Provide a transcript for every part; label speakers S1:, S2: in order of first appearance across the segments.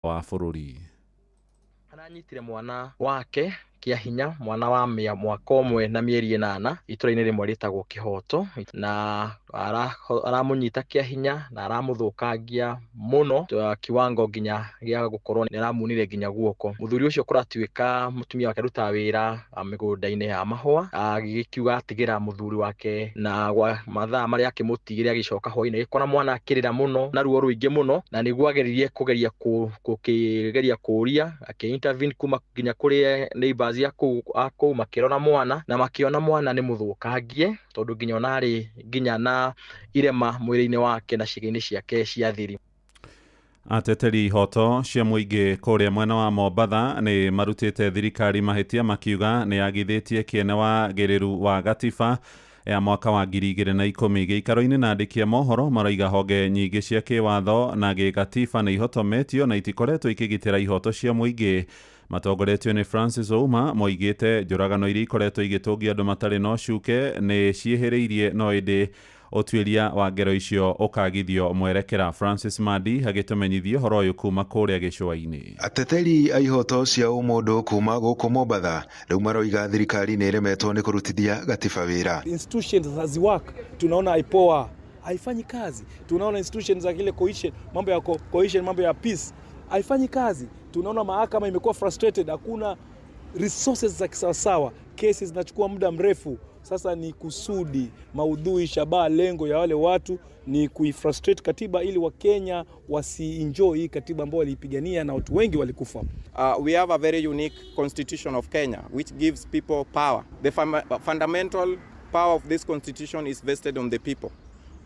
S1: Wa bũrũri.
S2: Aranyitire mwana wake kĩa hinya, mwana wa mwaka 1 na mĩeri 8, itũra-inĩ rĩmwe rĩtagwo Kĩhoto, na aramũnyita kĩa hinya na aramũthũkangia mũno kiwango nginya gĩa gũkorwo nĩ aramunire nginya guoko. Mũthuri ũcio kũratuĩka mũtumia wake arutaga wĩra mĩgũnda-inĩ ya mahũa, agĩkiuga atigĩra mũthuri wake na gwa mathaa marĩa akĩmũtigĩre agĩcoka hwaĩ-inĩ agĩkora mwana akĩrĩra mũno na ruo rũingĩ mũno, na nĩguo ageririe kũgeria kũgeria kũũria, akĩ intervene kuma nginya kũrĩ neighbors a kũu makĩrora mwana na makĩona mwana nĩ mũthũkangie, tondũ nginya ona arĩ nginya na irema mwĩrĩ-inĩ wake na ciĩga-inĩ ciake cia thiri.
S1: Ateteri ihoto cia mũingĩ kũrĩa mwena wa Mombatha nĩ marutĩte thirikari mahĩtia makiuga nĩ yagithĩtie kĩene wagĩrĩru wa gatiba ya mwaka wa 2010. Gĩikaro-inĩ na andĩki a mohoro maraiga honge nyingĩ cia kĩwatho na gĩgatiba nĩ ihotometio na itikoretwo ikĩgitĩra ihoto cia mũingĩ. Matongoretio nĩ Francis Ouma moigĩte njũragano iria ikoretwo igĩtũngia andũ matarĩ na ũcuke nĩ ciĩhĩrĩirie, no ĩndĩ ũtuĩria wa ngero icio ũkagithio mwerekera. Francis Madi agĩtũmenyithia ũhoro ũyũ kuma kũrĩa gĩcũa-inĩ.
S3: Ateteri a ihoto cia ũmũndũ kuma gũkũ Mombatha rĩu maroiga thirikari nĩ ĩremetwo nĩ kũrutithia gatiba wĩra.
S4: Institutions haziwork, tunaona IPOA haifanyi kazi, tunaona institutions za kile cohesion, mambo ya cohesion, mambo ya peace haifanyi kazi, tunaona mahakama imekuwa frustrated, hakuna resources za kisawasawa, kesi zinachukua muda mrefu. Sasa ni kusudi, maudhui, shabaha, lengo ya wale watu ni kuifrustrate katiba ili Wakenya wasienjoy hii katiba ambayo waliipigania na watu wengi walikufa.
S5: We have a very unique constitution of Kenya which gives people power. The fundamental power of this constitution is vested on the people.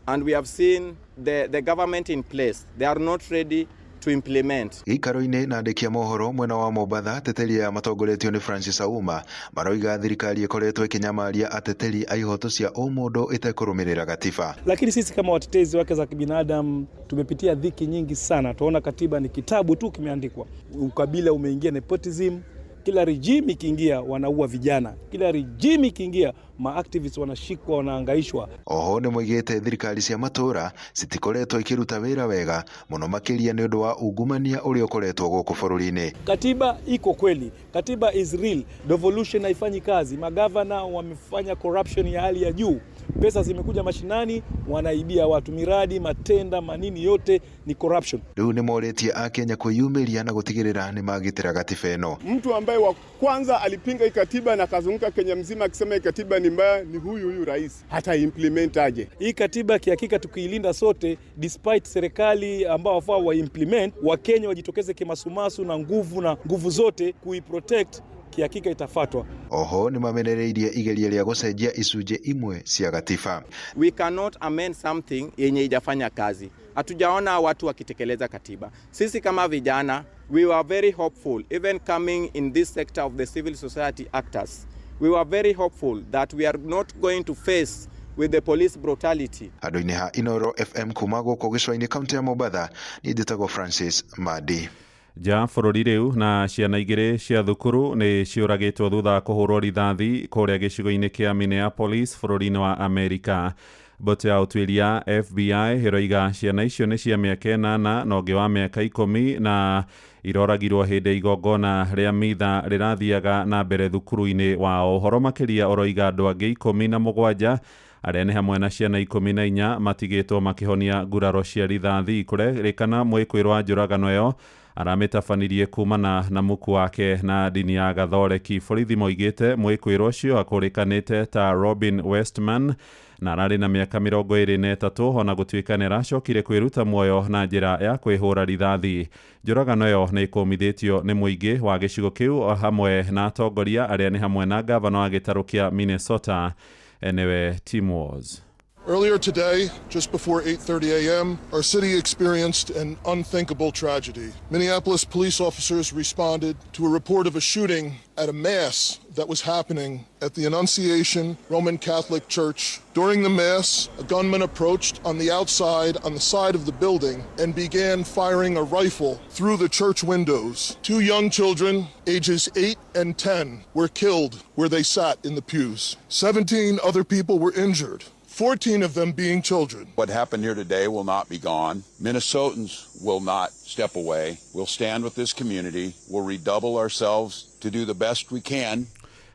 S5: And we have seen the government in place. They are not ready to implement.
S3: Gĩikaro-inĩ na andĩki a mohoro mwena wa Mombatha, ateteri aya matongoretio nĩ Francis Auma maroiga thirikari ĩkoretwo ĩkĩnyamaria ateteri a ihoto cia ũmũndũ ĩtekũrũmĩrĩra gatiba.
S4: Lakini sisi kama watetezi wake za kibinadamu tumepitia dhiki nyingi sana. Tunaona katiba ni kitabu tu kimeandikwa. Ukabila umeingia, nepotism. Kila regime ikiingia wanaua vijana, kila regime ikiingia maactivists wanashikwa, wanahangaishwa.
S3: Oho nĩ moigĩte thirikari cia matũra citikoretwo ikiruta wĩra wega mũno makĩria nĩ ũndũ wa ungumania ũrĩa ũkoretwo gũkũ bũrũri-inĩ.
S4: Katiba iko kweli, katiba is real, devolution haifanyi kazi, magavana wamefanya corruption ya hali ya juu, pesa zimekuja mashinani, wanaibia watu miradi, matenda, manini yote ni corruption.
S3: Rĩu nĩ morĩtie akenya kwĩyumĩria na gũtigĩrĩra nĩ magitĩra gatiba ĩno.
S6: Mtu ambaye wa kwanza alipinga hii katiba na akazunguka Kenya mzima akisema hii katiba ni mbaya ni huyu huyu rais. Hata implement aje?
S4: Hii katiba kihakika tukiilinda sote, despite serikali ambao wafaa wa implement, Wakenya wajitokeze kimasumasu na nguvu na nguvu zote kuiprotect, kihakika itafuatwa.
S3: Oho nĩ mamenereirie igeria rĩa gũcenjia icunjĩ imwe cia gatiba.
S5: We cannot amend something yenye haijafanya kazi. Hatujaona watu wakitekeleza katiba. Sisi kama vijana, we were very hopeful, even coming in this sector of the civil society actors. We were very hopeful that we are not going to face with the police brutality.
S3: Handũ-inĩ ha Inoro FM kuma gũkũ gĩcũa-inĩ kaunti ya Mombatha, niĩ njĩtagwo Francis Madi.
S1: Nja bũrũri rĩu na ciana igĩrĩ cia thukuru nĩ ciũragĩtwo thutha wa kũhũrwo rithathi kũrĩa gĩcigo-inĩ kĩa Minneapolis bũrũri-inĩ wa Amerika. Mbũtũ ya ũtuĩria FBI ĩroiga ciana icio nĩ cia mĩaka 8 na ũngĩ wa mĩaka 10 na iroragirwo hĩndĩ igongona rĩa mitha rĩrathiaga na mbere thukuru-inĩ wao. Ũhoro makĩria ũroiga andũ angĩ 17 arĩa nĩ hamwe na ciana 14 matigĩtwo makĩhonia nguraro cia rithathi. Kũrerĩkana mwĩkũĩrwo wa njũragano ĩyo aramĩtabanirie kumana na muku wake na ndini ya Gathoreki. Borithi moigĩte mwĩkũĩrwo ũcio akũrĩkanĩte ta Robin Westman na ararĩ na mĩaka 23, ona gũtuĩka nĩ aracokire kwĩruta muoyo na njĩra ya kwĩhũra rithathi. Njũragano ĩyo nĩ ĩkũmithĩtio nĩ mũingĩ wa gĩcigo kĩu hamwe na atongoria arĩa nĩ hamwe na gavana wa gĩtarũ kĩa Minnesota nĩwe Tim Walz.
S7: Earlier today, just before 8:30 a.m., our city experienced an unthinkable tragedy. Minneapolis police officers responded to a report of a shooting at a mass that was happening at the Annunciation Roman Catholic Church. During the mass, a gunman approached on the outside, on the side of the building, and began firing a rifle through the church windows. 2 young children, ages 8 and 10, were killed where they sat in the pews. 17 other people were injured. 14 of them being children.
S8: What happened here today will not be gone. Minnesotans will not step away. We'll stand with this community. We'll redouble ourselves to do the best we can.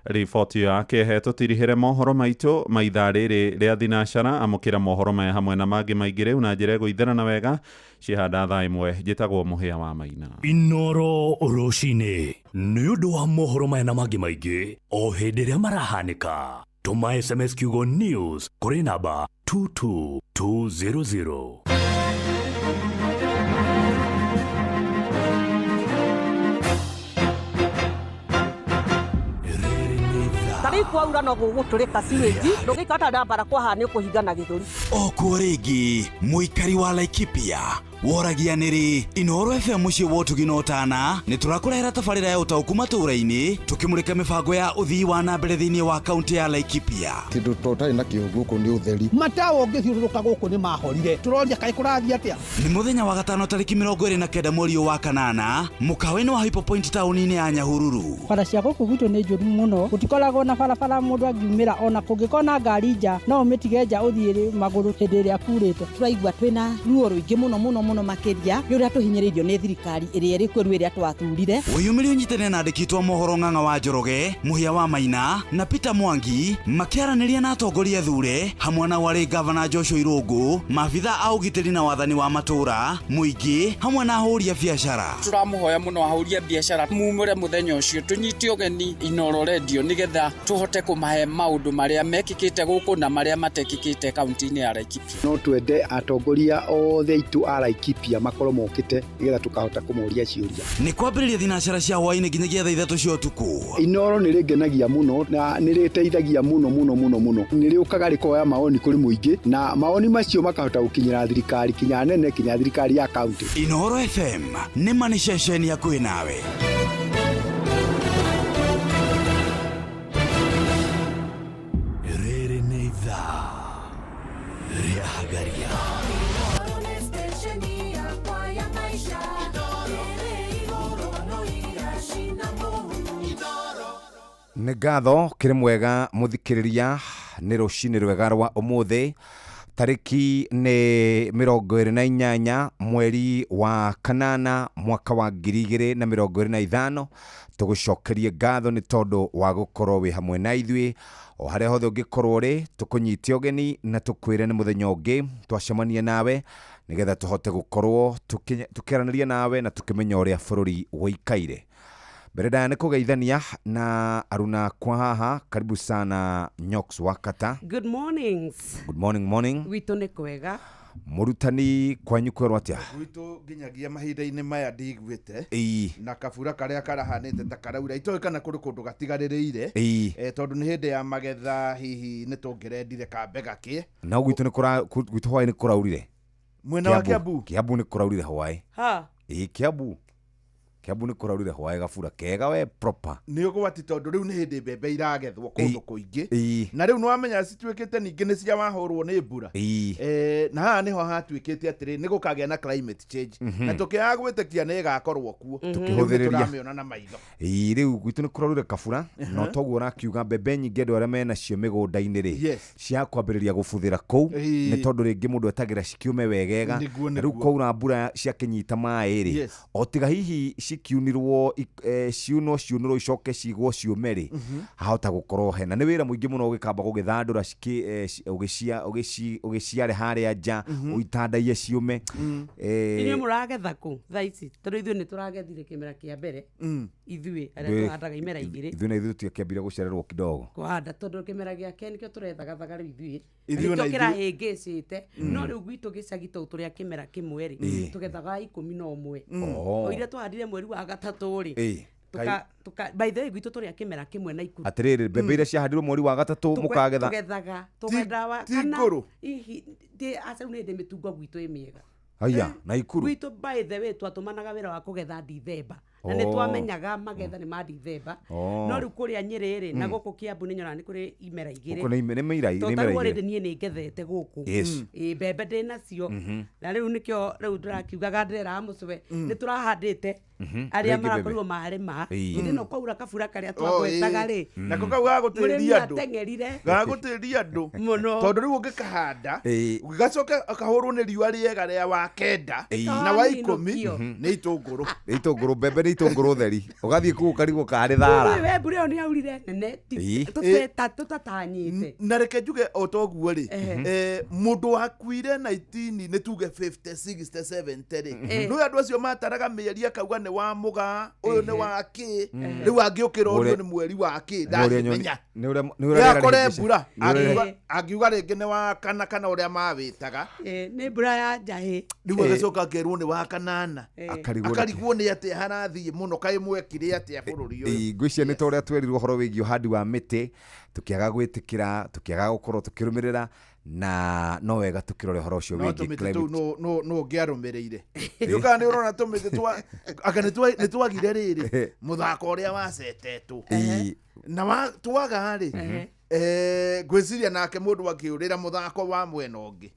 S1: Riboti ya kĩehe tũtirihĩre mohoro maitũ ma ithaa rĩrĩ rĩa thinacara. Amũkĩra mohoro maya hamwe na mangĩ maingĩ rĩu na njĩra ĩgũithĩrana wega cihanda thaa 1. Njĩtagwo Mũhĩa wa Maina.
S9: Inoro rũcinĩ nĩ ũndũ wa mohoro maya na mangĩ maingĩ o hĩndĩ ĩrĩa marahanĩka. Tũma SMS kiugo news kũrĩ namba 22200.
S10: Kwaura no gũgũtũrĩka sewage ndũngĩikara ndambara kwaha nĩ ũkũhingana gĩthũri.
S11: Okuo rĩngĩ mũikari wa Laikipia woragia nĩrĩ Inooro FM mũciĩ wa ũtugi na ũtana nĩ tũrakũrehera tabarĩra ya ũtaũku matũũra-inĩ tũkĩmũrĩka mĩbango ya ũthii wa na mbere thĩinĩ wa kaunti ya Laikipia.
S12: Kĩndũ tũtarĩ nakĩo gũkũ nĩ ũtheri.
S13: Matawa ũngĩthiũrũrũka gũkũ nĩ mahorire, tũroria kaĩ kũrathiĩ atĩa.
S11: Nĩ mũthenya wa gatano tarĩki 29 mweri wa kanana mũkawa-inĩ wa Hypo Point taũni-inĩ ya Nyahururu.
S14: Bara cia gũkũ gwitũ nĩ njũru mũno, gũtikoragwo na barabara mũndũ angiumĩra ona kũngĩkorwo na ngari nja no ũmĩtige nja ũthiĩ magũrũ hĩndĩ ĩrĩa kurĩte.
S15: Tũraigua twĩna ruo rũingĩ mũno mũno mũno makĩria nĩ ũrĩa tũhinyĩrĩirio nĩ thirikari ĩrĩa ĩrĩ kuo rĩu ĩrĩa twathurire.
S11: Wĩyumĩrie ũnyitane na andĩki twa mohoro Ng'ang'a wa Njoroge, Mũhĩa wa Maina na Peter Mwangi makĩaranĩria na atongoria thure hamwe na warĩ gavana Joshua Irũngũ, maabitha a ũgitĩri na wathani wa matũũra, mũingĩ hamwe na ahũri a biacara.
S16: Tũramũhoya mũno ahũri a biacara mumũre mũthenya ũcio tũnyite ũgeni Inooro Radio nĩgetha tũhote kũmahe maũndũ marĩa mekĩkĩte gũkũ na marĩa matekĩkĩte kaunti-inĩ ya Laikipia.
S17: No twende atongoria othe aitũ a Laikipia makorwo mokĩte nĩgetha tũkahota kũmoria ciũria.
S11: Nĩ kwambĩrĩria thinacara cia hwaĩ-inĩ nginyagia thaa 3 cia ũtukũ.
S17: Inooro nĩ rĩngenagia mũno na nĩ rĩteithagia mũno mũno mũno mũno. Nĩ rĩũkaga rĩkoya maoni kũrĩ mũingĩ na maoni macio makahota gũkinyĩra thirikari kinya nene kinya thirikari ya kaunti.
S11: Inooro FM nĩ ma nĩ ceceni hakuhĩ nawe.
S9: Rĩrĩ nĩ ithaa rĩa Hagaria.
S18: Nĩ ngatho kĩrĩ mwega mũthikĩrĩria nĩ rũcinĩ rwega rwa ũmũthĩ tarĩki nĩ 28 mweri wa kanana mwaka wa 2025. Tũgũcokerie ngatho nĩ tondũ wa gũkorwo wĩ hamwe na ithuĩ o harĩa hothe ũngĩkorwo ũrĩ, tũkũnyite ũgeni na tũkwĩre nĩ mũthenya ũngĩ twacemania nawe nĩgetha tũhote gũkorwo tũkĩaranĩria nawe na tũkĩmenya ũrĩa bũrũri ũikaire. Mbere ndaya nĩ kũgeithania na aruna kwa haha. Karibu sana Nyox Wakata.
S19: Good mornings.
S18: Good morning morning.
S19: Gwitũ nĩ kwega.
S18: Mũrutani kwanyu kwerwo atĩa?
S20: Gwitũ nginyagia mahinda-inĩ maya ndiguĩte na kabura karĩa karahanĩte ta karaura itoĩ kana kũrĩ kũndũ gatigarĩrĩire tondũ nĩ hĩndĩ ya magetha hihi nĩ tũngĩrendire kambe gakĩe.
S18: Na gwitũ nĩ kũra gwitũ hwaĩ nĩ kũraurire.
S20: Mwena wa Kiambu?
S18: Kiambu nĩ kũraurire hwaĩ.
S19: Ha.
S18: Ĩĩ Kiambu. Kiambu nĩ kũraurire hwaĩ gabura kega we proper.
S20: Nĩ ũgwati tondũ rĩu nĩ hĩndĩ mbembe iragethwo kũndũ kũingĩ na rĩu nĩ wamenya cituĩkĩte ningĩ nĩ cia wahũrwo nĩ mbura na haha nĩho hatuĩkĩte atĩrĩ nĩ gũkagĩa na climate change na tũkĩaga gwĩtĩkia nĩ ĩgakorwo kuo
S18: tũkĩhũthĩrĩria
S20: tũramĩona na maitho.
S18: Ĩĩ rĩu gwitũ nĩ kũraurire kabura no toguo ũrakiuga mbembe nyingĩ andũ arĩa menacio mĩgũnda-inĩ rĩ cia kwambĩrĩria gũbuthĩra kũu nĩ tondũ rĩngĩ mũndũ etagĩra cikiume wegega rĩu kwaura mbura ciakĩnyita maĩ rĩ o tiga hihi cikiunirwo ciuno ciunirwo icoke cigwo ciume rĩ hahota gũkorwo hena nĩ wĩra mũingĩ mũno ũgĩkamba gũgĩthandũra ũgĩciare harĩa nja ũitandaiye ciume.
S19: Inyuĩ mũragetha kũ thaa ici? Tondũ ithuĩ nĩ tũragethire kĩmera kĩa mbere ithuĩ arĩa tũhandaga imera igĩrĩ.
S18: Ithuĩ na ithuĩ tũtiakĩambire gũcererwo kidogo
S19: kũhanda tondũ kĩmera gĩa kerĩ nĩkĩo tũrethagathaga rĩu ithuĩ nĩkĩo kĩrahĩngĩcĩte. No rĩu gwitũ gĩcagi tondũ tũrĩ a kĩmera kĩmwe rĩ tũgethaga 11 o iria tũhandire mweri wa gatatũ rĩ tuka by the way gwitũ tũrĩ a kĩmera kĩmwe na ikuru.
S18: Atĩrĩrĩ mbembe iria ciahandirwo mweri wa gatatũ mũkagetha
S19: tũgethaga tũgethaga kana hihi aca rĩu nĩ hĩndĩ mĩtungo gwitũ ĩ mĩega.
S18: Haya na ikuru
S19: gwitũ by the way twatũmanaga wĩra wa kũgetha Dithemba. Na nĩ twamenyaga magetha nĩ ma Dithemba. No rĩu kũrĩa Nyĩrĩ rĩ na gũkũ Kiambu nĩ nyonaga nĩ kũrĩ imera igĩrĩ.
S18: Gũkũ nĩ imera igĩrĩ.
S19: Tondũ already niĩ nĩ ngethete gũkũ. Mbembe ndĩ nacio. Na rĩu nĩkĩo rĩu ndĩrakiugaga ndĩreraga mũcũwe nĩ tũrahandĩte arĩa marakorirwo marĩma hĩndĩ ĩno kwaura kabura karĩa twagwetaga rĩ
S20: nako kau gagũtĩria andũ
S19: gagũtĩria
S20: andũ mũno tondũ rĩu ũngĩkahanda gacoke akahũrwo nĩ riũa rĩega rĩa wa 9 na wa 10 nĩ itũngũrũ
S18: itũngũrũ mbembe nĩ itũngũrũ theri ũgathiĩ kũu ũkarigwo karĩ thara
S19: we mbura ĩyo nĩ yaurire nene tũtatanyĩte
S20: na reke njuge o toguo rĩ mũndũ wakuire 19 nĩ tuge 50 60 70 rĩ nĩ andũ acio mataraga mĩeri akauga nĩ wa muga uyu ni wa ki riu angiukira uyu ni mweri wa ki ndangimenya ni uria akore mbura angiuga ringi ni wa kana kana uria mawitaga
S19: ni mbura ya njahi
S20: riu agacoka akerwo ni wa kanana akarigwo ni atia harathie muno kai mwekire atia bururi uyu
S18: ngwiciria ni ta uria twerirwo uhoro wigie uhandi wa miti tukiaga gwitikira tukiaga gukorwo tukirumirira na no wega tukirore horo ucio
S20: wigie climate no no ngiarumireire yuka ni urona tumiti twa aka ni twagire riri muthako uria wacetetwo na twaga ri ngwiciria nake mundu akiurira muthako wa mwena ungi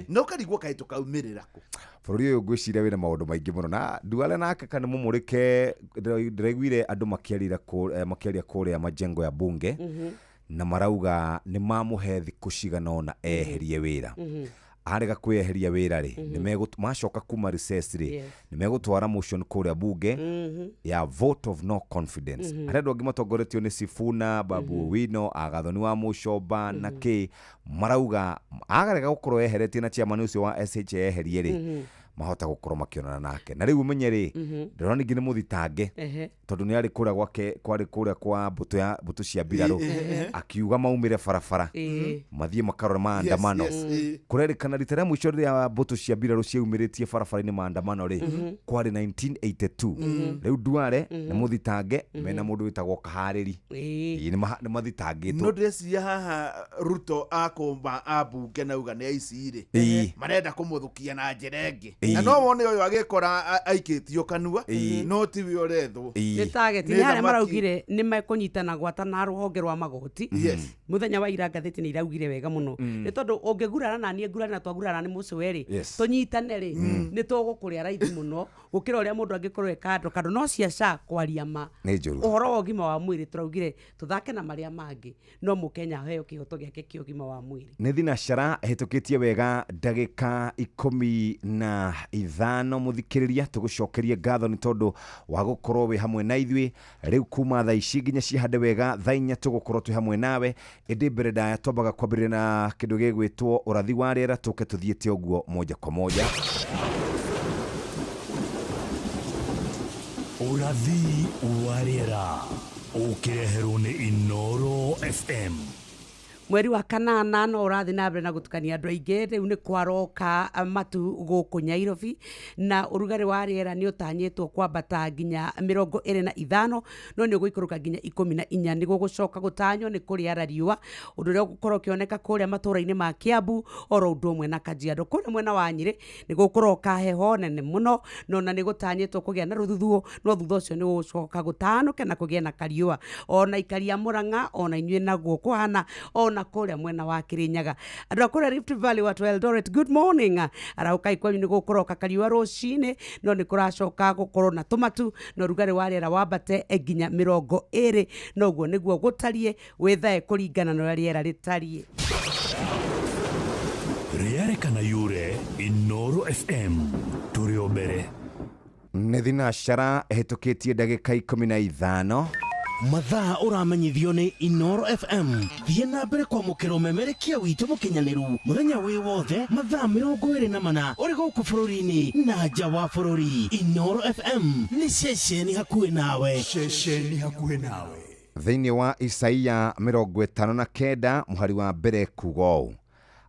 S20: no karigwo kai tukaumirira ku
S18: bururi uyu ngwiciria wina maundu maingi muno na Duale nake kana mumurike ndiraiguire andu makiaria kuria majengo ya bunge na marauga ni mamuhe thiku cigana ona eherie wira arega kweheria wira ri ni macoka kuma recess ri ni megutwara motion kuria bunge ya vote of no confidence aria andu angi matongoretio ni Sifuna Babu Owino Agathoni wa Mucomba na ki marauga agarega gukorwo eheretie na chairman ucio wa SHA eherie ri mahota gukorwo makionana nake na riu umenye ri ndirona ningi ni muthitange tondu ni ari kuria gwake kwari kuria kwa mbutu ya mbutu cia mbirarũ akiuga maumire barabara mathie makarore maandamano kurerikana rita rĩa mũico rĩrĩa mbutu cia mbirarũ ciaumĩrĩtie barabara-inĩ maandamano rĩ kwari 1982 riu Duale ni muthitange mena mundu witagwo Kaharĩri ni mathitangĩtwo
S20: no ndĩreciria haha Ruto akomba ambunge na uga nĩ aici rĩ marenda kũmũthukia na njĩra ĩngĩ na no wone uyu agikora aikitio kanua no tiwe urethwo
S19: ni target ni haria maraugire ni mekunyitana gwata na ruhonge rwa magoti muthenya wa ira ngatheti ni iraugire wega muno ni tondu ungigurana na nie ngurana twagurana ni mucwe ri tunyitane ri ni tugukuria raithi muno gukira uria mundu angikorwo e kando kando no ciaca kwaria ma uhoro wa ugima wa mwiri turaugire tuthake na maria mangi no mukenya heo kihoto giake kia ugima wa mwiri
S18: ni thinacara hitukitie wega ndagika 15 muthikiriria tugucokerie ngatho ni tondu wa gukorwo wi hamwe na ithuĩ riu kuma thaa ici nginya cihande wega thaa 4 tugukorwo twi hamwe nawe indi mbere ndaya twambaga kwambĩrĩria na kindu gĩgwĩtwo ũrathi wa rĩera tũke tuthiĩte ũguo moja kwa moja.
S9: Ũrathi wa rĩera ũkĩreherwo nĩ Inoro FM.
S19: Mweri wa kanana no urathi na mbere na gutukania andu aingi riu ni kwaroka matu guku Nairobi na urugari wa riera ni utanyitwo kwambata nginya 25 no ni uguikuruka nginya 14 ni gugucoka gutanywo ni kuriara riua undu uria ugukorwo ukioneka kuria matura-ini ma Kiambu oro undu umwe na Kajiado kuria mwena wa Nyeri ni gukuroka heho nene muno no na ni gutanyitwo kugia na ruthuthuo no thutha ucio ni gucoka gutanuke na kugia na kariua ona ikaria Murang'a ona inyue naguo kuhana ona kuria mwena wa Kirinyaga andu a kuria Rift Valley watu Eldoret good morning araukai kwanyu ni gukuroka kariua rucini no ni kuracoka gukorwo na tumatu no rugari wa riera wambate nginya 20 noguo niguo gutarie withae kuringana na riera ritarie.
S9: Rĩarĩ kana yure Inoro FM tũrĩ o mbere.
S18: Nĩ thinacara ĩhĩtũkĩtie ndagĩka 15.
S21: Mathaa ũramenyithio nĩ Inoro FM. Thiĩ na mbere kwamũkĩra ũmemerekia witũ mũkinyanĩru mũthenya wĩ wothe mathaa 24 ũrĩ gũkũ bũrũri-inĩ na nja wa bũrũri. Inoro FM nĩ ceceni hakuhĩ nawe.
S9: Ceceni hakuhĩ nawe.
S18: Thĩinĩ wa Isaia 59 mũhari wa mbere kuga ũũ: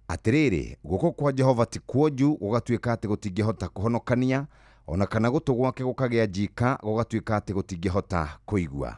S18: atĩrĩrĩ, guoko kwa Jehova ti kuonju gũgatuĩka atĩ gũtingĩhota kũhonokania, ona kana gũtũ gwake gũkagĩa njika gũgatuĩka atĩ gũtingĩhota kũigua.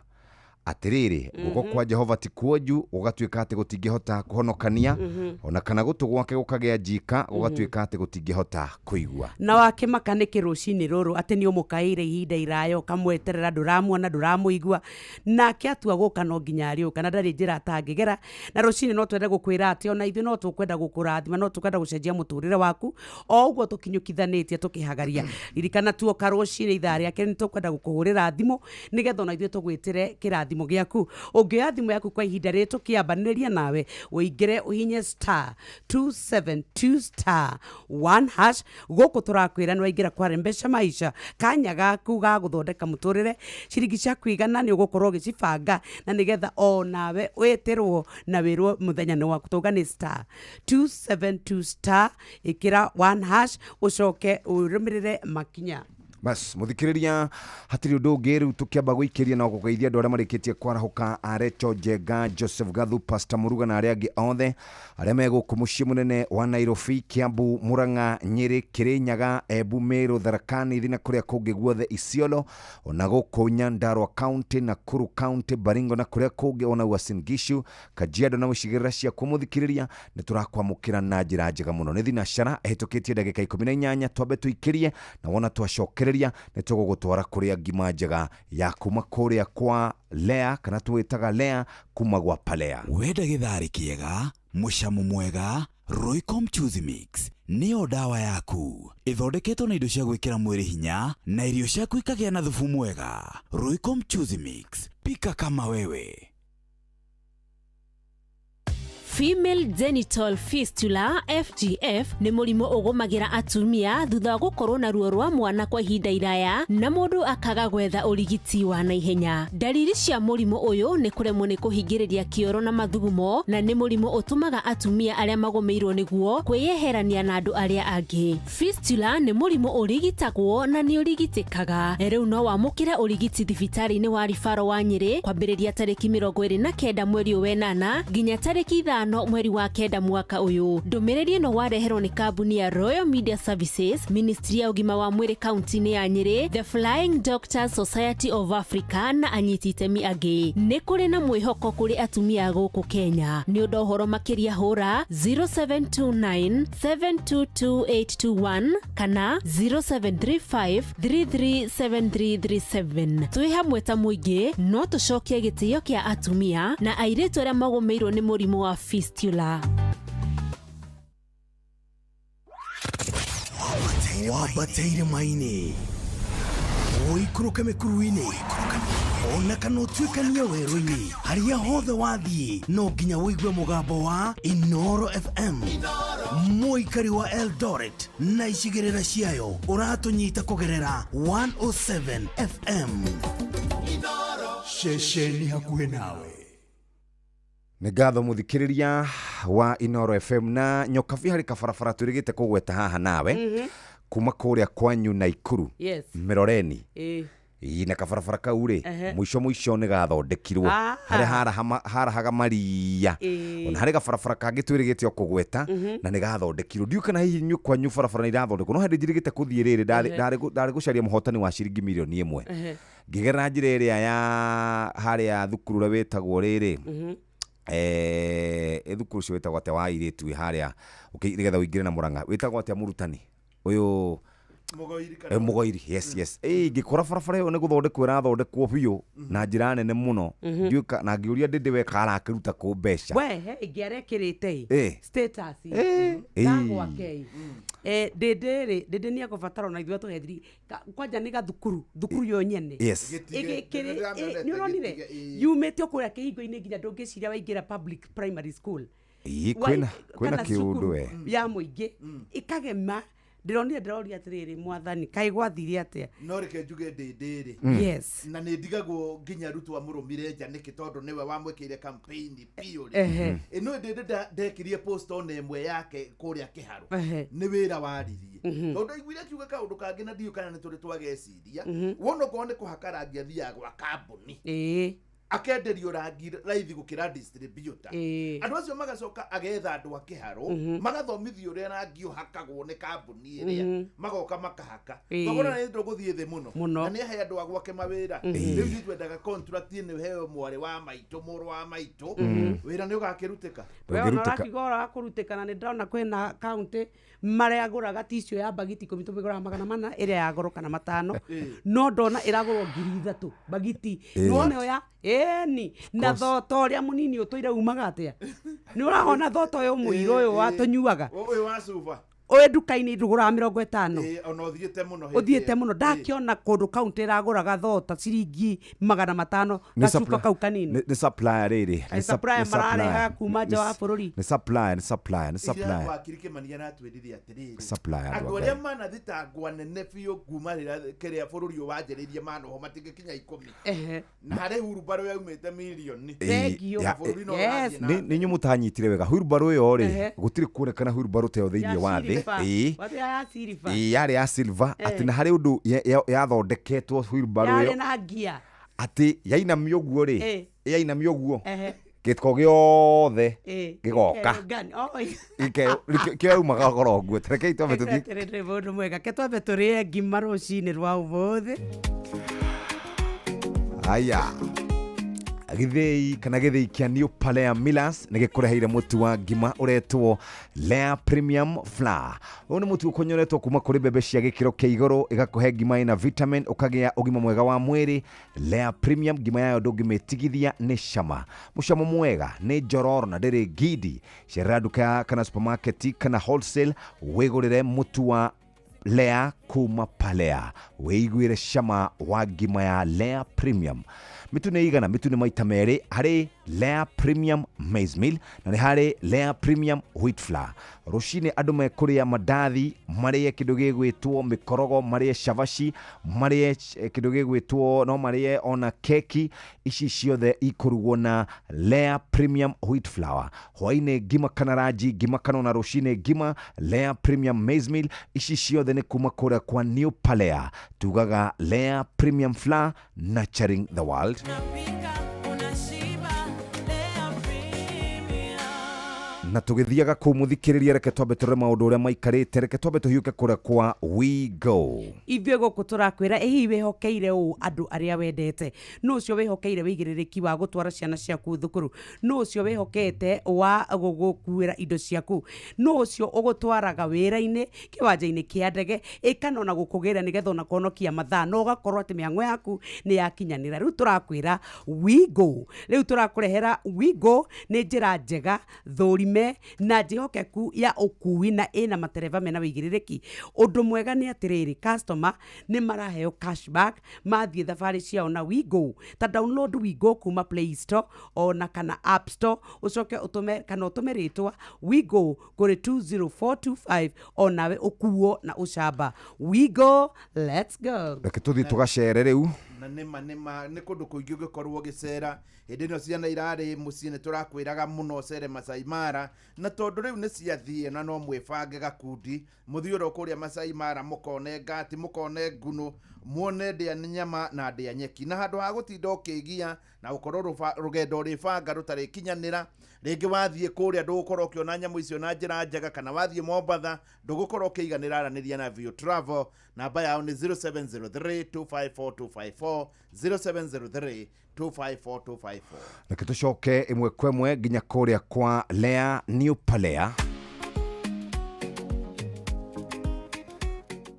S18: Atiriri guoko kwa Jehova ti kuonju gugatuika ati gutingihota kuhonokania ona kana gutu gwake gukagia njika gugatuika ati gutingihota kuigua.
S19: Na wakimaka niki rucini ruru ati ni umukaire ihinda irayo kamweterera nduramuona nduramuigua nake atua guka no nginya ariuka na ndari njira atangigera. Na rucini no twende gukwira ati ona ithuĩ no tukwenda gukurathima no tukwenda gucenjia muturire waku o uguo tukinyukithanitie tukihagaria. Ririkana tuoka rucini ithaa riake ni tukwenda gukuhurira thimu nigetha ona ithuĩ tugwitire kirathimo giaku. Ungioya thimu yaku kwa ihinda riri tukiambaniria nawe uingire uhinye star 272 star 1 hash guku turakwira ni waingira kwa Rembesha Maisha kanya gaku ga guthondeka muturire ciringi ciaku igana ni ugukorwo ugicibanga na nigetha o nawe witirwo na wirwo muthenya ni waku. Tuga ni star 272 star ikira 1 hash ucoke urumirire makinya.
S18: Bas muthikiriria hatiri undu ungi riu tukiamba guikiria na gugeithia andu aria marikitie kwarahuka Arecho Njenga, Joseph Gathu, Pastor Muruga na aria angi othe aria me guku mucii munene wa Nairobi, Kiambu, Murang'a, Nyeri, Kirinyaga, Embu, Meru, Tharaka Nithi na kuria kungi guothe, Isiolo ona guku Nyandarua County, Nakuru County, Baringo na kuria kungi ona Uasin Gishu, Kajiado na gũcigĩrĩra ciaku. Muthikiriria ni turakwamukira na njira njega muno. Ni thinacara ihitukitie ndagika 18 twambe tuikirie na wona twacokereria nĩ tũgũgũtwara kũrĩa ngima njega ya kuma kũrĩa kwa Lea kana twĩtaga Lea kuma gwa Palea.
S11: Wenda gĩtharĩ kĩega, mũcamo mwega, Royco Mchuzi Mix nĩyo dawa yaku. Ĩthondeketwo na indo cia gwĩkĩra mwĩrĩ hinya na irio ciaku ikagĩa na thubu mwega. Royco Mchuzi Mix, pika kama wewe.
S2: Female genital fistula FGF ni mũrimũ ũgũmagĩra atumia thutha wa gũkorwo na ruo rwa mwana kwa ihinda iraya na mũndũ akaga gwetha ũrigiti wa naihenya. Ndariri cia mũrimũ ũyũ nĩ kũremwo nĩ kũhingĩrĩria kĩoro na mathugumo na nĩ mũrimũ ũtũmaga atumia arĩa magũmĩirwo nĩguo kwĩyeherania na andũ arĩa angĩ. Fistula nĩ mũrimũ ũrigitagwo na nĩ ũrigitĩkaga. Rĩu no wamũkĩre ũrigiti thibitarĩ-inĩ wa Ribaro wa Nyĩrĩ kwambĩrĩria tarĩki 29 mweri wa 8 nginya tarĩki 5 mweri wa 9 mwaka uyu. Ndũmĩrĩri ĩno wareherwo nĩ kambuni ya Royal Media Services, Ministry ya ũgima wa mwĩrĩ kaunti-inĩ ya Nyĩrĩ, The Flying Doctors Society of Africa na anyiti itemi angĩ. Nĩ kũrĩ na mwĩhoko kũrĩ atumia gũkũ Kenya. Nĩ ũndũ ũhoro makĩria hũra 0729 722821 kana 0735 337337. Twĩ hamwe ta mũingĩ no tũcokie gĩtĩo kĩa atumia na airĩtu arĩa magũmĩirwo nĩ mũrimũ wa fistula.
S21: Wambateire maini ũikũrũke mĩkuru-inĩ ona kana ũtuĩkanie werũ-inĩ harĩa hothe wathiĩ no nginya ũigue mũgambo wa Inoro FM. Mũikari wa Eldoret na icigĩrĩra ciayo ũratũnyita kũgerera 107 FM. Ceceni hakuhĩ nawe.
S18: Nĩ ngatho mũthikĩrĩria wa Inoro FM na nyokabi harĩ kabarabara twĩrĩgĩte kũgweta haha nawe kuma kũrĩa kwanyu Naikuru.
S19: Yes.
S18: Mĩroreni. Na kabarabara kau rĩ mũico mũico nĩ gathondekirwo harĩa harahaga maria ona harĩ gabarabara kangĩ twĩrĩgĩte o kũgweta na nĩ gathondekirwo. Ndiũĩ kana hihi inyuĩ kwanyu barabara nĩ irathondekwo no hĩndĩ njirĩgĩte kũthiĩ rĩrĩ ndarĩ gũcaria mũhotani wa ciringi mirioni 1 ngĩgerera njĩra ĩrĩa ya harĩa thukuru ũrĩa wĩtagwo rĩrĩ thukuru ũcio wĩtagwo atĩa wa airĩtu harĩa nĩgetha ũingĩre na Murang'a wĩtagwo atĩa mũrutani ũyũ Mũgoiri. Yes, yes. Ngĩkora barabara ĩyo nĩ gũthondekwo ĩrathondekwo biũ na njĩra nene mũno. Ndiũĩ na ngĩũria ndĩndĩ weka arakĩruta kũ mbeca.
S19: We he ĩngĩ arekĩrĩte status gwake ndĩndĩ rĩ ndĩndĩ nĩ ekũbatara ona ithuĩ atũhethiri kwanja nĩ gathukuru thukuru yo nyene ĩgĩkĩrĩ nĩ ũronire yumĩte o kũrĩa kĩhingo-inĩ nginya ndũngĩciria waingĩra public primary school.
S18: Kwĩna kĩũndũ we
S19: ya mũingĩ ĩkagema. Ndĩronire ndĩroria atĩrĩrĩ mwathani kaĩ gwathire atĩa.
S20: No reke njuge ndĩndĩ rĩ.
S19: Yes.
S20: Na nĩ ndigagwo nginya Ruto amũrũmire nja nĩkĩ tondũ nĩwe wamwĩkĩire campaign biũ rĩ. Ĩno ndĩndĩ ndekirie post on ĩmwe yake kũrĩa Kĩharũ. Nĩ wĩra waririe. Tondũ aiguire akiuga kaũndũ kangĩ na ndiũĩ kana nĩ tũrĩ twageciria. Wona okorwo nĩ kũhaka rangi athiaga gwa kambuni. Akenderio rangi raithi gũkĩra distributor. Andũ acio magacoka agetha andũ a kĩharũ, magathomithio ũrĩa rangi ũhakagwo nĩ kambuni ĩrĩa, magoka makahaka. Thogora nĩ ndũgũthiĩ thĩ mũno. Na nĩ ahe andũ a gwake mawĩra. Rĩu ithuĩ twendaga contract ĩno ĩheo mwarĩ wa maitũ, mũrũ wa maitũ, wĩra nĩ ũgakĩrutĩka.
S19: We ona ũrakiuga ũhoro wa kũrutĩka, na nĩ ndĩrona kwĩna kaunti marĩa tissue ya bagiti 10 tũmĩgũraga 400 ĩrĩa ya goro kana 500, no ndona ĩragũrwo 3000 bagiti. Nĩwona ya ĩni na thota ũrĩa mũnini ũtũire umaga atĩa? Nĩ ũrahona thota ũyũ mũirũ ũyũ wa tũnyuaga?
S20: Ũyũ wa cuba.
S19: Ũyũ nduka-inĩ ndũgũraga 50.
S20: Ona ũthiĩte mũno hĩndĩ
S19: Ũthiĩte mũno. Ndakĩona kũndũ kaunti ĩragũraga thota ciringi 500 gacuba kau kanini.
S18: Nĩ supplier rĩrĩ.
S19: Nĩ supplier mararehaga kuma nja wa bũrũri.
S18: Nĩ supplier, nĩ supplier, nĩ supplier.
S20: Wakiri Kĩmani aratwĩrire atĩrĩrĩ.
S18: Supplier
S20: andũ arĩa manathitangwo anene biũ kuma rĩrĩa kĩrĩa bũrũri ũyũ wanjĩrĩirie manoho matingĩkinya 10. Na harĩ hurumbarũ yaumĩte mirioni.
S18: Nĩ inyuĩ mũtanyitire wega. Hurumbarũ ĩyo rĩ, gũtirĩ kuonekana hurumbarũ ta ĩyo thĩinĩ wa thĩ. Yarĩ ya silver, atĩ na harĩ ũndũ yathondeketwo hurumbarũ ĩyo atĩ yainamio ũguo rĩ, yainamio ũguo gĩko gĩothe gĩgoka kĩaumaga goro ũguo. Rekei twambe tũthiĩ.
S19: Atĩrĩrĩ mũndũ mwega, ke twambe tũrĩe ngima rũcinĩ rwa ũmũthĩ.
S18: Aya, gĩthĩi kana gĩthĩi kĩa New Palea Millers nĩ gĩkũreheire mũtu wa ngima ũretwo Lea Premium Flour. Ũyũ nĩ mũtu ũkonyoretwo kuma kũrĩ mbembe cia gĩkĩro kĩa igũrũ, ĩgakũhe ngima ĩna vitamin, ũkagĩa ũgima mwega wa mwĩrĩ. Lea Premium ngima yayo ndũngĩmĩtigithia nĩ cama, mũcamo mwega, nĩ njororo na ndĩrĩ ngindi. Cerera nduka kana supermarket kana wholesale wĩgũrĩre mũtu wa Lea kuma Palea, wĩiguĩre cama wa ngima ya Lea Premium. Mĩtu nĩ igana, mĩtu nĩ maita merĩ, harĩ Lea Premium Maize Meal na nĩ harĩ Lea Premium Wheat Flour. Rũcinĩ andũ mekũrĩa mandathi, marĩe kĩndũ gĩgwĩtwo mĩkorogo, marĩe cabaci, marĩe kĩndũ gĩgwĩtwo, no marĩe ona keki. Ici ciothe ikũrugwo na Lea Premium Wheat Flour. Hwaĩ-inĩ ngima kana ranji, ngima kana ona rũcinĩ ngima, Lea Premium Maize Meal. Ici ciothe nĩ kuma kũrĩa kwa New Palea. Tugaga Lea Premium Flour, nurturing the world. Na tũgĩthiaga kũu mũthikĩrĩria, reke twambe tũrore maũndũ ũrĩa maikarĩte, reke twambe tũhiũke kũrĩa kwa We Go.
S19: Ithuĩ gũkũ tũrakwĩra ĩ hihi wĩhokeire ũũ andũ arĩa wendete? Nũ ũcio wĩhokeire wĩigĩrĩrĩki wa gũtwara ciana ciaku thukuru? Nũ ũcio wĩhokete wa gũgũkuĩra indo ciaku? Nũ ũcio ũgũtwaraga wĩra-inĩ, kĩwanja-inĩ kĩa ndege, ĩkana ona gũkũgĩra nĩgetha ona kũhonokia mathaa, na ũgakorwo atĩ mĩhang'o yaku nĩ yakinyanĩra. Rĩu tũrakwĩra We Go. Rĩu tũrakũrehera We Go nĩ njĩra njega thũrime na njĩhokeku ya ũkui na ĩna matereba mena wĩigĩrĩrĩki. Ũndũ mwega nĩ atĩrĩrĩ, customer nĩ maraheo cashback mathiĩ thabarĩ ciao na We Go. Ta download We Go kuma Play Store ona kana App Store, ũcoke ũtũme kana ũtũme rĩtwa We Go kũrĩ 20425 onawe ũkuo na ũcamba. We Go, let's go.
S18: Reke tũthiĩ tũgacere rĩu.
S20: Na nĩma nĩma nĩ kũndũ kũingĩ ũngĩkorwo ũgĩcera. Hĩndĩ ĩno ciana irarĩ mũciĩ nĩ tũrakwĩraga mũno ũcere Masai Mara, na tondũ rĩu nĩ ciathiĩ na no mwĩbange gakundi mũthiĩ oro kũrĩa Masai Mara, mũkone ngati, mũkone ngunũ, muone ndĩa nyama na ndĩa nyeki, na handũ ha gũtinda ũkĩgia na gũkorwo rũgendo rĩbanga rũtarĩkinyanĩra. Rĩngĩ wathiĩ kũrĩa ndũgũkorwo ũkĩona nyamũ icio na njĩra njega, kana wathiĩ Mombatha ndũgũkorwo ũkĩiganĩra. Aranĩria na View Travel, namba yao nĩ 0703 254 254, 0703 254 254.
S18: Reke tũcoke ĩmwe kwa ĩmwe nginya kũrĩa kwa Lea New Palea.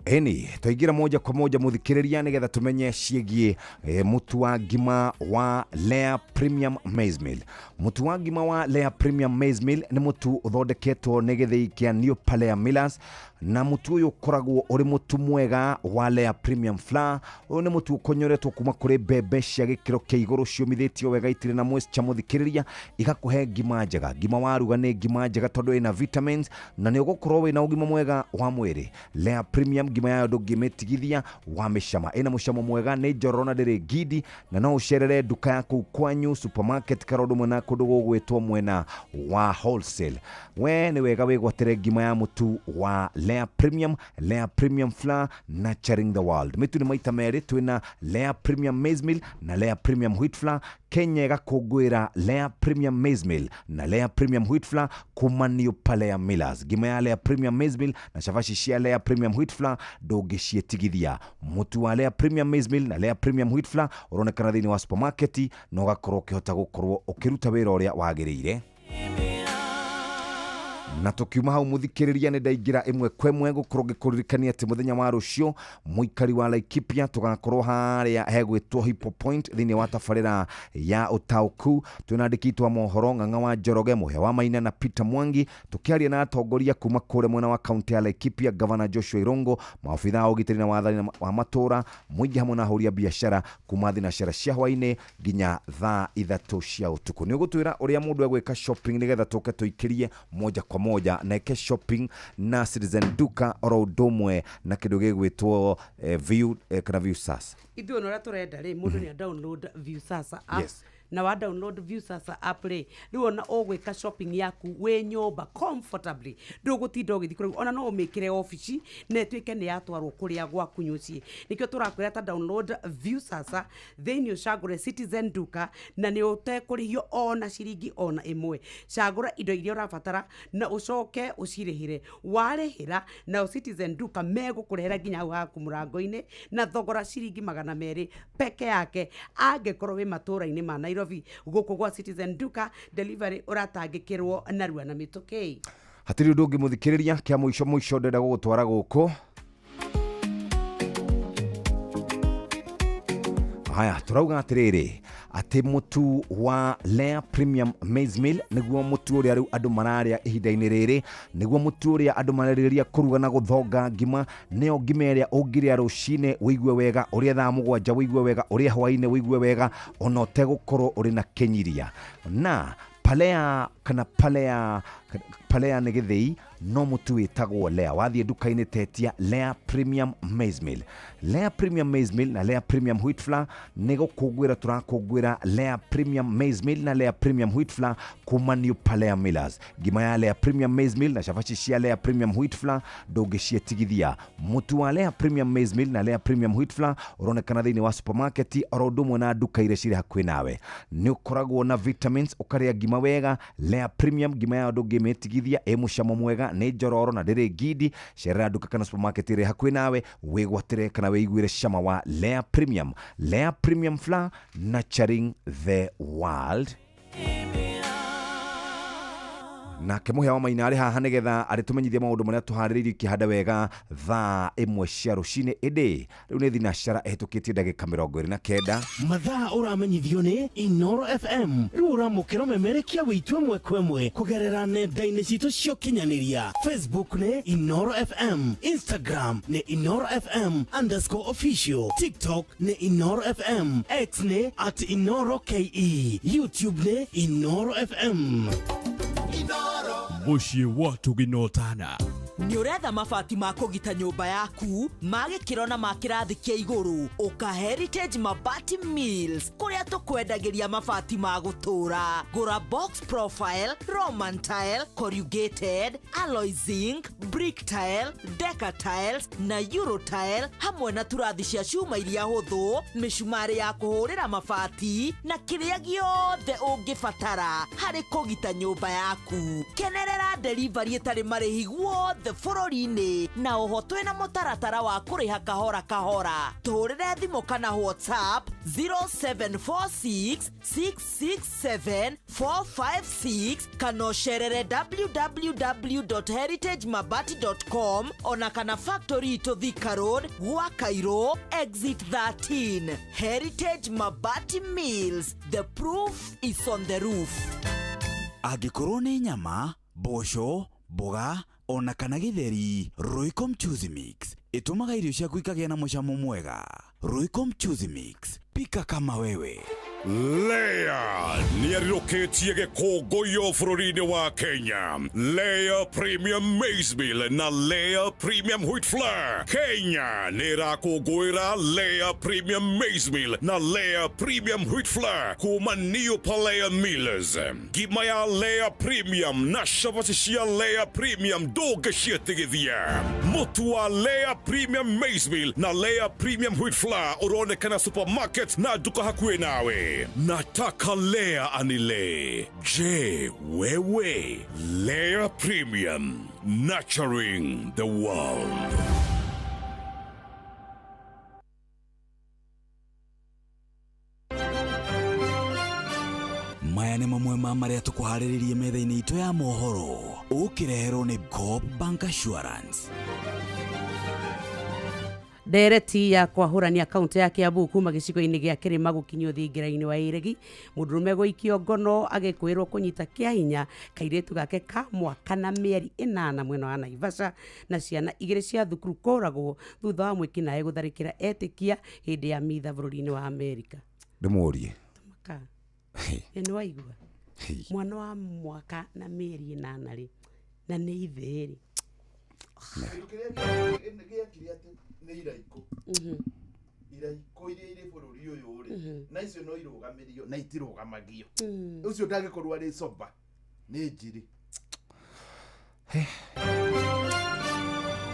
S18: Eni twaingĩra moja kwa moja mũthikĩrĩria nĩgetha tũmenye ciĩgiĩ mũtu wa ngima wa Lea Premium Maize Meal. Mũtu wa ngima wa Lea Premium Maize Meal nĩ mũtu ũthondeketwo nĩ gĩthĩi kĩa New Palea Millers, na mũtu ũyũ ũkoragwo ũrĩ mũtu mwega wa Lea Premium Flour. Ũyũ nĩ mũtu ũkonyoretwo kuma kũrĩ mbembe cia gĩkĩro kĩa igũrũ ciũmithĩtio wega itirĩ na moisture mũthikĩrĩria, igakũhe ngima njega. Ngima waruga nĩ ngima njega tondũ ĩna vitamins na nĩ ũgũkorwo wĩna ũgima mwega wa mwĩrĩ. Lea Premium ngima yayo ndũngĩmĩtigithia wa mĩcama, ĩna mũcamo mwega, nĩ njororo na ndĩrĩ ngindi, na no ũcerere nduka yaku kwanyu, supermarket kana ũndũ mwena kũndũ gũgwĩtwo mwena wa wholesale. We nĩ wega wĩgwatĩre ngima ya mũtu wa Lea Premium, Lea Premium Flour, nurturing the world. Mĩtu nĩ maita merĩ, twĩna Lea Premium Maize Meal na Lea Premium Wheat Flour. Kenya ĩgakũngũĩra Lea Premium Maize Meal na Lea Premium Wheat Flour kuma New Palea Millers. Ngima ya Lea Premium Maize Meal na cabaci cia Lea Premium Wheat Flour ndũngĩciĩtigithia. Mũtu wa Lea Premium Maize Meal na Lea Premium Wheat Flour ũronekana thĩinĩ wa supermarket na ũgakorwo ũkĩhota gũkorwo ũkĩruta wĩra ũrĩa wagĩrĩire. Na tukiuma hau muthikiriria nĩ ndaingĩra ĩmwe kwa ĩmwe gũkorwo ngĩkũririkania atĩ mũthenya wa rũciũ mũikari wa Laikipia tũgakorwo harĩa hegwĩtwo Hippo Point thĩinĩ wa tabarĩra ya ũtaũku. Twĩna andĩki aitũ a mohoro Ng'ang'a wa Njoroge, Mũhĩa wa Maina na Peter Mwangi, tũkĩaria na atongoria kuma kũrĩa mwena wa kaunti ya Laikipia, Gavana Joshua Irungu, maobitha a ũgitĩri na wathani wa matũra mũingĩ hamwe na ahũri a biacara kuma thinacara cia hwainĩ nginya thaa 3 cia ũtukũ. Nĩ ũgũtwĩra ũrĩa mũndũ egwĩka shopping nĩgetha tũke tũikĩrie moja kwa moja na eke shopping na Citizen Duka oro ũndũ ũmwe na kĩndũ gĩgwĩtwo View kana View Sasa.
S19: Ithuĩ ona ũrĩa tũrenda rĩ, mũndũ nĩ a download View Sasa app.
S18: Yes.
S19: Na wa download View Sasa app rĩ, rĩu ona ũgwĩka shopping yaku wĩ nyũmba comfortably, ndũgũtinda ũgĩthiĩ kũraihu, ona no ũmĩkĩre obici na ĩtuĩke nĩ yatwarwo kũrĩa gwaku mũciĩ. Nĩkĩo tũrakwĩra ta download View Sasa thĩinĩ ũcagũre Citizen Duka na nĩ ũtekũrĩhio ona ciringi ona ĩmwe. Cagũra indo iria ũrabatara na ũcoke ũcirĩhĩre. Warĩhĩra nao Citizen Duka megũkũrehera nginya hau haku mũrango-inĩ na thogora ciringi 200 peke yake angĩkorwo wĩ matũra-inĩ ma Nairobi. Gũkũ gwa Citizen Duka delivery ũratangĩkĩrwo narua na mĩtũkĩ.
S18: Hatirĩ ũndũ ũngĩ mũthikĩrĩria, kĩa mũico mũico ndĩrenda gũgũtwara gũkũ. Haya, tũrauga atĩrĩrĩ atĩ mũtu wa Lea Premium Maize Meal nĩguo mũtu ũrĩa rĩu andũ mararĩa ihinda-inĩ rĩrĩ, nĩguo mũtu ũrĩa andũ mararĩrĩria kũruga na gũthonga ngima, nĩyo ngima ĩrĩa ũngĩrĩa rũcinĩ ũigue wega, ũrĩe thaa 7 ũigue wega, ũrĩe hwaĩ-inĩ ũigue wega, ona ũtegũkorwo ũrĩ na kĩnyiria. Na Palea kana Palea, Palea nĩ gĩthĩi no mũtu wĩtagwo Lea. Wathiĩ nduka-inĩ tetia Lea Premium Maize Meal. Lea Premium Maize Meal na Lea Premium Wheat Flour nĩ gũkũngũĩra tũrakũngũĩra Lea Premium Maize Meal na Lea Premium Wheat Flour kuma New Palea Millers. Ngima ya Lea Premium Maize Meal na cabaci cia Lea Premium Wheat Flour ndũngĩciĩtigithia. Mũtu wa Lea Premium Maize Meal na Lea Premium Wheat Flour ũronekana thĩinĩ wa supermarket oro ũndũ ũmwe na nduka iria cirĩ hakuhĩ nawe. Nĩ ũkoragwo na vitamins ũkarĩa ngima wega. Lea Premium ngima yayo ndũngĩmĩtigithia, ĩ mũcamo mwega, nĩ njororo na ndĩrĩ ngindi. Cerera nduka kana supermarket ĩrĩ hakuhĩ nawe wĩgwatĩre kana wĩiguĩre cama wa Lea Premium. Lea Premium Flour, nurturing the world. Nake Mũhĩa wa Maina arĩ haha nĩgetha arĩtũmenyithie maũndũ marĩa tũharĩrĩirie ikĩhanda wega thaa 1 cia rũcinĩ, ĩndĩ rĩu nĩ thinacara ĩhĩtũkĩtie ndagĩka 29.
S21: Mathaa ũramenyithio nĩ Inoro FM. Rĩu ũramũkĩra ũmemerekia witũ ĩmwe kwa ĩmwe kũgerera nenda-inĩ citũ cia ũkinyanĩria. Facebook nĩ Inoro FM, Instagram nĩ Inoro FM _official, TikTok nĩ Inoro FM, X nĩ @InoroKE, YouTube nĩ Inoro FM.
S9: Mũciĩ wa tũginotana.
S6: Nĩ ũretha mabati ma kũgita nyũmba yaku ma gĩkĩro na ma kĩrathi kĩa igũrũ, ũka Heritage Mabati Mills kũrĩa tũkwendagĩria mabati ma gũtũra. Gũra box profile, Roman tile, corrugated, alloy zinc, brick tile, deca tiles na euro tile hamwe na turathi cia cuma iria hũthũ, mĩcumarĩ ya kũhũrĩra mabati na kĩrĩa gĩothe ũngĩbatara harĩ kũgita nyũmba yaku. Kenerera delivery ĩtarĩ marĩhi guothe bũrũri-inĩ na oho twĩna mũtaratara wa kũrĩha kahora kahora. Tũhũrĩre thimũ kana WhatsApp 0746 667 456 kana ũcerere www.heritagemabati.com ona kana factory itũ Thika Road, gwa Cairo, exit 13. Heritage Mabati Mills, the proof is on the roof.
S11: Angĩkorwo nĩ nyama, mboco, mboga ona kana gĩtheri, Royco Mchuzi Mix ĩtũmaga irio ciaku ikagĩa na mũcamo mwega. Royco Mchuzi Mix, pika kama wewe.
S22: Lea nĩarirũkĩtie gĩkũngũiyo bũrũri-inĩ wa Kenya. Lea Premium Maize Meal na Lea Premium Wheat Flour. Kenya nĩ ĩrakũngũĩra Lea Premium Maize Meal na Lea Premium Wheat Flour kuma New Palea Millers. Ngima ya Lea Premium na cabaci cia Lea Premium ndũngĩciĩtigithia. Mũtu wa Lea Premium Maize Meal na Lea Premium Wheat Flour ũronekana supermarket na nduka hakuhĩ nawe. nilee, nataka Lea anilee. Je, wewe? Lea Premium, nurturing the world.
S11: Maya nĩ mamwe ma marĩa tũkũharĩrĩrie metha-inĩ itũ ya mohoro ũkĩreherwo nĩ Coop Bank Assurance.
S19: Ndereti ya kwahũrania kaunti ya Kiambu kuma gĩcigo-inĩ gĩa Kĩrĩma gũkinyio thingira-inĩ wa Iregi, mũndũrũme gũikio ngono agĩkwĩrwo kũnyita kĩa hinya kairĩtu gake ka mwaka na mĩeri 8 mwena wa Naivasha, na ciana 2 cia thukuru kũragwo thutha wa mwĩkinaĩ gũtharĩkĩra etĩkia hĩndĩ ya mitha bũrũri-inĩ wa Amerika.
S18: Ndĩmũrie
S19: nĩ waigua mwana wa mwaka na mĩeri 8 rĩ, na nĩ ithe rĩ.
S20: Nĩ iraikũ iraikũ iria irĩ bũrũri ũyũ rĩ, na icio no irũgamĩrio na itirũgamagio. Ũcio ndangĩkorwo arĩ soba nĩ njiri.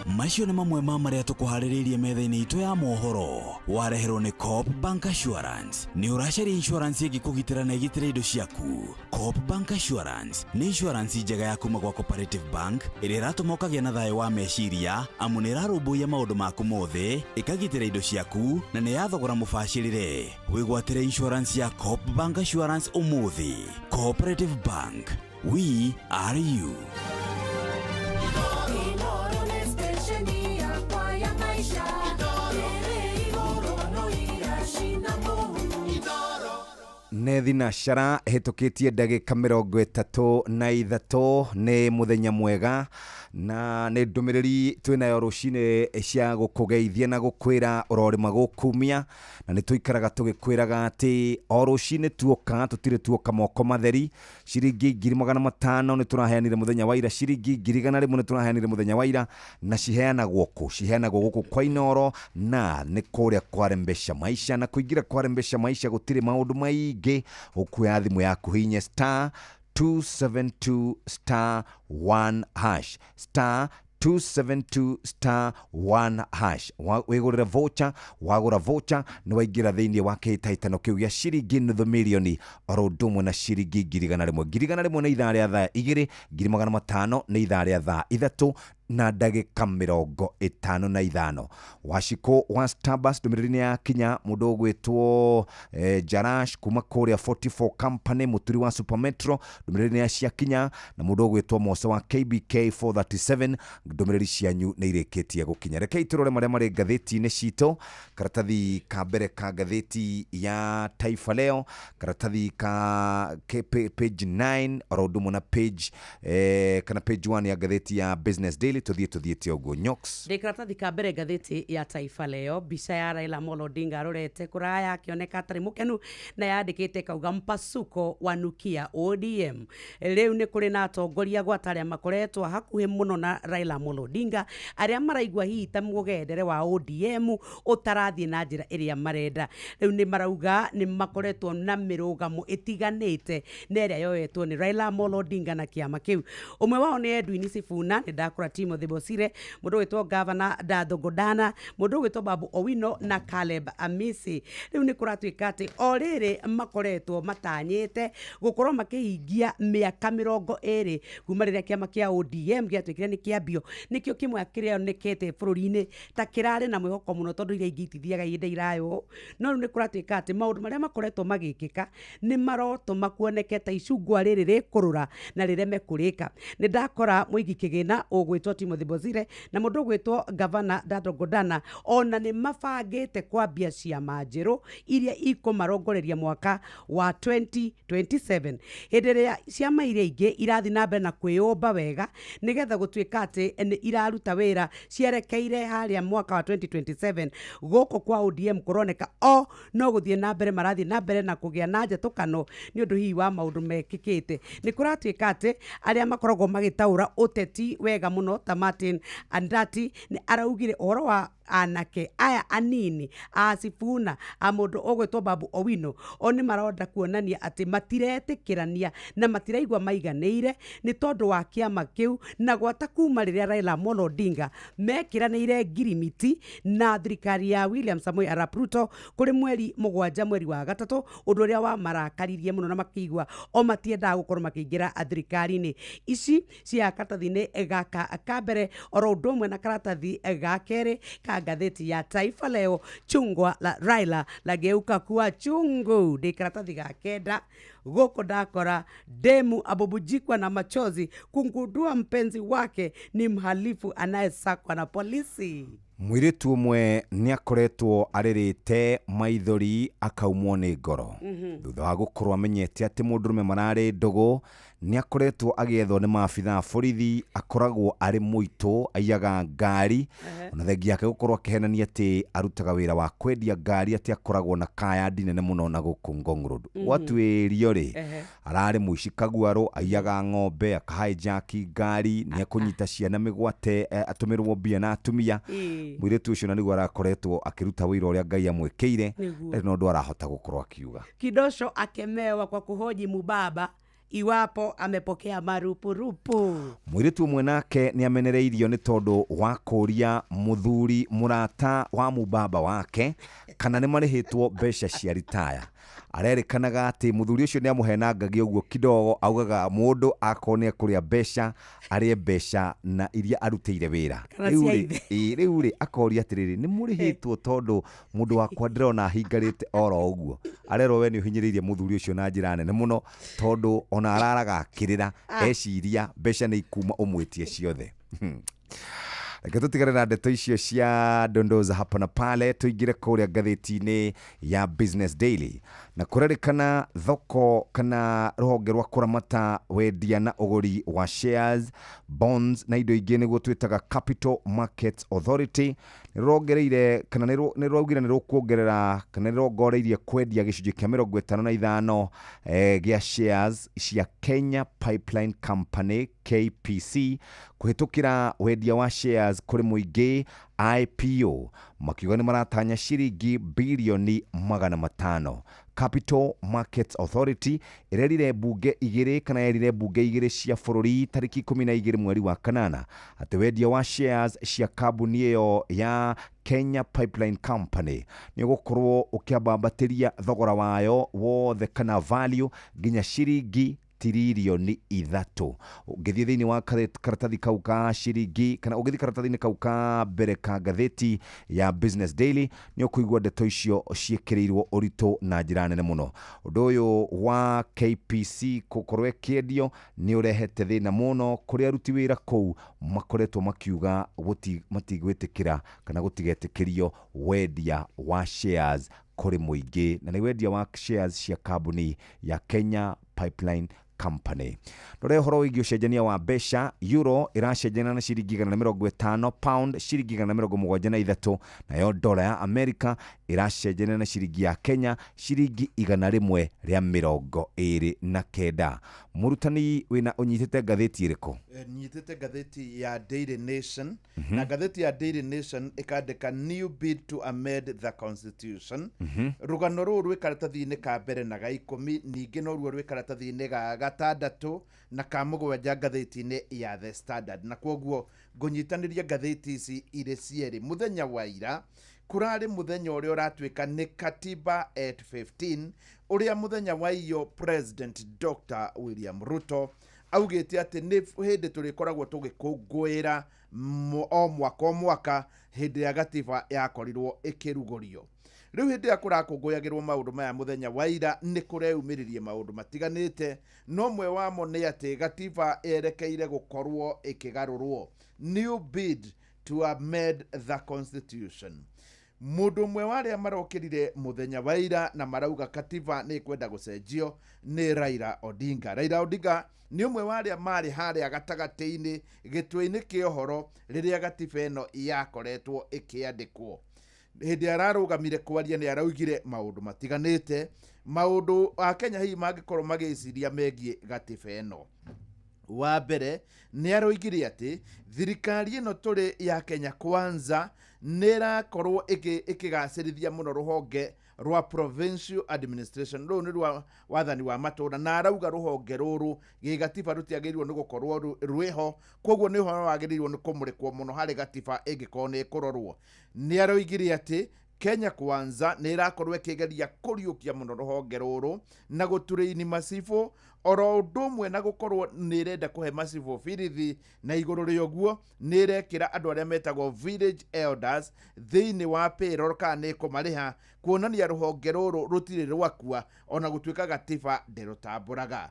S11: Macio nĩ mamwe ma marĩa tũkũharĩrĩirie metha-inĩ itũ ya mohoro wareherwo nĩ Coop Bank Assurance. Nĩ ũracaria insurance ĩngĩkũgitĩra na ĩgitĩre indo ciaku? Coop Bank Assurance nĩ insurance njega ya kuma gwa Cooperative Bank ĩrĩa ĩratũma ũkagĩa na thayũ wa meciria, amu nĩ ĩrarũmbũiya maũndũ maku mothe, ĩkagitĩra indo ciaku na nĩ ya thogora mũbacĩrĩre. Wĩgwatĩre insurance ya Coop Bank Assurance ũmũthĩ. Cooperative Bank, we are you.
S18: Nĩ thinacara ĩhĩtũkĩtie ndagĩka 33 nĩ mũthenya mwega na nĩ ndũmĩrĩri twĩnayo rũcinĩ cia gũkũgeithia na gũkwĩra ũrorĩma gũkumia, na nĩ tũikaraga tũgĩkwĩraga atĩ o rũcinĩ tuoka tũtirĩ tuoka moko matheri. Ciringi 500,000 nĩ tũraheanire mũthenya wa ira, ciringi 100,000 nĩ tũraheanire mũthenya wa ira, na ciheanagwo kũ? Ciheanagwo gũkũ kwa Inoro na nĩ kũrĩa kwarembesha maisha, na kũingĩra kwarembesha maisha gũtirĩ maũndũ maingĩ. Ũkuoya thimũ yaku hinya star 272 star 1 hash, star 272 star 1 hash. Wĩgũrĩre voucher, wagũra voucher nĩ waingĩra thĩinĩ wa kĩhĩtahĩtano kĩu gĩa ciringi 500,000 oro ũndũ ũmwe na ciringi 100,000. 100,000 nĩ ithaa rĩa thaa 2, 500,000 nĩ ithaa rĩa thaa 3 na ndagĩka 55. Wacikũ wa Starbucks ndũmĩrĩri nĩ yakinya. Mũndũ ũgwĩtwo Jarash kuma kũrĩa 44 Company, mũturi wa Supermetro, ndũmĩrĩri nĩ yaciakinya, na mũndũ ũgwĩtwo Mose wa KBK 437, ndũmĩrĩri cianyu nĩ irĩkĩtie gũkinya. Rekei tũrore marĩa marĩ ngathĩti-inĩ citũ. Karatathi ka mbere ka ngathĩti ya Taifa Leo, karatathi ka page 9 oro ũndũ ũmwe na page kana page 1 ya ngathĩti ya Business Daily. Tuthiĩte ũguo Nyox.
S19: Ndĩ karatathi ka mbere ngathĩti ya Taifa Leo, mbica ya Raila Amolo Odinga arorete kũraya akĩoneka atarĩ mũkenu na yandĩkĩte kauga mpasuko wanukia ODM. Rĩu nĩ kũrĩ na atongoria gwata arĩa makoretwo hakuhĩ mũno na Raila Amolo Odinga, arĩa maraigua hihi ta mũgendere wa ODM ũtarathiĩ na njĩra ĩrĩa marenda. Rĩu nĩ marauga nĩ makoretwo na mĩrũgamo ĩtiganĩte na ĩrĩa yoetwo nĩ Raila Amolo Odinga na kĩama kĩu. Ũmwe wao nĩ Edwin Sifuna, nĩ ndakora Timothy Bosire, mũndũ wĩtwo Gavana Datho Godana, mũndũ wĩtwo Babu Owino na Caleb Amisi. Rĩu nĩ kũratuĩka atĩ o rĩrĩ makoretwo matanyĩte gũkorwo makĩhingia mĩaka 20 kuma rĩrĩa kĩama kĩa ODM gĩatuĩkire nĩ kĩambio, nĩkĩo kĩmwe kĩrĩonekete bũrũri-inĩ ta kĩrarĩ na mwĩhoko mũno tondũ iria ingĩ itithiaga ihinda iraya ũũ. No rĩu nĩ kũratuĩka atĩ maũndũ marĩa makoretwo magĩkĩka nĩ marotũma kuoneke ta icungwa rĩrĩ rĩkũrũra na rĩreme kũrĩka. Nĩ ndakora mũigi kĩgĩna ũgwĩtwo Timothy Bosire na mũndũ ũgwĩtwo Gavana Datho Godana ona nĩ mabangĩte kwambia ciama njerũ iria ikũmarongoreria mwaka wa 2027, hĩndĩ ĩrĩa ciama iria ingĩ irathiĩ na mbere na kwĩyũmba wega nĩgetha gũtuĩka atĩ nĩ iraruta wĩra cierekeire harĩa mwaka wa 2027. Gũkũ kwa ODM kũroneka o no gũthiĩ na mbere marathiĩ na mbere na kũgĩa na njatũkano nĩ ũndũ hihi wa maũndũ mekĩkĩte. Nĩ kũratuĩka atĩ arĩa makoragwo magĩtaũra ũteti wega mũno ta Martin Andati nĩ araugire ũhoro wa Anake aya anini a Sifuna, a mũndũ ũgwĩtwo Babu Owino, o nĩ maronda kuonania atĩ matiretĩkĩrania na matiraigua maiganĩire nĩ tondũ wa kĩama kĩu, na gwata kuma rĩrĩa Raila Amolo Odinga mekĩranĩire ngirimiti na thirikari ya William Samoei Arap Ruto kũrĩ mweri 7 mweri wa 3, ũndũ ũrĩa wamarakaririe mũno na makĩigua o matiendaga gũkorwo makĩingĩra thirikari-inĩ. Ici cia karatathi-inĩ gaka ka mbere oro ũndũ ũmwe na karatathi ga kerĩ ka ngathĩti ya Taifa Leo, chungwa la Raila lageuka kuwa chungu. Ndĩ karatathi ga 9 gũkũ ndakora demu abubujikwa na machozi kungundua mpenzi wake ni mhalifu anayesakwa na polisi.
S18: Mũirĩtu ũmwe nĩ akoretwo arĩrĩte maithori akaumwo nĩ ngoro thutha wa gũkorwo amenyete atĩ mũndũrũme mararĩ ndũgũ nĩ akoretwo agĩethwo nĩ maabithaa borithi, akoragwo arĩ mũitũ, aiyaga ngari, ona thengia yake gũkorwo akĩhenania atĩ arutaga wĩra wa kwendia ngari, atĩ akoragwo na kayandi nene mũno na gũkũ Ngong Road. Gwatuĩrio rĩ, ararĩ mũici kaguarũ, aiyaga ng'ombe, akahaijaki ngari, nĩ ekũnyita ciana mĩgwate, atũmĩrwo mbia na atumia. Mũirĩtu ũcio na nĩguo arakoretwo akĩruta wĩra ũrĩa Ngai amwĩkĩire, ndarĩ na ũndũ arahota gũkorwo akiuga.
S19: Kidosho akemewa kwa kuhoji mubaba iwapo amepokea marupurupu.
S18: Mũirĩtu ũmwe nake nĩ amenereirio nĩ tondũ wa kũria mũthuri mũrata wa mubaba wake kana nĩ marĩhĩtwo mbeca cia ritaya. Arerĩkanaga atĩ mũthuri ũcio nĩ amũhenangagia ũguo kidogo, augaga mũndũ akorwo nĩ ekũrĩa mbeca arĩe mbeca na iria arutĩire wĩra. Rĩu rĩ akoria atĩrĩrĩ, nĩ mũrĩhĩtwo tondũ mũndũ wakwa ndĩrona ahingarĩte oro ũguo. Arerwo we nĩ ũhinyĩrĩirie mũthuri ũcio na njĩra nene mũno tondũ ona araraga akĩrĩra eciria mbeca nĩ ikuma ũmwĩtie ciothe. Reke tũtigane na ndeto icio cia dondoza hapa na pale, tũingĩre kũrĩa ngathĩti-inĩ ya Business Daily. Na kũrerĩkana thoko kana rũhonge rwa kũramata wendia na ũgũri wa shares, bonds na indo ingĩ nĩguo twĩtaga Capital Markets Authority nĩ rũrongereire kana nĩ rũraugire nĩ rũkuongerera kana nĩ rũrongoreirie kwendia gĩcunjĩ kĩa 55 gĩa shares cia Kenya Pipeline Company KPC kũhĩtũkĩra wendia wa shares kũrĩ mũingĩ IPO, makiuga nĩ maratanya ciringi bilioni 500. Capital Markets Authority ĩrerire mbunge igĩrĩ kana yerire mbunge igĩrĩ cia bũrũri tarĩki 12 mweri wa 8 atĩ wendia wa shares cia kambuni ĩyo ya Kenya Pipeline Company nĩ ũgũkorwo ũkĩambambatĩria thogora wayo wothe kana value nginya ciringi tiririoni 3. Ũngĩthiĩ thĩinĩ wa karatathi kau ka ciringi kana ũngĩthiĩ karatathi-inĩ kau ka mbere ka ngathĩti ya Business Daily nĩ ũkũigua ndeto icio ciĩkĩrĩirwo ũritũ na njĩra nene mũno. Ũndũ ũyũ wa KPC gũkorwo ĩkĩendio nĩ ũrehete thĩna mũno kũrĩ aruti wĩra kũu makoretwo makiuga matigwĩtĩkĩra kana gũtigetĩkĩrio wendia wa shares kũrĩ mũingĩ, na nĩ wendia wa shares cia kambuni ya Kenya Pipeline Company. Ndore ũhoro wĩgiĩ ũcenjania wa mbeca, euro ĩracenjania na ciringi 150, pound ciringi 173, nayo dola ya America ĩracenjania na ciringi ya Kenya ciringi 129. Mũrutani wĩna ũnyitĩte ngathĩti ĩrĩkũ?
S20: Nyitĩte ngathĩti ya Daily Nation. Na ngathĩti ya Daily Nation ĩkandĩka new bid to amend the constitution. Rũgano rũrũ rwĩ karatathi-inĩ ka mbere na ga 10, ningĩ noruo rwĩ karatathi-inĩ ga 6 na ka 7 ngathĩti-inĩ ya The Standard. Na kwoguo ngũnyitanĩria ngathĩti ici irĩ cierĩ. Mũthenya wa ira kũrarĩ mũthenya ũrĩa ũratuĩka nĩ Katiba at 15, ũrĩa mũthenya wa iyo President Dr. William Ruto augĩte atĩ nĩ hĩndĩ tũrĩkoragwo tũgĩkũngũĩra o mwaka o mwaka hĩndĩ ya gatiba yakorirwo ĩkĩrugũrio. Rĩu hĩndĩ ĩrĩa kũrakũngũyagĩrwo maũndũ maya mũthenya wa ira nĩ kũreumĩririe maũndũ matiganĩte, no mwe wamo nĩ atĩ gatiba yerekeire gũkorwo ĩkĩgarũrwo, new bid to amend the constitution. Mũndũ ũmwe wa arĩa marokĩrire mũthenya wa ira na marauga katiba nĩ ĩkwenda gũcenjio nĩ Raila Odinga. Raila Odinga nĩ ũmwe wa arĩa marĩ harĩa gatagatĩ-inĩ gĩtwe-inĩ kĩa ũhoro rĩrĩa gatiba ĩno yakoretwo ĩkĩandĩkwo. Hĩndĩ ararũgamire kwaria nĩ araugire maũndũ matiganĩte, maũndũ a Kenya hihi mangĩkorwo magĩciria megiĩ gatiba ĩno. Wa mbere nĩ aroigire atĩ thirikari ĩno tũrĩ ya Kenya Kwanza Nĩ ĩrakorwo ĩkĩgacĩrithia mũno rũhonge rwa provincial administration, rũu nĩ rwa wathani wa matũra, na arauga rũhonge rũrũ gĩgatiba rũtiagĩrĩirwo nĩ gũkorwo rwĩho, koguo nĩ ũhoro wagĩrĩirwo nĩ kũmũrĩkwo mũno harĩ gatiba ĩngĩkorwo nĩ ĩkũrorwo. Nĩ aroigire atĩ Kenya Kwanza nĩ ĩrakorwo ĩkĩgeria kũriũkia mũno rũhonge rũrũ na gũtũrĩini macibũ, oro ũndũ ũmwe na gũkorwo nĩ ĩrenda kũhe macibũ birithi, na igũrũ rĩa ũguo nĩ ĩrekĩra andũ arĩa metagwo village elders thĩinĩ wa payroll kana nĩ ĩkũmarĩha, kuonania rũhonge rũrũ rũtirĩ rwakua ona gũtuĩka gatiba ndĩrũtambũraga.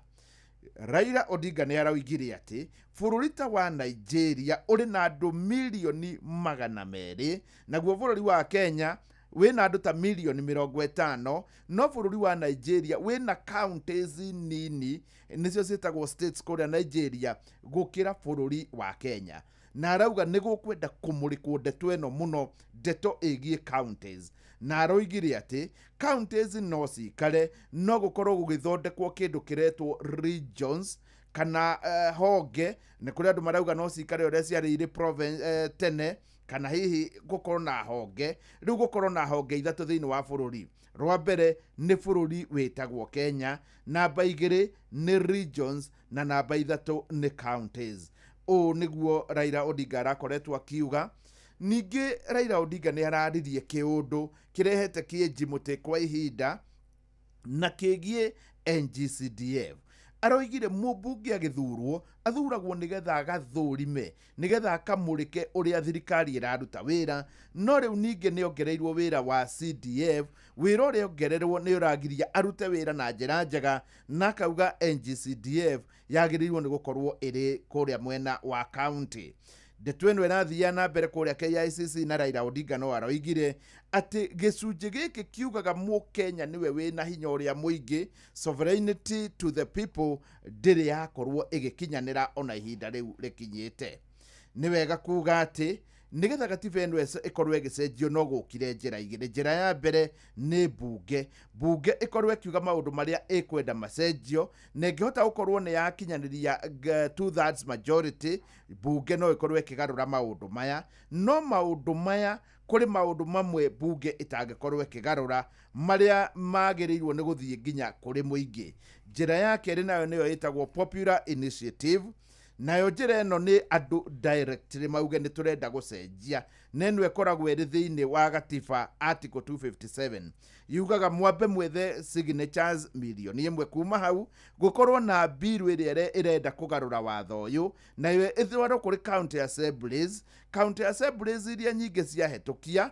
S20: Raila Odinga nĩ aroigire atĩ bũrũri ta wa Nigeria ũrĩ na andũ mirioni 200, naguo bũrũri wa Kenya wĩna andũ ta mirioni 50, no bũrũri wa Nigeria wĩna counties nini nĩcio ciĩtagwo states kũrĩa Nigeria gũkĩra bũrũri wa Kenya. Na arauga nĩ gũkwenda kũmũrĩkwo ndeto ĩno mũno, ndeto ĩgiĩ counties. Na aroigire atĩ counties no cikare, no gũkorwo gũgĩthondekwo kĩndũ kĩretwo regions kana honge. Nĩ kũrĩ andũ marauga no cikare ũrĩa ciarĩ irĩ province tene, kana hihi gũkorwo na honge. Rĩu gũkorwo na honge ithatũ thĩinĩ wa bũrũri. Rwa mbere nĩ bũrũri wĩtagwo Kenya, namba 2 nĩ regions, na namba 3 nĩ counties. Ũũ nĩguo Raila Odinga arakoretwo akiuga. Ningĩ Raila Odinga nĩ araririe kĩũndũ kĩrehete kĩenji mũtĩ kwa ihinda na kĩgiĩ NGCDF. Aroigire mũmbunge agĩthurwo athuragwo nĩgetha agathũrime, nĩgetha akamũrĩke ũrĩa thirikari ĩraruta wĩra, no rĩu ningĩ nĩ ongereirwo wĩra wa CDF. Wĩra ũrĩa ongererwo nĩ ũragiria arute wĩra na njĩra njega, na akauga NGCDF yagĩrĩirwo nĩ gũkorwo ĩrĩ kũrĩa mwena wa county. Ndeto ĩno ĩrathiĩ na mbere kũrĩa KICC, na Raila Odinga no aroigire atĩ gĩcunjĩ gĩkĩ kiugaga mũkenya nĩwe wĩna hinya ũrĩa mũingĩ, sovereignty to the people ndĩrĩ yakorwo ĩgĩkinyanĩra ona ihinda rĩu rĩkinyĩte. Nĩ wega kuga atĩ nĩgetha gatiba ĩno ĩkorwo ĩgĩcenjio no gũkire njĩra igĩrĩ. Njĩra ya mbere nĩ bunge, bunge ĩkorwo ĩkiuga maũndũ marĩa ĩkwenda macenjio, na ĩngĩhota gũkorwo nĩ yakinyanĩria 2/3 majority, bunge no ĩkorwo ĩkĩgarũra maũndũ maya. No maũndũ maya kũrĩ maũndũ mamwe bunge ĩtangĩkorwo ĩkĩgarũra marĩa magĩrĩirwo nĩ gũthiĩ nginya kũrĩ mũingĩ. Njĩra ya kerĩ nayo nĩyo ĩtagwo popular initiative. Nayo njĩra ĩno nĩ andũ directly mauge nĩ tũrenda gũcenjia, na ĩno ĩkoragwo ĩrĩ thĩinĩ wa gatiba article 257. Yugaga mwambe mwethe signatures 1 million kuma hau gũkorwo na bill ĩrĩa ĩrenda kũgarũra watho ũyũ, nayo ĩtwarwo kũrĩ county assemblies. County assemblies iria nyingĩ ciahĩtũkia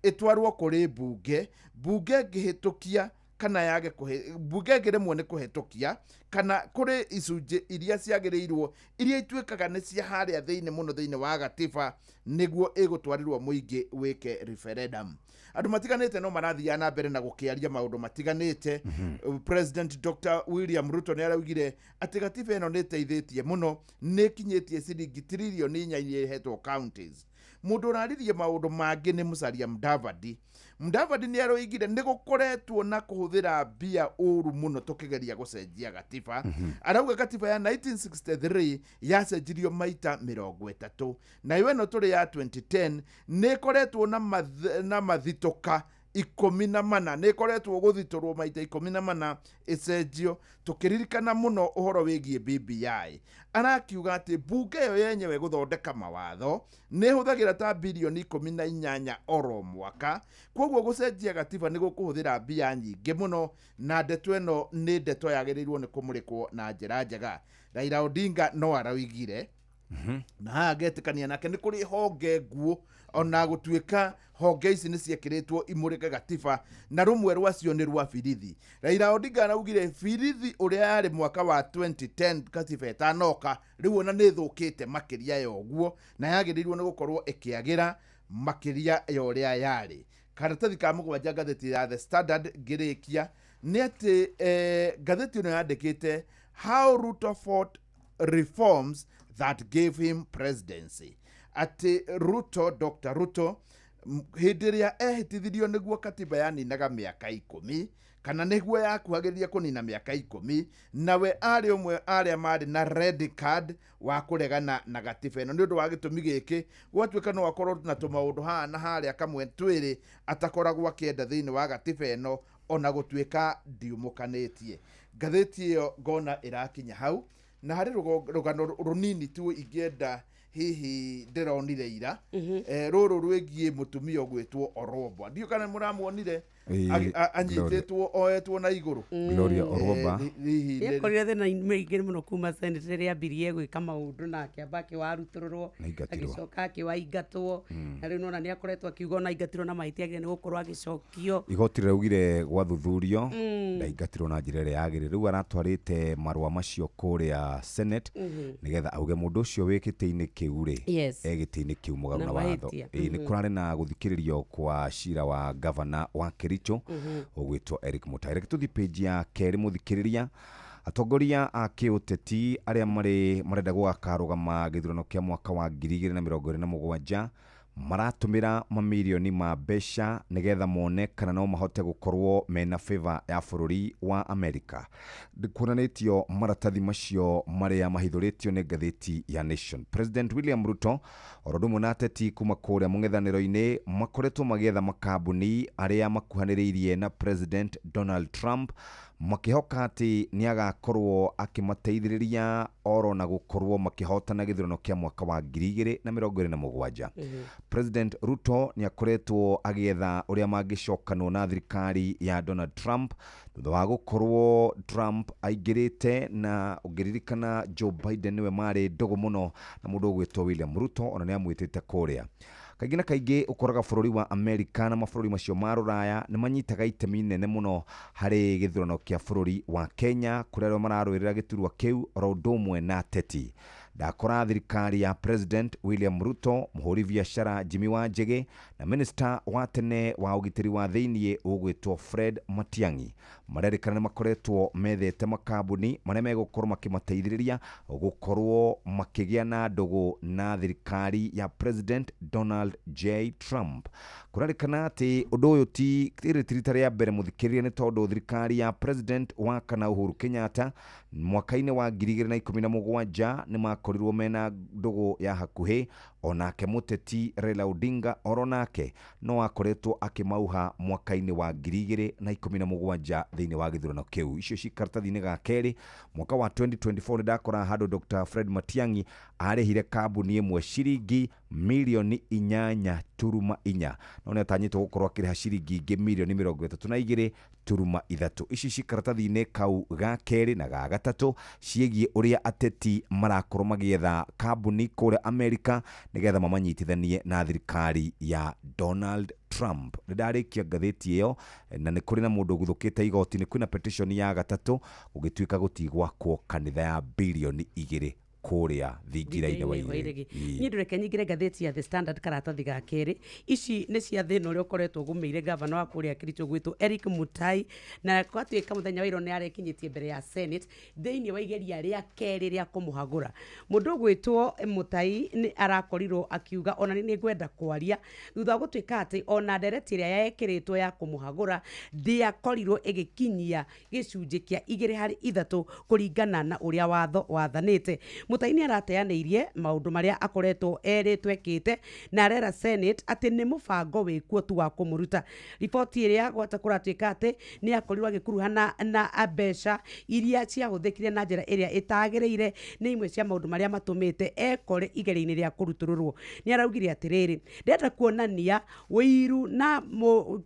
S20: ĩtwarwo kũrĩ bunge, bunge ĩngĩhĩtũkia kana yage bunge ĩngĩremwo nĩ kũhĩtũkia, kana kũrĩ icunjĩ iria ciagĩrĩirwo iria ituĩkaga nĩ cia harĩa thĩinĩ mũno thĩinĩ wa gatiba, nĩguo ĩgũtwarĩrwo mũingĩ wĩke referendum. Andũ matiganĩte no marathiaga na mbere na gũkĩaria maũndũ matiganĩte. President Dr. William Ruto nĩ araugire atĩ gatiba ĩno nĩ ĩteithĩtie mũno, nĩ ĩkinyĩtie ciringi 4 trillion iria ihetwo counties. Mũndũ ũraririe maũndũ mangĩ nĩ Musalia Mudavadi. Mudavadi nĩ aroigire nĩ gũkoretwo na kũhũthĩra mbia ũru mũno tũkĩgeria gũcenjia gatiba. Arauga gatiba ya 1963 yacenjirio maita 30, nayo ĩno tũrĩ ya 2010 nĩ ĩkoretwo na mathitũka 14, nĩ ĩkoretwo gũthitũrwo maita 14 ĩcenjio, tũkĩririkana mũno ũhoro wĩgiĩ BBI. Arakiuga atĩ bunge ĩyo yenyewe gũthondeka mawatho nĩ ĩhũthagĩra ta 18 birioni oro mwaka, koguo gũcenjia gatiba nĩ gũkũhũthĩra mbia nyingĩ mũno, na ndeto ĩno nĩ ndeto yagĩrĩirwo nĩ kũmũrĩkwo na njĩra njega. Raila Odinga no araugire, na haha ngetĩkania nake, nĩ kũrĩ honge nguũ ona gũtuĩka honge ici nĩ ciekĩrĩtwo imũrĩke gatiba, na rũmwe rwacio nĩ rwa birithi. Raila Odinga araugire birithi ũrĩa yarĩ mwaka wa 2010 katiba ĩtanoka, rĩu ona nĩ ĩthũkĩte makĩria ya ũguo, na yagĩrĩirwo nĩ gũkorwo ĩkĩagĩra makĩria ya ũrĩa yarĩ. Karatathi ka mũgwanja ngathĩti ya The Standard ngĩrĩkia nĩ atĩ ngathĩti ĩno yandĩkĩte "How Ruto fought reforms that gave him presidency", atĩ Ruto, Dr. Ruto, hĩndĩ ĩrĩa ehĩtithirio nĩguo katiba yaninaga mĩaka 10. Kana nĩguo yakuhagĩrĩria kũnina mĩaka 10 nawe arĩ ũmwe arĩa marĩ na red card wa kũregana na gatiba ĩno nĩ ũndũ wa gĩtũmi gĩkĩ gwatuĩka no akorwo na tũmaũndũ haha na harĩa kamwe twĩrĩ atakoragwo akĩenda thĩinĩ wa gatiba ĩno ona gũtuĩka ndiumũkanĩtie. Ngathĩti ĩyo ngona ĩrakinya hau na harĩ rũgano rũnini tu ingĩenda hihi ndĩronire ira rũrũ rwĩgiĩ mũtumia ũgwĩtwo Orwoba. Ndiũ kana mũramuonire anyitĩtwo oetwo na igũrũ.
S18: Gloria Orwoba
S19: nĩakorire thĩna mĩingĩ mũno kuma Senate rĩrĩa ambirie gwĩka maũndũ na akĩamba akĩwarutũrũrwo agĩcoka akĩwaingatwo na rĩu nona nĩakoretwo akiuga ona aingatirwo na mahĩtia agĩrĩire nĩ gũkorwo agĩcokio.
S18: Igoti rĩraugire gwathuthurio ndaingatirwo na njĩra ĩrĩa yagĩrĩire. Rĩu aratwarĩte marũa macio kũrĩa Senate nĩgetha auge mũndũ ũcio wĩ gĩtĩ-inĩ kĩu rĩ e gĩtĩ-inĩ kĩu mũgarũ na watho. Nĩ kũrarĩ na gũthikĩrĩrio kwa cira wa gavana wa Kericho ũgwĩtwo Eric Mutai. Reke tũthiĩ page ya kerĩ mũthikĩrĩria. Atongoria a kĩũteti arĩa marenda gũgakarũgama gĩthurano kĩa mwaka wa 2027 maratũmĩra mamirioni ma mbeca nĩgetha mone kana no mahote gũkorwo mena favor ya bũrũri wa Amerika. Kuonanĩtio maratathi macio marĩa mahithũrĩtio nĩ ngathĩti ya Nation. President William Ruto oro ũndũ ũmwe na ateti kuma kũrĩa mũng'ethanĩro-inĩ makoretwo magĩetha makambuni arĩa makuhanĩrĩirie na President Donald Trump makĩhoka atĩ nĩagakorwo akĩmateithĩrĩria oro na gũkorwo makĩhotana gĩthurano kĩa mwaka wa 2027. President Ruto nĩakoretwo agĩetha ũrĩa mangĩcokanwo na thirikari ya Donald Trump thutha wa gũkorwo Trump aingĩrĩte na ũngĩririkana Joe Biden nĩwe marĩ ndũgũ mũno na mũndũ ũgwĩtwo William Ruto ona nĩamwĩtĩte kũrĩa. Kaingĩ na kaingĩ ũkoraga bũrũri wa Amerika na mabũrũri macio ma rũraya nĩ manyitaga itemi nene mũno harĩ gĩthurano kĩa bũrũri wa Kenya kũrĩa arĩa mararũĩrĩra gĩturwa kĩu oro ũndũ ũmwe na ateti. Ndakora thirikari ya President William Ruto, mũhũri biacara Jimmy Wanjigi na minister wa tene wa ũgitĩri wa thĩiniĩ ũgwĩtwo Fred Matiang'i marerĩkana nĩ makoretwo methete makambuni marĩa megũkorwo makĩmateithĩrĩria gũkorwo makĩgĩa na ndũgũ na thirikari ya President Donald J. Trump. Kũrerĩkana atĩ ũndũ ũyũ ti rita rĩa mbere mũthikĩrĩria nĩ tondũ thirikari ya President wa kana Uhuru Kenyatta mwaka-inĩ wa 2017 nĩ makorirwo mena ndũgũ ya hakuhĩ onake mũteti Raila Odinga oro nake no akoretwo akĩmauha mwaka-inĩ wa 2017 thĩinĩ wa gĩthurano kĩu. Icio ci karatathi-inĩ ga kerĩ. Mwaka wa 2024 nĩndakora handũ Dr. Fred Matiang'i arĩhire kambuni ĩmwe ciringi milioni 8.4 no nĩatanyĩtwo gũkorwo akĩrĩha ciringi ingĩ milioni 32.3. Ici ci karatathi-inĩ kau ga kerĩ na ga gatatũ ciĩgiĩ ũrĩa ateti marakorwo magĩetha kambuni kũrĩa Amerika nĩgetha mamanyitithanie na thirikari ya Donald Trump. Nĩndarĩkia ngathĩti ĩyo na nĩ kũrĩ na mũndũ ũguthũkĩte igoti-inĩ kwĩna petition ya gatatũ gũgĩtuĩka gũtigwakwo kanitha ya bilioni 2 kũrĩa thingira-inĩ wa Iregi.
S19: Niĩ ndũreke nyingĩre ngathĩti ya The Standard karatathi ga kerĩ. Ici nĩ cia thĩna ũrĩa ũkoretwo ũgũmĩire gavana wa kũrĩa Kericho gwĩtwo Eric Mutai na gwatuĩka mũthenya wa ira nĩ arekinyĩtie mbere ya Senate thĩinĩ wa igeria rĩa kerĩ rĩa kũmũhagũra. Mũndũ ũgwĩtwo Mutai nĩ arakorirwo akiuga ona nĩ ngwenda kwaria thutha wa gũtuĩka atĩ ona ndereti ĩrĩa yekĩrĩtwo ya kũmũhagũra ndĩakorirwo ĩgĩkinyia gĩcunjĩ kĩa 2 harĩ 3 kũringana na ũrĩa watho wathanĩte. Mutai nĩ arateanĩirie maũndũ marĩa akoretwo erĩtwo ekĩte na arera Senate atĩ nĩ mũbango wĩkuo tu wa kũmũruta. Riboti ĩrĩa gwata kũratuĩka atĩ nĩ akorirwo agĩkuruhana na mbeca iria ciahũthĩkire na njĩra ĩrĩa ĩtagĩrĩire nĩ imwe cia maũndũ marĩa matũmĩte ekore igeria-inĩ rĩa kũrutũrũrwo. Nĩ araugire atĩrĩrĩ, ndĩrenda kuonania ũiru na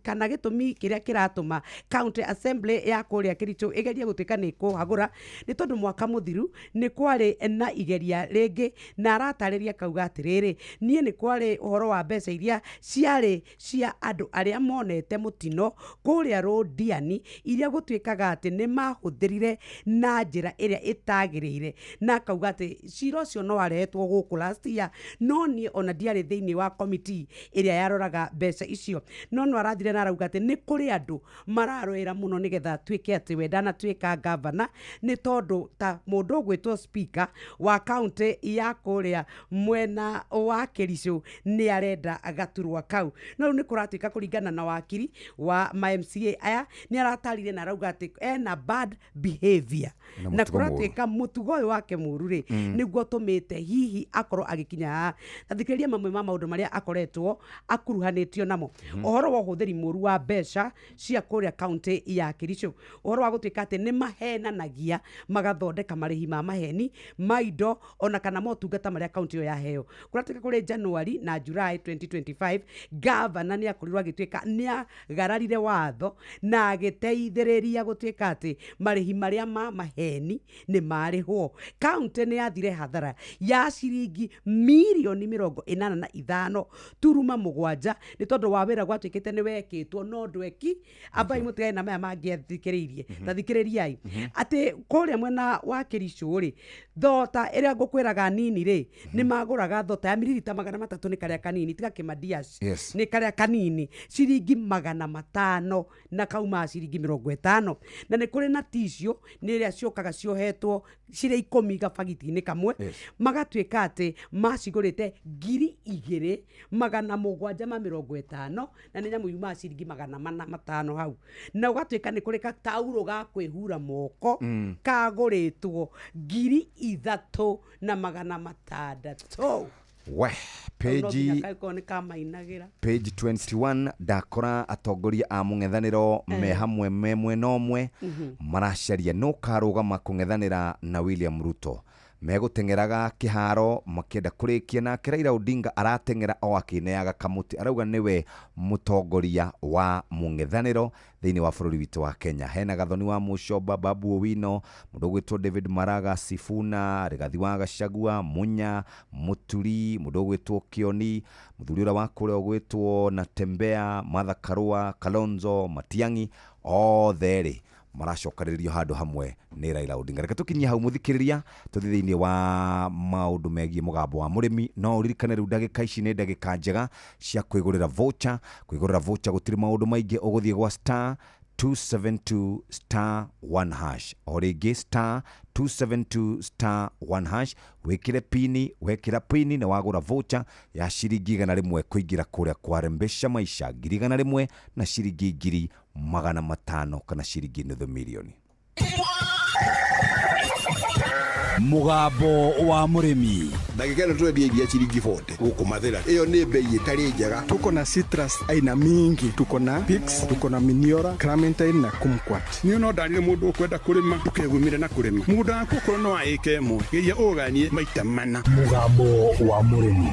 S19: kana gĩtũmi kĩrĩa kĩratũma County Assembly ya kũrĩa Kericho ĩgerie gũtuĩka nĩ ĩkũhagũra nĩ tondũ mwaka mũthiru nĩ kwarĩ na igeria rĩngĩ na aratarĩria kauga atĩrĩrĩ, niĩ nĩ kwarĩ ũhoro wa mbeca iria ciarĩ cia andũ arĩa monete mũtino kũrĩa Rũndiani iria gũtuĩkaga atĩ nĩ mahũthĩrire na njĩra ĩrĩa ĩtagĩrĩire na akauga atĩ cira ũcio no warehetwo gũkũ last year no niĩ ona ndiarĩ thĩinĩ wa committee ĩrĩa yaroraga mbeca icio no arathire na arauga atĩ nĩ kũrĩ andũ mararũĩra mũno nĩgetha atuĩke atĩ we ndanatuĩka gavana nĩ tondũ ta mũndũ ũgwĩtwo speaker wa wa kaunti ya kũrĩa mwena wa Kericho nĩ arenda gaturwa kau. No rĩu nĩ kũratuĩka kũringana na wakiri wa ma MCA aya nĩ aratarire na arauga atĩ ena bad behavior
S18: Na
S19: na
S18: mũtugo mũũru.
S19: kũratuĩka mũtugo ũyũ wake mũru rĩ nĩguo tũmĩte hihi akorwo agĩkinya haha. Ta thikĩrĩria mamwe ma maũndũ marĩa akoretwo akuruhanĩtio namo. Ũhoro wa ũhũthĩri mũru wa mbeca cia kũrĩa kaunti ya Kericho, ũhoro wa gũtuĩka atĩ nĩ mahenanagia magathondeka marĩhi ma maheni ma indo ona kana motungata marĩa kaunti ĩyo yaheo. Kũratuĩka kũrĩ January na July 2025 gavana nĩ akorirwo agĩtuĩka nĩ agararire watho na agĩteithĩrĩria gũtuĩka atĩ marĩhi marĩa ma maheni nĩ marĩhwo. Kaunti nĩ yathire hathara ya ciringi mirioni 85.7 nĩ tondũ wa wĩra gwatuĩkĩte nĩ wekĩtwo no ndweki. Ambai mũtigane na maya mangĩathikĩrĩirie. Ta thikĩrĩriai atĩ kũrĩa mwena wa Kericho rĩ, thota ĩrĩa ngũkwĩraga nini rĩ, nĩ magũraga thota ya miririta 300 nĩ karĩa kanini, tiga kĩmandiaci, nĩ karĩa kanini ciringi 500 na kauma ciringi 50. Na nĩ kũrĩ na tissue nĩ ĩrĩa ciũkaga ciohetwo cirĩ 10 gabagiti-inĩ kamwe, magatuĩka atĩ macigũrĩte 2750 na nĩ nyamũ yumaga ciringi 405 hau. Na ũgatuĩka nĩ kũrĩ gataurũ ga kwĩhura moko kagũrĩtwo 3600.
S18: We
S19: Page
S18: page
S19: nĩ kamainagĩra.
S18: Page 21 ndakora atongoria a mũng'ethanĩro me hamwe me mwena ũmwe maracaria no karũgama kũng'ethanĩra na William Ruto. Megũteng'eraga kĩharo makĩenda kũrĩkia, nake Raila Odinga arateng'era o akĩneaga kamũtĩ, arauga nĩwe mũtongoria wa mũng'ethanĩro thĩinĩ wa bũrũri witũ wa Kenya. Hena Gathoni wa Mũcomba, Babu Owino, mũndũ ũgwĩtwo David Maraga, Sifuna, Rigathi wa Gachagua, Munya Muturi, mũndũ ũgwĩtwo Kioni, mũthuri ũrĩa wa kũrĩa ũgwĩtwo Natembea, Martha Karua, Kalonzo Matiang'i, othe rĩ maracokanĩrĩrio handũ hamwe nĩ Raila Odinga. Reke tũkinyie hau mũthikĩrĩria, tũthiĩ thĩinĩ wa maũndũ megiĩ mũgambo wa mũrĩmi. No ũririkane rĩu ndagĩka ici nĩ ndagĩka njega cia kwĩgũrĩra voucher. Kwĩgũrĩra voucher gũtirĩ maũndũ maingĩ, ũgũthiĩ gwa star 272 star 1 hash, o rĩngĩ star 272 star 1 hash, wĩkĩre pini. Wekĩra pini nĩ wagũra voucher ya ciringi 100 kũingĩra kũrĩa kwa Rembesha Maisha, 100,000 na ciringi 500,000 kana ciringi 500,000.
S11: Mũgambo wa mũrĩmi.
S4: Ndagĩka ĩno tũrendia iria ciringi 40 gũkũ Mathĩra, ĩyo nĩ bei ĩtarĩ njega.
S5: Tuko na citrus aina mingi, tuko na Pix, tuko na Miniora, Clementine na Kumquat.
S23: Niĩ no ndarire mũndũ ũkwenda kũrĩma ndũkegumire na kũrĩma mũgũnda waku okorwo no wa ĩka ĩmwe geria ũganie maita mana.
S9: Mũgambo wa mũrĩmi.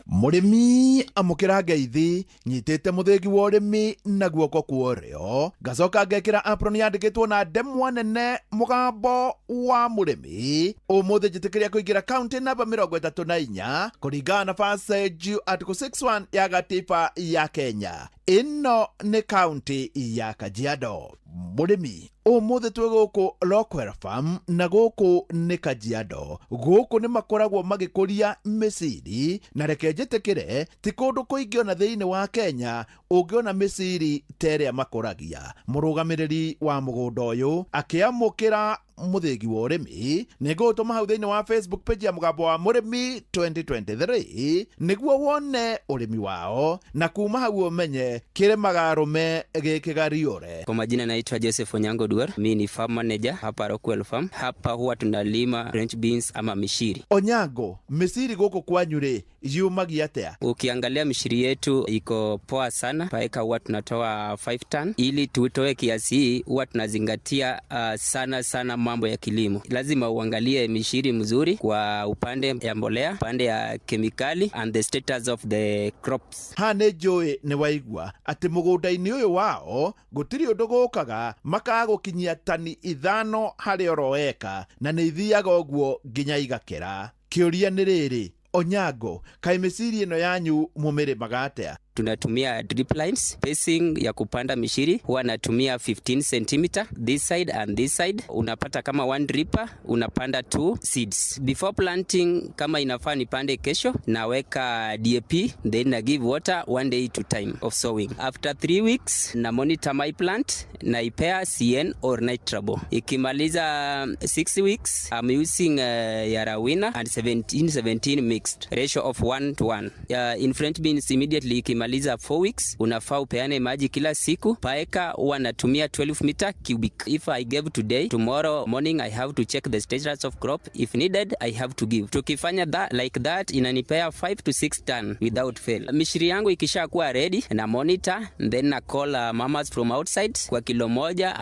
S20: Mũrĩmi amũkĩra ngeithi nyitĩte mũthĩgi wa ũrĩmi na guoko kwa ũrĩo, ngacoka ngekĩra apron yandĩkĩtwo na ndemwa nene mũgambo wa mũrĩmi. Ũmũthĩ njĩtĩkĩria kũingĩra kaunti namba 34 kũringana na Passage Article 61 ya gatiba ya Kenya. Ĩno nĩ kaunti ya Kajiado. Mũrĩmi ũmũthĩ twĩ gũkũ Rockwell Farm na gũkũ nĩ Kajiado. Gũkũ nĩ makoragwo magĩkũria mĩciri, na reke njĩtĩkĩre ti kũndũ kũingĩ ona thĩinĩ wa Kenya ũngĩona mĩciri ta ĩrĩa makũragia. Mũrũgamĩrĩri wa mũgũnda ũyũ akĩamũkĩra mũthĩgi wa ũrĩmi nĩ ngũgũtũma hau thĩinĩ wa Facebook page ya mũgambo wa mũrĩmi 2023 nĩguo wone ũrĩmi wao na kuma hau ũmenye kĩrĩmaga arũme gĩkĩgariũre.
S24: Kwa majina naitwa Joseph Onyango Duar, mi ni farm manager hapa Rockwell Farm. Hapa huwa tunalima French beans ama mishiri.
S20: Onyango, mĩciri gũkũ kwanyu rĩ yumagia atĩa?
S24: Ukiangalia mishiri yetu iko poa sana. Paeka huwa tunatoa 5 ton. Ili tutoe kiasi hii huwa tunazingatia sana sana mambo ya kilimo. Lazima uangalie mishiri mzuri kwa upande ya mbolea, upande ya kemikali and the status of the crops.
S20: Ha nĩ njũĩ nĩ waigua atĩ mũgũnda-inĩ ũyũ wao gũtirĩ ũndũ gũkaga makaga gũkinyia tani 5 harĩ oro eka, na nĩ ithiaga ũguo nginya igakĩra. Kĩũria nĩ rĩrĩ, Onyango, kaĩ mĩciri ĩno yanyu mũmĩrĩmaga atĩa?
S24: Tunatumia drip lines. Spacing ya kupanda mishiri huwa natumia 15 cm this side and this side. Unapata kama one dripper unapanda two seeds. Before planting, kama inafaa nipande kesho, naweka DAP, then na give water one day to time of sowing. After 3 weeks na monitor my plant, naipea CN or Nitrabo. Ikimaliza 6 weeks, I'm using Yarawina and 17 17 mixed ratio of 1 to 1. In French beans, immediately ikimaliza 4 weeks, unafaa upeane maji kila siku. Per acre huwa natumia 12 meter cubic. If I gave today, tomorrow morning I have to check the status of crop. If needed, I have to give. Tukifanya that, like that, inanipea 5 to 6 ton without fail. Mishiri yangu ikishakuwa ready, na monitor, then na call mamas from outside kwa kilo moja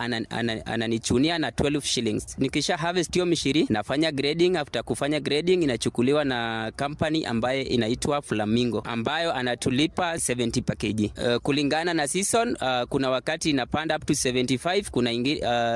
S24: ananichunia na 12 shillings. Nikisha harvest hiyo mishiri, nafanya grading. After kufanya grading, inachukuliwa na company ambaye inaitwa Flamingo, ambayo anatulipa 70 per kg. Kulingana na season, kuna wakati inapanda up to 75, kuna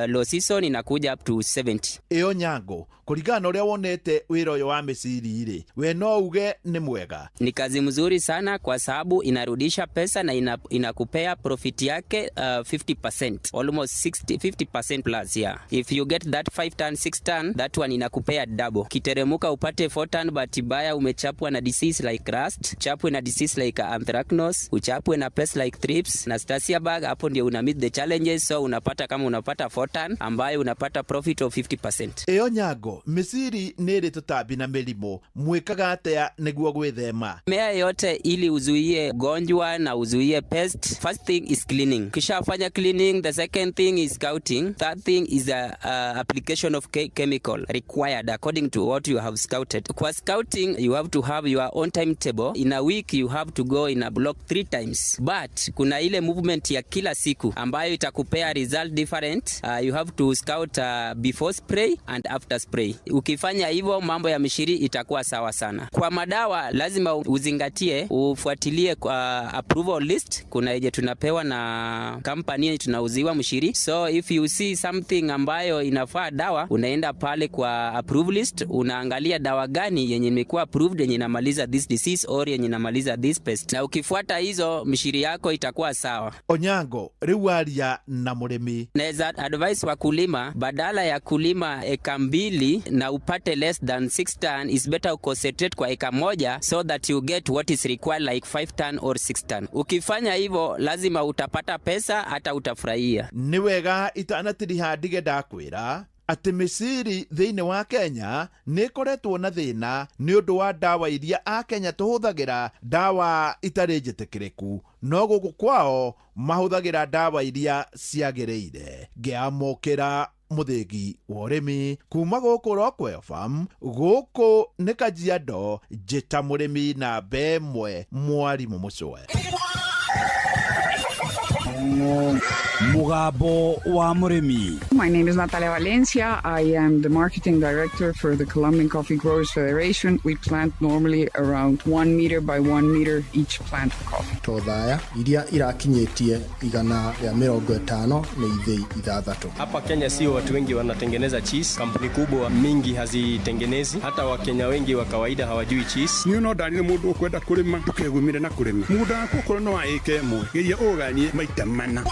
S24: low season inakuja up to 70.
S20: Ĩyo Nyango, kũringana na ũrĩa wonete wĩra ũyũ wa mĩciri rĩ, we no uge nĩ mwega?
S24: Ni kazi mzuri sana kwa sababu inarudisha pesa na inakupea profit yake 50%, almost 60, 50% plus, yeah. If you get that 5 ton, 6 ton, that one inakupea double. Kiteremuka upate 4 ton, but baya umechapwa na disease like rust, chapwe na disease like anthracnose, uchapwe na pest like thrips na stasia bug, hapo ndio una meet the challenges. So unapata kama unapata 4 ton ambayo unapata profit of 50%.
S20: Ĩyo Nyango, mĩciri nĩ ĩrĩ tũtambi na mĩrimũ, mwĩkaga atĩa nĩguo gwĩthema?
S24: Mimea yote, ili uzuie gonjwa na uzuie pest, first thing is cleaning. Ukishafanya cleaning, the second thing is scouting. Third thing is a application of chemical required according to what you have scouted. Kwa scouting, you have to have your own timetable. In a week, you have to go in a block three times, but kuna ile movement ya kila siku ambayo itakupea result different. You have to scout before spray and after spray. Ukifanya hivyo, mambo ya mishiri itakuwa sawa sana. Kwa madawa, lazima uzingatie, ufuatilie kwa approval list. Kuna yenye tunapewa na company yenye tunauziwa mshiri. So if you see something ambayo inafaa dawa, unaenda pale kwa approve list, unaangalia dawa gani yenye imekuwa approved, yenye inamaliza this disease or yenye inamaliza this pest, na ukifuata hizo, mshiri yako itakuwa sawa.
S20: Onyango, rĩu aria na mũrĩmi.
S24: Naweza advise wakulima, badala ya kulima eka mbili na upate less than 6 ton, is better concentrate kwa eka moja so that you get what is required, like 5 ton or 6 ton. Ukifanya hivyo, lazima utapata pesa, hata utafurahia.
S20: Nĩ wega itanatiriha ndige ndakwĩra atĩ mĩciri thĩinĩ wa Kenya nĩ ĩkoretwo na thĩna nĩ ũndũ wa ndawa iria Akenya tũhũthagĩra, ndawa itarĩ njĩtĩkĩrĩku, no gũkũ kwao mahũthagĩra ndawa iria ciagĩrĩire. Ngĩamũkĩra mũthĩgi wa ũrĩmi kuma gũkũ Rockwell Farm, gũkũ nĩ Kajiado, njĩta mũrĩmi namba ĩmwe, mwarimũ Mũcwe.
S11: Mugambo wa mũrĩmi.
S1: My name is Natalia Valencia. I am the marketing director for the Colombian Coffee Growers Federation. We plant normally around 1 meter by 1 meter each plant of coffee.
S3: To thaya iria irakinyĩtie 150 nĩ ithĩi 6.
S7: Hapa Kenya sio watu wengi wanatengeneza cheese. Kampuni kubwa mingi hazitengenezi, hata Wakenya wengi wa kawaida hawajui cheese.
S23: Niĩ no ndarire mũndũ ũkwenda kũrĩma ndũkegumire na kũrĩma mũgũnda waku, okorwo no wa ĩka ĩmwe, geria ũganie maita mana.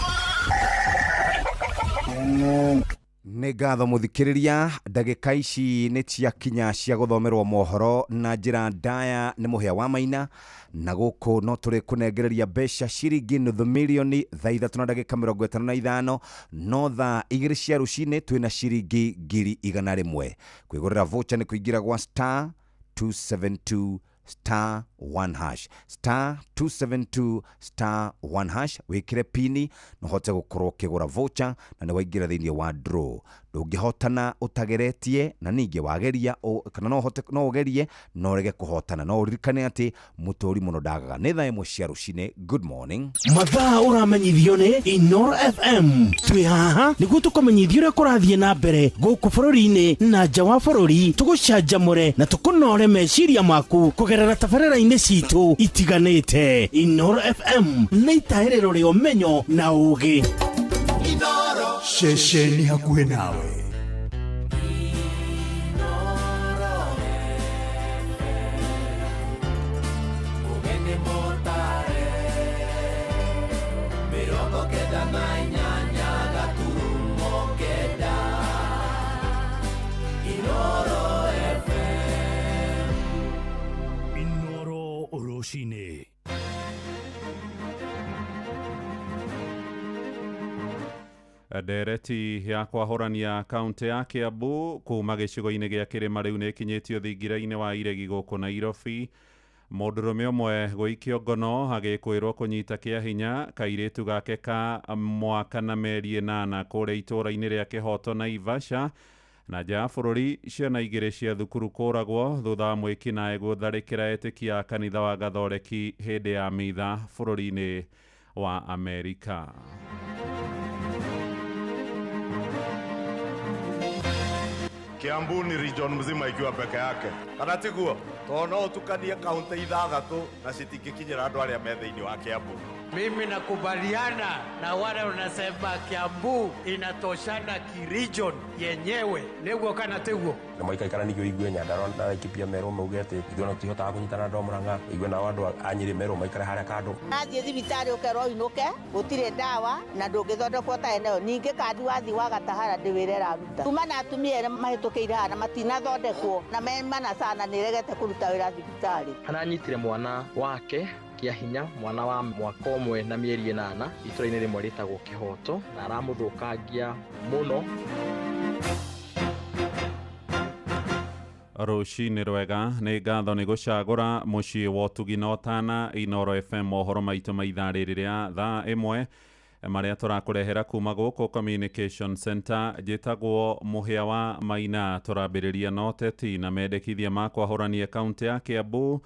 S18: Nĩ ngatho mũthikĩrĩria, ndagĩka ici nĩ ciakinya cia gũthomerwo mohoro na njĩra ndaya nĩ Mũhĩa wa Maina, na gũkũ no tũrĩ kũnengereria mbeca ciringi nuthu mirioni thaa 3 na ndagĩka 55, no thaa 2 cia rũcinĩ twĩna ciringi 100,000. Kwĩgũrĩra voucher nĩ kũingĩra gwa *272*1#, *272*1#, wĩkĩre pini na ũhote gũkorwo ũkĩgũra voucher na nĩ waingĩra thĩinĩ wa draw. Ndũngĩhotana ũtageretie, na ningĩ wageria kana no ũhote, no ũgerie no ũrege kũhotana, no ũririkane atĩ mũtũri mũno ndagaga. Nĩ thaa 1 cia rũcinĩ. Good morning.
S21: Mathaa ũramenyithio nĩ Inoro FM. Twĩ haha nĩguo tũkũmenyithia ũrĩa kũrathiĩ na mbere gũkũ bũrũri-inĩ na nja wa bũrũri, tũgũcanjamũre na tũkũnore meciria maku kũgerera tabarĩra-inĩ citũ itiganĩte. Inoro FM nĩ itahĩrĩro rĩa ũmenyo na ũũgĩ.
S9: Ceceni hakuhĩ nawe. Rũcinĩ.
S8: Ndereti ya kwahũrania kaunti ya Kiambu kuma gĩcigo-inĩ gĩa kĩrĩma rĩu nĩ ĩkinyĩtio thingira-inĩ wa iregi gũkũ Nairobi. Mũndũrũme ũmwe gũikio ngono agĩkwĩrwo kũnyita kĩa hinya kairĩtu gake ka mwaka na mĩeri 8 kũrĩa itũũra-inĩ rĩa Kĩhoto Naivasha. Na nja ya bũrũri, ciana 2 cia thukuru kũragwo thutha wa mwĩkinaĩ gũtharĩkĩra etĩkia a kanitha wa Gathoreki hĩndĩ ya mitha bũrũri-inĩ wa Amerika.
S10: Kiambu ni region mzima ikiwa peke yake. Kana tiguo? To no utukanie kaunti 6 na citingĩkinyĩra andũ arĩa me thĩinĩ wa Kiambu.
S12: Mimi nakubaliana na wale wanasema Kiambu inatoshana ki-region yenyewe. Nĩguo kana tiguo?
S13: Na maikaikara nĩguo igue Nyandarua na Laikipia merwo mauge atĩ ithuĩ ona tũtihotaga kũnyitana na andũ a Murang'a, igue nao andũ a Nyĩrĩ merwo maikare harĩa kando.
S25: Nathiĩ thibitarĩ ũkerwo ũinũke, gũtirĩ ndawa na ndũngĩthondekwo ũtarĩ nayo. Ningĩ kandi wathiĩ wagatahara ndĩ wĩra ĩraruta. Kuma na atumia erĩ mahĩtũkĩire haha na matinathondekwo na me mana sana nĩregete kũruta wĩra thibitarĩ.
S26: Aranyitire mwana wake kĩa hinya, mwana wa mwaka 1 na mĩeri 8 itũra-inĩ rĩmwe rĩtagwo Kĩhoto, na aramũthũkangia mũno.
S8: Rũcinĩ rwega, nĩ ngatho nĩ gũcagũra mũciĩ wa ũtugi na ũtana Inooro FM mohoro maitũ ma ithaa rĩrĩ rĩa thaa 1 marĩa tũrakũrehera kuma gũkũ Communication Center. Njĩtagwo Mũhĩa wa Maina. Tũrambĩrĩria na ũteti na mendekithia ma kwahũrania kaunti ya Kiambu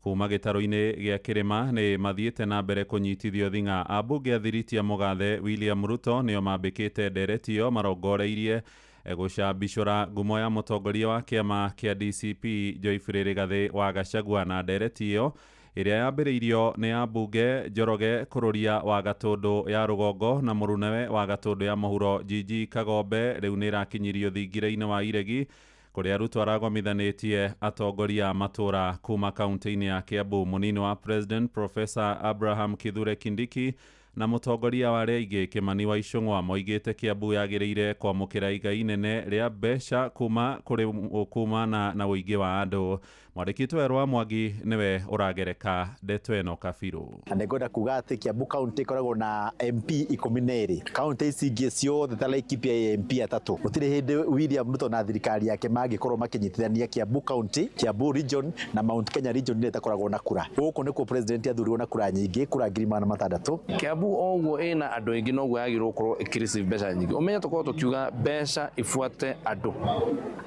S8: kuma gĩtarũ-inĩ gĩa kĩrĩma nĩ mathiĩte na mbere kũnyitithio thing'a. Ambunge a Thiritia Mũgathe William Ruto nĩo mambĩkĩte ndereti ĩyo marongoreirie gũcambicũra ngumo ya mũtongoria wa kĩama kĩa DCP Joyfrey Rigathĩ wa Gachagua. Na ndereti ĩyo ĩrĩa yambĩrĩirio nĩ ambunge Njoroge Kũrũria wa Gatũndũ ya Rũgongo na mũrunawe wa Gatũndũ ya Mũhuro Gigi Kagombe rĩu nĩ ĩrakinyirio thingira-inĩ wa iregi kũrĩa Ruto aragomithanĩtie atongoria a matũra kuma kaunti-inĩ ya Kiambu. Mũnini wa President Professor Abraham Kithure Kindiki na mũtongoria wa arĩa aingĩ Kimani wa Ichung'wa moigĩte Kiambu yagĩrĩire kwamũkĩra igai inene rĩa mbeca kuma kũrĩ kumana na ũingĩ wa andũ. Mwandĩki Werũ wa Mwangi nĩwe ũragereka ndeto ĩno kabirũ.
S27: Na nĩngwenda kuga atĩ Kiambu County ĩkoragwo na MP 12. County ici ingĩ ciothe ta Laikipia ĩ MP 3. Gũtirĩ hĩndĩ William Ruto na thirikari yake mangĩkorwo makĩnyitithania Kiambu County, Kiambu Region na Mount Kenya Region ĩrĩa ĩtakoragwo na kura. Gũkũ nĩkuo president athurirwo na kura nyingĩ, kura 600,000.
S28: Kiambu o ũguo ĩna andũ aingĩ noguo yagĩrĩirwo gũkorwo ĩkĩreceive mbeca nyingĩ. Ũmenye tũkorwo tũkiuga mbeca ibuate andũ.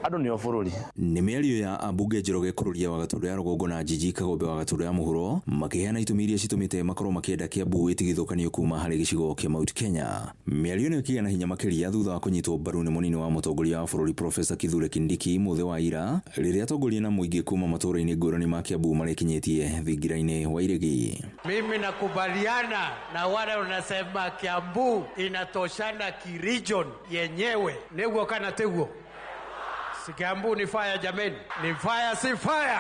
S28: Andũ nĩo bũrũri.
S29: Nĩ mĩario ya ambunge Njoroge Kũrũria wa Gatũndũ ya Rũgongo na Gigi Kagombe wa Gatũndũ ya Mũhuro makĩheana itũmi iria citũmĩte makorwo makĩenda Kiambu ĩtigithũkanio kuma harĩ gĩcigo kĩa Mount Kenya. Mĩario ĩno ĩkĩgĩa na hinya makĩria thutha wa kũnyitwo mbaru nĩ mũnini wa mũtongoria wa bũrũri Professor Kithure Kindiki mũthĩ wa ira rĩrĩa atongoria na mũingĩ kuma matũũra-inĩ ngũrani ma Kiambu marekinyĩtie thingira-inĩ wa iregi.
S12: Mimi nakubaliana na wale wanasema Kiambu inatoshana ki-region yenyewe. Nĩguo kana tiguo? Si Kiambu ni fire jameni. Ni fire si fire.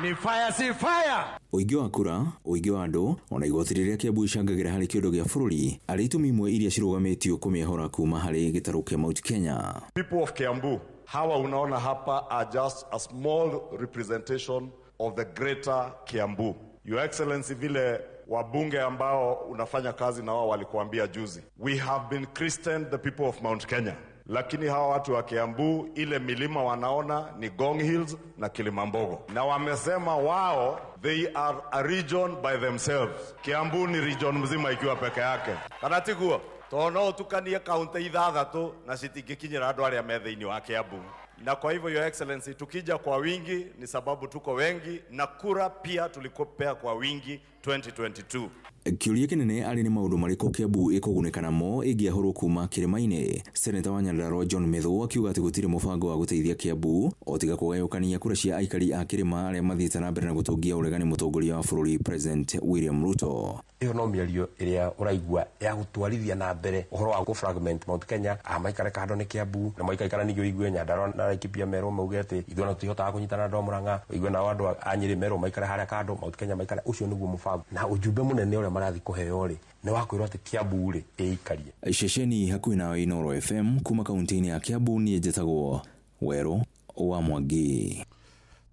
S12: Ni fire si fire.
S29: Ũingĩ wa kura, ũingĩ wa andũ, ona igoti rĩrĩa Kiambu icangagĩra harĩ kĩondo gĩa bũrũri arĩ itũmi imwe iria cirũgamĩtio kũmĩehora kuma harĩ gĩtarũ kĩa Mount Kenya.
S10: People of Kiambu, hawa unaona hapa are just a small representation of the greater Kiambu. Your Excellency, vile wabunge ambao unafanya kazi na wao walikuambia juzi, we have been christened the people of Mount Kenya. Lakini hawa watu wa Kiambu ile milima wanaona ni Ngong Hills na Kilimambogo. Na wamesema wao they are a region by themselves. Kiambu ni region mzima ikiwa peke yake. Kana tiguo? To no utukanie kaunti 6 na citingĩkinyĩra andũ arĩa me thĩinĩ wa Kiambu. Na kwa hivyo Your Excellency, tukija kwa wingi ni sababu tuko wengi na kura pia tulikopea kwa wingi 2022.
S29: Kĩũria kĩnene arĩ nĩ maũndũ marĩkũ Kiambu ĩkũgunĩka namo ĩngĩahũrwo kuma kĩrĩma-inĩ. Seneta wa Nyandarua John Methu akiuga atĩ gũtirĩ mũbango wa gũteithia Kiambu o tiga kũgayũkania kura cia aikari a kĩrĩma arĩa mathiĩte na mbere na gũtũngia ũregani mũtongoria wa bũrũri President William Ruto.
S13: Ĩyo no mĩario ĩrĩa ũraigua ya gũtwarithia na mbere ũhoro wa gũ-fragment Mount Kenya, a maikare kando nĩ Kiambu na maikaikara ningĩ ũigue Nyandarua na Laikipia merwo mauge atĩ ithuĩ ona tũtihotaga kũnyitana na andũ a Murang'a, ũigue nao andũ a Nyĩrĩ merwo maikare harĩa kando, Mount Kenya maikare. Ũcio nĩguo mũbango na ujumbe mũnene ũrĩa marathi kũheo rĩ nĩ wa kwĩrwo atĩ Kiambu rĩ ĩikarie.
S29: Ceceni hakuhĩ nawe Inooro FM kuma kaunti-inĩ ya Kiambu, niĩ njĩtagwo Werũ wa Mwangi.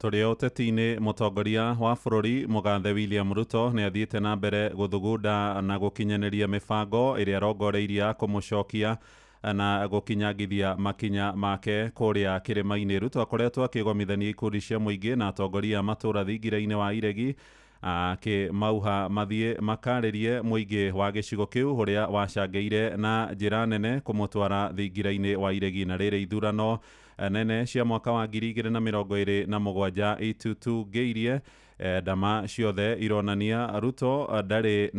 S8: Tũrĩ o ũteti-inĩ, mũtongoria wa bũrũri mũgathe William Ruto nĩ athiĩte na mbere gũthugunda na gũkinyanĩria mĩbango ĩrĩa arongoreirie ya kũmũcokia na gũkinyangithia makinya make kũrĩa kĩrĩma-inĩ. Ruto akoretwo akĩgomithania ikundi cia mũingĩ na atongoria a matũũra thingira-inĩ wa Iregi akĩmauha mathiĩ makarĩrie mũingĩ wa gĩcigo kĩu ũrĩa wacangĩire na njĩra nene kũmũtwara thingira-inĩ wa Iregi. Na rĩrĩ ithurano nene cia mwaka wa 2027 itutungĩirie ndama ciothe ironania Ruto ndarĩ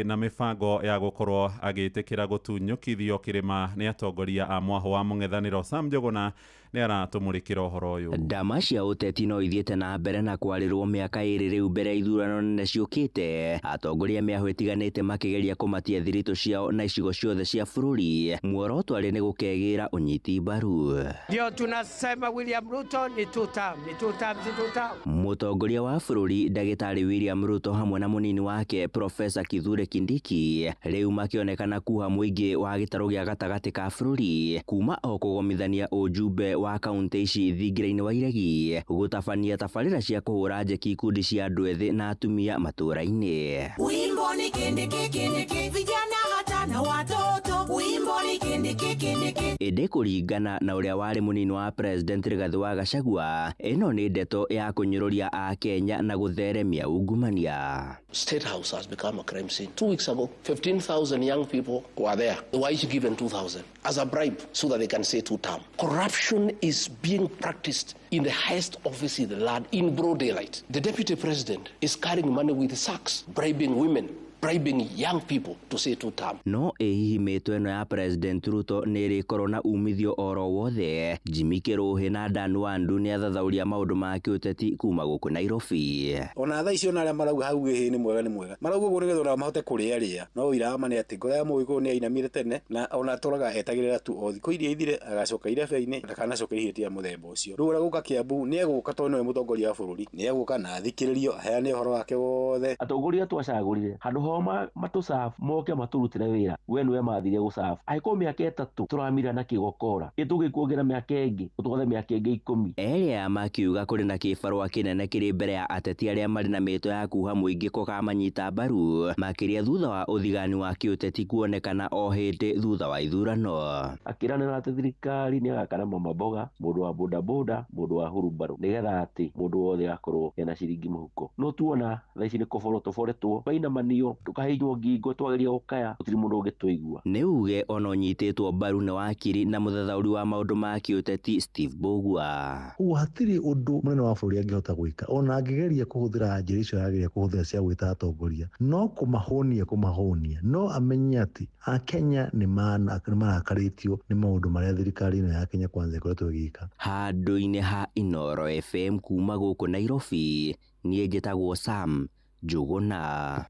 S8: na mĩbango ya gũkorwo agĩtĩkĩra gũtunyũkithio kĩrĩma nĩ atongoria a mwahũ wa mũng'ethanĩro. Sam Njuguna nĩ aratũmũrĩkĩra ũhoro ũyũ.
S2: Ndama cia ũteti no ithiĩte na mbere na kwarĩrwo mĩaka 2 rĩu mbere ya ithurano nene ciũkĩte, atongoria mĩahũ ĩtiganĩte makĩgeria kũmatia thiritũ ciao na icigo ciothe cia bũrũri. Muoroto arĩ nĩ gũkegĩra ũnyiti mbaru.
S12: Ndio tunasema William Ruto ni two term, ni two term, ni two term.
S2: Mũtongoria wa bũrũri ndagĩtarĩ William Ruto hamwe na mũnini wake Profesa Kithure Kindiki rĩu makĩonekana kuha mũingĩ wa gĩtarũ gĩa gatagatĩ ka bũrũri kuma o kũgomithania ũjumbe wa kaunti ici thingira-inĩ wa Iregi gũtabania tabarĩra cia kũhũra njeki ikundi cia andũ ethĩ na atumia matũũra-inĩ.
S4: Wimbo ni kindiki kindiki, vijana hata na watoto. Wimbo ni kindiki kindiki.
S2: Ĩndĩ kũringana na ũrĩa warĩ mũnini wa President Rigathi wa Gachagua, ĩno nĩ ndeto ya kũnyũrũria Akenya na gũtheremia ungumania.
S6: State House has become a crime scene. 2 weeks ago, 15,000 young people were there. They were each given 2,000 as a bribe so that they can say two term. Corruption is being practiced in the highest office in the land in broad daylight. The deputy president is carrying money with sacks, bribing women, bribing young people to say two term.
S2: No ĩ hihi mĩtwe ĩno ya President Ruto nĩ ĩrĩkorwo na umithio oro wothe? Jimmy Kĩrũhĩ na Dan Wandu nĩ athathaũria maũndũ ma kĩũteti kuma gũkũ Nairobi.
S14: Ona thaa icio ona arĩa marauga hau ĩhĩ nĩ mwega nĩ mwega, marauga ũguo nĩgetha onao mahote kũrĩa rĩa, no ũira wa ma nĩ atĩ ngoro ya Mũgĩkũyũ nĩ ainamire tene, na ona atũraga etagĩrĩra tu o thikũ iria ithire agacoka irebe-inĩ, ndakanacoke ihĩtia mũthemba ũcio. Rĩu ũrĩa gũka Kiambu nĩ egũka tondũ nĩwe mũtongoria wa bũrũri, nĩ egũka na athikĩrĩrio aheane ũhoro wake wothe.
S15: Atongoria twacagũrire handũ matũcabu moke matũrutĩre wĩra, we nĩwe mathire gũcabu. Angĩkorwo mĩaka 3 tũramira na kĩgokora, ĩtũgĩkuongerera mĩaka ĩngĩ ũtwathe mĩaka ĩngĩ 10.
S2: Erĩa makiuga kũrĩ na kĩbarũa kĩnene kĩrĩ mbere ya ateti arĩa marĩ na mĩto ya kuha mũingĩ kũkamanyita mbaru, makĩria thutha wa ũthigani wa kĩũteti kuonekana o hĩndĩ thutha wa ithurano.
S15: Akĩranĩra atĩ thirikari nĩ agakana mama mboga, mũndũ wa bodaboda, mũndũ wa hurumbarũ, nĩgetha atĩ mũndũ wothe akorwo ena ciringi mũhuko. No tuona thaa ici nĩ kũborwo tũboretwo, twainamanio, tukaheirwo ngingo, twageria gũkaya, gũtirĩ mũndũ ũngĩtũigua.
S2: Nĩ uge ona ũnyitĩtwo mbaru nĩ wakiri na mũthathaũri wa maũndũ ma kĩũteti Steve Mbugua.
S16: Ũguo hatirĩ ũndũ mũnene wa bũrũri angĩhota gwĩka ona angĩgeria kũhũthĩra njĩra icio arageria kũhũthĩra cia gwĩta atongoria, no kũmahũnia, no amenye atĩ Akenya nĩ marakarĩtio nĩ maũndũ marĩa thirikari ĩno ya Kenya Kwanza ĩkoretwo ĩgĩka.
S2: Handũ-inĩ ha Inooro FM kuma gũkũ Nairobi, niĩ njĩtagwo Sam Njuguna.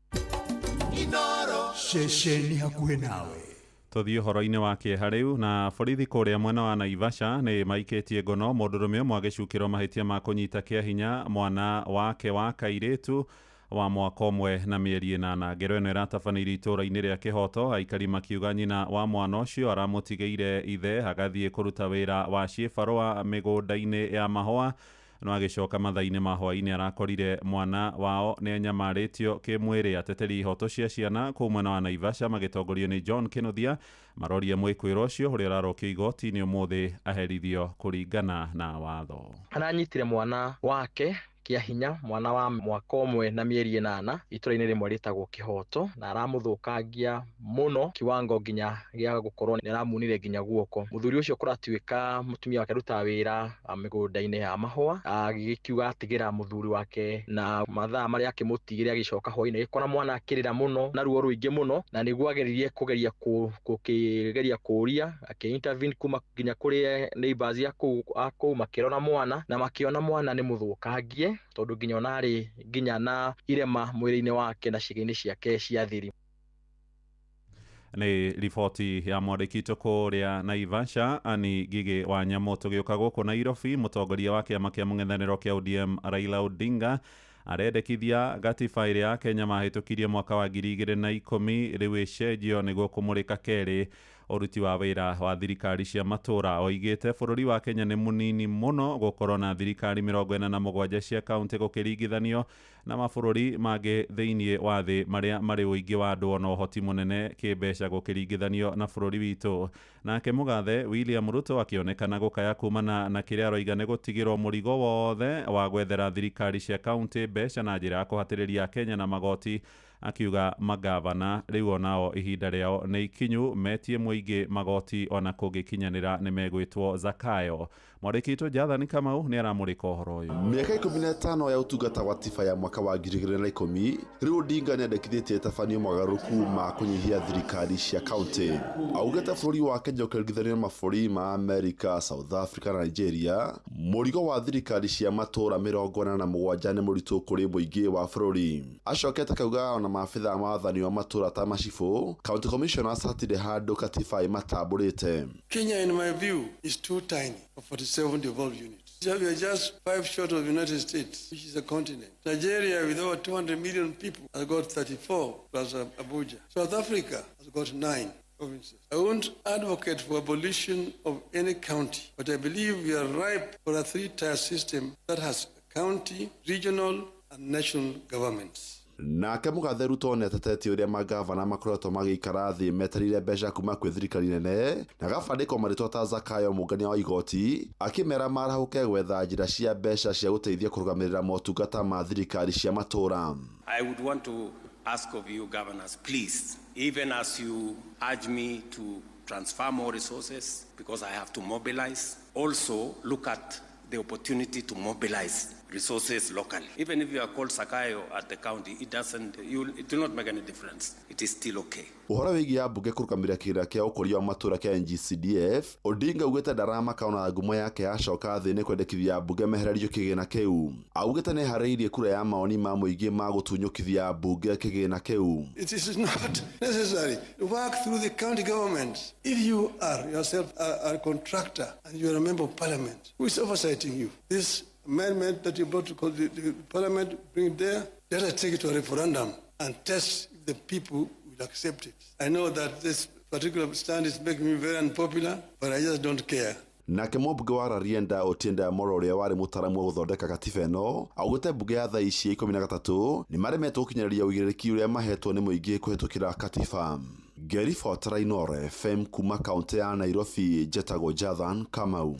S9: Ceceni hakuhĩ nawe.
S8: Tũthiĩ ũhoro-inĩ wa kĩeha rĩu, na borithi kũrĩa mwena wa Naivasha nĩ maikĩtie ngono mũndũrũme ũmwe agĩcukĩrwo mahĩtia ma kũnyita kĩa hinya mwana wake wa kairĩtu wa mwaka 1 na mĩeri 8. Ngero ĩno ĩratabanĩirio itũũra-inĩ rĩa Kĩhoto, aikari makiuga nyina wa mwana ũcio aramũtigĩire ithe agathiĩ kũruta wĩra wa ciĩbarũa mĩgũnda-inĩ ya mahũa, no agĩcoka mathaa-inĩ ma hwaĩ-inĩ arakorire mwana wao nĩ anyamarĩtio kĩmwĩrĩ. Ateteri ihoto cia ciana kũu mwena wa Naivasha magĩtongorio nĩ John Kĩnuthia maroria mwĩkwĩrwo ũcio ũrĩa ũrarokio igoti-inĩ ũmũthĩ aherithio kũringana na watho.
S26: Aranyitire mwana wake kĩa hinya, mwana wa mwaka 1 na mĩeri 8 itũũra-inĩ rĩmwe rĩtagwo Kĩhoto, na aramũthũkangia mũno kiwango nginya gĩa gũkorwo nĩ aramunire nginya guoko. Mũthuri ũcio kũratuĩka mũtumia wake arutaga wĩra mĩgũnda-inĩ ya mahũa, agĩkiuga atigĩra mũthuri wake na mathaa marĩa akĩmũtigĩre agĩcoka hwaĩ-inĩ agĩkora mwana akĩrĩra mũno na ruo rũingĩ mũno, na nĩguo ageririe kũgeria kũgeria kũũria, akĩ-intervene kuma nginya kũrĩ neighbors a kũu makĩrora mwana na makĩona mwana nĩ mũthũkangie tondũ nginya ona arĩ nginya na irema mwĩrĩ-inĩ wake na ciĩga-inĩ ciake cia thiri.
S8: Nĩ riboti ya mwandĩki witũ kũrĩa Naivasha Ani Ngigĩ wa Nyamũ. Tũgĩũka gũkũ Nairobi, mũtongoria wa kĩama kĩa mũng'ethanĩro kĩa ODM Raila Odinga arendekithia gatiba ĩrĩa Akenya mahĩtũkirie mwaka wa 2010 rĩu ĩcenjio nĩguo kũmũrĩka kerĩ Ũruti wa wĩra wa thirikari cia matũra. Oigĩte bũrũri wa Kenya nĩ mũnini mũno gũkorwo na thirikari 47 cia kaunti gũkĩringithanio na mabũrũri mangĩ thĩinĩ wa thĩ marĩa marĩ ũingĩ wa andũ ona ũhoti mũnene kĩmbeca gũkĩringithanio na bũrũri witũ. Nake mũgathe William Ruto akĩonekana gũkaya kumana na kĩrĩa aroiga nĩ gũtigĩrwo mũrigo wothe wa gwethera thirikari cia kaunti mbeca na njĩra ya kũhatĩrĩria Kenya na magoti, akiuga magavana rĩu onao ihinda rĩao nĩ ikinyu metie mũingĩ magoti ona kũngĩkinyanĩra nĩ megwĩtwo Zakayo. Mwandĩki witũ Jathani Kamau nĩ aramũrĩka ũhoro ũyũ.
S1: Mĩaka 15 ya ũtungata wa tiba ya mwaka wa 2010 rĩu Odinga nĩandĩkithĩtie ĩtabanio mogarũrũku ma kũnyihia thirikari cia kaunti. Augĩte bũrũri wa Kenya ũkĩringithanio na mabũrũri ma Amerika, South Africa na Nigeria, mũrigo wa thirikari cia matũra 47 nĩ mũritũ kũrĩ mũingĩ wa bũrũri. Acokete akauga ona maabithaa ma wathani wa matũra ta macibũ, county commissioners hatirĩ handũ katiba ĩmatambũrĩte.
S3: Kenya, in my view, is too tiny for 47 devolved units. So we are just 5 short of the United States, which is a continent. Nigeria, with over 200 million people, has got 34 plus Abuja. South Africa has got 9 provinces. I won't advocate for abolition of any county, but I believe we are ripe for a 3-tier system that has county, regional, and national governments.
S1: Nake mũgathe Ruto nĩatetetie ũrĩa magavana makoretwo magĩikara thĩ metereire mbeca kuma kwĩ thirikari nene na gabandĩko marĩtwa ta Zakayo mũngania wa igoti, akĩmera marahũke gwetha njĩra cia mbeca cia gũteithia kũrũgamĩrĩra motungata ma thirikari cia matũra.
S5: I would want to ask of you governors, please, even as you urge me to transfer more resources because I have to mobilize, also look at the opportunity to mobilize resources locally. Even if you are called Zakayo at the county, it doesn't, it will not make any difference. It is still okay.
S1: Ũhoro wĩgiĩ ambunge kũrũgamĩrĩra kĩgĩna kĩa ũkũria wa matũra kĩa NGCDF, Odinga augĩte ndaramaka ona ngumo yake yacoka thĩ nĩ kwendekithia ambunge mehererio kĩgĩna kĩu. Augĩte nĩeharĩirie kura ya maoni ma mũingĩ ma gũtunyũkithia ambunge kĩgĩna kĩu.
S3: It is not necessary to work through the county government. If you are yourself a contractor and you are a member of parliament, who is oversighting you? This amendment that you brought to the parliament, bring it there, let us take it to a referendum and test if the people will accept it. I know that this particular stand is making me very unpopular, but I just don't care.
S1: Nake mũmbunge wa Rarienda Otiende Amollo ũrĩa warĩ mũtaaramu wa gũthondeka katiba ĩno augĩte mbunge ya thaa ici 13 nĩ maremetwo gũkinyanĩria ũigĩrĩrĩki ũrĩa mahetwo nĩ mũingĩ kũhĩtũkĩra katiba. Ngĩribotera Inooro FM kuma kaunti ya Nairobi, njetagwo Jathan Kamau.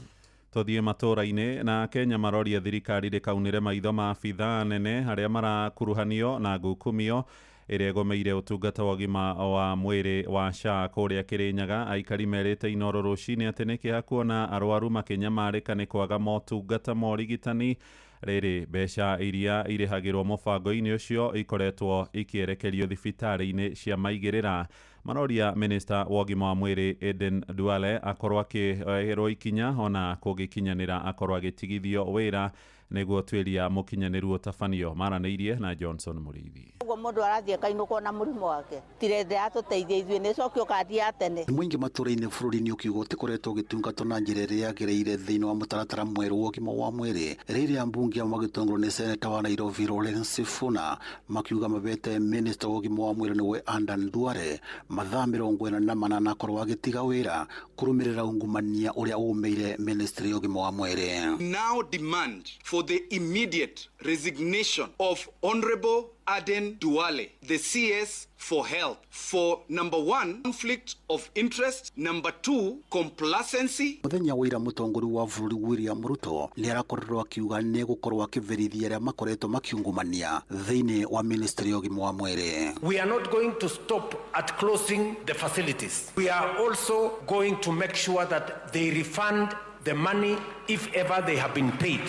S8: Tũthiĩ matũra-inĩ na Kenya maroria thirikari ndĩkaunĩre maitho ma abithaa nene arĩa marakuruhanio na ngukumio ĩrĩa ĩgomeire ũtungata wa ũgima wa mwĩrĩ wa SHA kũrĩa Kĩrĩnyaga. Aikari merĩte Inooro rũcinĩ atĩ nĩ kĩeha kuona arwaru makĩnyamarĩka nĩ kwaga motungata ma ũrigitani rĩrĩ mbeca iria irĩhagĩrwo mũbango-inĩ ũcio ikoretwo ikĩerekerio thibitarĩ-inĩ cia maigĩrĩra. Maroria minista wa ũgima wa mwĩrĩ Aden Duale akorwo akĩoerwo ikinya ona kũngĩkinyanĩra akorwo agĩtigithio wĩra nĩguo tuĩria mũkinyanĩru ũtabanio. Maranĩirie na Johnson Mũrĩithi.
S25: Ũguo mũndũ arathiĩ akainũkwo na mũrimũ wake tirende atũteithie ithuĩ nĩ cokio kandi ya tene.
S11: Mũingĩ matũra-inĩ bũrũri-inĩ ũkiuga ũtikoretwo ũgĩtungatwo na njĩra ĩrĩa yagĩrĩire thĩinĩ wa mũtaratara mwerũ wa ũgima wa mwĩrĩ rĩrĩa mbunge amwe magĩtongorio nĩ seneta wa Nairobi Lawrence Sifuna makiuga mabete minista wa ũgima wa mwĩrĩ nĩwe Aden Duale mathaa 48 akorwo agĩtiga wĩra kũrũmĩrĩra ungumania ũrĩa ũmĩire ministry ya ũgima wa mwĩrĩ.
S17: Now demand for the immediate resignation of Honorable Aden Duale, the CS for Health, for number 1, conflict of interest, number 2, complacency.
S11: Mũthenya wa ira mũtongoria wa bũrũri William Ruto nĩ arakorirwo akiuga nĩ gũkorwo akĩberithia arĩa makoretwo makiungumania thĩinĩ wa ministry ya ũgima wa mwĩrĩ.
S12: We are not going to stop at closing the facilities. We are also going to make sure that they refund the money if ever they have been paid.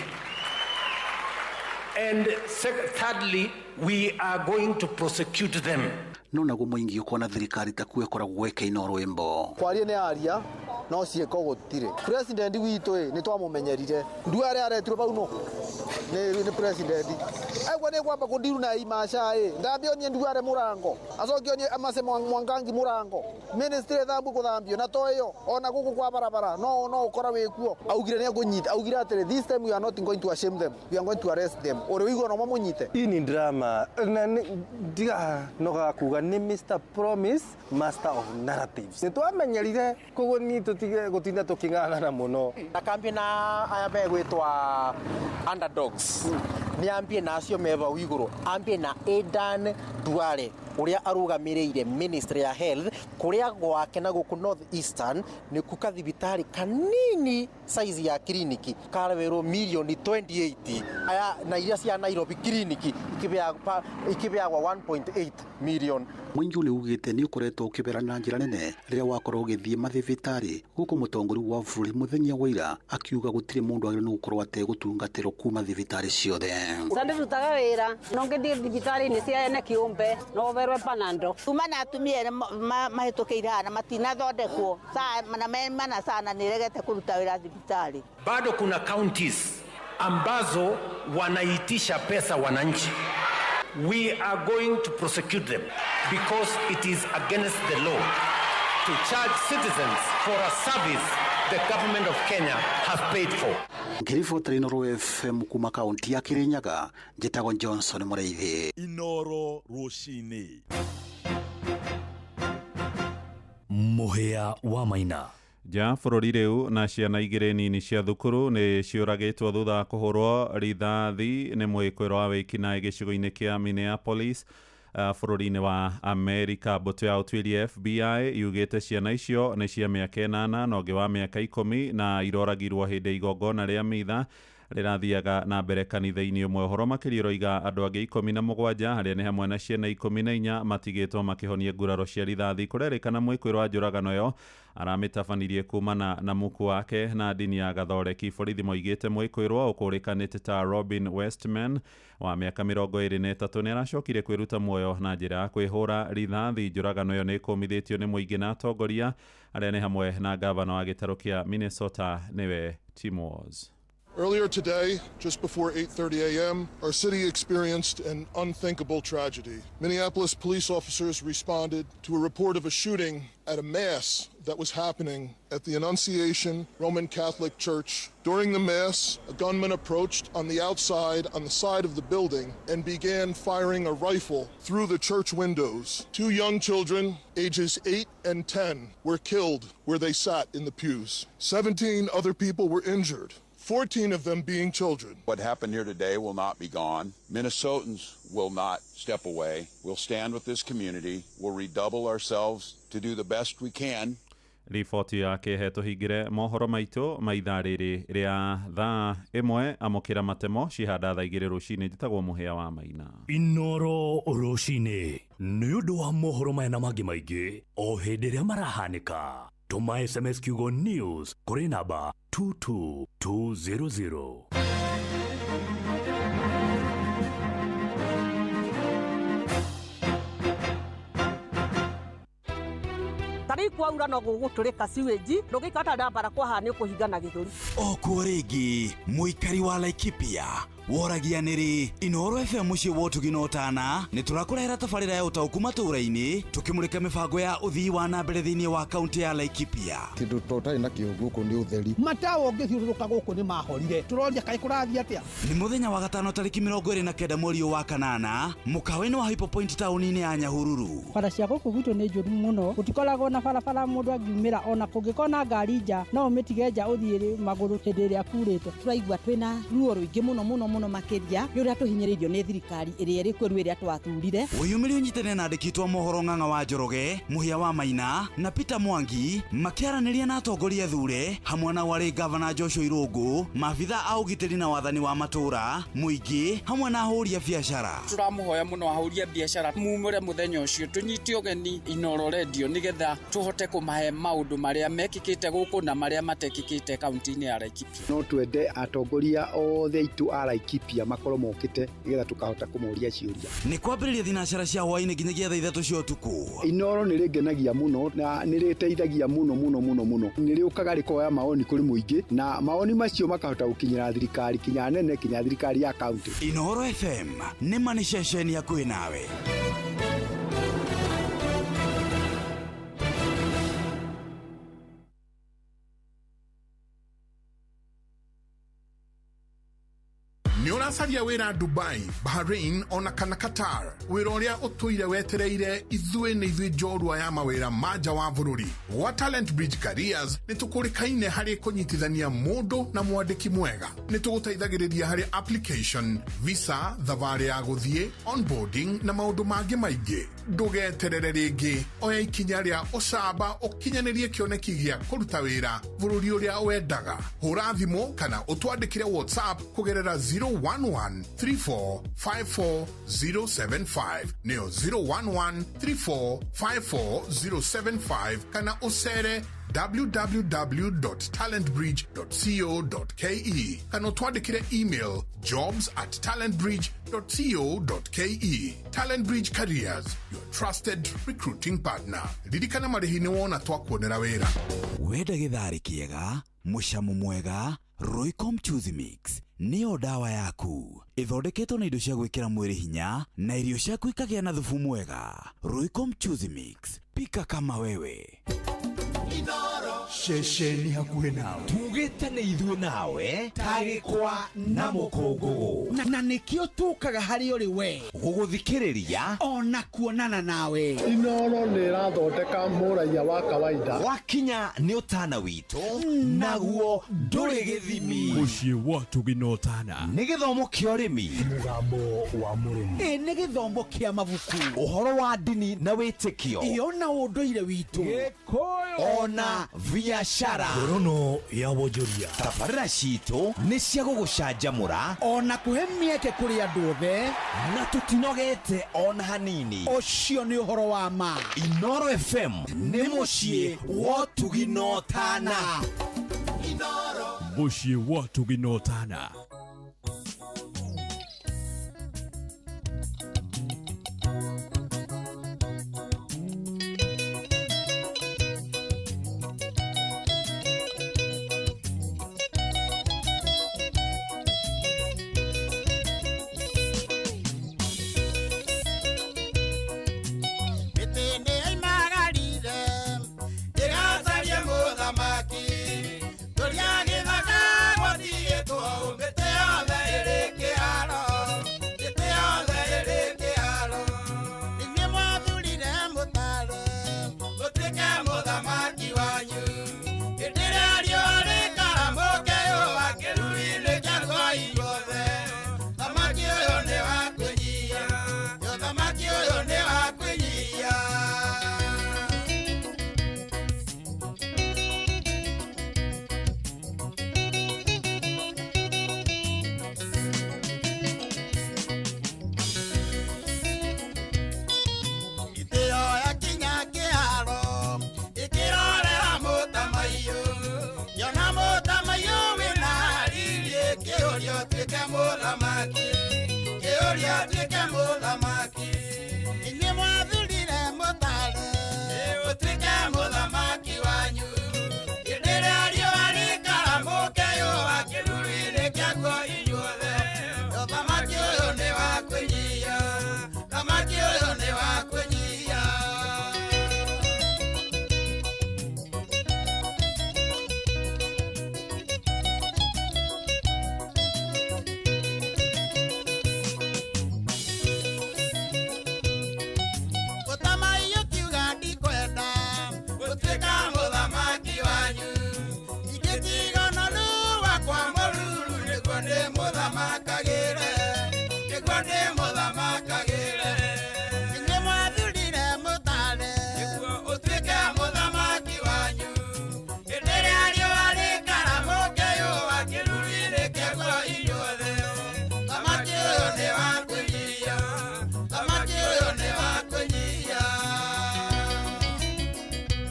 S12: And thirdly, we are going to prosecute them.
S11: No naguo mũingĩ ũkuona thirikari ta kuo ĩkoragwo ĩkĩina rwĩmbo.
S19: Kwaria nĩ aria
S7: no ciĩko gũtirĩ. President witũ ĩ nĩ twamumenyerire Duale aretirwo bau no nĩ president aigua nĩ kwamba kũndiru na imaca ĩ ndambionie Duale mũrango acoke onie Amase Mwangangi mũrango ministry thambu kũthambio na to ĩyo ona gũkũ kwa barabara no no ũkora wĩkuo. Augire nĩ ekũnyita, augire atĩrĩ, this time we are not going to ashame them, we are going to arrest them. Ũrĩ wĩigua no mamũnyite.
S18: Hii ni drama na ndiga nogaga kuga ni Mr Promise, master of narratives. Nĩ twamenyerire koguo ni tũtige gũtinda tũkĩng'ang'ana mũno.
S19: Na kambĩ na aya megwĩtwa underdogs nĩ ambie na acio me bau igũrũ, ambie na Adan Duale ũrĩa arũgamĩrĩire Ministry ya Health kũrĩa gwake na gũkũ North Eastern nĩ kuka thibitarĩ kanini size ya kiriniki karewĩrwo mirioni 28 aya na iria cia Nairobi kiriniki ikĩbeagwa 1.8 million.
S11: Mũingĩ nĩ ugĩte nĩ ũkoretwo ũkĩbera na njĩra nene rĩrĩa wakorwo ũgĩthiĩ mathibitarĩ gũkũ mũtongoria wa bũrũri mũthenya wa ira akiuga gũtirĩ mũndũ agĩrĩirwo nĩ gũkorwo ategũtungatĩrwo kuma thibitarĩ ciothe.
S20: Ndĩrutaga wĩra no ngĩthiĩ thibitarĩ-inĩ cia ene kĩũmbe no berwe panando.
S25: Tuma na atumia erĩ mahĩtũkĩire haha na matinathondekwo na memana sana nĩregete kũruta wĩra thibitarĩ.
S5: Bado kuna counties ambazo wanaitisha pesa wananchi. We are going to prosecute them because it is against the law to charge citizens for a service the government of Kenya has paid for.
S11: Ngĩribotera Inooro FM kuma kaunti ya Kirinyaga, njĩtagwo Johnson Mũrĩithi.
S21: Inooro rũcinĩ.
S9: Mũhĩa wa Maina.
S8: Nja bũrũri rĩu na ciana igĩrĩ nini cia thukuru nĩ ciũragĩtwo thutha wa kũhũrwo rithathi nĩ mwĩkũĩro wa wĩkinaĩ gĩcigo-inĩ kĩa Minneapolis bũrũri-inĩ wa Amerika. Mbũtũ ya ũtuĩria FBI yugĩte ciana icio nĩ cia mĩaka 8 na ũngĩ wa mĩaka 10 na iroragirwo hĩndĩ igongona rĩa mitha rĩrathiaga na mbere kanitha-inĩ ũmwe. Ũhoro makĩria ũroiga andũ angĩ 17 harĩa nĩ hamwe na ciana 14 matigĩtwo makĩhonia nguraro cia rithathi. Kũrerĩkana mwĩkũĩrwo wa njũragano ĩyo aramĩtabanirie kumana na muku wake na ndini ya Gathoreki. Borithi moigĩte mwĩkũĩrwo ũkũrĩkanĩte ta Robin Westman wa mĩaka 23 nĩ aracokire kwĩruta muoyo na njĩra ya kwĩhũra rithathi. Njũragano ĩyo nĩ ĩkũmithĩtio nĩ mũingĩ na atongoria arĩa nĩ hamwe na gavana wa gĩtarũ kĩa Minnesota nĩwe Tim Walz.
S22: Earlier today, just before 8:30 a.m., our city experienced an unthinkable tragedy. Minneapolis police officers responded to a report of a shooting at a mass that was happening at the Annunciation Roman Catholic Church. During the mass, a gunman approached on the outside, on the side of the building, and began firing a rifle through the church windows. 2 young children, ages 8 and 10, were killed where they sat in the pews. 17 other people were injured, 14 of them being children.
S23: What happened here today will not be gone. Minnesotans will not step away. We'll stand with this community. We'll redouble ourselves to do the best we can.
S8: Riboti yake hetũhingĩre mohoro maitũ ma ithaa rĩrĩ rĩa thaa 1. Amũkĩra matemo cihanda thaa 2 rũcinĩ. Njĩtagwo Mũhĩa wa Maina.
S9: Inooro rũcinĩ nĩ ũndũ wa mohoro maya na mangĩ maingĩ o hĩndĩ ĩrĩa marahanĩka. Tũma SMS kiugo news kũrĩ namba 22200.
S24: Tarĩu kwaura no gũgũtũrĩka sewage ndũngĩikara ndambara kwaha nĩ ũkũhingana gĩthũri.
S25: O kuo rĩngĩ mũikari wa Laikipia woragia nĩrĩ Inooro FM mũciĩ wa ũtugi na ũtana nĩ tũrakũrehera tabarĩra ya ũtaũku matũũra-inĩ tũkĩmũrĩka mĩbango ya ũthii wa na mbere thĩinĩ wa kaunti ya Laikipia.
S26: Kĩndũ tũtarĩ nakĩo gũkũ nĩ ũtheri.
S27: Matawa ũngĩthiũrũrũka gũkũ nĩ mahorire, tũroria kaĩ kũrathiĩ atĩa.
S25: Nĩ mũthenya wa gatano tarĩki 29 mweri wa kanana mũkawa-inĩ wa Hypo Point taũni-inĩ ya Nyahururu.
S28: Bara cia gũkũ gwitũ nĩ njũru mũno, gũtikoragwo na barabara mũndũ angiumĩra ona kũngĩkorwo na ngari nja no ũmĩtige nja ũthiĩ magũrũ hĩndĩ ĩrĩa kurĩte.
S29: Tũraigua twĩna ruo rũingĩ mũno mũno mũno makĩria nĩ ũrĩa tũhinyĩrĩirio nĩ thirikari ĩrĩa ĩrĩ kuo rĩu ĩrĩa twathurire.
S25: Wĩyumĩrie ũnyitane na andĩki a mohoro Ng'ang'a wa Njoroge, Mũhĩa wa Maina na Peter Mwangi makĩaranĩria na atongoria thure hamwe na warĩ gavana Joshua Irũngũ, maabitha a ũgitĩri na wathani wa matũũra, mũingĩ hamwe na ahũri a biacara.
S30: Tũramũhoya mũno ahũri a biacara mumĩre mũthenya ũcio tũnyite ũgeni Inooro Radio nĩgetha tũhote kũmahe maũndũ marĩa mekĩkĩte gũkũ na marĩa matekĩkĩte kaunti-inĩ ya Laikipia.
S31: No twende atongoria othe aitũ a Laikipia
S1: Laikipia makorwo mokĩte nĩgetha tũkahota kũmoria ciũria.
S2: Nĩ kwambĩrĩria thinacara cia hwaĩ-inĩ nginyagia thaa 3 cia ũtukũ.
S1: Inoro nĩ rĩngenagia mũno na nĩ rĩteithagia mũno mũno mũno mũno. Nĩ rĩũkaga rĩkoya maoni kũrĩ mũingĩ na maoni macio makahota gũkinyĩra thirikari kinya nene kinya thirikari ya kaunti.
S2: Inoro FM nĩ ma nĩ ceceni hakuhĩ nawe.
S3: Nĩ ũracaria wĩra Dubai, Bahrain ona kana Qatar. Wĩra ũrĩa ũtũire wetereire ithuĩ nĩ ithuĩ njorua ya mawĩra ma nja wa bũrũri. Gwa Talent Bridge Careers nĩ tũkũrĩkaine harĩ kũnyitithania mũndũ na mwandĩki mwega. Nĩ tũgũteithagĩrĩria harĩ application, visa, thabarĩ ya gũthiĩ, onboarding na maũndũ mangĩ maingĩ. Ndũgeterere rĩngĩ, oya ikinya rĩa ũcamba ũkinyanĩrie kĩoneki gĩa kũruta wĩra bũrũri ũrĩa wendaga. Hũra thimũ kana ũtwandĩkĩre WhatsApp kũgerera 011 34 54 075 nĩyo 011 34 54 075 kana ũcere www.talentbridge.co.ke kana ũtwandĩkĩre email jobs@talentbridge.co.ke. Talent Bridge Careers, your trusted recruiting partner. Ririkana marĩhi nĩ wona twakuonera wĩra.
S2: Wenda gĩtharĩ kĩega, mũcamo mwega, Royco Mchuzi Mix nĩyo ndawa yaku. Ĩthondeketwo na indo cia gwĩkĩra mwĩrĩ hinya na irio ciaku ikagĩa na thubu mwega. Royco Mchuzi Mix, pika kama wewe.
S4: Ceceni hakuhĩ nawe tugĩte nĩ ithuĩ nawe tagĩkwa na mũkũngũgũ
S27: na nĩkĩo tũkaga harĩ ũrĩ we
S4: gũgũthikĩrĩria
S27: ona kuonana nawe.
S18: Inoro nĩ ĩrathondeka mũraiya wa kawaida.
S4: Gwakinya nĩ ũtana witũ naguo ndũrĩ gĩthimi.
S9: Mũciĩ wa Ũtugi na Ũtana
S4: nĩ gĩthomo kĩa ũrĩmi,
S9: mũgambo wa mũrĩmi,
S27: ĩ nĩ gĩthomo kĩa mabuku,
S4: ũhoro wa ndini na wĩtĩkio,
S27: ĩ ona ũndũire witũ,
S4: Gĩkũyũ ona biashara.
S9: Ngorono ya wonjoria.
S4: Tabarĩra citũ nĩ cia gũgũcanjamũra
S27: ona kũhe mĩeke kũrĩ andũ othe,
S4: na tũtinogete ona hanini.
S27: Ũcio nĩ ũhoro wa ma.
S4: Inoro FM nĩ mũciĩ wa Ũtugi na Ũtana.
S9: Mũciĩ wa Ũtugi na Ũtana.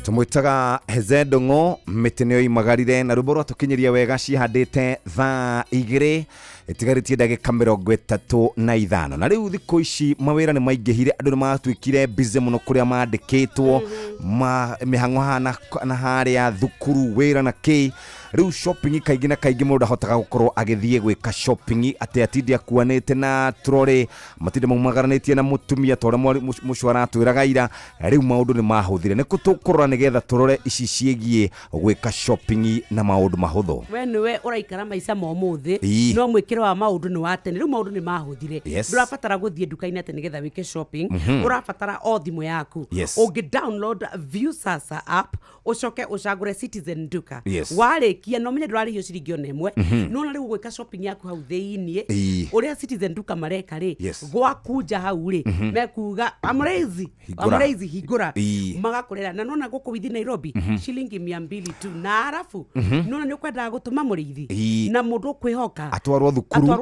S6: Tumwitaga Heze Ndung'u mĩtĩ nĩyo imagarire na rwĩmbo rwatũkinyĩria wega cihandĩte thaa 2 ĩtigarĩtie ndagĩka 35 na rĩu thikũ ici mawĩra nĩ maingĩhire andũ nĩ matuĩkire busy mũno kũrĩa mandĩkĩtwo mĩhang'o hana na harĩa thukuru wĩra na kĩ rĩu shopping kaingĩ na kaingĩ mũndũ ndahotaga gũkorwo agĩthiĩ gwĩka shopping atĩ atinde akuanĩte na trolley matinde maumagaranĩtie na mũtumia ta ũrĩa mũcio aratwĩraga ira rĩu maũndũ nĩ mahũthire nĩ kũ tũkũrora nĩgetha tũrore ici ciĩgiĩ gwĩka shopping na maũndũ mahũthũ.
S7: We nĩwe ũraikara maica ma ũmũthĩ no mwĩkĩre wa maũndũ nĩ wa tene rĩu maũndũ nĩ mahũthire ndũrabatara gũthiĩ nduka-inĩ atĩ nĩgetha wĩke shopping ũrabatara o thimũ yaku ũngĩ download Viusasa app ũcoke ũcagũre Citizen Duka warĩkia no menye ndũrarĩhio ciringi ona ĩmwe nona rĩu gwĩka shopping yaku hau thĩiniĩ ũrĩa Citizen Duka mareka rĩ gwaku nja hau rĩ mekuga amraizi hingũra magakũrera na nona gũkũ withi Nairobi shilingi 200 tu na arafu nona nĩ ũkwendaga gũtũma mũrĩithi na mũndũ ũkwĩhoka
S6: atwarwo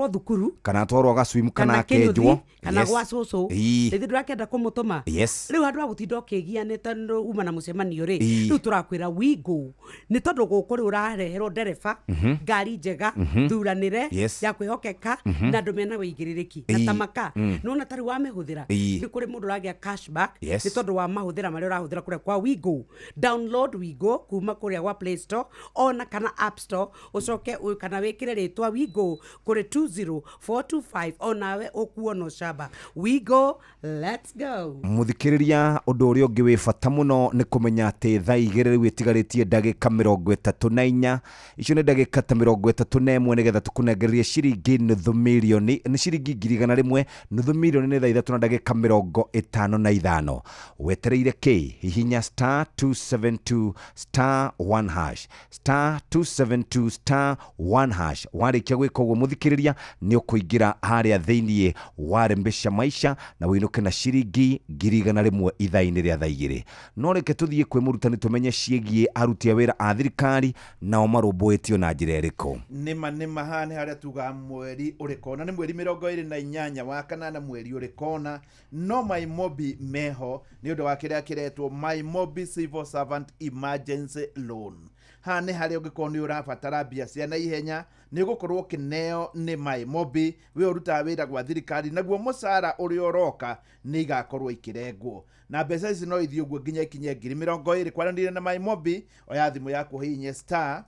S6: thukuru kana atwarwo gaswim kana akenjwo
S7: kana gwa cũcũ rĩthĩ ndũrakĩenda kũmũtũma rĩu handũ ha gũtinda ũkĩgia nĩ tondũ uma na mũcemanio rĩ rĩu tũrakwĩra wigo nĩ tondũ gũkũ rĩu ũrareherwo ndereba ngari njega thuranĩre ya kwĩhokeka na andũ mena wĩigĩrĩrĩki na tamaka nona tarĩu wamĩhũthĩra nĩ kũrĩ mũndũ ũragĩa cashback nĩ tondũ wa mahũthĩra marĩa ũrahũthĩra kũrĩa kwa Wigo. Download Wigo kuma kũrĩa gwa Play Store ona kana App Store ũcoke kana wĩkĩre rĩtwa Wigo kũrĩ 20425 onawe ũkuona ũcamba. Wigo, let's go.
S6: Mũthikĩrĩria ũndũ ũrĩa ũngĩ wĩ bata mũno nĩ kũmenya atĩ thaa 2 rĩu ĩtigarĩtie ndagĩka 34 icio nĩ ndagĩka ta 31 nĩgetha tũkũnengererie ciringi nuthu mirioni nĩ ciringi 100,000 nuthu mirioni nĩ thaa 3 na ndagĩka 55 wetereire kĩ hihinya star 272 star 1 hash star 272 star 1 hash warĩkia gwĩka ũguo mũthikĩrĩria nĩ ũkũingĩra harĩa thĩiniĩ wa Rembesha Maisha na wĩinũke na ciringi 100,000 ithaa-inĩ rĩa thaa 2 no reke tũthiĩ kwĩ mũrutani tũmenye ciĩgiĩ aruti a wĩra a thirikari nao marũmbũĩtio na njĩra ĩrĩkũ.
S10: Nĩma haha nĩ harĩa tugaga mweri ũrĩ kona nĩ mweri 28 wa kanana mweri ũrĩ kona no Maimobi meho nĩ ũndũ wa kĩrĩa kĩretwo Maimobi Civil Servant Emergency Loan. Haha nĩ harĩa ũngĩkorwo nĩ ũrabatara mbia cia naihenya nĩ ũgũkorwo ũkĩneo nĩ Maimobi we ũrutaga wĩra gwa thirikari naguo mũcara ũrĩa ũroka nĩ igakorwo ikĩrengwo na mbeca ici no ithiĩ ũguo nginya ikinye 20,000 kwaranĩria na Maimobi oya thimũ yaku hihinye star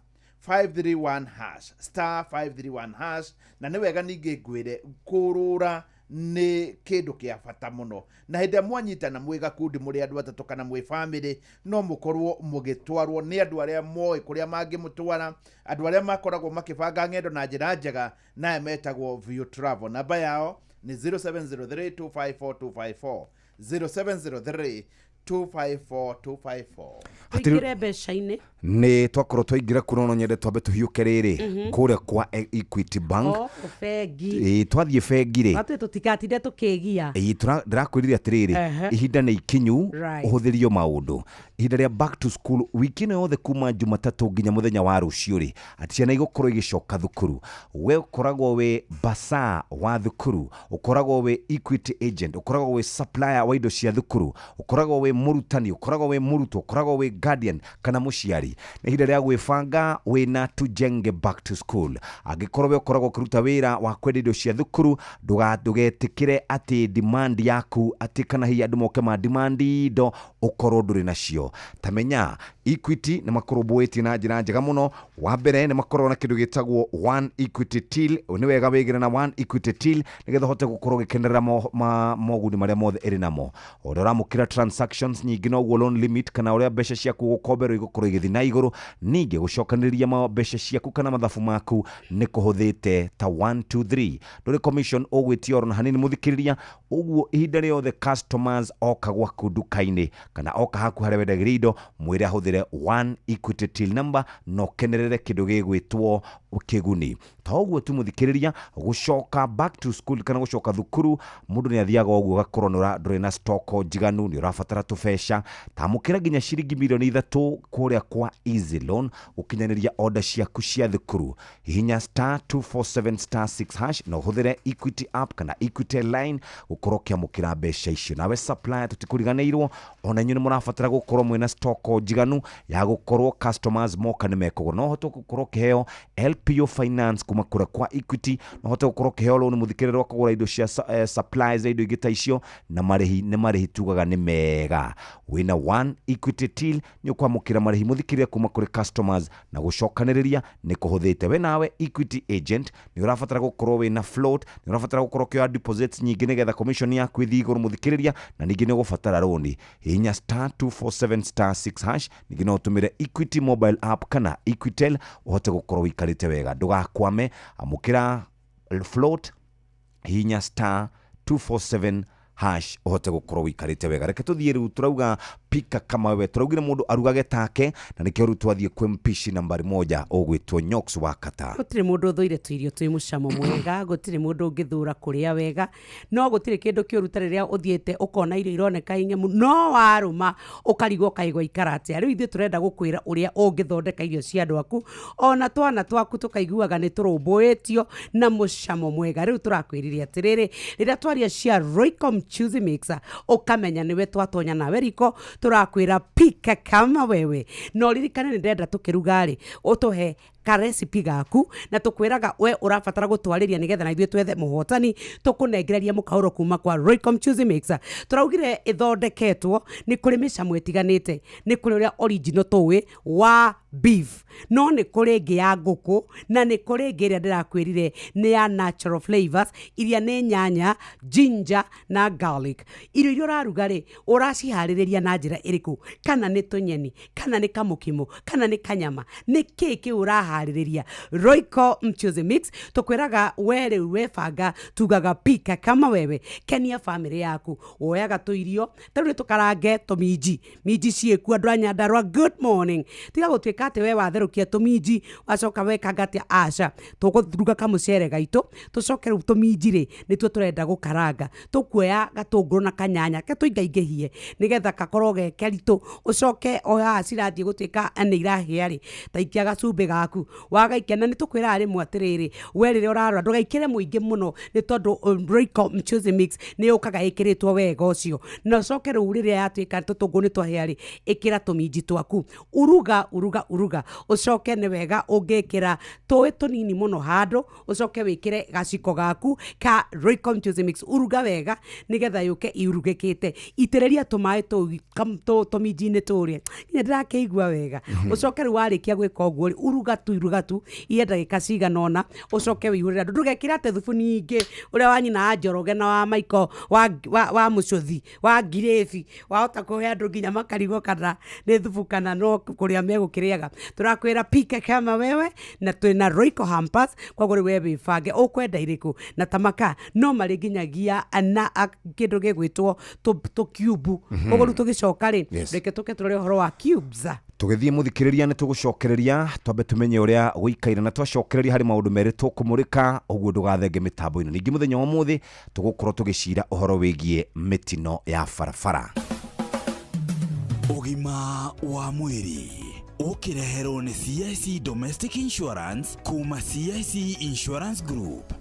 S10: 531 hash star 531 hash na nĩ wega ningĩ ngwĩre kũrũra nĩ kĩndũ kĩa bata mũno na hĩndĩ ĩrĩa mwanyitana mwĩ gakundi mũrĩ andũ atatũ kana mwĩ bamĩrĩ no mũkorwo mũgĩtwarwo nĩ andũ arĩa moĩ kũrĩa mangĩmũtwara andũ arĩa makoragwo makĩbanga ng'endo na njĩra njega naye metagwo View Travel. Namba yao nĩ 0703254254 0703 254254.
S7: Tũingĩre mbeca-inĩ
S6: nĩ twakorwo twaingĩra kuo no nyende twambe tũhiũke rĩrĩ kũrĩa kwa Equity Bank
S7: bengi
S6: twathiĩ bengi rĩ
S7: atĩ tũtigatinde tũkĩgia
S6: ndĩrakwĩrire atĩrĩrĩ ihinda nĩ ikinyu ũhũthĩrio maũndũ ihinda rĩa back to school wiki ĩno yothe kuma Jumatatũ nginya mũthenya wa rũciũ rĩ atĩ ciana igũkorwo igĩcoka thukuru we ũkoragwo wĩ basa wa thukuru ũkoragwo wĩ Equity agent ũkoragwo wĩ supplier wa indo cia thukuru ũkoragwo wĩ mũrutani ũkoragwo wĩ mũrutwo ũkoragwo wĩ guardian kana mũciari nĩ ihinda rĩa gwĩbanga wĩna Tujenge back to school angĩkorwo we ũkoragwo ũkĩruta wĩra wa kwendia indo cia thukuru ndũgetĩkĩre atĩ demand yaku atĩ kana hihi andũ moke ma demand indo ũkorwo ndũrĩ nacio tamenya Equity nĩ makũrũmbũĩtie na njĩra njega mũno wa mbere nĩ makoragwo na kĩndũ gĩtagwo One Equity Till nĩ wega wĩgĩre na One Equity Till nĩgetha ũhote gũkorwo ũgĩkenerera moguni marĩa mothe ĩrĩ namo ũrĩa ũramũkĩra transactions nyingĩ noguo loan limit kana ũrĩa mbeca ciaku gũkomberwo igũkorwo igĩthiĩ na igũrũ ningĩ gũcokanĩrĩria mbeca ciaku kana mathabu maku nĩ kũhũthĩte ta 1 2 3 ndũrĩ commission ũgwĩtio oro na hanini mũthikĩrĩria ũguo ihinda rĩothe customers oka gwaku nduka-inĩ kana oka haku harĩa wendagĩria indo mwĩre ahũthĩre One Equity Till number no kenerere kĩndũ gĩgwĩtwo Kĩguni. Ta ũguo tu mũthikĩrĩria, gũcoka back to school kana gũcoka thukuru, mũndũ nĩ athiaga ũguo ũgakorwo ndũrĩ na stock njiganu, nĩ ũrabatara tũbeca. Tamũkĩra nginya ciringi mirioni 3 kũrĩa kwa Easy Loan gũkinyanĩria order ciaku cia thukuru. Hihinya *247*6# na ũhũthĩre Equity app kana Equity line gũkorwo ũkĩamũkĩra mbeca icio. Nawe supplier, tũtikũriganĩirwo, ona inyuĩ nĩ mũrabatara gũkorwo mwĩna stock njiganu ya gũkorwo customers moka nĩ mekũgũra. No ũhote gũkorwo ũkĩheo LPO finance kuma kũrĩa kwa Equity, no ũhote gũkorwo ũkĩheo loan mũthikĩrĩria wa kũgũra indo cia supplies na indo ingĩ ta icio, na marĩhi nĩ marĩhi tugaga nĩ mega. Wĩna one Equity till nĩ ũkwamũkĩra marĩhi mũthikĩrĩria kuma kũrĩ customers, na gũcokanĩrĩria nĩ kũhũthĩte. We nawe Equity agent nĩ ũrabatara gũkorwo wĩna float, nĩ ũrabatara gũkorwo ũkĩoya deposits nyingĩ nĩgetha commission yaku ĩthiĩ igũrũ mũthikĩrĩria, na ningĩ nĩ ũgũbatara rũni. Hihinya *247*6#, ningĩ no ũtũmĩre Equity mobile app kana Equitel ũhote gũkorwo wĩikarĩte wega. Ndũgakwame, amũkĩra float, hihinya *247# ũhote gũkorwo wĩikarĩte wega. Reke tũthiĩ rĩu, tũrauga pika kama wewe, tũraugire mũndũ arugage take, na nĩkĩo rĩu twathiĩ kwĩ mpishi nambari moja ũgwĩtwo Nyox wa Kata.
S7: Gũtirĩ mũndũ ũthũire tũirio twĩ mũcamo mwega, gũtirĩ mũndũ ũngĩthũra kũrĩa wega, no gũtirĩ kĩndũ kĩũru ta rĩrĩa ũthiĩte ũkona irio ironeka ing'emu, no warũma ũkarigwo ũkaigua ikara atĩa. Rĩu ithuĩ tũrenda gũkwĩra ũrĩa ũngĩthondeka irio cia andũ aku, ona twana twaku tũkaiguaga nĩ tũrũmbũĩtio na mũcamo mwega. Rĩu tũrakwĩrire atĩrĩrĩ, rĩrĩa twaria cia Royco Mchuzi Mixer, ũkamenya nĩwe twatonya nawe riko, tũrakwĩra pika kama wewe. No ririkane nĩ ndĩrenda tũkĩruga rĩ, ũtũhe ka recipe gaku, na tũkwĩraga we ũrabatara gũtwarĩria nĩgetha na ithuĩ twethe mũhotani, tũkũnengereria mũkaũro kuma kwa Royco Mchuzi Mixer. Tũraugire ĩthondeketwo nĩ kũrĩ mĩcamo ĩtiganĩte, nĩ kũrĩ ũrĩa original tũĩ wa beef, no nĩ kũrĩ ĩngĩ ya ngũkũ, na nĩ kũrĩ ĩngĩ ĩrĩa ndĩrakwĩrire nĩ ya natural flavors, iria nĩ nyanya, ginger na garlic. Irio iria ũraruga rĩ, ũraciharĩrĩria na njĩra ĩrĩkũ? Kana nĩ tũnyeni, kana nĩ kamũkimo, kana nĩ kanyama, nĩ kĩĩ kĩu ũraharĩrĩria? Royco Mchuzi Mix tũkwĩraga we rĩu webanga, tugaga pika kama wewe, kenia famĩlĩ yaku. Woyaga tũirio ta rĩu nĩ tũkarange tũminji, minji ciĩkuo andũ a Nyandarua, good morning. Tiga gũtuĩka atĩ we watherũkia tũminji wacoka wekanga atĩa, aca, tũkũruga kamũcere gaitũ, tũcoke rĩu tũminji rĩ nĩtuo tũrenda gũkaranga. Tũkuoya gatũngũrũ na kanyanya ke tũingaingĩhie nĩgetha gakorwo ge keritũ, ũcoke o haha cirathiĩ gũtuĩka nĩ irahĩa rĩ, ta ikia gacumbĩ gaku wagaikia. Na nĩ tũkwĩraga rĩmwe atĩrĩrĩ, we rĩrĩa ũrarora ndũgaikĩre mũingĩ mũno, nĩ tondũ Royco Mchuzi Mix nĩ yũkaga ĩkĩrĩtwo wega ũcio. Na ũcoke rĩu rĩrĩa yatuĩka tũtũngũrũ nĩ twahĩa rĩ, ĩkĩra tũminji twaku, uruga uruga uruga, ũcoke nĩ wega ũngĩkĩra tũĩ tũnini mũno handũ, ũcoke wĩkĩre gaciko gaku ka Royco Mchuzi Mix, uruga wega nĩgetha yũke irugĩkĩte. Itĩrĩria tũmaĩ tũu tũminji-inĩ tũrĩa nginya ndĩrakĩigua wega. Ũcoke rĩu warĩkia gwĩka ũguo rĩ, uruga tu iruga tu ihe ndagĩka cigana ũna, ũcoke wĩihũrĩre andũ. Ndũgekĩre atĩ thubu nyingĩ ũrĩa wa nyina wa Njoroge na wa Maiko wa mũcũthi wa ngirĩbi, wahota kũhe andũ nginya makarigwo kana nĩ thubu kana no kũrĩa megũkĩrĩaga. Tũrakwĩra pika kama wewe, na twĩna Royco hampers, koguo rĩu we wĩbange ũkwenda irĩkũ. Na tamaka no marĩ nginyagia na kĩndũ gĩgwĩtwo tũ cube. Koguo rĩu tũgĩcoka rĩ, reke tũke tũrore ũhoro wa cubes.
S6: Tũgĩthiĩ mũthikĩrĩria nĩ tũgũcokereria twambe tũmenye ũrĩa gũikaire, na twacokereria harĩ maũndũ merĩ tũkũmũrĩka, ũguo ndũgathenge mĩtambo-inĩ. Ningĩ mũthenya wa ũmũthĩ tũgũkorwo tũgĩcira ũhoro wĩgiĩ mĩtino ya barabara.
S2: Ũgima wa mwĩrĩ ũkĩreherwo nĩ CIC Domestic Insurance kuma CIC Insurance Group.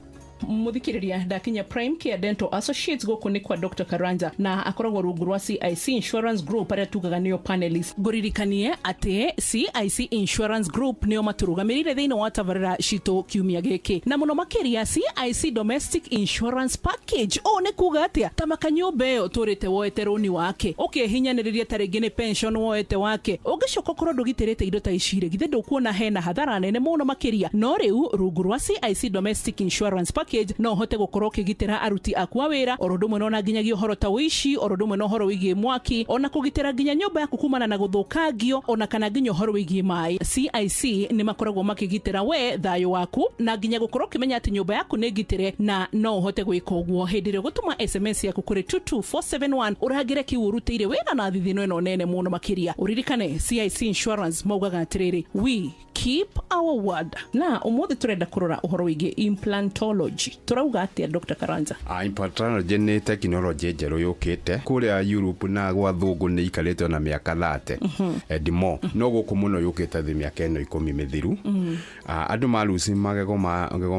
S5: Muthikiriria, ndakinya Prime Care Dental Associates. Guku ni kwa Dr. Karanja na akoragwo rungu rwa CIC Insurance Group, aria tugaga nio panelists. Nguririkanie ati CIC Insurance Group nio maturugamirire thiini wa tabarira citu kiumia giki, na muno makiria CIC Domestic Insurance Package. O ni kuga atia? Tamaka nyumba iyo turite woete runi wake, ukihinyaniriria ta ringi ni pension woete wake, ungicoka ukorwo ndugiterete indo ta ici ri, githe ndukuona hena hathara nene muno makiria? No riu rungu rwa CIC Domestic Insurance Package no hote gukorwo ukigitira aruti aku a wira, oro ũndũ ũmwe na nginyagia ũhoro ta ũici, oro ũndũ ũmwe na ũhoro wĩgiĩ mwaki, ona kũgitĩra nginya nyũmba yaku kumana na gũthũkangio, ona kana nginya ũhoro wĩgiĩ maĩ. CIC nĩ makoragwo makĩgitĩra we thayũ waku na nginya gũkorwo ũkĩmenya atĩ nyũmba yaku nĩ ngitĩre, na no ũhote gwĩka ũguo hĩndĩ ĩrĩa ũgũtũma SMS yaku kũrĩ 22471, ũrangĩre kiu ũrutĩire wĩra na thithino ĩno nene mũno makĩria. Ũririkane CIC Insurance maugaga atĩrĩrĩ, we care. keep our word. Na ũmũthĩ tũrenda kũrora ũhoro wĩgiĩ implantology. Tũrauga atĩa, Dr. Karanja?
S11: Implantology nĩ tekinoronjĩ njerũ yũkĩte kũrĩa Europe na gwa thũngũ, nĩ ikarĩte ona mĩaka 30 and more, no gũkũ mũno yũkĩte thĩ mĩaka ĩno 10 mĩthiru. Andũ maruci magego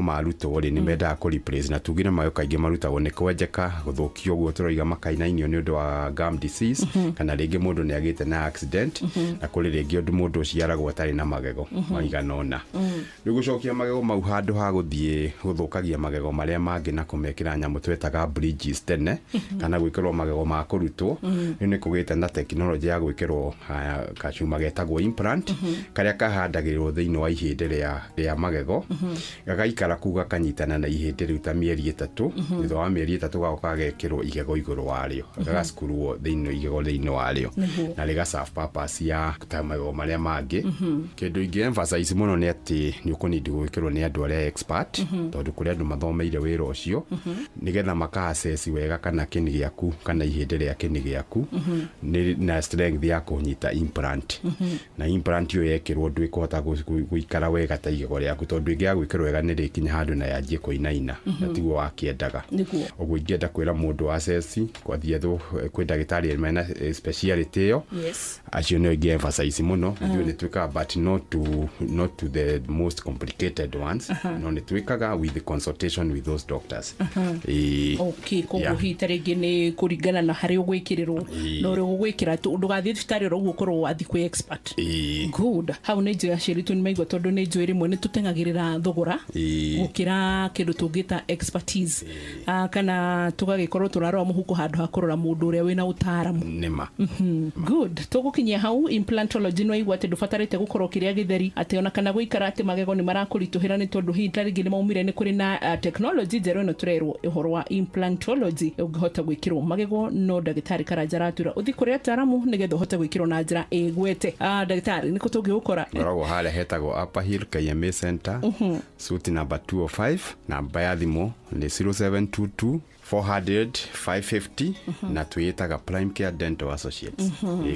S11: marutwo rĩ, nĩ mendaga kũ replace, na tugire mayo kaingĩ marutagwo nĩ kwenjeka, gũthũkio ũguo tũroiga makainainio nĩ ũndũ wa gum disease, kana rĩngĩ mũndũ nĩ agĩte na accident, na kũrĩ rĩngĩ ũndũ mũndũ ũciaragwo atarĩ na magego maigana ũna. Rĩu gũcokia magego mau handũ ha gũthiĩ gũthũkagia magego marĩa mangĩ na kũmekĩra nyamũ twetaga bridges tene, kana gwĩkĩrwo magego ma kũrutwo, rĩu nĩ kũgĩte na tekinoronjĩ ya gwĩkĩrwo kacuma getagwo implant, karĩa kahandagĩrĩrwo thĩinĩ wa ihĩndĩ rĩa magego, gagaikara kuu gakanyitana na ihĩndĩ rĩu ta mĩeri 3. Thutha wa mĩeri 3 gagoka gagekĩrwo igego igũrũ warĩo, gagackurwo thĩinĩ igego thĩinĩ warĩo, na rĩga serve purpose ya ta magego marĩa mangĩ. Kĩndũ ingĩ emphasize mũno nĩ atĩ nĩ ũkũnindi gwĩkĩrwo nĩ andũ arĩa expert, tondũ kũrĩ andũ mathomeire wĩra ũcio, nĩgetha maka assess wega kana kĩni gĩaku kana ihĩndĩ rĩa kĩni gĩaku nĩ na strength ya kũnyita implant, na implant ĩyo yekĩrwo ndwĩkũhota gũikara wega ta igego rĩaku, tondũ ĩngĩaga gwĩkĩrwo wega nĩ rĩkinya handũ na yanjie kũinaina, na tiguo wakĩendaga. Ũguo ingĩenda kwĩra mũndũ assess kwathiĩ kwĩ ndagĩtarĩ mena speciality ĩyo. Acio nĩo ingĩ emphasize mũno. Ithuĩ nĩ twĩkaga, but not to the most complicated ones, no nĩ twĩkaga with the consultation with those doctors.
S5: Okay, koguo hihi ta rĩngĩ nĩ kũringana na harĩa ũgwĩkĩrĩrwo na ũrĩa ũgwĩkĩra, ndũgathiĩ thibitarĩ oro ũguo, ũkorwo wathiĩ kwĩ expert. Good, hau nĩ njũĩ aciari tu nĩ maigua, tondũ nĩ njũĩ rĩmwe nĩ tũteng'agĩrĩra thogora gũkĩra kĩndũ tũngĩta expertise, kana tũgagĩkorwo tũrarora mũhuko handũ ha kũrora mũndũ ũrĩa wĩna ũtaaramu.
S11: Nĩma.
S5: Good, tũgũkinyia hau implantology. No igua atĩ ndũbatarĩte gũkorwo kĩrĩa gĩtheri, atĩ ona kana gũikara atĩ magego nĩ marakũritũhĩra nĩ tondũ hihi ta rĩngĩ nĩ maumire, nĩ kũrĩ na technology njerũ ĩno tũrerwo ũhoro wa implantology, ũngĩhota gwĩkĩrwo magego. No ndagĩtarĩ Karanja aratwĩra ũthiĩ kũrĩ ataaramu nĩgetha ũhote gwĩkĩrwo na njĩra ĩgwete. Ndagĩtarĩ, nĩkũ tũngĩgũkora?
S11: Ngoragwo harĩa hetagwo Upper Hill KMA Center, suite number 205. Namba ya thimũ nĩ 0722 400 550, na twĩtaga Prime Care Dental Associates.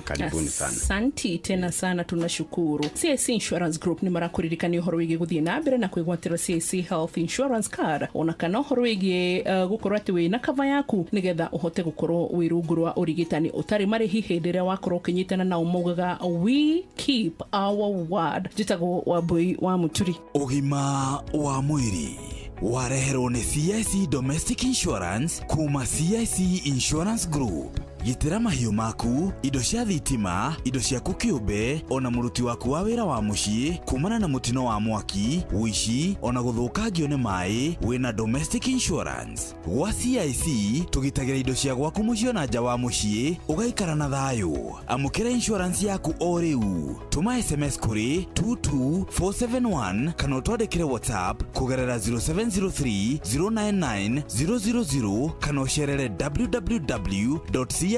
S11: Karibuni sana.
S5: Asanti tena sana, tunashukuru. CIC Insurance Group nĩ marakũririkania ũhoro wĩgiĩ gũthiĩ na mbere na kwĩgwatĩra CIC Health Insurance Card, ona kana ũhoro wĩgiĩ gũkorwo atĩ wĩna cover yaku nĩgetha ũhote gũkorwo wĩ rungu rwa ũrigitani ũtarĩ marĩhi hĩndĩ ĩrĩa wakorwo ũkĩnyitana nao. Maugaga, "We keep our word." Njĩtagwo Wambui wa Mũturi.
S2: Ũgima wa mwĩrĩ wareherwo nĩ CIC Domestic Insurance kuma CIC Insurance Group. Gitĩra mahiũ maku, indo cia thitima, indo ciaku kĩũmbe, ona mũruti waku wa wĩra wa mũciĩ kumana na mũtino wa mwaki, ũici, ona gũthũkangio nĩ maĩ wĩna domestic insurance. Gwa CIC tũgitagĩra indo cia gwaku mũciĩ ona nja wa mũciĩ, ũgaikara na thayũ. Amũkĩra insurance yaku o rĩu. Tũma SMS kũrĩ 22471 kana ũtwandĩkĩre WhatsApp kũgerera 0703 099 000 kana ũcerere www.cic.co.ke.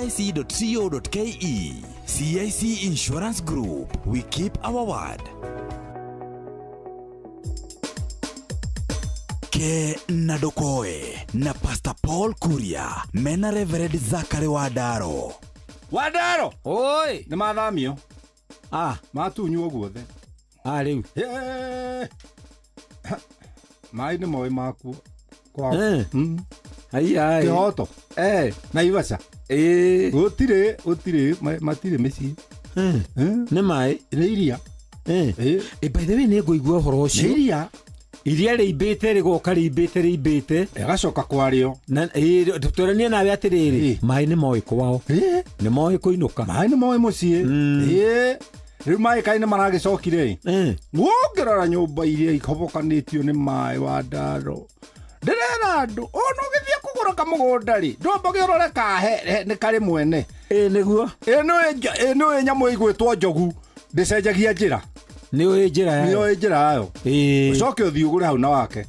S2: CIC Insurance Group, we keep our word. Ke na Ndokoe na Pastor Paul Kuria mena Reverend Zakari Wandaro.
S12: Wandaro.
S13: Oi.
S12: Nĩ mathamio.
S13: Ah.
S12: Matunywo guothe.
S13: Ah, rĩu.
S12: Maĩ nĩ moĩ makuo. Kwao.
S13: Haiya.
S12: Kĩhoto. Naivasha. Gũtirĩ gũtirĩ matirĩ mĩciĩ.
S13: Nĩ maĩ.
S12: Nĩ iria.
S13: By the way, nĩ ngũigua ũhoro ũcio.
S12: Nĩ iria.
S13: Iria rĩimbĩte rĩgoka rĩimbĩte rĩimbĩte.
S12: Ĩgacoka kwarĩo.
S13: Na tũranie nawe atĩrĩrĩ, maĩ nĩ moĩ kwao. Nĩ moĩ kũinũka.
S12: Maĩ nĩ moĩ mũciĩ. Rĩu maĩ kaĩ nĩ maragĩcokire. Ũngĩrora nyũmba iria ihobokanĩtio nĩ maĩ, Wandaro, ndĩrera andũ ona ũgĩthiĩ kũgũra kamũgũnda rĩ, ndwambage ũrore kahe nĩ karĩ mwene.
S13: Nĩguo.
S12: Ĩ nĩũĩ nyamũ ĩgwĩtwo njogu ndĩcenjagia njĩra.
S13: Nĩũĩ njĩra yayo.
S12: Nĩũĩ njĩra yayo. Ũcoke ũthiĩ ũgũre hau na wake.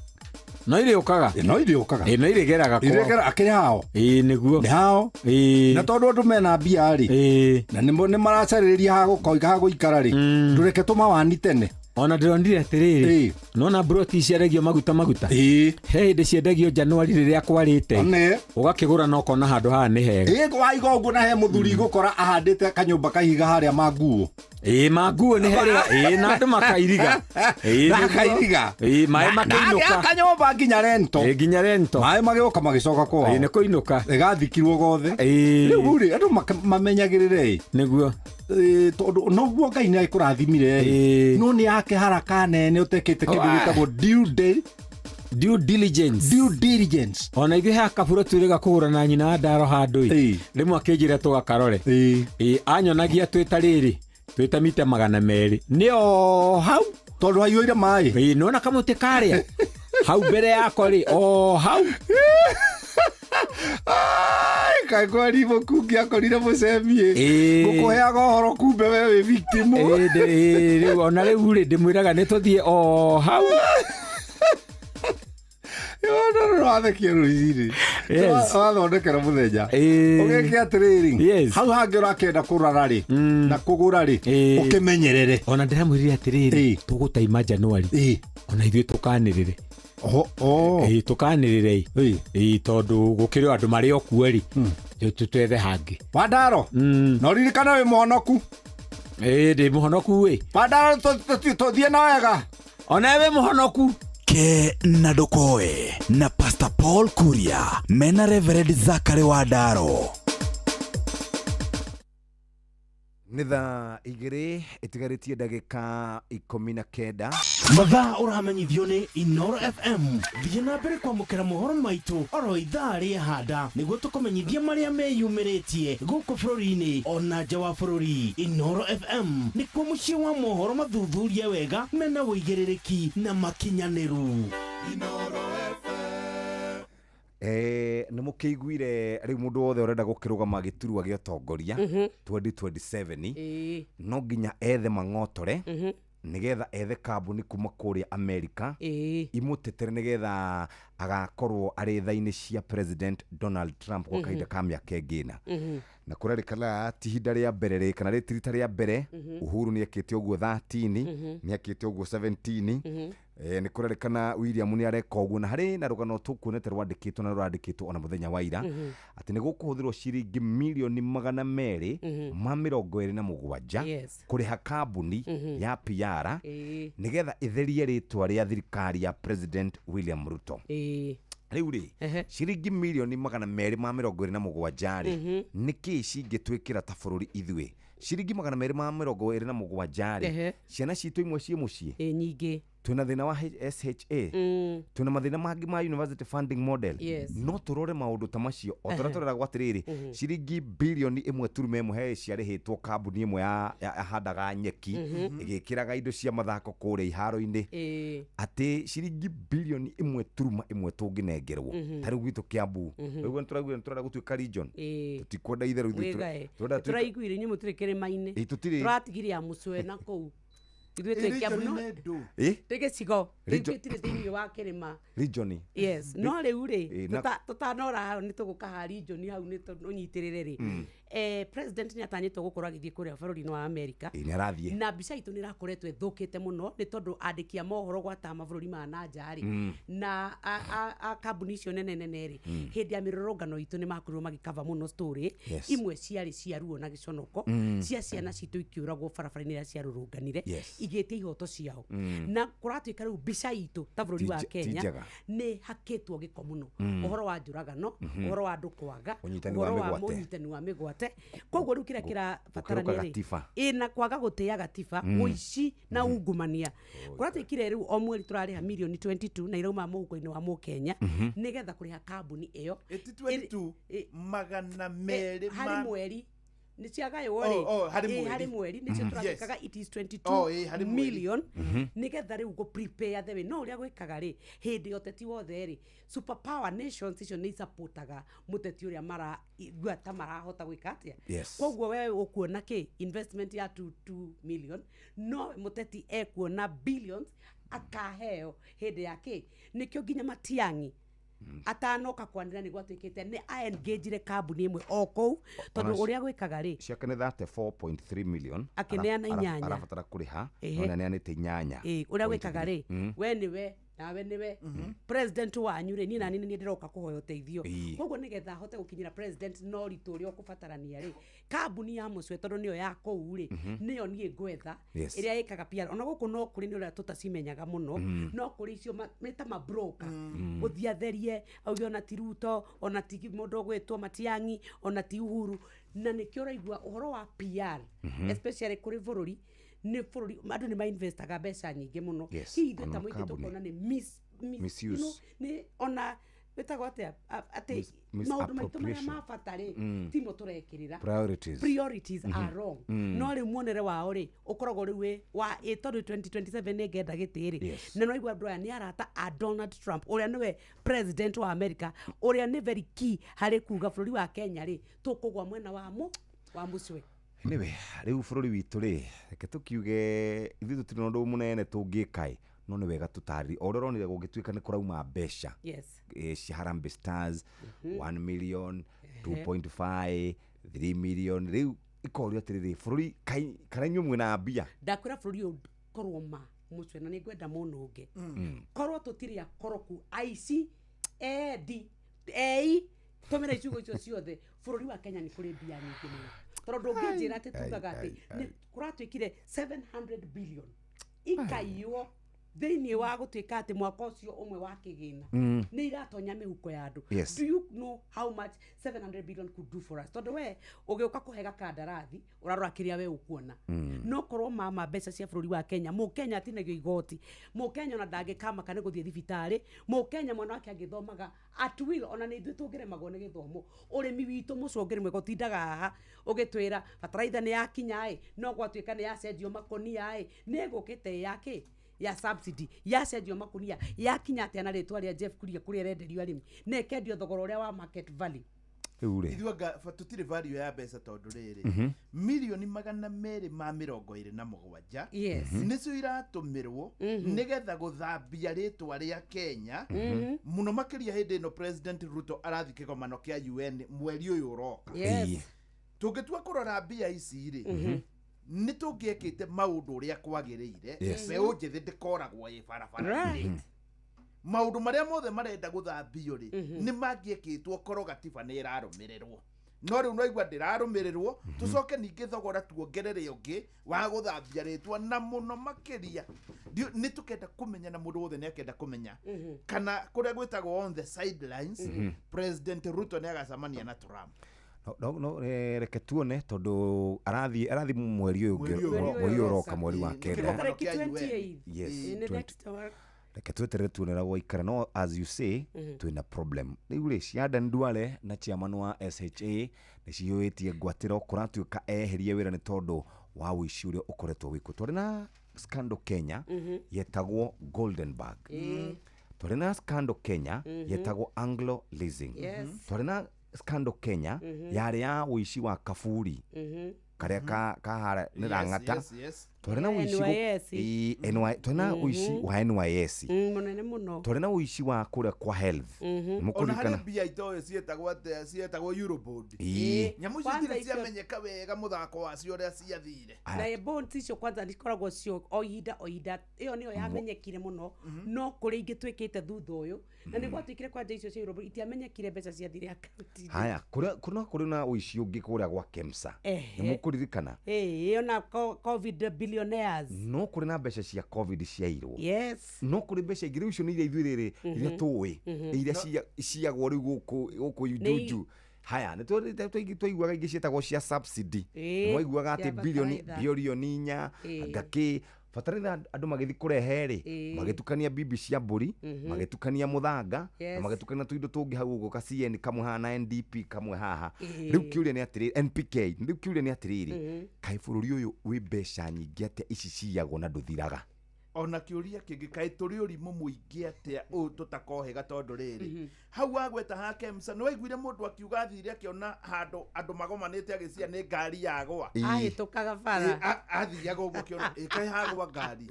S13: No irĩũkaga.
S12: No irĩũkaga.
S13: No irĩgeraga kwao.
S12: Irĩgera akĩrĩ hao.
S13: Nĩguo.
S12: Nĩ hao. Na tondũ andũ mena mbia rĩ, na nĩ maracarĩrĩria ha gũikara rĩ, ndũreke tũmawani tene.
S13: Ona ndĩronire atĩrĩrĩ, nona broti ciaragio maguta maguta. He hĩndĩ ciendagio Januari rĩrĩa kwarĩte. Ũgakĩgũra na ũkona handũ haha nĩ hega.
S12: Ĩ waiga ũguo na he mũthuri gũkora ahandĩte kanyũmba kahiga harĩa manguo.
S13: Ĩ manguo nĩ harĩa ĩ na andũ makairiga. Ĩ
S12: Makairiga.
S13: Ĩ maĩ makĩinũka.
S12: Na kanyũmba nginya rento.
S13: Ĩ nginya rento.
S12: Maĩ magĩũka magĩcoka kwao.
S13: Ĩ nĩ kũinũka.
S12: Ĩgathikirwo gothe.
S13: Ĩ
S12: Rĩu rĩ andũ mamenyagĩrĩre ĩ.
S13: Nĩguo.
S12: Tondũ noguo Ngai nĩ agĩkũrathimire no nĩ yake haraka nene ũtekĩte kĩndũ gĩtagwo due
S13: diligence.
S12: Due diligence.
S13: Ona ithuĩ haha kaburo twĩrĩga kũgũra na nyina wa ndaro handũ ĩ. Rĩmwe akĩnjĩra tũgakarore. Ĩ anyonagia twĩ ta rĩrĩ twĩ ta mita 200 nĩ o hau
S12: tondũ haiyũire maĩ.
S13: Ĩ nĩwona kamũtĩ karĩa hau mbere yakwa rĩ o hau.
S12: Kaĩ kweri mũkungi akorire mũcemie ngũkũheaga ũhoro kumbe we wĩ victim.
S13: Rĩu ona rĩu rĩ ndĩmwĩraga nĩ tũthiĩ o hau.
S12: Wathekia rũcinĩ wathondekera mũthenya ũgeke atĩrĩrĩ hau hangĩ ũrakĩenda kũrora rĩ na kũgũra rĩ ũkĩmenyerere.
S13: Ona ndĩramwĩrire atĩrĩrĩ tũgũtaima Januari ona ithuĩ tũkanĩrĩre. Ĩ tũkanĩrĩre ĩ tondũ gũkĩrĩ andũ marĩ o kuo rĩ twethe hangĩ.
S12: Wandaro no ririkana wĩ mũhonoku.
S13: Ĩ ndĩ mũhonoku ĩ.
S12: Wandaro tũthiĩ na wega.
S13: Ona wĩ mũhonoku.
S2: Ke na ndũkoe na Pastor Paul Kuria mena Reverend Zachary Wandaro.
S6: Nĩ thaa 2 ĩtigarĩtie ndagĩka 19.
S4: Mathaa ũramenyithio nĩ Inoro FM. Thiĩ na mbere kwamũkĩra mohoro maitũ oro ithaa rĩa handa nĩguo tũkũmenyithia marĩa meyumĩrĩtie gũkũ bũrũri-inĩ ona nja wa bũrũri. Inoro FM nĩkuo mũciĩ wa mohoro mathuthurie wega mena ũigĩrĩrĩki na makinyanĩru.
S6: Inoro FM. Nĩ mũkĩiguire rĩu mũndũ wothe ũrenda gũkĩrũgama gĩturwa gĩa ũtongoria 2027 no nginya ethe mang'otore nĩgetha ethe kambuni kuma kũrĩa America imũtetere nĩgetha agakorwo arĩ tha-inĩ cia President Donald Trump kwa kahinda ka mĩaka ĩngĩ ĩna. Na kũrerĩkana ti ihinda rĩa mbere rĩ kana rĩ ti rita rĩa mbere Uhuru nĩ ekĩte ũguo 13 nĩ ekĩte ũguo 17 nĩ kũrerĩkana William nĩ areka ũguo na harĩ na rũgano tũkuonete rwandĩkĩtwo na rũrandĩkĩtwo ona mũthenya wa ira atĩ nĩ gũkũhũthĩrwo ciringi milioni 227 kũrĩha kambuni ya PR nĩgetha ĩtherie rĩtwa rĩa thirikari ya President William Ruto. Rĩu rĩ ciringi milioni 227 rĩ nĩkĩĩ cingĩtwĩkĩra ta bũrũri ithuĩ? Ciringi 227 rĩ ciana citũ imwe ciĩ mũciĩ
S7: nyingĩ
S6: twĩna thĩna wa SHA twĩna mathĩna mangĩ ma university funding model. No tũrore maũndũ ta macio o tũrĩa tũreragwo atĩrĩrĩ ciringi bilioni 1.1 he ciarĩhĩtwo kambuni ĩmwe yahandaga nyeki ĩgĩkĩraga indo cia mathako kũrĩa iharo-inĩ atĩ ciringi bilioni 1.1 tũngĩnengerwo ta rĩu gwitũ Kiambu rĩu nĩtũraiguire nĩtũrenda gũtuĩka region tũtikwenda itherũ ithuĩ
S7: tũraiguire inyuĩ mũtirĩ kĩrĩma-inĩ tũratigire ya mũcwe na kũu ithuĩ twĩ Kiambu no twĩ gĩcigo gĩtirĩ thĩinĩ wa kĩrĩma
S6: region.
S7: Yes no rĩu rĩ tũtanora hau nĩ tũgũka ha region hau nĩ ũnyitĩrĩre rĩ president nĩ atanyĩtwo gũkorwo agĩthiĩ kũrĩa bũrũri-inĩ wa America na mbica itũ nĩ ĩrakoretwo ĩthũkĩte mũno nĩ tondũ andĩki a mohoro gwata mabũrũri ma na nja rĩ na a kambuni icio nene nene rĩ hĩndĩ ya mĩrũrũngano itũ nĩ makorirwo magĩkava mũno story imwe ciarĩ cia ruo na gĩconoko cia ciana citũ ikĩũragwo barabara-inĩ iria ciarũrũnganire igĩtia ihoto ciao na kũratuĩka rĩu mbica itũ ta bũrũri wa Kenya nĩ hakĩtwo gĩko mũno ũhoro wa njũragano ũhoro wa andũ kwaga ũhoro wa mũnyitani wa mĩgwate koguo rĩu kĩrĩa kĩrabatarania rĩ ĩna kwaga gũtĩĩa gatiba ũici na ungumania kũratuĩkire rĩu o mweri tũrarĩha milioni 22 na irauma mũhuko-inĩ wa mũkenya nĩgetha kũrĩha kambuni ĩyo
S10: 22 200
S7: harĩ mweri nĩ ciagaywo rĩ harĩ mweri nĩcio tũratuĩkaga it is 22 million nĩgetha rĩu gũ prepare the way no ũrĩa gwĩkaga rĩ hĩndĩ ya ũteti wothe rĩ super power nations icio nĩ isupportaga mũteti ũrĩa maraigua ta marahota gwĩka atĩa. Koguo we ũkuona kĩ investment ya 2 million no mũteti ekuona billions akaheo hĩndĩ ya kĩ nĩkĩo nginya Matiang'i Atanoka kwanĩrĩra nĩ gwatuĩkĩte nĩ aengagire kambuni ĩmwe o kũu tondũ
S6: Ona
S7: ũrĩa gwĩkaga rĩ
S6: ciake nĩ 34.3 million.
S7: Akĩneana inyanya.
S6: Arabatara kũrĩha
S7: Ehe.
S6: no nĩaneanĩte inyanya.
S7: Ĩ, ũrĩa gwĩkaga rĩ, we nĩwe nawe nĩwe president wanyu rĩ, niĩ nani nĩ ndĩroka kũhoya ũteithio. Koguo nĩgetha ahote gũkinyĩra president na ũritũ ũrĩa ũkũbatarania rĩ, kambuni ya mũcwe tondũ nĩyo ya kũu rĩ, nĩyo niĩ ngwetha ĩrĩa ĩkaga PR. Ona gũkũ no kũrĩ, nĩ ũrĩa tũtacimenyaga mũno, no kũrĩ icio nĩ ta mabroka, gũthiĩ atherie auge ona ti Ruto, ona ti mũndũ ũgwĩtwo Matiang'i, ona ti Uhuru. Na nĩkĩo ũraigua ũhoro wa PR, especially kũrĩ bũrũri, nĩ bũrũri andũ nĩ mainvestaga mbeca nyingĩ mũno. Hihi ithuĩ
S6: Ona
S7: ta mũingĩ
S6: kambuni.
S7: tũkona nĩ
S6: Misuse.
S7: nĩ ona wĩtagwo atĩa, atĩ maũndũ maitũ marĩa
S6: Misappropriation.
S7: ma bata rĩ, timo tũrekĩrĩra.
S6: Priorities.
S7: Priorities are wrong. No rĩu muonere wao rĩ, ũkoragwo rĩu wĩ wa ĩ tondũ 2027 nĩ ngenda gĩtĩ rĩ. Na no igua andũ aya nĩ arata a Donald Trump, ũrĩa nĩwe president wa America, ũrĩa nĩ very key harĩ kuga bũrũri wa Kenya rĩ, tũkũgwa mwena wa mũ wa mũcwe.
S6: Anyway, rĩu bũrũri witũ rĩ, reke tũkiuge ithuĩ tũtirĩ na ũndũ mũnene tũngĩka ĩ, no nĩ wega tũtarĩrie o ũrĩa ũronire gũgĩtuĩka nĩ kũrauma mbeca cia Harambee Stars, 1 million, 2.5, 3 million. Rĩu ikorio atĩrĩrĩ, bũrũri kana inyuĩ mwĩna mbia?
S7: Ndakwĩra bũrũri ũyũ korwo ma mũcwe, na nĩ ngwenda mũno ũngĩ, korwo tũtirĩ akoroku, aici, endi, ei tũmĩra icigo icio ciothe, bũrũri wa Kenya nĩ kũrĩ mbia nyingĩ mũno, tondũ ndũngĩnjĩra atĩ tugaga atĩ nĩ kũratuĩkire 700 billion ikaiywo thĩinĩ wa gũtuĩka atĩ mwaka ũcio ũmwe wa kĩgĩna nĩ iratonya mĩhuko ya andũ. Do you know how much 700 billion could do for us? Tondũ we ũgĩũka kũhe gakandarathi, ũrarora kĩrĩa we ũkuona. No korwo mama mbeca cia bũrũri wa Kenya, mũkenya atinagio igoti, mũkenya ona ndangĩkamaka nĩ gũthiĩ thibitarĩ, mũkenya mwana wake angĩthomaga at will, ona nĩ ithuĩ tũngĩremagwo nĩ gĩthomo. Ũrĩmi witũ mũcũngĩrĩ mwega ũtindaga haha ũgĩtwĩra bataraitha nĩ yakinya ĩ, no gwatuĩka nĩ yacenjio makũnia ĩ, nĩ ĩgũkĩte ya kĩ ya subsidy, yacenjio makunia yakinya atĩa na rĩtwa rĩa Jeff Kuria kũrĩa ĩrenderio arĩmi na ĩkendio thogora ũrĩa wa market value?
S6: Rĩu rĩ,
S10: ithuĩ anga tũtirĩ value ya mbeca, tondũ rĩrĩ, 227 million nĩcio iratũmĩrwo nĩgetha gũthambia rĩtwa rĩa Kenya, mũno makĩria hĩndĩ ĩno President Ruto arathiĩ kĩgomano kĩa UN mweri ũyũ ũroka. Tũngĩtua kũrora mbia ici rĩ, nĩ tũngĩekĩte maũndũ ũrĩa kwagĩrĩire. Mbeũ njĩthĩ ndĩkoragwo ĩ barabara. Maũndũ marĩa mothe marenda gũthambio rĩ, nĩ mangĩekĩtwo korwo gatiba nĩ ĩrarũmĩrĩrwo. No rĩu naigua ndĩrarũmĩrĩrwo. Tũcoke ningĩ thogora tuongerere ũngĩ wa gũthambia rĩtwa, na mũno makĩria nĩ tũkenda kũmenya, na mũndũ wothe nĩ akenda kũmenya kana kũrĩa gwĩtagwo on the sidelines, President Ruto nĩ agacemania na Trump.
S6: No, reke tuone, tondũ arathiĩ mweri ũyũ ũngĩ.
S10: Mweri ũyũ ũroka.
S6: Mweri ũyũ ũroka, mweri wa kenda.
S10: Kĩgomano
S7: Tarĩki
S10: kĩa UN.
S7: 28.
S6: Yes,
S7: Ĩ, nĩ
S6: 20.
S7: next
S6: Reke tweterere tuone ũrĩa gwaikara, no as you say, twĩna problem rĩu rĩ. Ciadan Duale na chairman wa SHA nĩ ciyũĩtie ngwatĩro, kũratuĩka eherie wĩra nĩ tondũ wa ũici ũrĩa ũkoretwo wĩkuo. Twarĩ na scandal Kenya yetagwo Goldenberg, twarĩ na scandal Kenya yetagwo Anglo Leasing, twarĩ na scandal Kenya yarĩ ya ũici wa kaburi karĩa kahara nĩ Rang'ata. Twarĩ na ũici
S7: NYS.
S6: Ĩ, NY, twarĩ na ũici wa NYS.
S7: Mũnene mũno.
S6: Twarĩ na ũici wa kũrĩa kwa health.
S10: Ona harĩ
S6: Mũkũririkana
S10: mbia itoĩ ciĩtagwo atĩa, ciĩtagwo Eurobond. Nyamũ icio
S7: Kwanza
S10: itirĩ
S7: icio-
S10: ciamenyeka wega mũthako wacio ũrĩa ciathire.
S7: Na bonds icio kwanza nĩcikoragwo cio o ihinda o ihinda, ĩyo nĩyo yamenyekire mũno, no kũrĩ ingĩ twĩkĩte thutha ũyũ, na nĩ gwatuĩkire kwanja icio cia Europe itiamenyekire mbeca ciathire akaunti.
S6: Haya, kũrĩa no kũrĩ na ũici ũngĩ kũrĩa gwa KEMSA. Nĩ mũkũririkana?
S7: Ĩĩ, ona COVID billionaires.
S6: No kũrĩ na mbeca cia COVID ciairwo. No kũrĩ mbeca ingĩ rĩu, icio nĩ iria ithuĩ rĩrĩ iria tũĩ, iria ciagwo rĩu gũkũ juju. Haya, nĩ twaiguaga ingĩ ciĩtagwo cia subsidy. Nĩ mwaiguaga
S7: Cia
S6: atĩ bilioni
S7: bataraitha.
S6: bilioni 4 ngakĩ bataraitha, andũ magĩthiĩ kũrehe rĩ, magĩtukania bibi cia mbũri, magĩtukania mũthanga, na magĩtukania tũindo tũngĩ hau ũguo, ka CN kamwe haha na NDP kamwe haha. Rĩu kĩũria nĩ atĩrĩrĩ, NPK, rĩu kĩũria nĩ atĩrĩrĩ, kaĩ bũrũri ũyũ wĩ mbeca nyingĩ atĩa ici ciyagwo na ndũthiraga?
S10: Ona kĩũria kĩngĩ, kaĩ tũrĩ ũrimũ mũingĩ atĩa ũũ tũtakohĩga? Tondũ rĩrĩ, hau wagweta ha KEMSA, nĩ waiguire mũndũ akiuga athire akĩona handũ andũ magomanĩte, agĩcia nĩ ngari yagwa.
S7: Ahĩtũkaga bara.
S10: Athiaga ũguo akĩona ĩ, kaĩ hagwa ngari,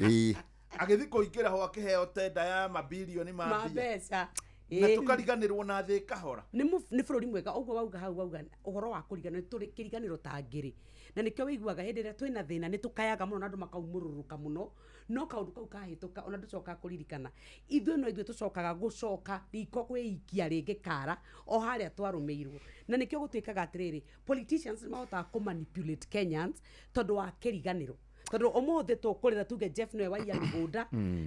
S10: agĩthiĩ kũingĩra ho akĩheo tenda ya mabilioni ma
S7: ma
S10: mbia.
S7: Mbeca.
S10: Na tũkariganĩrwo na thĩ kahora.
S7: Nĩ bũrũri mwega ũguo wauga hau wauga ũhoro wa kũriganĩrwo tũrĩ kĩriganĩro ta ngĩrĩ. Na nĩkĩo wĩiguaga hĩndĩ ĩrĩa twĩna thĩna nĩ tũkayaga mũno na andũ makaumũrũrũka mũno, no kaũndũ kau kahĩtũka ona ndũcokaga kũririkana. Ithuĩ no ithuĩ tũcokaga gũcoka riko kwĩikia rĩngĩ kara o harĩa twarũmĩirwo. Na nĩkĩo gũtuĩkaga atĩrĩrĩ, politicians nĩ mahotaga kũ-manipulate Kenyans tondũ wa kĩriganĩro. Tondũ ũmũthĩ tũkũrĩra tuge Jeff nĩwe waiya mĩgũnda,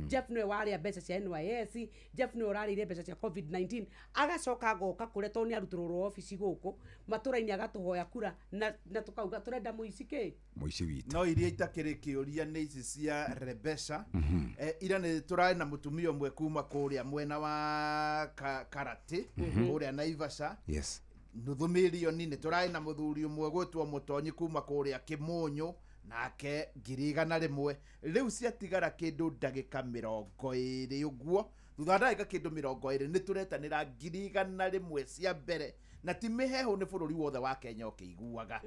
S7: Jeff nĩwe warĩa mbeca cia NYS, Jeff nĩwe ũrarĩire mbeca cia COVID-19, agacoka agoka kũrĩa tondũ nĩ arutũrũrwo obici gũkũ matũra-inĩ agatũhoya kura na tũkauga tũrenda mũici kĩ
S6: mũici witũ.
S10: No iria itakĩrĩ kĩũria nĩ ici cia Rebesha. Ira nĩ tũrarĩ na mũtumia ũmwe kuma kũrĩa mwena wa Karate, kũrĩa Naivasha.
S6: Yes.
S10: Nuthu mirioni. Nĩ tũrarĩ na mũthuri ũmwe gwĩtwo Mũtonyi kuma kũrĩa Kĩmũnyũ, nake 100,000. Rĩu ciatigara kĩndũ ndagĩka 20 ũguo. Thutha wa ndagĩka kĩndũ 20 nĩ tũretanĩra 100,000 cia mbere, na ti mĩhehu nĩ bũrũri wothe wa Kenya ũkĩiguaga.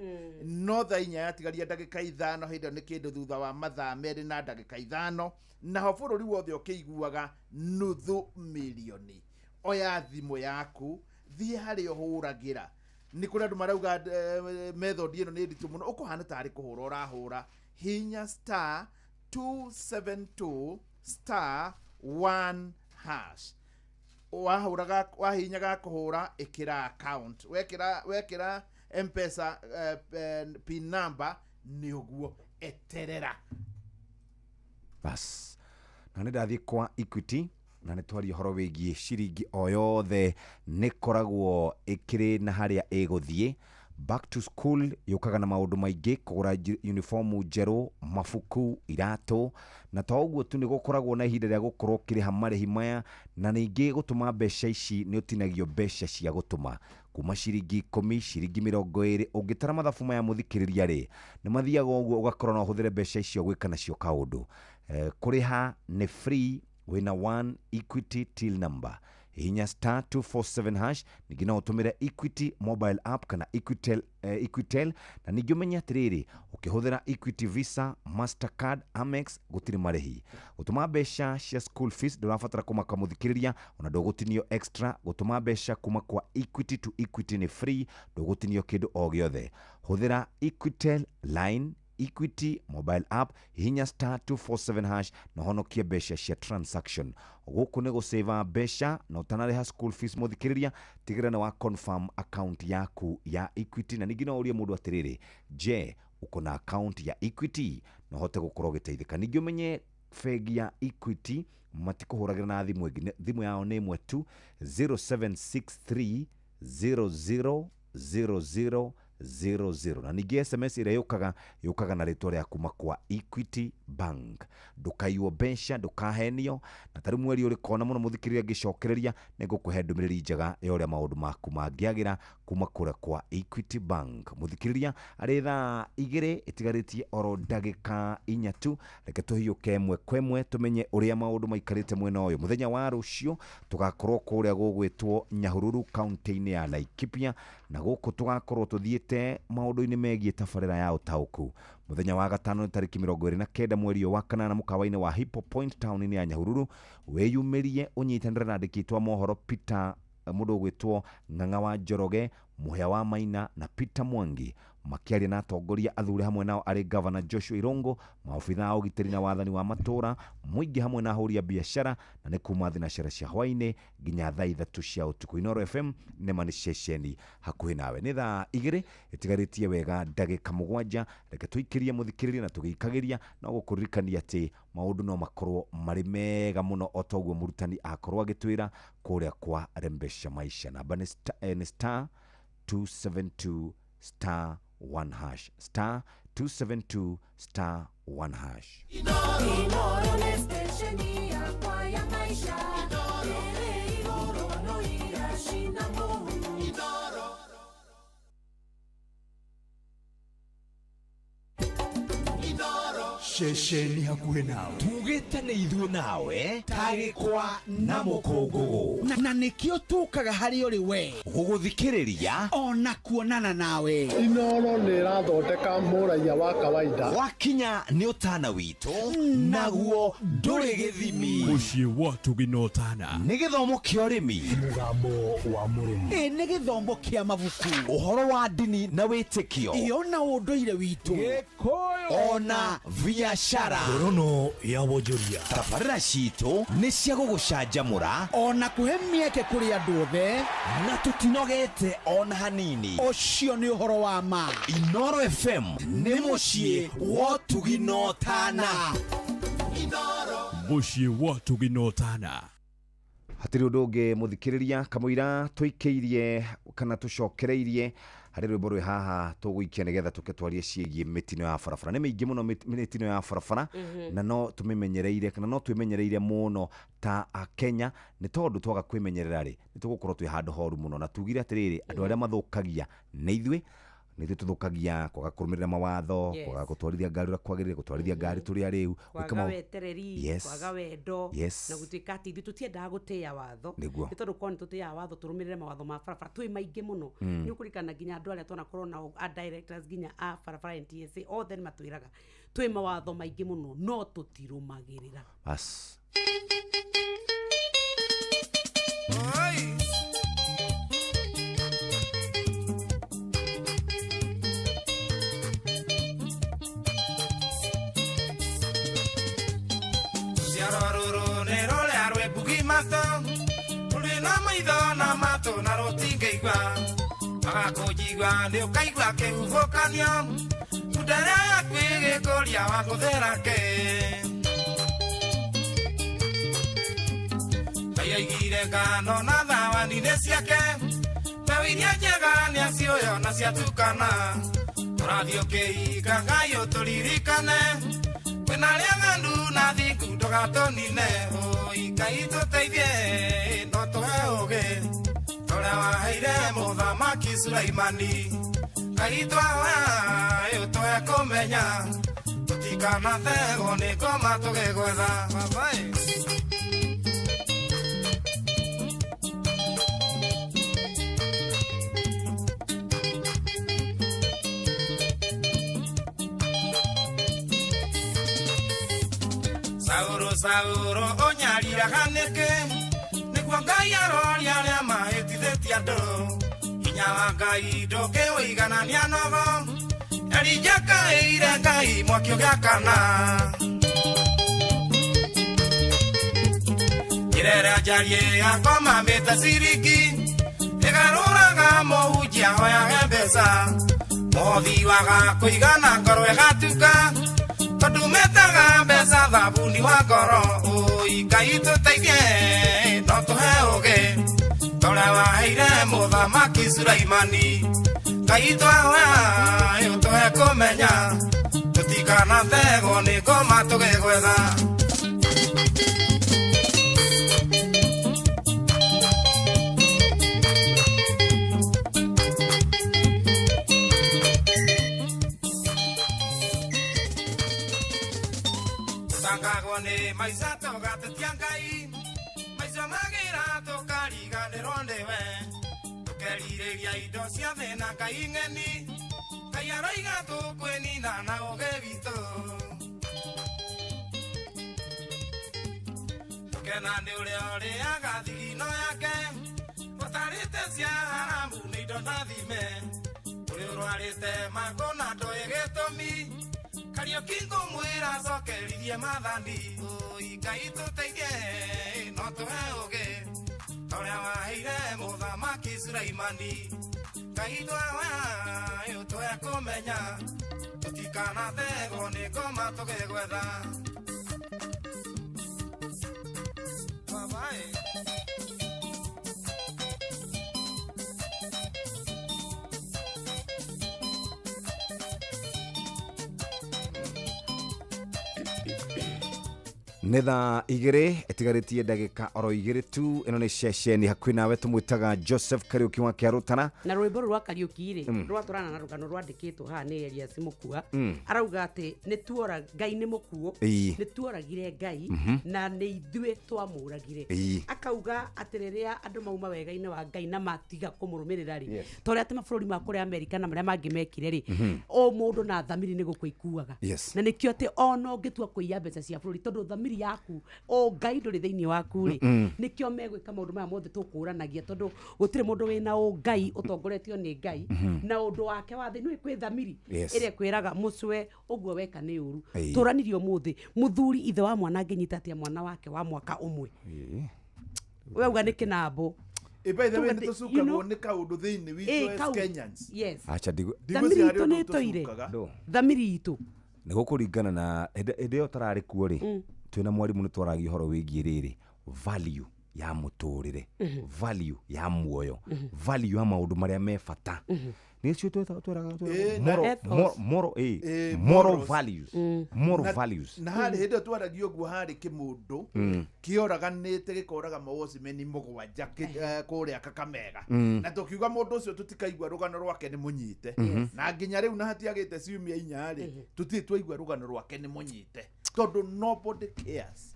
S10: No thaa 4 yatigaria ndagĩka 5, hĩndĩ ĩyo nĩ kĩndũ thutha wa mathaa 2 na ndagĩka 5, naho bũrũri wothe ũkĩiguaga 500,000. Oya thimũ yaku, thiĩ harĩa ũhũragĩra. Nĩ kũrĩ andũ marauga method ĩno nĩ nditũ mũno, ũkũhana tarĩ kũhũra ũrahũra. Hinya star 272 star 1 hash. Wahũraga, wahinya ga kũhũra, ĩkĩra account. Wekĩra M-Pesa pin number nĩ ũguo, eterera.
S6: Bas. Na nĩ ndathiĩ kwa Equity na nĩ twaria ũhoro wĩgiĩ ciringi o yothe nĩ koragwo ĩkĩrĩ na harĩa ĩgũthiĩ. Back to school yũkaga na maũndũ maingĩ, kũgũra uniformu njerũ, mabuku, iratũ, na to ũguo tu nĩ gũkoragwo na ihinda rĩa gũkorwo ũkĩrĩha marĩhi maya, na ningĩ gũtũma mbeca ici nĩ ũtinagio mbeca cia gũtũma kuma ciringi 10, ciringi 20. Ũngĩtara mathabu maya mũthikĩrĩria rĩ, nĩ mathiaga ũguo ũgakorwo no ũhũthĩre mbeca icio gwĩka nacio kaũndũ. Kũrĩha nĩ free, wĩna one Equity till number. Hinya star 247 hash, ningĩ no ũtũmĩre Equity mobile app kana Equitel, Equitel, na ningĩ ũmenye atĩrĩrĩ, ũkĩhũthĩra Equity Visa, Mastercard, Amex gũtirĩ marĩhi. Gũtũma mbeca cia school fees ndũrabatara kũmaka mũthikĩrĩria, ona ndũgũtinio extra. Gũtũma mbeca kuma kwa Equity to Equity nĩ free, ndũgũtinio kĩndũ o gĩothe. Hũthĩra Equitel line, Equity mobile app, hinya star 247 hash na ũhonokie mbeca cia transaction. Gũkũ nĩ gũsave mbeca na ũtanarĩha school fees mũthikĩrĩria, tigĩrĩra nĩ wa confirm account yaku ya Equity. Na ningĩ no ũrie mũndũ atĩrĩrĩ, je uko na account ya Equity, na ũhote gũkorwo ũgĩteithĩka. Ningĩ ũmenye bengi ya Equity matikũhũragĩra na thimũ ĩngĩ, thimũ yao nĩ ĩmwe tu, 0763 00 00 00. Na ningĩ SMS ĩrĩa yũkaga na rĩtwa rĩa kuma kwa Equity Bank. Ndũkaiywo mbeca, ndũkahenio. Na tarĩu mweri ũrĩ kona mũno mũthikĩrĩria ngĩcokereria, nĩ ngũkũhe ndũmĩrĩri njega ya ũrĩa maũndũ maku mangĩagĩra kuma kũrĩa kwa Equity Bank. Mũthikĩrĩria, arĩ thaa 2 ĩtigarĩtie oro ndagĩka 4 tu, reke tũhiũke ĩmwe kwa ĩmwe tũmenye ũrĩa maũndũ maikarĩte mwena ũyũ. Mũthenya wa rũciũ tũgakorwo kũrĩa gũgwĩtwo Nyahururu kaunti-inĩ ya Laikipia, na gũkũ tũgakorwo tũthiĩte maũndũ-inĩ megiĩ tabarĩra ya ũtaũku. Mũthenya wa gatano nĩ tarĩki 29 mweri ũyũ wa kanana mũkawa-inĩ wa Hippo Point taũni-inĩ ya Nyahururu. Wĩyumĩrie ũnyitanĩre na andĩki aitũ a mohoro Peter, mũndũ ũgwĩtwo Ng'ang'a wa Njoroge, Mũhĩa wa Maina na Peter Mwangi, makĩaria na atongoria athure hamwe nao arĩ Governor Joshua Irungu, maobitha a ũgitĩri na wathani wa matũra, mũingĩ hamwe na ahũri a biacara, na nĩ kuma thinacera cia hwaĩ-inĩ nginya thaa 3 cia ũtukũ. Inooro FM nĩ ma nĩ ceceni hakuhĩ nawe. Nĩ thaa 2 ĩtigarĩtie wega ndagĩka 7. Reke tũikĩrie mũthikĩrĩria na tũgĩikagĩria no gũkũririkania atĩ maũndũ no makorwo marĩ mega mũno o ta ũguo mũrutani akorwo agĩtwĩra kũrĩa kwa Rembesha Maisha. Namba nĩ star 272 star 1 hash, star 272 star 1 hash.
S8: Inoro nĩ stesheni yakwa ya maisha, ĩrĩ igũrũ no iracina mũhu.
S2: Ceceni hakuhĩ nawe. Tugĩte nĩ ithuĩ nawe ta gĩkwa na mũkũngũgũ.
S27: Na nĩkĩo tũkaga harĩ ũrĩ we
S2: gũgũthikĩrĩria
S27: ona kuonana nawe.
S1: Inoro nĩ ĩrathondeka mũraiya wa kawaida.
S2: Wakinya nĩ ũtana witũ naguo ndũrĩ gĩthimi.
S9: Mũciĩ wa Tugina Ũtana.
S2: Nĩ gĩthomo kĩa ũrĩmi.
S9: Mũgambo wa mũrĩmi.
S27: Ĩ nĩ gĩthomo kĩa mabuku.
S2: Ũhoro wa ndini na wĩtĩkio.
S27: Ĩ ona ũndũire witũ.
S2: Gĩkũyũ. Ona biacara.
S9: Ngorono ya wonjoria.
S2: Tabarĩra citũ nĩ cia gũgũcanjamũra
S27: ona kũhe mĩeke kũrĩ andũ othe
S2: na tũtinogete ona hanini.
S27: Ũcio nĩ ũhoro wa ma.
S2: Inoro FM nĩ mũciĩ wa Tugina Ũtana.
S9: Mũciĩ wa Tugina Ũtana.
S6: Hatirĩ ũndũ ũngĩ mũthikĩrĩria kamũira tũikĩirie kana tũcokereirie harĩ rwĩmbo rwĩ haha tũgũikia nĩgetha tũke twarie ciĩgiĩ mĩtino ya barabara. Nĩ mĩingĩ mũno mĩtino ya barabara na no tũmĩmenyereire kana no twĩmenyereire mũno ta Akenya nĩ tondũ twaga kwĩmenyerera rĩ nĩ tũgũkorwo twĩ handũ horu mũno. Na tugire atĩrĩrĩ, andũ arĩa mathũkagia nĩ ithuĩ, nĩ ithuĩ tũthũkagia kwaga kũrũmĩrĩra mawatho, kwaga gũtwarithia ngari ũrĩa kwagĩrĩire, gũtwarithia ngari tũrĩ arĩu,
S7: kwaga wetereri, kwaga wendo, na gũtuĩka atĩ ithuĩ tũtiendaga gũtĩĩa watho.
S6: Nĩguo.
S7: Nĩ tondũ korwo nĩ tũtĩaga watho tũrũmĩrĩre mawatho ma barabara twĩ maingĩ mũno. Nĩ ũkũririkana nginya andũ arĩa twanakorwo nao a directors nginya a barabara NTSA othe nĩ matwĩraga twĩ mawatho maingĩ mũno no tũtirũmagĩrĩra.
S6: Bas.
S14: Agakũnjigua nĩ ũkaigua kĩhuhũkanio ndere yaku ĩgĩkũria wa kũthera kĩ. Ngai aigire ngano na thawani-inĩ ciake, mbeũ iria njega nĩacioyo na ciatukana. Ũrathiĩ ũkĩhinga Ngai ũtũririkane, kwĩna arĩa ng'andu na thingu ndũgatũnine. Ũi Ngai tũteithie no tũhe ũũgĩ ũrĩa waheire mũthamaki Sulaimani. Ngai twahoya ũtũhe kũmenya tũtikanathegwo nĩ ngoma tũgĩgwetha. Saũrũ Saũrũ ũnyariraga nĩkĩ? Nĩguo Ngai aroria arĩa mahĩtithĩtie andũ. Hinya wa Ngai ndũngĩũiganania nogo. Elija kaĩire Ngai mwaki ũgĩakana. Njĩra ĩrĩa njariĩ yakomamĩte ciringi ĩgarũraga mũhunjia ahoyage mbeca. Mũhothi waga kũigana ngoro ĩgatuka tondũ metaga mbeca thabuni wa ngoro. Ũi Ngai tũteithie no tũhe ũũgĩ ta ũrĩa waheire mũthamaki Sulaimani. Ngai twahoya ũtũhe kũmenya tũtikanathegwo nĩ ngoma tũgĩgwetha. Tũtangagwo nĩ maica tũgatetia Ngai, maica magĩra tũkariganĩrwo nĩwe. Tũkerirĩria indo cia thĩ na Ngai ng'eni, Ngai aroiga tũkwĩnina na ũũgĩ witũ. Tũkena nĩ ũrĩa ũrĩaga thigino yake, ũtarĩte cia haramu nĩ indo na thime. Ũrĩa ũrwarĩte mangũ na ndoĩ gĩtũmi, Kariũki ngũmwĩra acokeririe maathani. Ũi Ngai tũteithie no tũhe ũũgĩ ta ũrĩa waheire mũthamaki Sulaimani. Ngai twahoya ũtũhe kũmenya tũtikanathegwo nĩ ngoma tũgĩgwetha. Bye-bye.
S6: Nĩ thaa 2 ĩtigarĩtie ndagĩka oro 2 tu. Ĩno nĩ ceceni hakuhĩ nawe, tũmwĩtaga Joseph Kariũki wa Kĩarũtana.
S7: Na rwĩmbo rũu rwa Kariũki rĩ, rwatwarana na rũgano rwandĩkĩtwo haha nĩ Elias Mũkua. Arauga atĩ nĩ tuora Ngai nĩ mũkuo, nĩ tuoragire Ngai, na nĩ ithuĩ twamũragire. Akauga atĩ rĩrĩa andũ mauma wega-inĩ wa Ngai na matiga kũmũrũmĩrĩra rĩ, ta ũrĩa atĩ mabũrũri ma kũrĩa Amerika na marĩa mangĩ mekire rĩ, o mũndũ na thamiri nĩ gũkua ikuaga. Na nĩkĩo atĩ ona ũngĩtua kũiya mbeca cia bũrũri, tondũ thamiri yaku o Ngai ndũrĩ thĩinĩ waku rĩ, nĩkĩo megwĩka maũndũ maya mothe tũkũranagia, tondũ gũtirĩ mũndũ wĩna ũngai ũtongoretio nĩ Ngai, na ũndũ wake wa thĩ nĩ kwĩ thamiri ĩrĩa ĩkwĩraga mũcwe ũguo weka nĩ ũru. Tũranirie ũmũthĩ mũthuri ithe wa mwana angĩnyita atĩa mwana wake wa mwaka ũmwe, we uga nĩ kĩnambo.
S10: By the way, nĩ tũcukagwo nĩ kaũndũ thĩinĩ witũ as Kenyans.
S7: Yes.
S6: Acha ndigu
S7: thamiri itũ nĩ ĩtũire thamiri itũ
S6: nĩ gũkũringana na hĩndĩ ĩyo tararĩ kuo rĩ, twĩna mwarimũ nĩ twaragia ũhoro wĩgiĩ rĩrĩ value ya mũtũrĩre, value ya muoyo, value ya maũndũ marĩa me bata. Nĩcio tweraga moral values, moral values.
S10: Na harĩ hĩndĩ ĩyo twaragia ũguo, harĩ kĩmũndũ kĩoraganĩte gĩkoraga mawocimeni 7 kũrĩa Kakamega, na tũkiuga mũndũ ũcio tũtikaigua rũgano rwake nĩ mũnyite, na nginya rĩu na hatiagĩte ciumia 4 rĩ, tũtirĩ twaigua rũgano rwake nĩ mũnyite, tondũ nobody cares.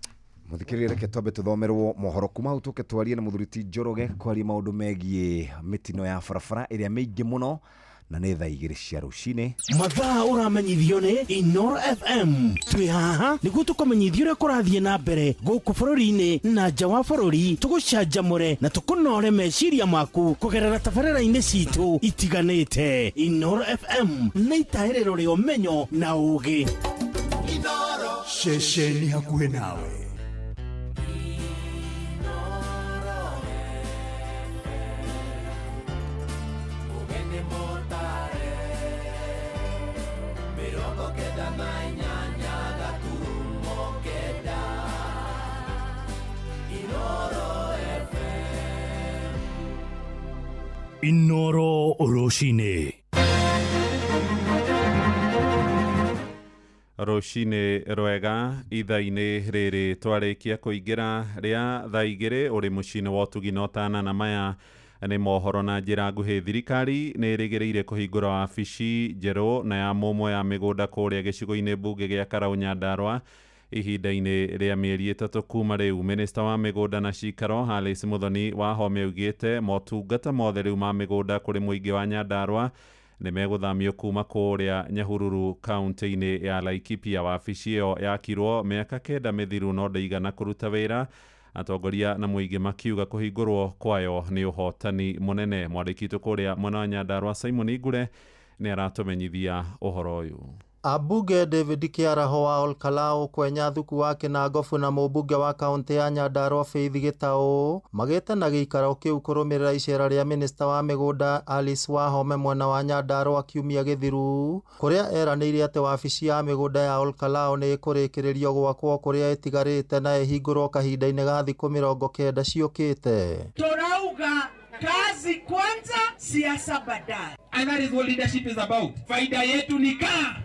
S6: Muthikĩrĩria, reke twambe tũthomerwo mohoro kuma hau tũke twarie na mũthuri ti Njoroge kwaria maũndũ megiĩ mĩtino ya barabara ĩrĩa mĩingĩ mũno, na nĩ thaa 2 cia rũcinĩ.
S4: Mathaa ũramenyithio nĩ Inoro FM. Twĩ haha nĩguo tũkũmenyithie ũrĩa kũrathiĩ na mbere gũkũ bũrũri-inĩ na nja wa bũrũri, tũgũcanjamũre na tũkũnore meciria maku kũgerera tabarĩra-inĩ citũ itiganĩte. Inoro FM nĩ itahĩrĩro rĩa ũmenyo na ũũgĩ.
S15: Ceceni hakuhĩ nawe.
S9: Inoro rũcinĩ.
S16: Rũcinĩ rwega ithaa-inĩ rĩrĩ twarĩkia kũingĩra rĩa thaa 2 ũrĩ mũciĩ-inĩ wa ũtugi na ũtana, na maya nĩ mohoro na njĩra nguhĩ. Thirikari nĩ ĩrĩgĩrĩire kũhingũra wabici njerũ na ya mũmwe ya mĩgũnda kũrĩa gĩcigo-inĩ mbunge gĩa Karau Nyandarua ihinda-inĩ rĩa mĩeri 3 kuma rĩu. Minista wa mĩgũnda na cikaro Alice Muthoni Wahome augĩte motungata mothe rĩu ma mĩgũnda kũrĩ mũingĩ wa Nyandarua nĩ megũthamio kuma kũrĩa Nyahururu kaunti-inĩ ya Laikipia. Wabici ĩyo yakirwo mĩaka 9 mĩthiru no ndĩigana kũruta wĩra, atongoria na mũingĩ makiuga kũhingũrwo kwayo nĩ ũhotani mũnene. Mwandĩki witũ kũrĩa mwena wa Nyandarua Simon Ngure nĩ aratũmenyithia ũhoro ũyũ.
S17: Ambunge David Kĩaraho wa Olkalau, Kwenya Thuku wa Kĩnangobu na mũmbunge wa kaunti ya Nyandarua Faith Gĩtaũ magĩte na gĩikaro kĩu kũrũmĩrĩra icera rĩa minista wa mĩgũnda Alice Wahome mwena wa Nyandarua kiumia gĩthiru, kũrĩa eranĩire atĩ wabici ya mĩgũnda ya Olkalau nĩ ĩkũrĩkĩrĩrio gwakwo kũrĩa ĩtigarĩte na ĩhingũrwo kahinda-inĩ ga thikũ 90 ciũkĩte.
S19: Turauga kazi kwanza, siasa baadaye.
S20: And that is what leadership is about. Faida yetu ni kaa.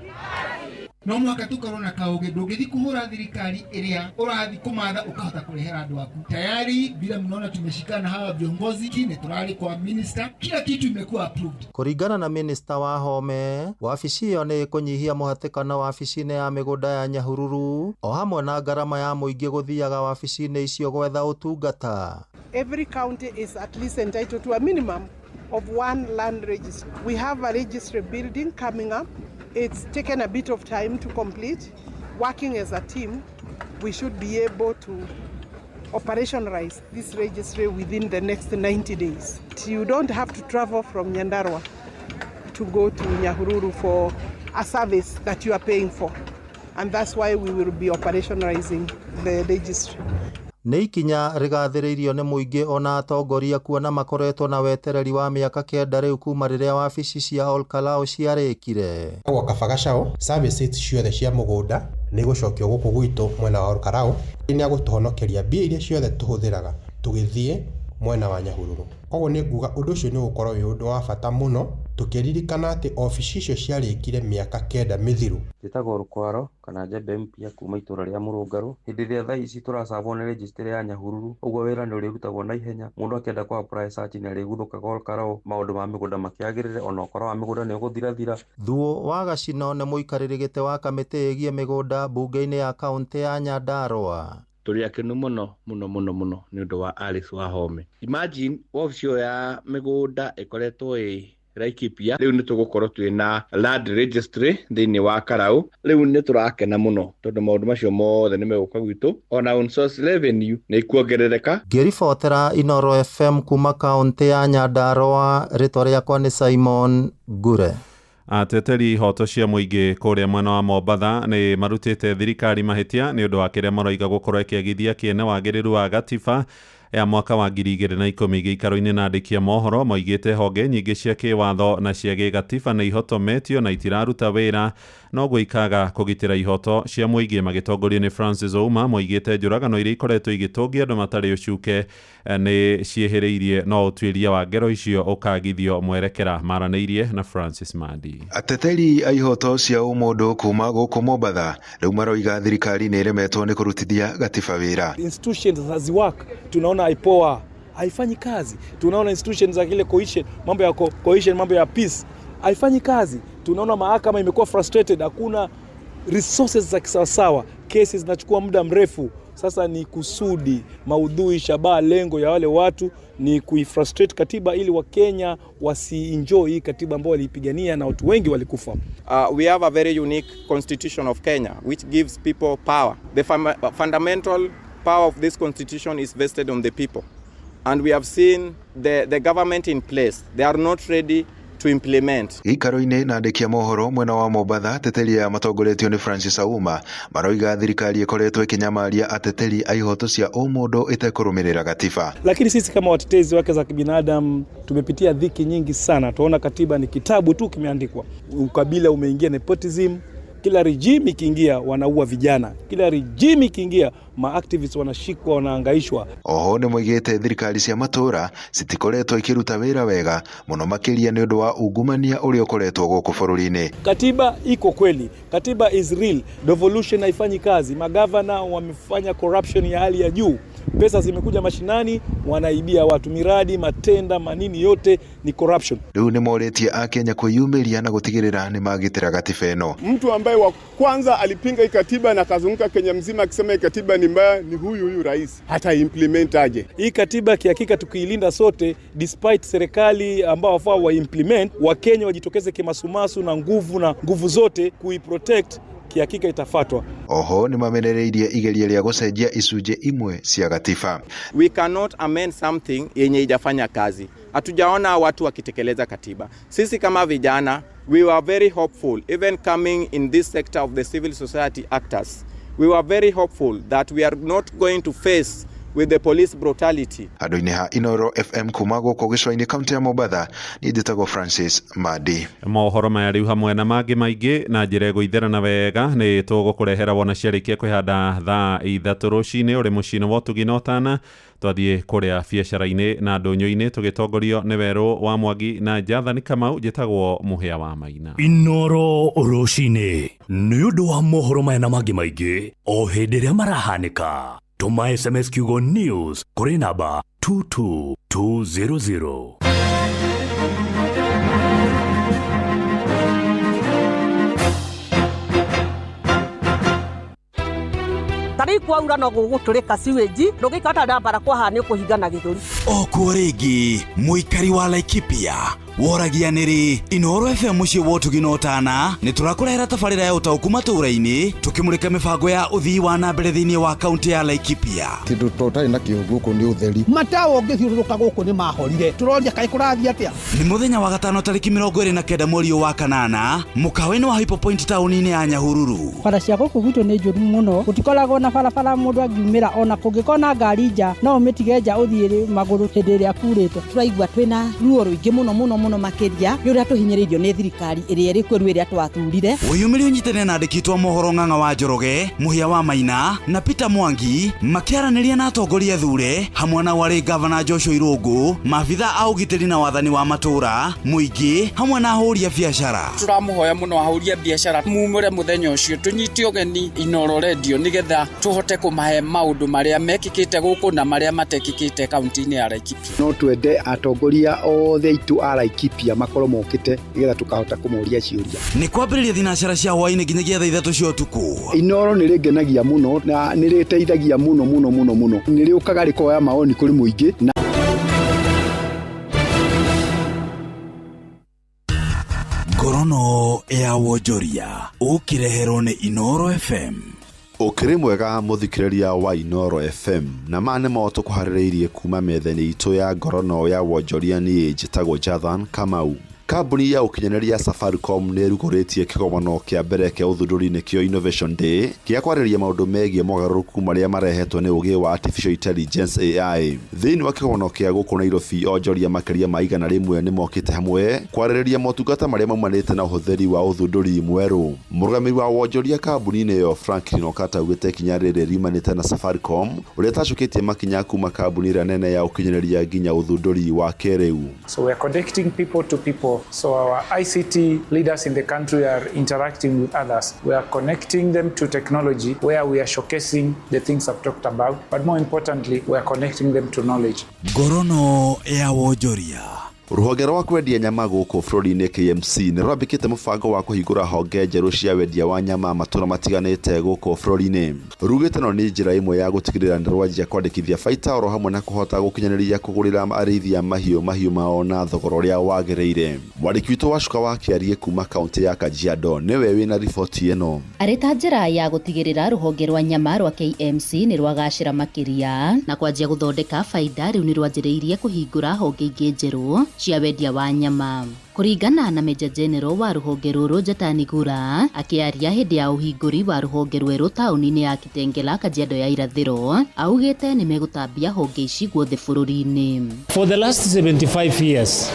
S20: No mwaka tukorwo na kauge ndũngĩthiĩ kũhũra thirikari ĩrĩa ũrathiĩ kũmatha ũkahota kũrehera andũ aku. Tayari bila mnaona tumeshikana hawa viongozi kine turari kwa minister, kila kitu imekuwa approved.
S17: Kũringana na minista Wahome, wabici ĩyo nĩ ĩkũnyihia mũhatĩkano wabici-inĩ ya mĩgũnda ya Nyahururu o hamwe na ngarama ya mũingĩ gũthiaga wabici-inĩ icio gwetha ũtungata.
S21: Every county is at least entitled to a minimum of one land registry. We have a registry building coming up. It's taken a bit of time to complete. Working as a team, we should be able to operationalize this registry within the next 90 days. You don't have to travel from Nyandarua to go to Nyahururu for a service that you are paying for. And that's why we will be operationalizing the registry.
S17: Nĩ ikinya rĩgathĩrĩirio nĩ mũingĩ ona atongoria kuona makoretwo na wetereri wa mĩaka 9 rĩu kuma rĩrĩa wabici cia Olkalau ciarĩkire.
S22: Gwa Kabagacao services ciothe cia mũgũnda nĩ gũcokio gũkũ gwitũ mwena wa Olkalau, nĩ agũtũhonokeria mbia iria ciothe tũhũthĩraga tũgĩthiĩ mwena wa Nyahururu. Koguo nĩ nguga ũndũ ũcio nĩ ũgũkorwo wĩ ũndũ wa bata mũno Tũkĩririkana atĩ obici icio ciarĩkire mĩaka 9 mĩthiru.
S3: Njĩtagwo Rũkwaro kana Njembe Mpya kuma itũra rĩa Mũrũngarũ. Hĩndĩ ĩrĩa thaa ici tũracabwo nĩ registry ya Nyahururu, ũguo wĩra nĩ ũrĩrutagwo na ihenya. Mũndũ akĩenda kũ apply search nĩ arĩguthũkaga Ol Kalou, maũndũ ma mĩgũnda makĩagĩrĩre, ona ũkora wa mĩgũnda nĩ ũgũthirathira.
S17: Thuo wa Gacino nĩ mũikarĩri gĩtĩ wa kamĩtĩ ĩgiĩ mĩgũnda mbunge-inĩ ya kaũntĩ ya Nyandarua.
S15: Tũrĩ akenu mũno mũno mũno mũno nĩ ũndũ wa Alice Wahome. Imagine wabici ĩyo ya mĩgũnda ĩkoretwo ĩ Laikipia, rĩu nĩ tũgũkorwo twĩ na land registry thĩinĩ wa Karau. Rĩu nĩ tũrakena mũno tondũ maũndũ macio mothe nĩ megũka gwitũ, ona on source revenue nĩ ikuongerereka.
S17: Ngĩribotera Inoro FM kuma kaũntĩ ya Nyandarua, rĩtwa rĩakwa nĩ Simon Ngure.
S16: Ateteri ihoto cia mũingĩ kũrĩa mwena wa Mombatha nĩ marutĩte thirikari mahĩtia nĩ ũndũ wa kĩrĩa maroiga gũkorwo ĩkĩagithia kĩene wagĩrĩru wa gatiba ya mwaka wa 2010. Gĩikaro-inĩ na andĩki a mohoro moigĩte honge nyingĩ cia kĩwatho na cia gĩgatiba nĩ ihotometio na itiraruta wĩra, noguo ikaga kũgitĩra ihoto cia mũingĩ. Magĩtongorio nĩ Francis Ouma moigĩte njũragano iria ikoretwo igĩtũngia andũ matarĩ ũcuke nĩ ciĩhĩrĩirie, no ũtuĩria wa ngero icio ũkagithio mwerekera. Maranĩirie na Francis Mandi.
S18: Ateteri a ihoto cia ũmũndũ kuma gũkũ Mombatha rĩu maroiga thirikari nĩ ĩremetwo nĩ kũrutithia gatiba wĩra.
S23: Institutions haziwork, tunaona IPOA haifanyi kazi, tunaona institutions za kile cohesion, mambo ya cohesion, mambo ya peace haifanyi kazi, tunaona mahakama imekuwa frustrated, hakuna resources za kisawasawa, kesi zinachukua muda mrefu. Sasa ni kusudi, maudhui, shabaha, lengo ya wale watu ni kuifrustrate katiba ili Wakenya wasienjoy hii katiba ambayo waliipigania na watu wengi walikufa.
S27: We have a very unique constitution of Kenya which gives people power. The fundamental power of this constitution is vested on the people. And we have seen the government in place. They are not ready to implement.
S18: Gĩikaro-inĩ na andĩki a mohoro mwena wa Mombatha, ateteri aya matongoretio nĩ Francis Auma maroiga thirikari ĩkoretwo ĩkĩnyamaria ateteri a ihoto cia ũmũndũ ĩtekũrũmĩrĩra gatiba.
S23: Lakini sisi kama watetezi wake za kibinadamu tumepitia dhiki nyingi sana. Tunaona katiba ni kitabu tu kimeandikwa. Ukabila umeingia, nepotism. Kila regime ikiingia wanaua vijana, kila regime ikiingia maactivists wanashikwa, wanahangaishwa.
S18: Oho nĩ moigĩte thirikari cia matũra citikoretwo ikiruta wĩra wega mũno makĩria nĩ ũndũ wa ungumania ũrĩa ũkoretwo gũkũ bũrũri-inĩ.
S23: Katiba iko kweli, katiba is real, devolution haifanyi kazi, magavana wamefanya corruption ya hali ya juu, pesa zimekuja mashinani, wanaibia watu, miradi, matenda, manini yote ni corruption.
S18: Rĩu nĩ morĩtie akenya kwĩyumĩria na gũtigĩrĩra nĩ magitĩra gatiba ĩno.
S24: Mtu ambaye wa kwanza alipinga hii katiba na akazunguka Kenya mzima akisema hii katiba ni mbaya ni huyu rais. Hata implement aje?
S23: Hii katiba kihakika tukiilinda sote, despite serikali ambao wafaa wa implement, Wakenya wajitokeze kimasumasu na nguvu zote kuiprotect, kihakika itafatwa.
S18: Oho nĩ mamenereirie igeria rĩa gũcenjia icunjĩ imwe cia gatiba.
S27: We cannot amend something yenye haijafanya kazi. Hatujaona watu wakitekeleza katiba. Sisi kama vijana, we were very hopeful, even coming in this sector of the civil society actors. We were very hopeful that we are not going to face with the police brutality.
S18: Handũ-inĩ ha Inoro FM kuma gũkũ gĩcũa-inĩ kaunti ya Mombatha, niĩ njĩtagwo Francis Mandi.
S16: Mohoro maya rĩu hamwe na mangĩ maingĩ na njĩra ĩgũitherana wega nĩ tũgũkũrehera wona ciarĩkia kwĩhanda thaa 3 rũcinĩ ũrĩ mũciĩ-inĩ wa ũtugi na ũtana. Twathiĩ kũrĩa biacara-inĩ na ndũnyũ-inĩ tũgĩtongorio nĩ Werũ wa Mwangi na Jathani Kamau. Njĩtagwo Mũhĩa wa Maina.
S9: Inoro rũcinĩ nĩ ũndũ wa mohoro maya na mangĩ maingĩ o hĩndĩ ĩrĩa marahanĩka. Tũma SMS kiugo news kũrĩ namba 22200.
S25: Tarĩu kwaura no gũgũtũrĩka sewage, ndũngĩikara ndambara kwaha nĩ ũkũhingana gĩthũri.
S2: O kuo rĩngĩ mũikari wa Laikipia woragia nĩrĩ Inoro FM mũciĩ wa ũtugi na ũtana nĩ tũrakũrehera tabarĩra ya ũtaũku matũũra-inĩ tũkĩmũrĩka mĩbango ya ũthii wa na mbere thĩinĩ wa kaunti ya Laikipia.
S26: Kĩndũ tũtarĩ nakĩo gũkũ nĩ ũtheri.
S27: Matawa ũngĩthiũrũrũka gũkũ nĩ mahorire, tũroria kaĩ kũrathiĩ atĩa.
S2: Nĩ mũthenya wa gatano tarĩki 29 mweri wa kanana mũkawa-inĩ wa Hypo Point taũni-inĩ ya Nyahururu.
S28: Bara cia gũkũ gwitũ nĩ njũru mũno, gũtikoragwo na barabara mũndũ angiumĩra, ona kũngĩkorwo na ngari nja no ũmĩtige nja ũthiĩ magũrũ hĩndĩ ĩrĩa kurĩte.
S29: Tũraigua twĩna ruo rũingĩ mũno mũno mũno
S1: mũno makĩria nĩ ũrĩa tũhinyĩrĩirio nĩ thirikari ĩrĩa ĩrĩ kuo rĩu ĩrĩa twathurire.
S2: Wĩyumĩrie ũnyitane na andĩki aitũ a mohoro Ng'ang'a wa Njoroge, Mũhĩa wa Maina na Peter Mwangi makĩaranĩria na atongoria athure hamwe na warĩ gavana Joshua Irũngũ, maabitha a ũgitĩri na wathani wa matũũra, mũingĩ hamwe na ahũri a biacara.
S5: Tũramũhoya mũno ahũri a biacara mumũre mũthenya ũcio tũnyite ũgeni Inooro Radio nĩgetha tũhote kũmahe maũndũ marĩa mekĩkĩte gũkũ na marĩa matekĩkĩte kaunti-inĩ ya Laikipia.
S7: No twende atongoria othe aitũ a Laikipia makorwo mokĩte nĩgetha tũkahota kũmoria ciũria.
S2: Nĩ kwambĩrĩria thinacara cia hwaĩ-inĩ nginyagia thaa 3 cia ũtukũ.
S7: Inooro nĩ rĩngenagia mũno na nĩ rĩteithagia mũno mũno mũno mũno. Nĩ rĩũkaga rĩkoya maoni kũrĩ mũingĩ na
S2: Ngorono ya wonjoria ũkĩreherwo nĩ Inooro FM.
S18: Ũkĩrĩ mwega mũthikĩrĩria wa Inooro FM na ma nĩmo tũkũharĩrĩirie kuma metha-inĩ itũ ya ngorono ya wonjoria. Niĩ njĩtagwo Jathan Kamau. Kambuni ya ũkinyanĩria Safaricom nĩ ĩrugũrĩtie kĩgomano kĩa mbere kĩa ũthundũri nĩkĩo Innovation Day gĩa kwarĩrĩria maũndũ megiĩ mogarũrũku marĩa marehetwo nĩ ũgĩ wa Artificial Intelligence AI. Thĩinĩ wa kĩgomano kĩa gũkũ Nairobi, onjoria makĩria ma 100 nĩ mokĩte hamwe kwarĩrĩria motungata marĩa maumanĩte na ũhũthĩri wa ũthundũri mwerũ. Mũrũgamĩrĩri wa wonjoria kambuni-inĩ ĩyo Franklin Okata augĩte ikinya rĩrĩ riumanĩte na Safaricom ũrĩa ĩtacũkĩtie makinya kuma kambuni ĩrĩa nene ya ũkinyanĩria nginya ũthundũri wa kĩrĩu.
S8: So we are connecting people to people. So our ICT leaders in the country are interacting with others. We are connecting them to technology where we are showcasing the things I've talked about. But more importantly, we are connecting them to knowledge.
S2: Ngorono ya wonjoria.
S18: Rũhonge rwa kwendia nyama gũkũ bũrũri-inĩ KMC nĩ rwambĩkĩte mũbango wa kũhingũra honge njerũ cia wendia wa nyama matũra matiganĩte gũkũ bũrũri-inĩ. Rugĩte ĩno nĩ njĩra ĩmwe ya gũtigĩrĩra nĩ rwanjia kwandĩkithia baita oro hamwe na kũhota gũkinyanĩria kũgũrĩra arĩithia mahiũ mahiũ mao na thogora ũrĩa wagĩrĩire. Mwandĩki witũ Wacuka wa Kĩarie kuma kaũntĩ ya Kajiado nĩwe wĩna riboti ĩno.
S11: Arĩ ta njĩra ya gũtigĩrĩra rũhonge rwa nyama rwa KMC nĩ rwagacĩra makĩria na kwanjia gũthondeka baida, rĩu nĩ rwanjĩrĩirie kũhingũra honge ingĩ njerũ cia wendia wa nyama. Kũringana na Major General wa rũhonge rũrũ Njatani Gura akĩaria hĩndĩ ya ũhingũri wa rũhonge rwerũ taũni-inĩ ya Kitengela, Kajiado ya Irathĩro, augĩte nĩ megũtambia honge ici guothe bũrũri-inĩ.
S12: For the last 75 years,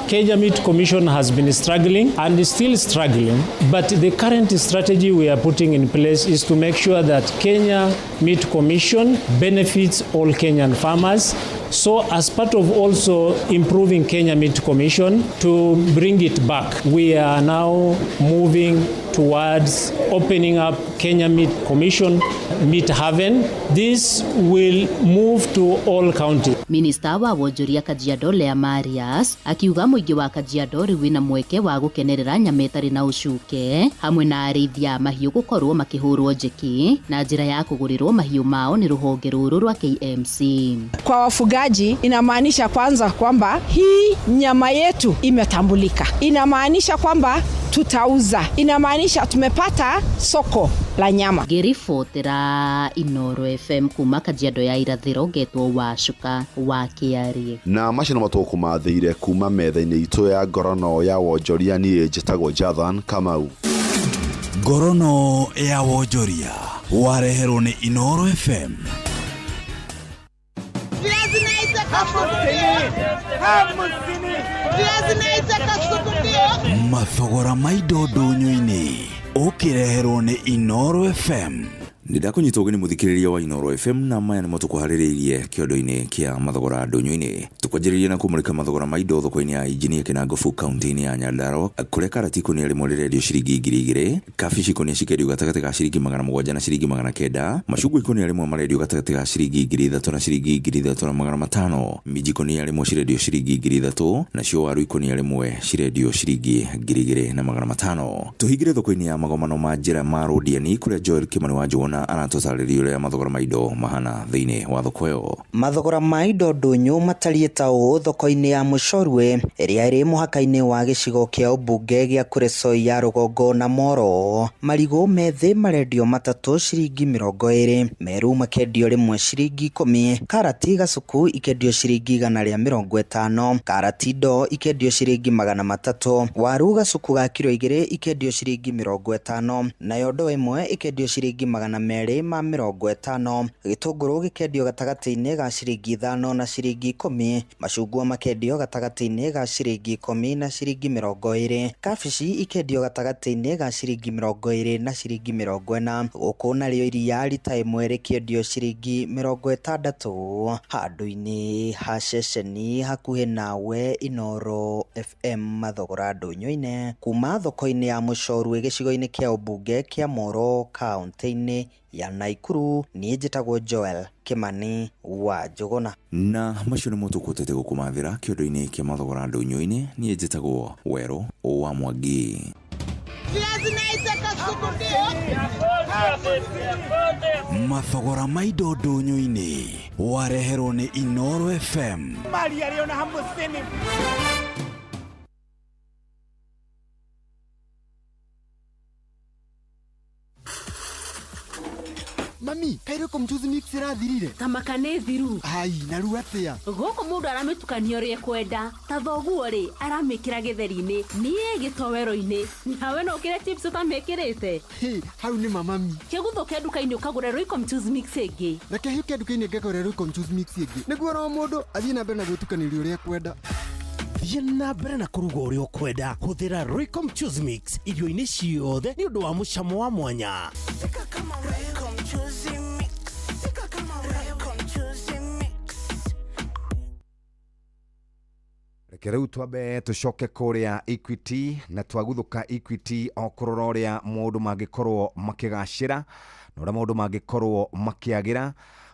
S12: Kenya Meat Commission has been struggling and is still struggling, but the current strategy we are putting in place is to make sure that Kenya Meat Commission benefits all Kenyan farmers. So as part of also improving Kenya Meat Commission to bring it back, we are now moving towards opening up Kenya Meat Commission Meat Haven. This will move to all counties.
S11: Minista wa wonjoria Kajiado Lea Marias akiuga mũingĩ wa Kajiado rĩu wĩna mweke wa gũkenerera nyama ĩtarĩ na ũcuke hamwe na arĩithia a mahiũ gũkorwo makĩhũrwo njeki na njĩra ya kũgũrĩrwo mahiũ mao nĩ rũhonge rũrũ rwa KMC.
S13: Kwa wafugaji inamaanisha kwanza kwamba hii nyama yetu imetambulika, inamaanisha kwamba tutauza, inamaanisha tumepata soko la nyama.
S11: Ngĩribotera Inooro FM kuma Kajiado ya Irathĩro, ngetwo Wacuka wa Kĩarie.
S18: Na macio nĩmo tũkũmathĩire kuma metha-inĩ itũ ya ngorono ya wonjoria. Niĩ njĩtagwo Jathan Kamau.
S2: Ngorono ya wonjoria wareherwo nĩ Inooro FM. Mathogora ma indo ndũnyũ-inĩ ũkĩreherwo nĩ Inooro FM.
S14: Nĩ ndakũnyita ũgeni mũthikĩrĩria wa Inooro FM na maya nĩmo tũkũharĩrĩirie kĩondo-inĩ kĩa mathogora ndũnyũ-inĩ. Tũkwanjĩrĩria na kũmũrĩka mathogora ma indo thoko-inĩ ya Injinia Kĩnangobu kaunti-inĩ ya Nyandarua kũrĩa karati ikũnia rĩmwe rĩrendio ciringi 2,000, kabici ikũnia cikendio gatagatĩ ga ciringi 700 na ciringi 900, macungwa ikũnia rĩmwe marendio gatagatĩ ga ciringi 3,000 na ciringi 3,500, minji ikũnia rĩmwe cirendio ciringi 3,000, nacio waru ikũnia rĩmwe cirendio ciringi 2,500. Tũhingĩre thoko-inĩ ya magomano ma njĩra ma Rũdiani kũrĩa Joel Kimani wa Njũgũna aratũtarĩria ũrĩa mathogora ma indo mahana thĩinĩ wa thoko ĩyo.
S29: Mathogora ma indo ndũnyũ matariĩ ta ũũ thoko-inĩ ya Mũcorwe ĩrĩa ĩrĩ mũhaka-inĩ wa gĩcigo kĩa ũmbunge gĩa Kuresoi ya rũgongo na Moro. Marigũ methĩ marendio matatũ ciringi 20, meru makendio rĩmwe ciringi 10, karati gacuku ikendio ciringi 150, karati ndoo ikendio ciringi 300, waru gacuku ga kiro 2 ikendio ciringi 50, nayo ndoo ĩmwe ikendio ciringi 250, gĩtũngũrũ gĩkendio gatagatĩ-inĩ ga ciringi 5 na ciringi 10, macungwa makendio gatagatĩ-inĩ ga ciringi 10 na ciringi 20, kabici ikendio gatagatĩ-inĩ ga ciringi 20 na ciringi 40, gũkũ narĩo iria rita ĩmwe rĩkĩendio ciringi 60 handũ-inĩ ha ceceni hakuhĩ nawe. Inooro FM mathogora ndũnyũ-inĩ kuma thoko-inĩ ya Mũcorwe gĩcigo-inĩ kĩa ũmbunge kĩa Moro kaunti-inĩ ya Naikuru. Niĩ njĩtagwo Joel Kimani wa Njũgũna.
S14: Na macio nĩmo tũkũhotete gũkũmathĩra kĩondo-inĩ kĩa mathogora ndũnyũ-inĩ. Niĩ njĩtagwo Werũ wa Mwangi.
S2: Mathogora ma indo ndũnyũ-inĩ wareherwo nĩ Inooro FM.
S3: Mami, kairũ mchuzi mix ĩrathirire.
S4: Tamaka nĩ thiru.
S3: Ai, na rĩu atĩa?
S4: Gũkũ mũndũ aramĩtukania ũrĩa ekwenda. Ta thoguo rĩ, aramĩkĩra gĩtheri-inĩ, niĩ gĩtowero-inĩ. Nawe no ũkĩre chips ũtamĩkĩrĩte.
S3: Hĩ, hau nĩ mamami.
S4: Kĩguthũke nduka-inĩ ũkagũre Royco mchuzi mix ĩngĩ.
S3: Reke hĩke nduka-inĩ ngagũre Royco mchuzi mix ĩngĩ. Nĩguo oro mũndũ athiĩ na mbere na gwĩtukanĩria ũrĩa ekwenda.
S6: Thiĩ na mbere na kũruga ũrĩa ũkwenda. Hũthĩra Royco mchuzi mix irio-inĩ ciothe nĩ ũndũ wa mũcamo wa mwanya.
S10: Reke rĩu twambe tũcoke kũrĩa Equity na twaguthuka Equity o kũrora ũrĩa maũndũ mangĩkorwo makĩgacĩra na ũrĩa maũndũ mangĩkorwo makĩagĩra.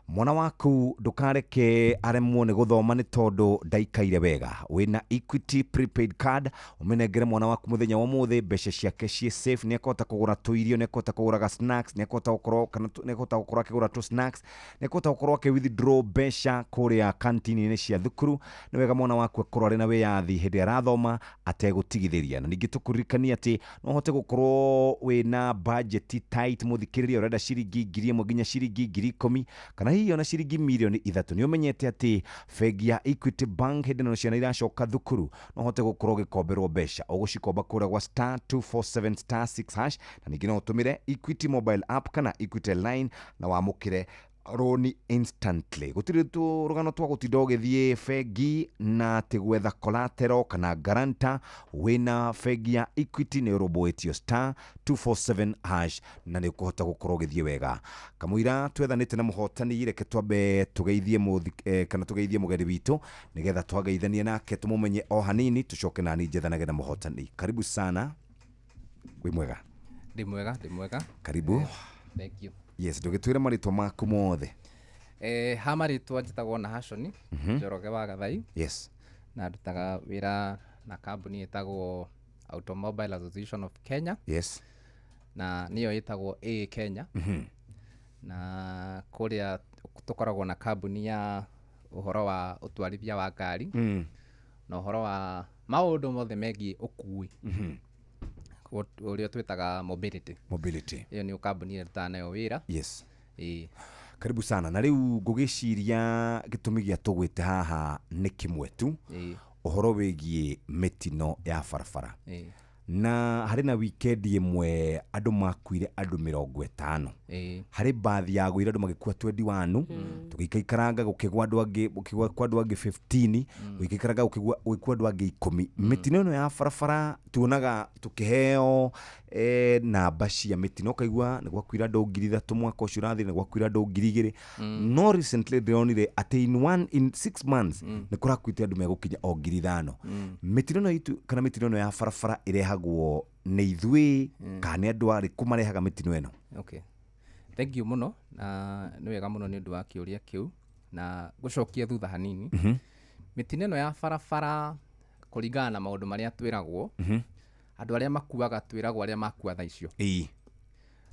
S10: Mwana waku ndukareke aremwo nĩ gũthoma nĩ tondũ ndaikaire wega. Wĩna Equity prepaid card, ũmĩnengere mwana waku mũthenya wa ũmũthĩ, mbeca ciake ciĩ safe, nĩ ekũhota kũgũra tũirio, nĩ ekũhota kũgũra ga snacks, nĩ ekũhota gũkorwo kana nĩ ekũhota gũkorwo akĩgũra tũ snacks, nĩ ekũhota gũkorwo akĩ withdraw mbeca kũrĩa kantini-inĩ cia thukuru. Nĩ wega mwana waku akorwo arĩ na wĩyathi hĩndĩ arathoma ategũtigithĩria. Na ningĩ tũkũririkania atĩ no ũhote gũkorwo wĩna budget tight, mũthikĩrĩria ũrenda ciringi 1,000 nginya ciringi 10,000 kana hihi ona ciringi 3,000,000. Nĩ ũmenyete atĩ bengi ya Equity Bank hĩndĩ ĩno ciana iracoka thukuru no ũhote gũkorwo ũgĩkomberwo mbeca. Ũgũcikomba kũrĩa gwa *247 *6# na ningĩ no ũtũmĩre Equity mobile app kana Equity line na wamũkĩre roni instantly. Gũtirĩ rũgano twa gũtinda ũgĩthiĩ bengi na atĩ gwetha collateral kana guarantor. Wĩna bengi ya Equity nĩ ũrũmbũĩtio *247# na nĩ ũkũhota gũkorwo ũgĩthiĩ wega. Kamũira twethanĩte na mũhotani, reke twambe tũgeithie kana tũgeithie mũgeni witũ nĩgetha twageithanie nake tũmũmenye o hanini, tũcoke nani njethanage na mũhotani. Karibu sana. Wĩ mwega?
S15: Ndĩ mwega, ndĩ mwega.
S10: Karibu.
S15: Thank you.
S10: Yes, ndũgĩtwĩre marĩtwa maku mothe.
S15: Ha marĩtwa njĩtagwo Nahashoni Njoroge wa Gathai.
S10: Yes.
S15: Na ndutaga wĩra na kambuni ĩtagwo Automobile Association of Kenya.
S10: Yes.
S15: Na nĩyo ĩtagwo AA Kenya. Na kũrĩa tũkoragwo na kambuni ya ũhoro wa ũtwarithia wa ngari na ũhoro wa maũndũ mothe megiĩ ũkui. Ũrĩa twĩtaga mobility.
S10: Mobility.
S15: Ĩyo nĩyo kambuni ĩrĩa ndutaga nayo wĩra.
S10: Yes.
S15: Ĩĩ.
S10: Karibu sana. Na rĩu ngũgĩciria gĩtũmi gĩa tũgwĩte haha nĩ kĩmwe tu, ũhoro wĩgiĩ mĩtino ya barabara. Na harĩ na weekend ĩmwe andũ makuire andũ 50. Harĩ bathi yagũire andũ magĩkua 21, tũgĩikaikaranga gũkĩgwa andũ angĩ, gũkĩgwa kwa andũ angĩ 15, gũgĩikaranga gũgĩkua andũ angĩ 10. Mĩtino ĩno ya barabara tuonaga tũkĩheo namba cia mĩtino, ũkaigua nĩ gwakuire andũ 3,000 mwaka ũcio ũrathire, nĩ gwakuire andũ 2,000. No recently ndĩronire atĩ in 6 months nĩ kũrakuĩte andũ megũkinya o 5,000. Mĩtino ĩno itũ kana mĩtino ĩno ya barabara ĩrehagwo nĩ ithuĩ kana nĩ andũ arĩkũ marehaga mĩtino ĩno?
S15: Okay. Thank you mũno, na nĩ wega mũno nĩ ũndũ wa kĩũria kĩu na gũcokia thutha hanini. Mĩtino ĩno ya barabara kũringana na maũndũ marĩa twĩragwo, andũ arĩa makuaga twĩragwo arĩa makua thaa icio.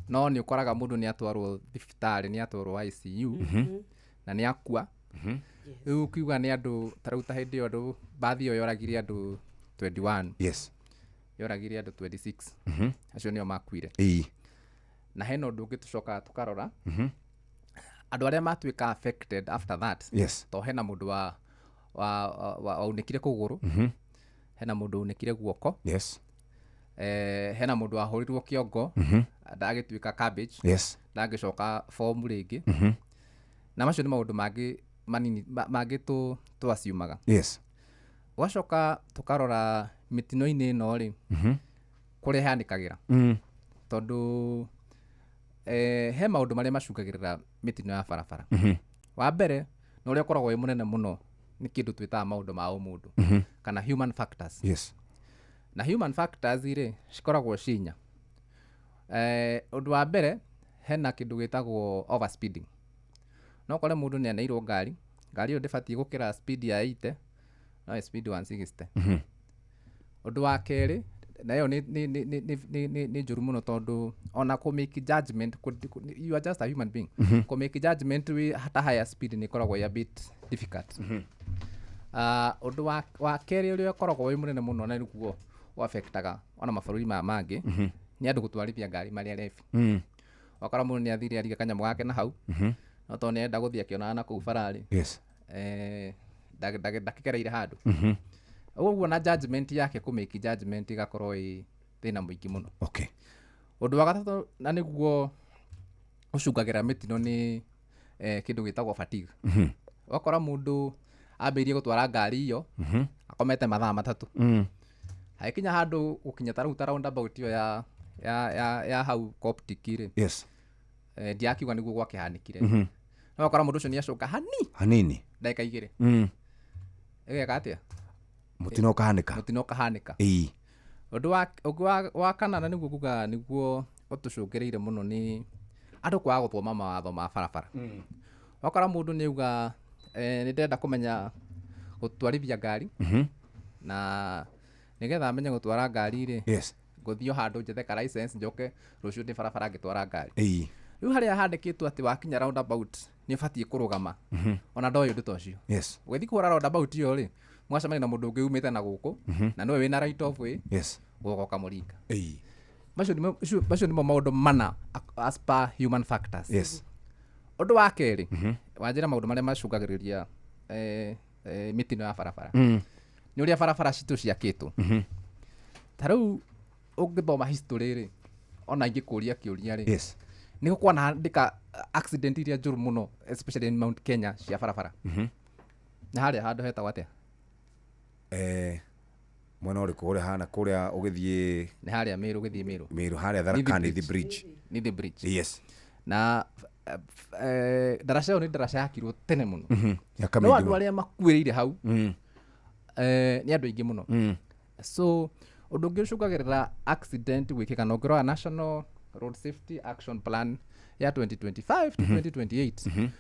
S15: No nĩ ũkoraga mũndũ nĩ atwarwo thibitarĩ, nĩ atwarwo ICU na nĩ akua. Rĩu ũkiuga nĩ andũ ta rĩu ta hĩndĩ ĩyo andũ bathi ĩyo yoragire andũ 21.
S10: Yes.
S15: Yoragire andũ 26. Acio nĩo makuire. Na hena ũndũ ũngĩ tũcokaga tũkarora. Andũ arĩa matuĩka affected after that.
S10: Yes.
S15: To hena mũndũ wa waunĩkire kũgũrũ. Hena mũndũ unĩkire guoko.
S10: Yes.
S15: Hena mũndũ wahũrirwo kĩongo ndagĩtuĩka cabbage, ndangĩcoka form rĩngĩ. Na macio nĩ maũndũ mangĩ manini mangĩ twaciumaga. Ũgacoka tũkarora mĩtino-inĩ ĩno rĩ, kũrĩa ĩhanĩkagĩra. Tondũ he maũndũ marĩa macũngagĩrĩra mĩtino ya barabara. Wa mbere na ũrĩa ũkoragwo wĩ mũnene mũno nĩ kĩndũ twĩtaga maũndũ ma ũmũndũ, kana human factors. Na human factors rĩ cikoragwo ci inya. Ũndũ wa mbere hena kĩndũ gĩtagwo overspeeding. No ũkore mũndũ nĩ aneirwo ngari, ngari ĩyo ndĩbatiĩ gũkĩra speed ya 80, no ĩ speed 160. Ũndũ wa kerĩ, na ĩyo nĩ njũru mũno tondũ ona kũ make judgment, you are just a human being. Kũ make judgment wĩ at a higher speed nĩ ĩkoragwo ĩ a bit difficult. Ũndũ wa kerĩ ũrĩa ũkoragwo wĩ mũnene mũno na nĩguo ũaffectaga ona mabũrũri maya mangĩ, nĩ andũ gũtwarithia ngari marĩ arebi. Wakora mũndũ nĩ athire ariga kanyamũ gake na hau, no tondũ nĩarenda gũthiĩ akĩonaga na kũu bararĩ, ndakĩgereire handũ. Ũguo na judgment yake kũ make judgment ĩgakorwo ĩ thĩna mũingĩ mũno. Ũndũ wa gatatũ na nĩguo ũcungagĩra mĩtino nĩ kĩndũ gĩtagwo fatigue. Wakora mũndũ ambĩrĩirie gũtwara ngari ĩyo, akomete mathaa 3. Agĩkinya handũ gũkinya ta rĩu ta roundabout ĩyo ya hau Coptic rĩ. Ndiakiuga nĩguo gwakĩhanĩkire. No wakora mũndũ ũcio nĩacoka
S10: hanini
S15: ndagĩka 2. Ĩgeka atĩa?
S10: Mũtino ũkahanĩka.
S15: Mũtino ũkahanĩka. Ũndũ wa kana na nĩguo nguga nĩguo ũtũcũngĩrĩire mũno nĩ andũ kwaga gũthoma mawatho ma barabara. Wakora mũndũ nĩauga nĩ ndĩrenda kũmenya gũtwarithia ngari, na nĩgetha amenye gũtwara ngari rĩ, ngũthiĩ o handũ njethe ka license njoke rũciũ ndĩ barabara ngĩtwara ngari. Rĩu harĩa handĩkĩtwo atĩ wakinya roundabout nĩ ũbatiĩ kũrũgama, ona ndoĩ ũndũ ta ũcio. Ũgĩthiĩ kũhũra roundabout ĩyo rĩ, mwacemania na mũndũ ũngĩ umĩte na gũkũ, na nĩwe wĩna right of way, ũgoka ũkamũringa. Macio nĩmo maũndũ mana as per human factors. Ũndũ wa kerĩ, wanjĩra maũndũ marĩa macũngagĩrĩria mĩtino ya barabara. Nĩ ũrĩa barabara citũ ciakĩtwo. Ta rĩu ũngĩthoma history rĩ, ona ingĩkũria kĩũria rĩ, nĩ gũkwanandĩka accident iria njũru mũno especially in Mount Kenya cia barabara. Na harĩa handũ hetagwo atĩa?
S10: Mwena ũrĩkũ ũrĩa hana kũrĩa ũgĩthiĩ?
S15: Nĩ harĩa Meru, ũgĩthiĩ Meru.
S10: Meru harĩa Tharaka Nithi Bridge.
S15: Nithi Bridge. Na ndaraca ĩyo nĩ ndaraca yakirwo tene mũno. No andũ arĩa makuĩrĩire hau, nĩ andũ aingĩ mũno. So ũndũ ũngĩ ũcũngagĩrĩra accident gwĩkĩka, na ũngĩrora National Road Safety Action Plan ya 2025 to 2028,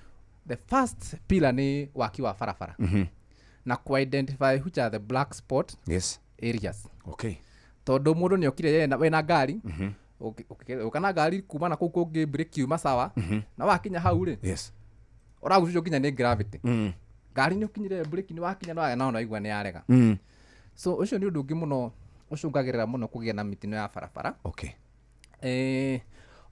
S15: the first pillar nĩ waki wa barabara. Na ku identify which are the black spot areas. Tondũ mũndũ nĩ okire wena ngari, ũka na ngari kuma na kũu kũngĩ brake yuma sawa, na wakinya hau rĩ, ũragucĩrĩrio nginya nĩ gravity. Ngari nĩ ũkinyire brake nĩ wakinya no na waigua nĩ yarega. So ũcio nĩ ũndũ ũngĩ mũno ũcũngagĩrĩra mũno kũgĩa na mĩtino ya barabara.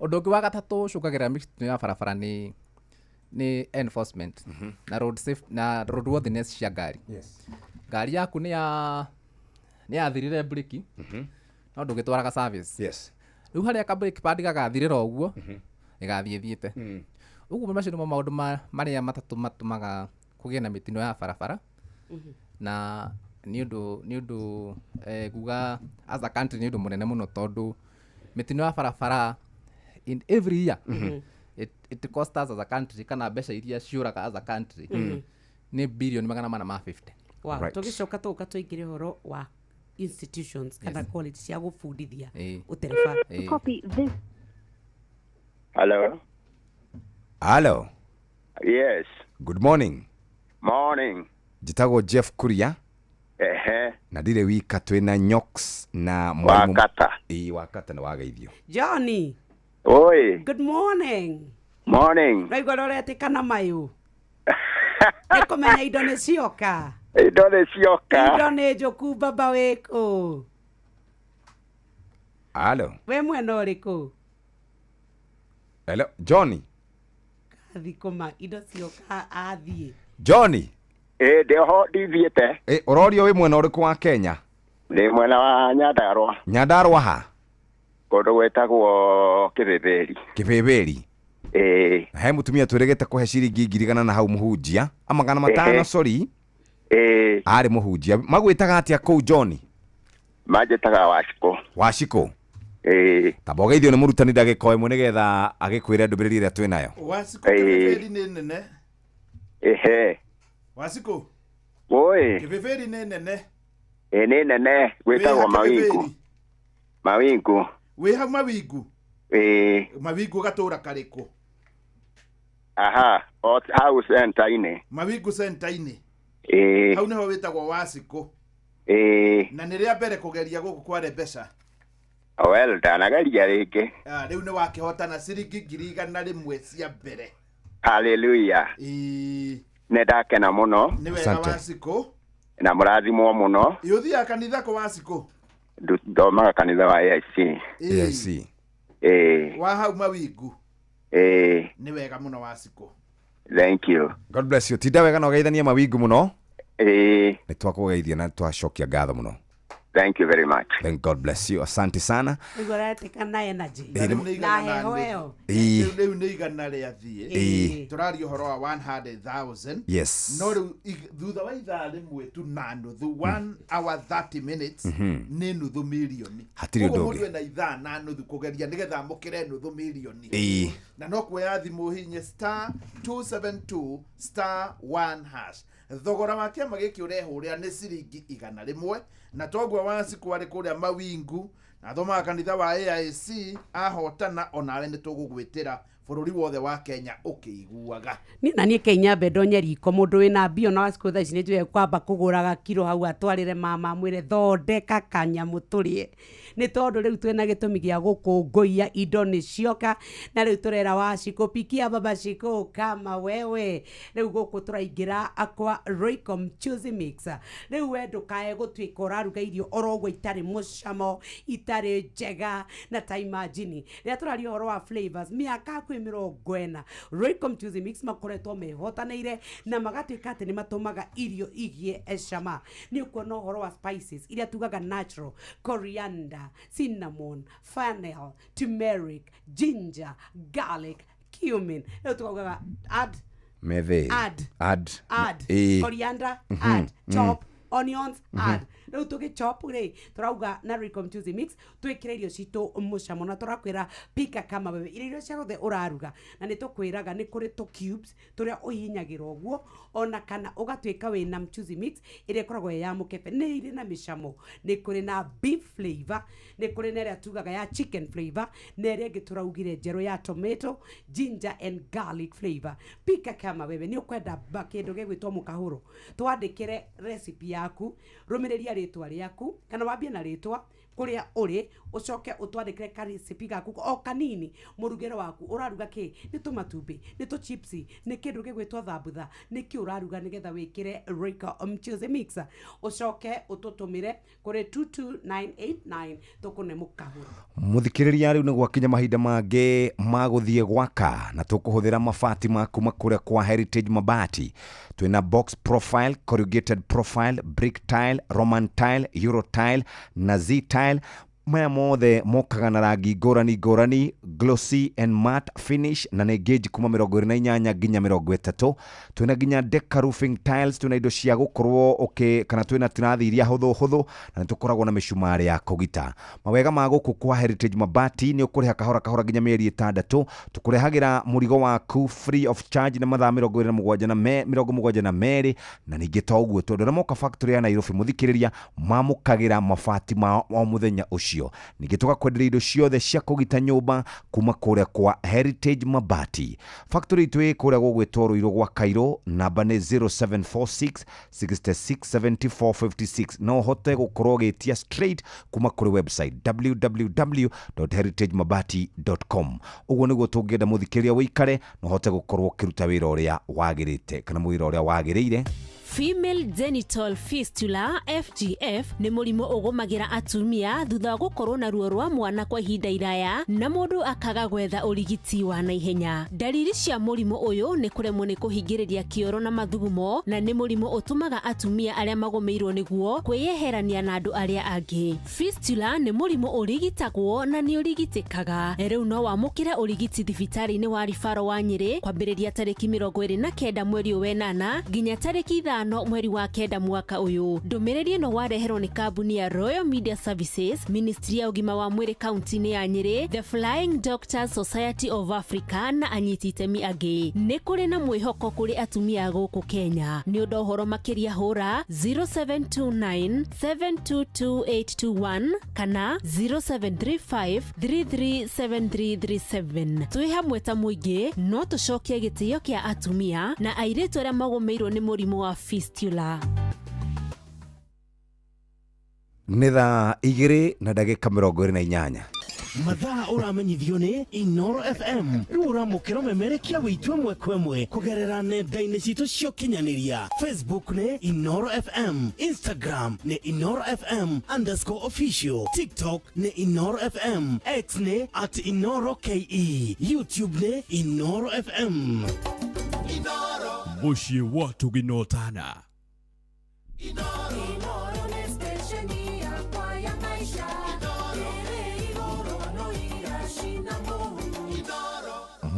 S15: Ũndũ ũngĩ wa gatatũ ũcũngagĩrĩra mĩtino ya barabara nĩ enforcement na road safety na roadworthiness cia ngari. Ngari yaku nĩ yathirire breki, no ndũgĩtwaraga service. Rĩu harĩa ka brake pad gagathirĩra ũguo, ĩgathiĩ thiĩte. Ũguo macio nĩmo maũndũ marĩa matatũ matũmaga kũgĩe na mĩtino ya barabara. Na nĩ ũndũ nguga as a country nĩ ũndũ mũnene mũno tondũ mĩtino ya barabara in every year, it costs us as a country, kana mbeca iria ciũraga as a country, nĩ bilioni 450.
S9: Wow, tũgĩcoka tũgũka tũingĩre ũhoro wa institutions kana college cia gũbundithia ũtereba.
S16: Hello.
S10: Hello.
S16: Yes.
S10: Good morning.
S16: Morning.
S10: Njĩtagwo Jeff Kuria. Na ndirĩ wika, twĩna Nyox na mwalimu
S16: Wakata.
S10: Wakata nĩ wageithio.
S9: Johnny.
S16: Oi.
S9: Good morning.
S16: Morning.
S9: Raigua ũretĩkana mayũ. Nĩ kũmenya indo nĩ cioka.
S16: Indo nĩ cioka.
S9: Indo nĩ njũku baba wĩkũ.
S10: Hello.
S9: Wĩ mwena ũrĩkũ?
S10: Hello, Johnny.
S9: Kathi kũma indo cioka athiĩ.
S10: Johnny.
S16: Ndĩho ndithiĩte.
S10: Ũrorio wĩ mwena ũrĩkũ wa Kenya?
S16: Ndĩ mwena wa Nyandarũa.
S10: Nyandarũa ha?
S16: Kũndũ gwĩtagwo Kĩbĩbĩri.
S10: Kĩbĩbĩri.
S16: Ĩĩ.
S10: Na he mũtumia twĩrĩgĩte kũhe ciringi 100,000 na hau mũhunjia a 500
S16: Ehe.
S10: Sorry.
S16: Ĩĩ.
S10: Arĩ mũhunjia. Magwĩtaga atĩa kũu John?
S16: Manjĩtaga Wacikũ.
S10: Wacikũ.
S16: Ĩĩ.
S10: Tamba ũgeithio nĩ mũrutani ndagĩka o ĩmwe nĩgetha agĩkwĩre ndũmĩrĩri ĩrĩa twĩ nayo.
S17: Wacikũ Kĩbĩbĩri nĩ nene.
S16: Ehe.
S17: Wacikũ.
S16: Woi.
S17: Kĩbĩbĩri nĩ nene.
S16: Ĩĩ nĩ nene gwĩtagwo
S17: Wĩ ha
S16: Mawingu.
S17: Kĩbĩbĩri?
S16: Mawingu.
S17: Wĩ hau Mawingu?
S16: Ĩĩ.
S17: Mawingu gatũra karĩkũ?
S16: Aha, o hau center-inĩ.
S17: Mawingu center-inĩ.
S16: Ĩĩ.
S17: Hau nĩho wĩtagwo Wacikũ.
S16: Ĩĩ.
S17: Na nĩ rĩa mbere kũgeria gũkũ kware mbeca.
S16: Well, ndanageria rĩngĩ.
S17: Ah, rĩu nĩ wakĩhotana ciringi 100,000 cia mbere.
S16: Hallelujah.
S17: Ĩĩ.
S16: Nĩ ndakena mũno.
S17: Nĩ wega Wacikũ.
S16: Na mũrathimwo mũno.
S17: Ĩ ũthiaga kanitha kũ Wacikũ?
S16: Thomaga kanitha wa AIC.
S10: AIC.
S16: Ĩĩ.
S17: Wa hau Mawingu.
S16: Ĩĩ.
S17: Nĩ wega mũno Wacikũ.
S16: Thank you.
S10: God bless you. Tinda wega na ũgeithanie Mawingu mũno.
S16: Ĩĩ.
S10: Nĩ twakũgeithia na twacokia ngatho mũno.
S16: Thank you very much.
S10: Thank God bless you. Asante sana.
S9: Nĩguo ũretĩka na energy.
S10: Ĩĩ, nĩ-
S9: Na heho ĩyo.
S10: Ĩĩ.
S17: Rĩu nĩ igana rĩa thiĩ.
S10: Ĩĩ.
S17: Tũraria ũhoro wa 100,000.
S10: Yes.
S17: No rĩu thutha wa ithaa rĩmwe tu na nuthu 1 hour 30 minutes nĩ nuthu mirioni.
S10: Hatirĩ ũndũ
S17: Koguo
S10: ũngĩ.
S17: mũndũ ena ithaa na nuthu kũgeria nĩgetha amũkĩre nuthu mirioni.
S10: Ĩĩ.
S17: Na no kuoya thimũ hihinye star 272 star 1 hash. Thogora wa kĩama gĩkĩ ũrehũrĩra nĩ ciringi 100, na toguo Wacikũ arĩ kũrĩa Mawingu na athomaga kanitha wa AIC ahotana onawe nĩ tũgũgwĩtĩra bũrũri wothe wa Kenya ũkĩiguaga.
S9: Niĩ na niĩ keinyambe ndonye riko mũndũ wĩna mbia ona Wacikũ thaa ici nĩ njũĩ kwamba kũgũraga kiro hau atwarĩre mama amwĩre thondeka kanyamũ tũrĩe, nĩ tondũ rĩu twĩna gĩtũmi gĩa gũkũngũiya indo nĩ cioka, na rĩu tũrera Wacikũ pikia baba Shiko kama wewe. Rĩu gũkũ tũraingĩra kwa Royco Mchuzi Mix. Rĩu we ndũkae gũtuĩka ũraruga irio oro ũguo itarĩ mũcamo, itarĩ njega, na ta imagine rĩrĩa tũraria ũhoro wa flavors mĩaka hakuhĩ 40 Royco Mchuzi Mix makoretwo mehotanĩire na magatuĩka atĩ nĩ matũmaga irio igĩe cama. Nĩ ũkuona ũhoro wa spices iria tugaga natural, coriander, cinnamon, fennel, turmeric, ginger, garlic, cumin. Rĩu tukaugaga add
S10: Methe.
S9: Add.
S10: Add.
S9: Add.
S10: Ĩĩ.
S9: Coriander, add. Chop onions, add. Rĩu tũgĩchop rĩ tũrauga na Royco Mchuzi Mix twĩkĩre irio citũ mũcamo, na tũrakwĩra pika kama wewe irio iria ciothe ũraruga, na nĩ tũkwĩraga nĩ kũrĩ tũ cubes tũrĩa ũhihinyagĩra ũguo, ona kana ũgatuĩka wĩna mchuzi mix ĩrĩa ĩkoragwo ĩ ya mũkebe, nĩ irĩ na mĩcamo, nĩ kũrĩ na beef flavor, nĩ kũrĩ na ĩrĩa tugaga ya chicken flavor, na ĩrĩa ĩngĩ tũraugire njerũ ya tomato, ginger and garlic flavor. Pika kama wewe. Nĩ ũkwenda kĩndũ gĩgwĩtwo mũkahũro, twandĩkĩre recipe yaku, rũmĩrĩria rĩtwa rĩaku kana wambie na rĩtwa kũrĩa ũrĩ, ũcoke ũtwandĩkĩre karecipe gaku o kanini, mũrugĩre waku ũraruga kĩ, nĩ tũmatumbĩ, nĩ tũ chips, nĩ kĩndũ gĩgwĩtwo thambutha, nĩ kĩ ũraruga nĩgetha wĩkĩre Royco Mchuzi Mix, ũcoke ũtũtũmĩre kũrĩ 22989 tũkũne mũkahũro.
S10: Mũthikĩrĩria, rĩu nĩ gwakinya mahinda mangĩ ma gũthiĩ gwaka, na tũkũhũthĩra mabati ma kuma kũrĩa kwa Heritage Mabati. Twĩna box profile, corrugated profile, brick tile, Roman tile, Euro tile na Z tile. Maya mothe mokaga na rangi ngũrani ngũrani, glossy and matte finish, na nĩ gauge kuma 28 nginya 30. Twĩna nginya deca roofing tiles, twĩna indo cia gũkorwo ũkĩ kana twĩna tirathi iria hũthũ hũthũ, na nĩ tũkoragwo na mĩcumarĩ ya kũgita. Mawega ma gũkũ kwa Heritage Mabati nĩ ũkũrĩha kahora kahora nginya mĩeri 6. Tũkũrehagĩra mũrigo waku free of charge na mathaa 27 na 72, na ningĩ to ũguo tondũ arĩa moka factory ya Nairobi mũthikĩrĩria mamũkagĩra mabati mao o mũthenya ũcio. Ningĩ tũgakwenderia indo ciothe cia kũgita nyũmba kuma kũrĩa kwa Heritage Mabati. Factory itũ ĩ kũrĩa gũgwĩtwo Rũirũ gwa Kairũ, namba nĩ 0746 66 74 56. No ũhote gũkorwo ũgĩtia straight kuma kũrĩ website www.heritagemabati.com. Ũguo nĩguo tũngĩenda mũthikĩrĩria wĩikare na ũhote gũkorwo ũkĩruta wĩra ũrĩa wagĩrĩte kana wĩra ũrĩa wagĩrĩire.
S4: Female genital fistula FGF nĩ mũrimũ ũgũmagĩra atumia thutha wa gũkorwo na ruo rwa mwana kwa ihinda iraya na mũndũ akaga gwetha ũrigiti wa naihenya. Ndariri cia mũrimũ ũyũ nĩ kũremwo nĩ kũhingĩrĩria kĩoro na mathugumo, na nĩ mũrimũ ũtũmaga atumia arĩa magũmĩirwo nĩguo kwĩyeherania na andũ arĩa angĩ. Fistula nĩ mũrimũ ũrigitagwo na nĩ ũrigitĩkaga. Rĩu no wamũkĩre ũrigiti thibitarĩ-inĩ wa Rifaro wa Nyĩrĩ kwambĩrĩria tarĩki 29 mweri ũyũ wenana nginya tarĩki 5 mweri wa 9 mwaka ũyũ. Ndũmĩrĩri ĩno wareherwo nĩ kambuni ya Royal Media Services, Ministry ya ũgima wa mwĩrĩ kaunti-inĩ ya Nyĩrĩ, The Flying Doctors Society of Africa na anyiti itemi angĩ. Nĩ kũrĩ na mwĩhoko kũrĩ atumia gũkũ Kenya. Nĩ ũndũ wa ũhoro makĩria hũra 0729 722821 kana 0735 337337. Twĩ hamwe ta mũingĩ no tũcokie gĩtĩo kĩa atumia na airĩtu arĩa magũmĩirwo nĩ mũrimũ wa fistula.
S10: Nĩ thaa 2 na ndagĩka 28.
S6: Mathaa ũramenyithio nĩ Inoro FM. Rĩu ũramũkĩra ũmemerekia wĩitũ ĩmwe kwa ĩmwe kũgerera nenda-inĩ citũ cia ũkinyanĩria. Facebook nĩ Inoro FM, Instagram nĩ Inoro FM underscore official, TikTok nĩ Inoro FM, X nĩ at Inoro KE, YouTube nĩ Inoro FM.
S19: Mũciĩ wa Tũginotana.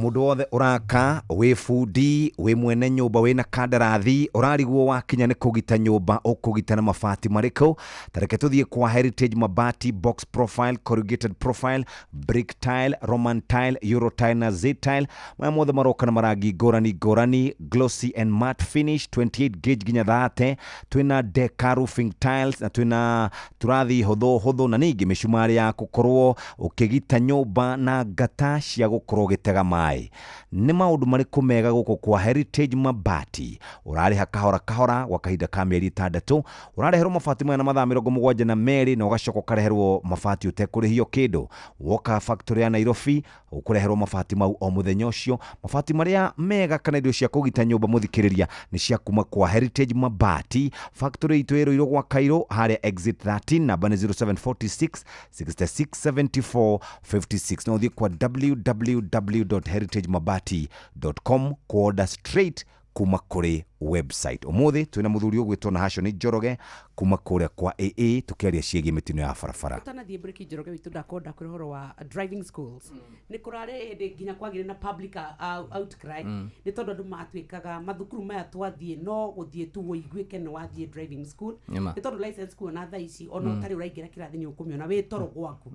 S10: Mũndũ wothe ũraka, wĩ bundi, wĩ mwene nyũmba, wĩna kandarathi, ũrarigwo wakinya nĩ kũgita nyũmba, ũkũgita na mabati marĩkũ? Ta reke tũthiĩ kwa Heritage Mabati, Box Profile, Corrugated Profile, Brick Tile, Roman Tile, Euro Tile na Z Tile. Maya mothe maroka na marangi ngũrani ngũrani, glossy and matte finish, 28 gauge nginya 30. Twĩna Deca Roofing Tiles na twĩna tũrathi hũthũ hũthũ na ningĩ mĩcumarĩ ya gũkorwo ũkĩgita nyũmba na ngata cia gũkorwo ũgĩtega maĩ. Nĩ maũndũ marĩkũ mega gũkũ kwa Heritage Mabati? Ũrarĩha kahora kahora gwa kahinda ka mĩeri 6, ũrareherwo mabati maya na mathaa 72 na ũgacoka ũkareherwo mabati ũtekũrĩhio kĩndũ. Woka factory ya Nairobi ũkũreherwo mabati mau o mũthenya ũcio. Mabati marĩa mega kana indo cia kũgita nyũmba mũthikĩrĩria nĩ cia kuma kwa Heritage Mabati. Factory itũ ĩrũirwo gwa Cairo harĩa exit 13, namba nĩ 0746 66 74 56, na ũthiĩ kwa www.heritagemabati.com kuorder straight kuma kũrĩ website. Ũmũthĩ twĩna mũthuri ũgwĩtwo na Hashoni Njoroge kuma kũrĩa kwa AA tũkĩaria ciĩgiĩ mĩtino ya barabara.
S9: Ũtanathiĩ break, Njoroge witũ, ndakonda kwĩ ũhoro wa driving schools. Nĩ kũrarĩ hĩndĩ nginya kwagĩre na public outcry nĩ tondũ andũ matuĩkaga mathukuru maya twathiĩ no gũthiĩ tu wĩiguĩke nĩ wathiĩ driving school, nĩ tondũ license kuona thaa ici ona ũtarĩ ũraingĩra kĩrathi nĩ ũkũmĩona wĩ toro gwaku.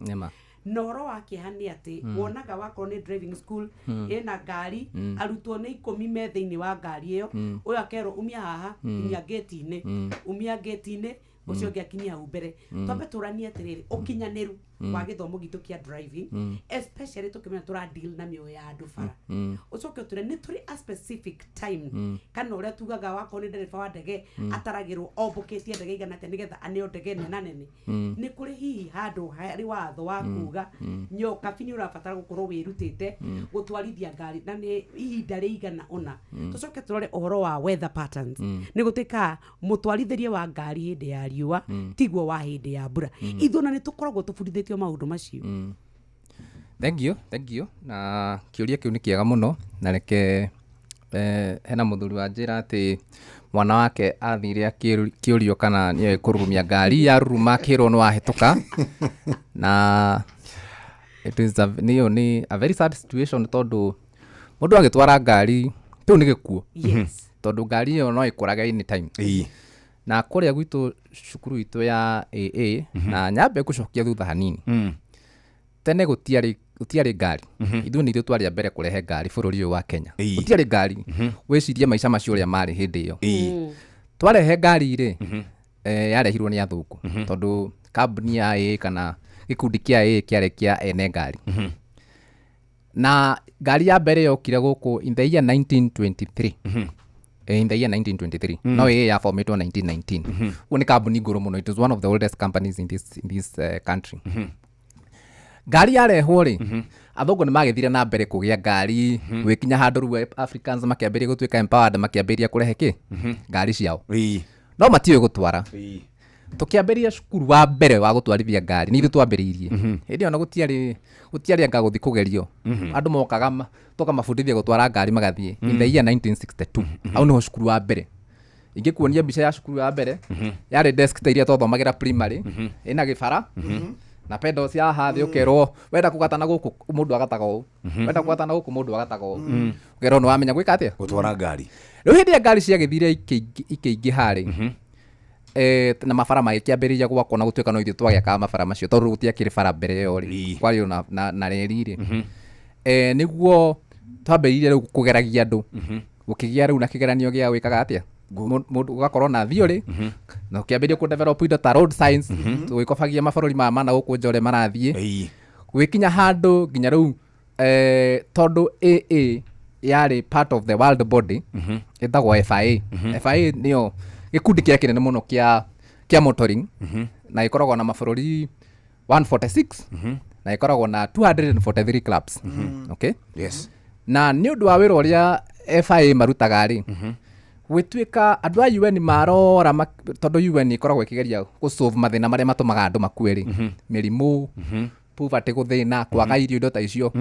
S9: Na ũhoro wa kĩeha nĩ atĩ wonaga wakorwo nĩ driving school ĩna ngari, arutwo nĩ 10 me thĩinĩ wa ngari ĩyo, ũyũ akerwo umia haha, kinyia gate-inĩ, umia gate-inĩ, ũcio ũngĩ akinyia hau mbere. Twambe tũranie atĩrĩrĩ, ũkinyanĩru wa gĩthomo gitũ kĩa driving, especially tũkĩmenya tũra deal na mĩoyo ya andũ bara, ũcoke ũtũre nĩ tũrĩ a specific time kana ũrĩa tugaga wakorwo nĩ ndereba wa ndege ataragĩrwo ombũkĩtie ndege igana atĩa nĩgetha aneo ndege nena nene. Nĩ kũrĩ hihi handũ harĩ watho wa kuga nyokabi nĩ ũrabatara gũkorwo wĩrutĩte gũtwarithia ngari na nĩ ihinda rĩigana ũna? Tũcoke tũrore ũhoro wa weather patterns, nĩ gũtuĩka mũtwarithĩrie wa ngari hĩndĩ ya riũa tiguo wa hĩndĩ ya mbura. Ithuĩ ona nĩ tũkoragwo tũbundithĩtio maũndũ macio?
S15: Thank you, thank you. Na kĩũria kĩu nĩ kĩega mũno, na reke hena mũthuri wa njĩra atĩ mwana wake athire akĩũrio kana nĩoĩ kũrurumia ngari, yaruruma akĩrwo nĩ wahĩtũka. Na it is a, nĩyo nĩ a very sad situation, tondũ mũndũ agĩtwara ngari kĩu nĩ gĩkuũ. Tondũ ngari ĩyo no ĩkũrage anytime. Na kũrĩa gwitũ cukuru itũ ya AA, na nyambe gũcokia thutha hanini, tene gũtiarĩ ngari. Ithuĩ nĩ ithuĩ twarĩ a mbere kũrehe ngari bũrũri ũyũ wa Kenya. Gũtiarĩ ngari. Wĩcirie maica macio ũrĩa marĩ hĩndĩ ĩyo. Twarehe ngari rĩ, yarehirwo nĩ athũngũ, tondũ kambuni ya AA kana gĩkundi kĩa AA kĩarĩ kĩa ene ngari. Na ngari ya mbere yokire gũkũ in the year 1923. In the year 1923. No AA yaformitwo 1919. Ũguo nĩ kambuni ngũrũ mũno. It was one of the oldest companies in this country. Ngari yarehwo rĩ, Athũngũ nĩ magĩthire na mbere kũgĩa ngari, gwĩkinya handũ rĩu Africans makĩambĩrĩria gũtuĩka empowered, makĩambĩrĩria kũrehe kĩ ngari ciao, no matiũĩ gũtwara. Tũkĩambĩrĩria cukuru wa mbere wa gũtwarithia ngari nĩ ithuĩ twambĩrĩirie. Hĩndĩ ĩyo na gũtiarĩ anga gũthiĩ kũgerio, andũ mokaga tũkamabundithia gũtwara ngari magathiĩ. In the year 1962, hau nĩho cukuru wa mbere. Ingĩkuonia mbica ya cukuru wa mbere, yarĩ desk ta iria twathomagĩra primary, ĩna gĩbara na pedals ya haha thĩ, ũkerwo wenda kũgatana gũkũ mũndũ agataga ũũ, wenda kũgatana gũkũ mũndũ agataga ũũ, ũkerwo nĩ wamenya gwĩka atĩa,
S10: gũtwara ngari.
S15: Rĩu hĩndĩ ĩrĩa ngari ciagĩthire ikĩingĩha rĩ, na mabara magĩkĩambĩrĩria gwakwo, na gũtuĩka no ithuĩ twagĩakaga mabara macio tondũ gũtiakĩrĩ bara mbere ĩyo rĩ, kwarĩ o na reri rĩ, nĩguo twambĩrĩirie rĩu kũgeragia andũ. Gũkĩgĩa rĩu na kĩgeranio gĩa gwĩkaga atĩa, mũndũ ũgakorwo na theory, na ũkĩambĩrĩria kũ develop indo ta road science, tũgĩkobagia mabũrũri maya mana gũkũ nja ũrĩa marathiĩ, gwĩkinya handũ nginya rĩu, tondũ AA yarĩ part of the world body ĩtagwo FIA. FIA nĩyo gĩkundi kĩrĩa kĩnene mũno kĩa motoring, na ĩkoragwo na mabũrũri 146, na ĩkoragwo na 243 clubs. Okay?
S10: Yes.
S15: Na nĩ ũndũ wa wĩra ũrĩa FIA marutaga rĩ, gwĩtuĩka andũ a UN marora, tondũ UN ĩkoragwo ĩkĩgeria gũsolve mathĩna marĩa matũmaga andũ makue rĩ, mĩrimũ, poverty, gũthĩna, kwaga irio, indo ta icio.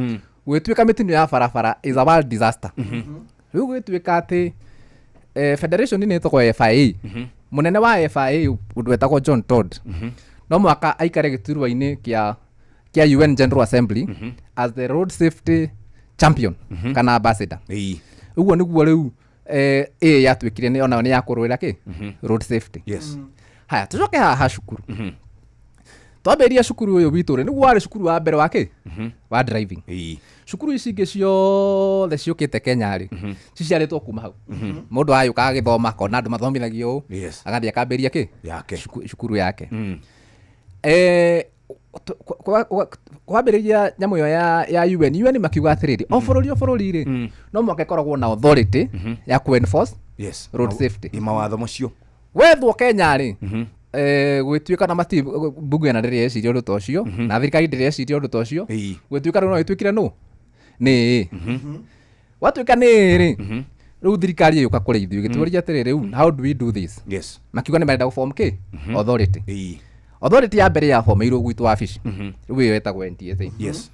S15: Gwĩtuĩka mĩtino ya barabara is a world disaster. Rĩu gwĩtuĩka atĩ federation nĩ ĩtagwo FIA, mũnene wa FIA ũndũ wetagwo John Todd, no mũhaka aikare gĩturwa-inĩ kĩa UN General Assembly as the road safety champion kana ambassador. Ũguo nĩguo rĩu A yatuĩkire nĩ onayo nĩ ya kũrũĩra kĩ road safety.
S10: Yes.
S15: Haya, tũcoke haha cukuru. Twambĩrĩria cukuru ũyũ witũ rĩ, nĩguo warĩ cukuru wa mbere wa kĩ wa driving. Cukuru ici ingĩ ciothe ciũkĩte Kenya rĩ, ciciarĩtwo kuma hau. Mũndũ ayũka agĩthoma akona andũ mathomithagio ũũ, agathiĩ akambĩrĩria kĩ
S10: yake,
S15: cukuru yake. Kwambĩrĩria nyamũ ĩyo ya UN makiuga atĩrĩrĩ, o bũrũri rĩ, no mũhaka ĩkoragwo na authority ya ku enforce road safety.
S10: Mawatho macio
S15: wethwo Kenya rĩ, gwĩtuĩka na mati mbunge na ndĩrĩ yeciria ũndũ ta ũcio, na thirikari ndĩrĩ yeciria ũndũ ta ũcio, gwĩtuĩka rĩu no ĩtuĩkire nũ nĩ gwatuĩka nĩ rĩ, rĩu thirikari ĩgĩũka kũrĩ ithuĩ ĩgĩtũũria atĩrĩrĩ, rĩu how do we do this?
S10: Yes.
S15: Makiuga nĩ marenda gũform kĩ authority. Authority ya mbere yabomeirwo gwitũ wabici, rĩu ĩyo ĩtagwo NTSA.
S10: Yes.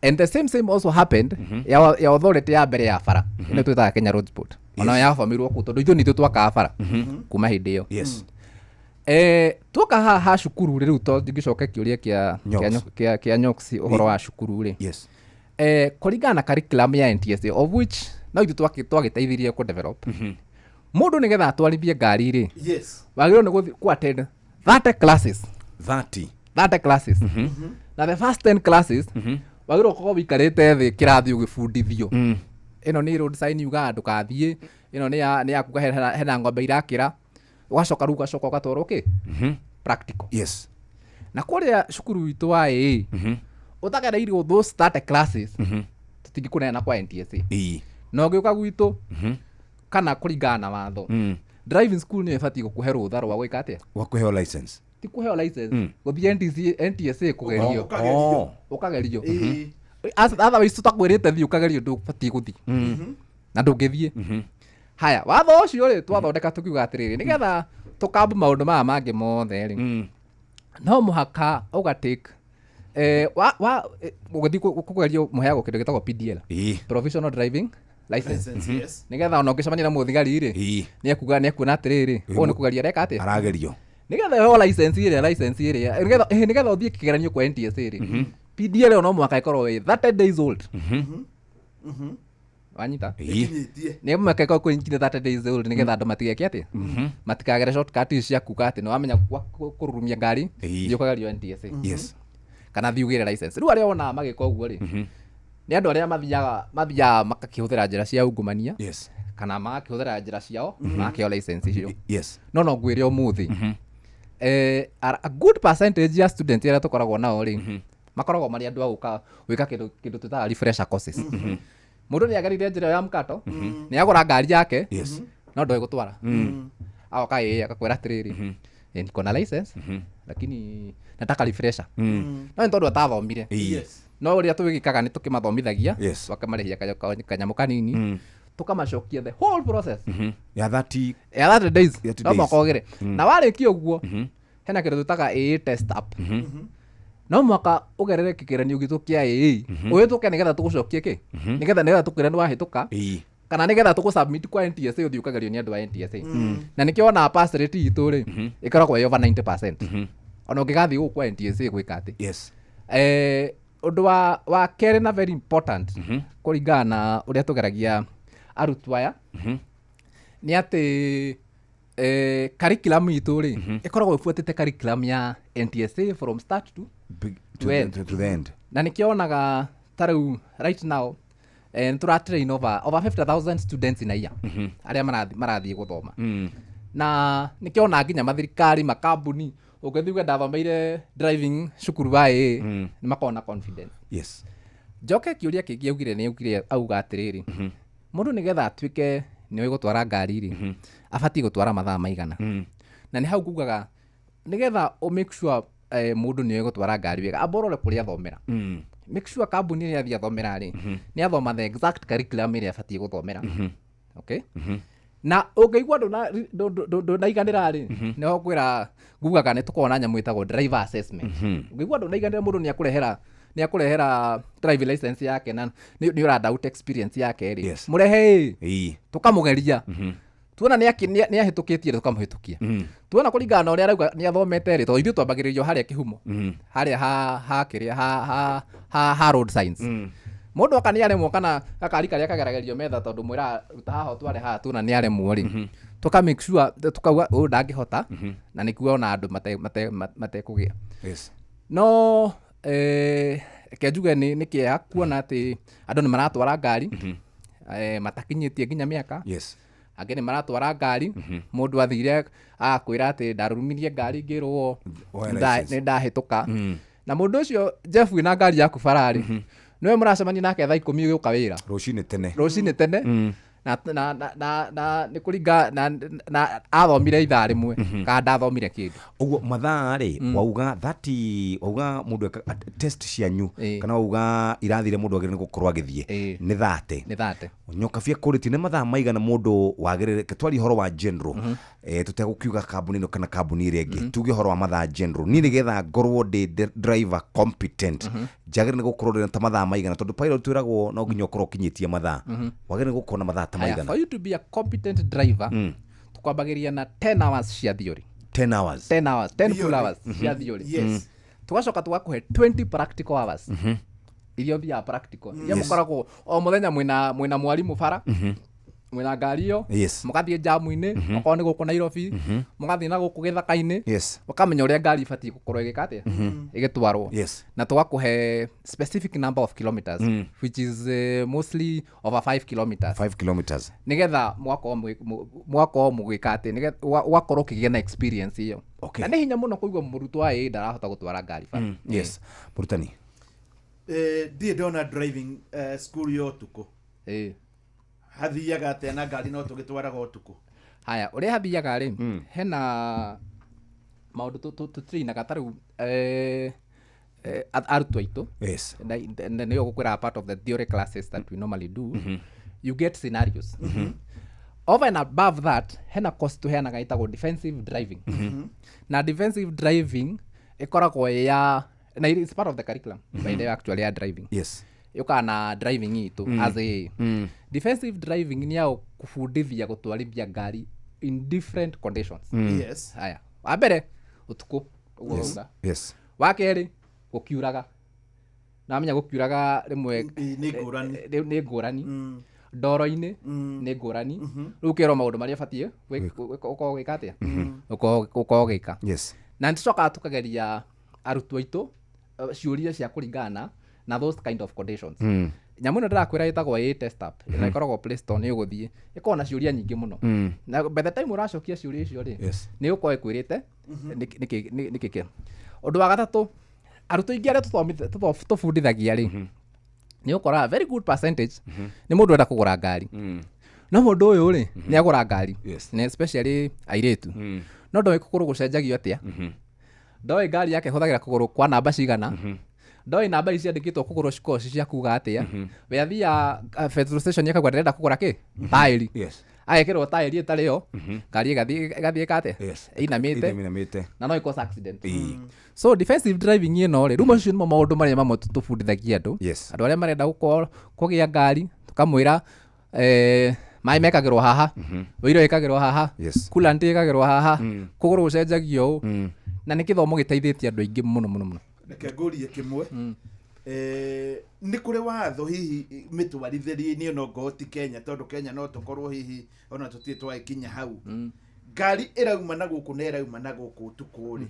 S15: And the same also happened ya authority ya mbere ya bara, ĩno twĩtaga Kenya Roads Board, onayo yabomeirwo kũu tondũ ithuĩ nithuĩ twakaga bara kuma hĩndĩ ĩyo.
S10: Yes.
S15: Tuoka haha cukuru rĩ, rĩu to ngĩcoke kĩũria kĩa Nyox ũhoro wa cukuru rĩ.
S10: Yes.
S15: Kũringana na curriculum ya NTSA, of which no ithuĩ twagĩteithirie kũ develop, mũndũ nĩgetha atwarithie ngari rĩ, wagĩrĩirwo nĩ gũthiĩ kũ attend 30 classes. 30 classes. Na the first 10 classes wagĩrĩirwo gũkorwo wĩikarĩte thĩ kĩrathi ũgĩbundithio. Ĩno nĩ road sign yugaga ndũkathiĩ, ĩno nĩ ya kuga hena ng'ombe irakĩra, ũgacoka rĩu ũgacoka ũgatwarwo kĩ practical.
S10: Yes.
S15: Na kũrĩa cukuru witũ wa AA ũtagereirwo those 30 classes, tũtingĩkũneana kwa NTSA. Na ũngĩũka gwitũ kana kũringana na watho, driving school nĩyo ĩbatiĩ gũkũhe rũtha rwa gwĩka atĩa,
S10: wa kũheo license.
S15: Ti kũheo license, gũthiĩ NTSA kũgerio, ũkagerio. Otherwise tũtakwĩrĩte thiĩ ũkagerio ndũbatiĩ gũthiĩ na ndũngĩthiĩ. Haya, watho ũcio rĩ twathondeka tũkiuga atĩrĩrĩ, nĩgetha tũkambu maũndũ maya mangĩ mothe rĩ, no mũhaka ũgatake ũgĩthiĩ kũgerio mũheagwo kĩndũ gĩtagwo PDL, provisional driving license. Nĩgetha ona ũngĩcemania na mũthigari rĩ, nĩekuga nĩekuona atĩrĩrĩ, ũyũ nĩ kũgeria areka atĩa,
S10: aragerio.
S15: Nĩgetha ũheo license ĩrĩa nĩgetha ũthiĩ kĩgeranio kwa NTSA rĩ, PDL ĩyo no mũhaka ĩkorwo ĩ 30 days old. Wanyita? Nĩ mũhaka ĩkorwo kũnyitire 30 days old nĩgetha andũ matigeke atĩa, matikagere shortcut ici cia kuga atĩ nĩwamenya kũrurumia ngari, thiĩ ũkagerio NTSA.
S10: Yes.
S15: Kana thiĩ ũgĩre license. Rĩu arĩa wonaga magĩka ũguo rĩ, nĩ andũ arĩa mathiaga makakĩhũthĩra njĩra cia ungumania, kana magakĩhũthĩra njĩra ciao magakĩheo license icio.
S10: Yes.
S15: No ngwĩre ũmũthĩ, a good percentage ya student arĩa tũkoragwo nao rĩ, makoragwo marĩ andũ a gũka gwĩka kĩndũ twĩtaga refresher courses. Mũndũ nĩ agerire njĩra ya mkato, nĩ agũra ngari yake, no ndoĩ gũtwara. Agoka agakwĩra atĩrĩrĩ, niko na license lakini nataka refresher. No nĩ tondũ atathomire. No ũrĩa tũgĩkaga nĩ tũkĩmathomithagia,
S10: Yes.
S15: tũkamarĩhia kanyamũ kanini, tũkamacokia the whole process
S10: ya 30
S15: ya 30 days,
S10: 30
S15: no
S10: days.
S15: mũhaka ũgere. Na warĩkia ũguo, hena kĩndũ twĩtaga AA test up. No mũhaka ũgerere kĩgeranio gitũ kĩa AA, ũhĩtũke nĩgetha tũgũcokie kĩ, nĩgetha tũkwĩre nĩ wahĩtũka, kana nĩgetha tũgũ-submit kwa NTSA, ũthiĩ ũkagerio nĩ andũ a NTSA. Na nĩkĩo wonaga pass rate itũ rĩ ĩkoragwo ĩ over 90%, ona ũngĩgathiĩ gũkũ kwa NTSA gwĩka atĩ.
S10: Yes.
S15: Ũndũ wa kerĩ na very important kũringana na ũrĩa tũgeragia arutwo aya nĩ atĩ curriculum itũ rĩ ĩkoragwo ĩbuatĩte curriculum ya NTSA from start to
S10: to
S15: end.
S10: To the end.
S15: Na nĩkĩo wonaga ta rĩu right now nĩ tũratrain over 50,000 students in a year arĩa marathiĩ gũthoma. Na nĩkĩo ona nginya mathirikari, makambuni, ũngĩthiĩ uge ndathomeire driving cukuru wa AA, nĩ makoragwo na confidence.
S10: Yes.
S15: Njoke kĩũria kĩngĩ augire, nĩ augire auga atĩrĩrĩ, mũndũ nĩgetha atuĩke nĩoĩ gũtwara ngari rĩ, abatiĩ gũtwara mathaa maigana? Na nĩ hau ngugaga nĩgetha ũ make sure mũndũ nĩoĩ gũtwara ngari wega, amba ũrore kũrĩa athomera. Make sure kambuni ĩrĩa athiĩ athomera rĩ, nĩ athoma the exact curriculum ĩrĩa abatiĩ gũthomera. Okay, na ũngĩigua ndũnaiganĩra rĩ, nĩho ngwĩra ngugaga nĩ tũkoragwo na nyamũ ĩtagwo driver assessment. Ũngĩigua ndũnaiganĩra, mũndũ nĩ akũrehera driving license yake na nĩ ũra doubt experience yake rĩ, mũrehe ĩ, tũkamũgeria, tuona nĩ ahĩtũkĩtie rĩ, tũkamũhĩtũkia. Tuona kũringana na ũrĩa arauga nĩ athomete rĩ, tondũ ithuĩ twambagĩrĩrio harĩa kĩhumo, harĩa ha kĩrĩa ha road signs. Mũndũ oka nĩ aremwo, kana gakari karĩa kageragĩrio metha, tondũ mwĩra ruta haha ũtware haha, tuona nĩ aremwo rĩ, tũka make sure tukauga ũyũ ndangĩhota, na nĩkuo ona andũ matekũgĩa.
S10: Yes.
S15: No reke njuge nĩ kĩeha kuona atĩ andũ nĩ maratwara ngari matakinyĩtie nginya mĩaka.
S10: Yes.
S15: Angĩ nĩ maratwara ngari, mũndũ athire akwĩra atĩ ndarumirie ngari ngĩrwo
S10: Woe license.
S15: nĩ ndahĩtũka. Na mũndũ ũcio Jeff wĩna ngari yaku bararĩ, nĩwe mũracemania nake thaa 10 ũgĩũka wĩra.
S10: Rũcinĩ tene.
S15: Rũcinĩ tene. Na nĩ kũringa na athomire ithaa 1 kana ndathomire kĩndũ.
S10: Ũguo mathaa rĩ, wauga 30, wauga mũndũ test cianyu, kana wauga irathire mũndũ agĩrĩire nĩ gũkorwo agĩthiĩ nĩ 30?
S15: Nĩ 30.
S10: Nyokabia kũrĩti nĩ mathaa maigana mũndũ wagĩrĩire? Twarie ũhoro wa general, tũtegũkiuga kambuni ĩno kana kambuni ĩrĩa ĩngĩ, tuge ũhoro wa mathaa general. Niĩ nĩgetha ngorwo ndĩ driver competent, njagĩrĩire nĩ gũkorwo ndĩ ta mathaa maigana? Tondũ pilot twĩragwo no nginya ũkorwo ũkinyĩtie mathaa. Wagĩrĩire nĩ gũkorwo na mathaa ta
S15: Haya,
S10: maigana?
S15: for you to be a competent driver, tukwambagĩria na 10 hours cia theory.
S10: 10 hours?
S15: 10 hours, 10 full
S10: Theory.
S15: hours cia theory. Tugacoka tũgakũhe 20 practical hours iria ũthiaga practical, iria mũkoragwo o mũthenya mwĩna mwarimũ bara, mwĩna ngari ĩyo, mũgathiĩ jamu-inĩ, okorwo nĩ gũkũ Nairobi, mũgathiĩ na gũkũ gĩthaka-inĩ, ũkamenya ũrĩa ngari ĩbatiĩ gũkorwo ĩgĩka atĩa, ĩgĩtwarwo. Na tũgakũhe specific number of kilometers, which is mostly over 5 kilometers.
S10: 5 kilometers.
S15: Nĩgetha mũgakorwo mũgĩka atĩ, nĩgetha ũgakorwo ũkĩgĩa na experience ĩyo.
S10: Okay.
S15: Na nĩ hinya mũno kũigua mũrutwo wa ĩ ndarahota gũtwara ngari bara.
S10: Yes, mũrutani.
S17: Ndirĩ ndona driving school ya ũtukũ. Hathiaga atĩa na ngari no tũgĩtwaraga ũtukũ?
S15: Haya, ũrĩa hathiaga rĩ, hena maũndũ tũtrainaga ta rĩu arutwo aitũ. Na nĩyo gũkwĩra part of the theory classes that we normally do, you get scenarios. Over and above that, hena course tũheanaga ĩtagwo defensive driving. Na defensive driving ĩkoragwo ĩ ya, na it's part of the curriculum, by the way, actually, ya driving. Yũkaga na driving itũ as a defensive driving nĩ ya kũbundithia gũtwarithia ngari in different conditions. Haya, wa mbere ũtukũ, ũguo wauga. Wa kerĩ gũkiuraga, na menya gũkiuraga rĩmwe
S17: Nĩ ngũrani.
S15: Nĩ ngũrani, ndoro-inĩ nĩ ngũrani. Rĩu ũkerwo maũndũ marĩa ũbatiĩ ũkorwo ũgĩka atĩa, ũkorwo ũgĩka. Na nĩ tũcokaga tũkageria arutwo aitũ ciũria cia kũringana na those kind of conditions. Nyamũ ĩno ndĩrakwĩra ĩtagwo A test app, ĩrĩa ĩkoragwo Play Store, nĩ ũgũthiĩ ĩkoragwo na ciũria nyingĩ mũno. Na by the time ũracokia ciũria icio rĩ, nĩ ũkorwo ĩkwĩrĩte nĩkĩ kĩ. Ũndũ wa gatatũ, arutwo aingĩ arĩa tũbundithagia rĩ, nĩ ũkoraga very good percentage nĩ mũndũ enda kũgũra ngari. No mũndũ ũyũ rĩ, nĩ agũra ngari, na especially airĩtu, no ndoĩ kũgũrũ gũcenjagio atĩa, ndoĩ ngari yake ĩhũthagĩra kũgũrũ kwa namba cigana. Ndoĩ namba ici ciandĩkĩtwo kũgũrũ cikoragwo ci cia kuga atĩa. We athiaga petrol station akauga ndĩrenda kũgũra kĩ taĩri. Agekĩrwo taĩri ĩtarĩ yo, ngari ĩgathiĩ ĩka atĩa? Ĩinamĩte.
S10: Ĩinamĩte.
S15: Na no ĩcause accident. So defensive driving ĩno rĩ, rĩu macio nĩmo maũndũ marĩa mamwe tũbundithagia andũ. Andũ arĩa marenda gũkorwo kũgĩa ngari, tũkamwĩra maĩ mekagĩrwo haha, ũiro ĩkagĩrwo haha, coolant ĩkagĩrwo haha, kũgũrũ gũcenjagio ũũ. Na nĩ kĩthomo gĩteithĩtie andũ aingĩ mũno mũno mũno.
S17: Reke ngũrie kĩmwe. Nĩ kũrĩ watho hihi mĩtwarithĩrie-inĩ ĩno ngoo ti Kenya, tondũ Kenya no tũkorwo hihi ona tũtirĩ twagĩkinya hau. Ngari ĩrauma na gũkũ na ĩrauma na gũkũ ũtukũ rĩ,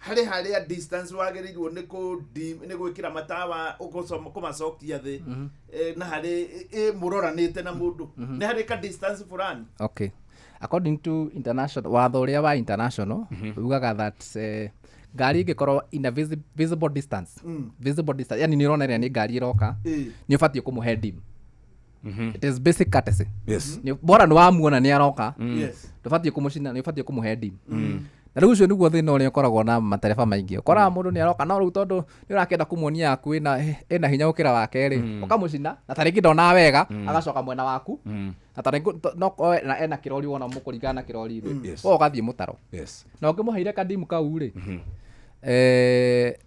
S17: harĩ harĩa distance wagĩrĩirwo nĩ nĩ gwĩkĩra matawa kũmacokia thĩ, na harĩ mũroranĩte na mũndũ, nĩ harĩ ka distance fulani.
S15: Okay. According to international watho ũrĩa wa international, ugaga that ngari ĩngĩkorwo in a visible distance, visible distance, yani nĩ ũrona ĩrĩa nĩ ngari ĩroka, nĩ ũbatiĩ kũmũhe dim. It is basic courtesy. Bora nĩ wamuona nĩ aroka, ndũbatiĩ kũmũcina, nĩ ũbatiĩ kũmũhe dim. Na rĩu ũcio nĩguo thĩna ũrĩa ũkoragwo na matereba maingĩ. Ũkoraga mũndũ nĩ aroka, no rĩu tondũ nĩ ũrakĩenda kũmuonia yaku ĩna hinya gũkĩra wake rĩ, ũkamũcina, na ta rĩngĩ ndonaga wega, agacoka mwena waku, na ta rĩngĩ no korwo ena kĩrori wona mũkũringana na kĩrori rĩ, we ũgathiĩ mũtaro. Na ũngĩmũheire kadimu kau rĩ,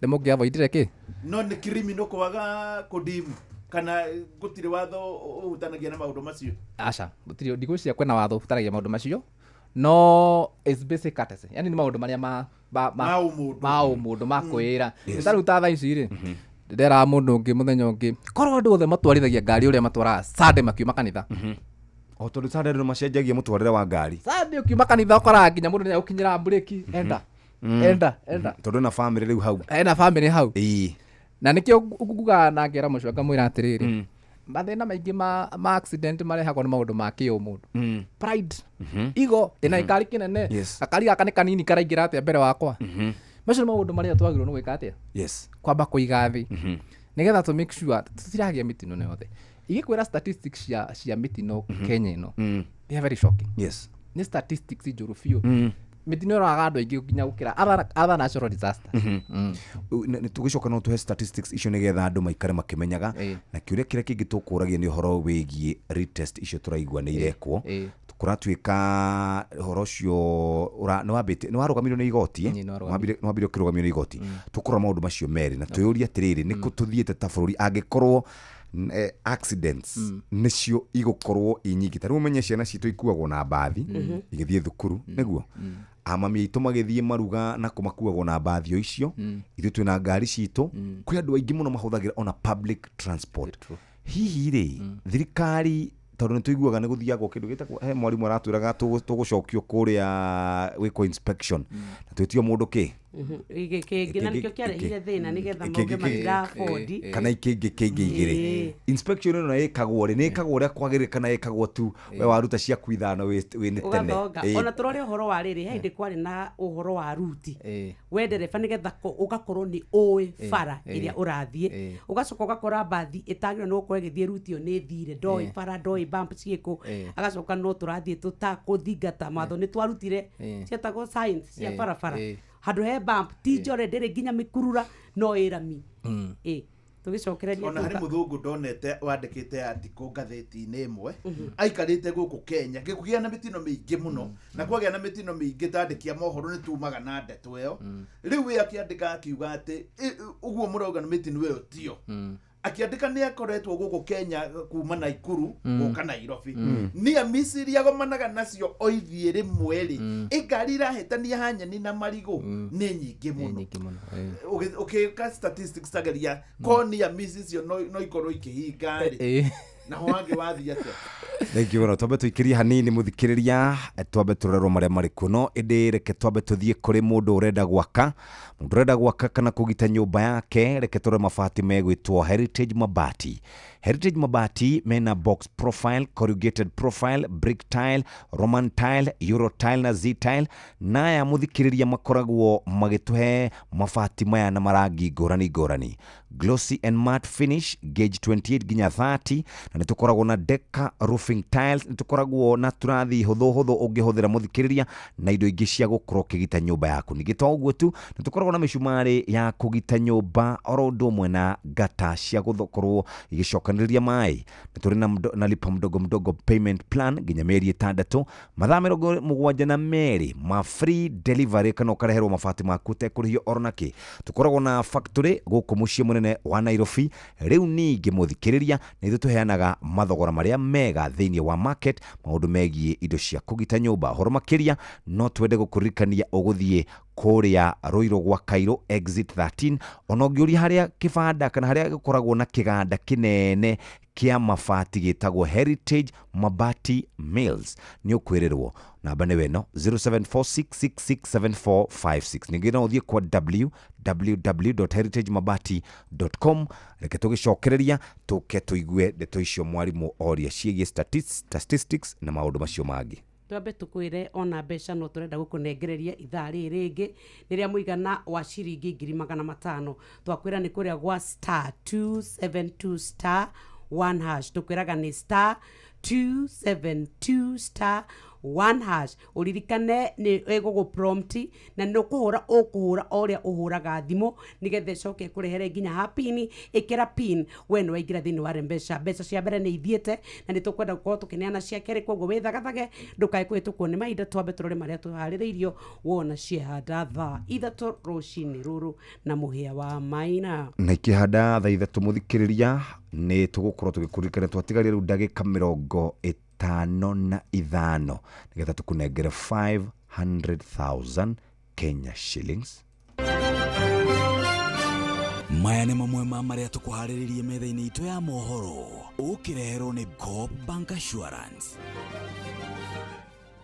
S15: nĩ mũngĩavoidire kĩ?
S17: No nĩ criminal kwaga kũdimu, kana gũtirĩ watho ũhutanagia na maũndũ macio?
S15: Aca, gũtirĩ, ndigwĩciria kwĩna watho ũhutanagia maũndũ macio. No it's basic courtesy. Yani nĩ maũndũ marĩa ma ũmũndũ, ma kwĩra. Ta rĩu ta thaa ici rĩ, ndĩreraga mũndũ ũngĩ mũthenya ũngĩ, korwo andũ othe matwarithagia ngari ũrĩa matwaraga Sunday makiuma kanitha.
S10: O tondũ Sunday andũ macenjagia mũtwarĩre wa ngari.
S15: Sunday ũkiuma kanitha ũkoraga nginya mũndũ nĩagũkinyĩra mburĩki, enda, enda, enda.
S10: Tondũ ena family rĩu hau.
S15: Ena family hau. Na nĩkĩo ngugaga na ngera mũcio ngamwĩra atĩrĩrĩ, mathĩna maingĩ ma accident marehagwo nĩ maũndũ ma kĩũmũndũ. Pride, ego, ndĩna gĩkari kĩnene, gakari gaka nĩ kanini karaingĩra atĩa mbere wakwa. Macio nĩ maũndũ marĩa twagĩrĩirwo nĩ gwĩka atĩa? Kwamba kũiga thĩ, nĩgetha tũ make sure tũtiragĩa mĩtino yothe. Ingĩkwĩra statistics cia mĩtino Kenya ĩno, they are very shocking. Nĩ statistics njũru biũ. Mĩtino ĩroraga andũ aingĩ nginya gũkĩra other natural disasters.
S10: Tũgĩcoka no tũhe statistics icio nĩgetha andũ maikare makĩmenyaga. Na kĩũria kĩrĩa kĩngĩ tũkũragia nĩ ũhoro wĩgiĩ retest icio tũraigua nĩ irekwo. Kũratuĩka ũhoro ũcio nĩ warũgamirio nĩ igoti, nĩ wambire ũkĩrũgamio nĩ igoti. Tũkũrora maũndũ macio merĩ na twĩyũrie atĩrĩrĩ, nĩkũ tũthiĩte ta bũrũri angĩkorwo accidents nĩcio igũkorwo i nyingĩ. Ta rĩu ũmenye ciana citũ ikuagwo na mbathi igĩthiĩ thukuru, nĩguo amami aitũ magĩthiĩ maruga na kũmakuagwo na mbathi o icio, ithuĩ twĩna ngari citũ. Kwĩ andũ aingĩ mũno mahũthagĩra ona public transport. Hihi rĩ, thirikari tondũ nĩ tũiguaga nĩ gũthiagwo kĩndũ gĩtagwo, he mwarimũ aratwĩraga tũgũcokio kũrĩa gwĩkwo inspection na twĩtio mũndũ kĩ
S9: kĩngĩ na nĩkĩo kĩarehire thĩna nĩgetha mauge matira afford
S10: kana ikĩngĩ kĩngĩ igĩrĩ. Inspection ĩno ĩkagwo rĩ, nĩ ĩkagwo ũrĩa kwagĩrĩire kana ĩkagwo tu we waruta ciaku ithano wĩ nĩ tene?
S9: Ona tũrore ũhoro wa rĩrĩ, he hĩndĩ kwarĩ na ũhoro wa ruti, we ndereba nĩgetha ũgakorwo nĩ ũĩ bara ĩrĩa ũrathiĩ, ũgacoka ũgakora mbathi ĩtagĩrĩirwo nĩ gũkorwo ĩgĩthiĩ ruti ĩyo nĩ ĩthire, ndoĩ bara, ndoĩ bump ciĩkũ, agacoka no tũrathiĩ tũtakũthingata matho. Nĩ twarutire cietagwo signs cia barabara, handũ he bump ti njore ndĩrĩ nginya mĩkurura no ĩrami. Tũgĩcokereria
S17: ona harĩ mũthũngũ ndonete wandĩkĩte article ngathĩti-inĩ ĩmwe, aikarĩte gũkũ Kenya gĩkũgĩa na mĩtino mĩingĩ mũno, na kwagĩa na mĩtino mĩingĩ tandĩki a mohoro nĩ tumaga na ndeto ĩyo. Rĩu we akĩandĩka akiuga atĩ ũguo mũrauga nĩ mĩtino ĩyo tiyo. Akĩandĩka nĩ akoretwo gũkũ Kenya kuma Naikuru gũka Nairobi, nĩa Misiri agomanaga nacio o ithiĩ rĩmwe rĩ, ĩngari irahĩtania hanyeni na marigũ nĩ nyingĩ mũno. Ũgĩka statistics tageria ko nĩa Misiri icio no ikorwo ikĩhinga rĩ, naho hangĩ wathiĩ atĩa?
S10: Thank you mũno. Twambe tũikĩrie hanini mũthikĩrĩria, twambe tũrorerwo marĩa marĩ kuo, no ĩndĩ reke twambe tũthiĩ kũrĩ mũndũ ũrenda gwaka, mũndũ ũrenda gwaka kana kũgita nyũmba yake, reke tũrore mabati megwĩtwo Heritage Mabati. Heritage Mabati mena box profile, corrugated profile, brick tile, Roman tile, Euro tile na Z tile. Naya mũthikĩrĩria makoragwo magĩtũhe mabati maya na marangi ngũrani ngũrani, glossy and matte finish, gauge 28 nginya 30, na nĩ tũkoragwo na Deca roofing tiles, nĩ tũkoragwo na tũrathi hũthũ hũthũ ũngĩhũthĩra mũthikĩrĩria, na indo ingĩ cia gũkorwo ũkĩgita nyũmba yaku. Ningĩ to ũguo tu, nĩ tũkoragwo na mĩcumarĩ ya kũgita nyũmba oro ũndũ ũmwe na ngata cia gũkorwo igĩcokanĩrĩria maĩ. Nĩ tũrĩ na lipa mdogo mdogo payment plan nginya mĩeri 6, mathaa 72 ma free delivery, kana ũkareherwo mabati maku ũtekũrĩhio oro nakĩ. Tũkoragwo na factory gũkũ mũciĩ mũnene wa Nairobi. Rĩu ningĩ mũthikĩrĩria, nĩ ithuĩ tũheanaga mathogora marĩa mega thĩinĩ wa market maũndũ megiĩ indo cia kũgita nyũmba. Ũhoro makĩria no twende gũkũririkania ũgũthiĩ kũrĩa Ruiru gwa Cairo exit 13, ona ũngĩũria harĩa kĩbanda kana harĩa gũkoragwo na kĩganda kĩnene kĩa mabati gĩtagwo Heritage Mabati Mills, nĩ ũkwĩrĩrwo. Namba nĩ weno 0746667456. Ningĩ no ũthiĩ kwa www.heritagemabati.com. Reke tũgĩcokereria tũke tũigue ndeto icio mwarimũ oria ciĩgiĩ statistics na maũndũ macio mangĩ.
S9: Twambe tukwire ona mbeca no turenda gukunengereria ithaa rĩrĩ rĩngĩ nĩ rĩa mũigana wa ciringi 500,000. Twakwĩra nĩ kũrĩa gwa star 272 star 1 hash, tukwĩraga nĩ star 272 star 1 hash. Ũririkane nĩ ĩgũgũ prompt na nĩ ũkũhũra ũkũhũra o ũrĩa ũhũraga thimũ nĩgetha ĩcoke ĩkũrehere nginya ha pin. Ĩkĩra pin we nĩ waingĩra thĩinĩ wa mbeca. Mbeca cia mbere nĩ ithiĩte na nĩ tũkwenda gũkorwo tũkĩneana cia kerĩ, koguo wĩthagathage ndũkae kũhĩtũkwo nĩ mahinda. Twambe tũrore marĩa tũharĩrĩirio wona ciehanda thaa 3 rũcinĩ rũrũ na mũhĩa wa Maina.
S10: Na ikĩhanda thaa 3 mũthikĩrĩria, nĩ tũgũkorwo tũgĩkũririkania twatigaria rĩu ndagĩka 55 nĩgetha tũkũnengere 500,000 Kenya shillings.
S2: Maya nĩ mamwe ma marĩa tũkũharĩrĩrie metha-inĩ itũ ya mohoro, ũkĩreherwo nĩ Coop Bank Assurance.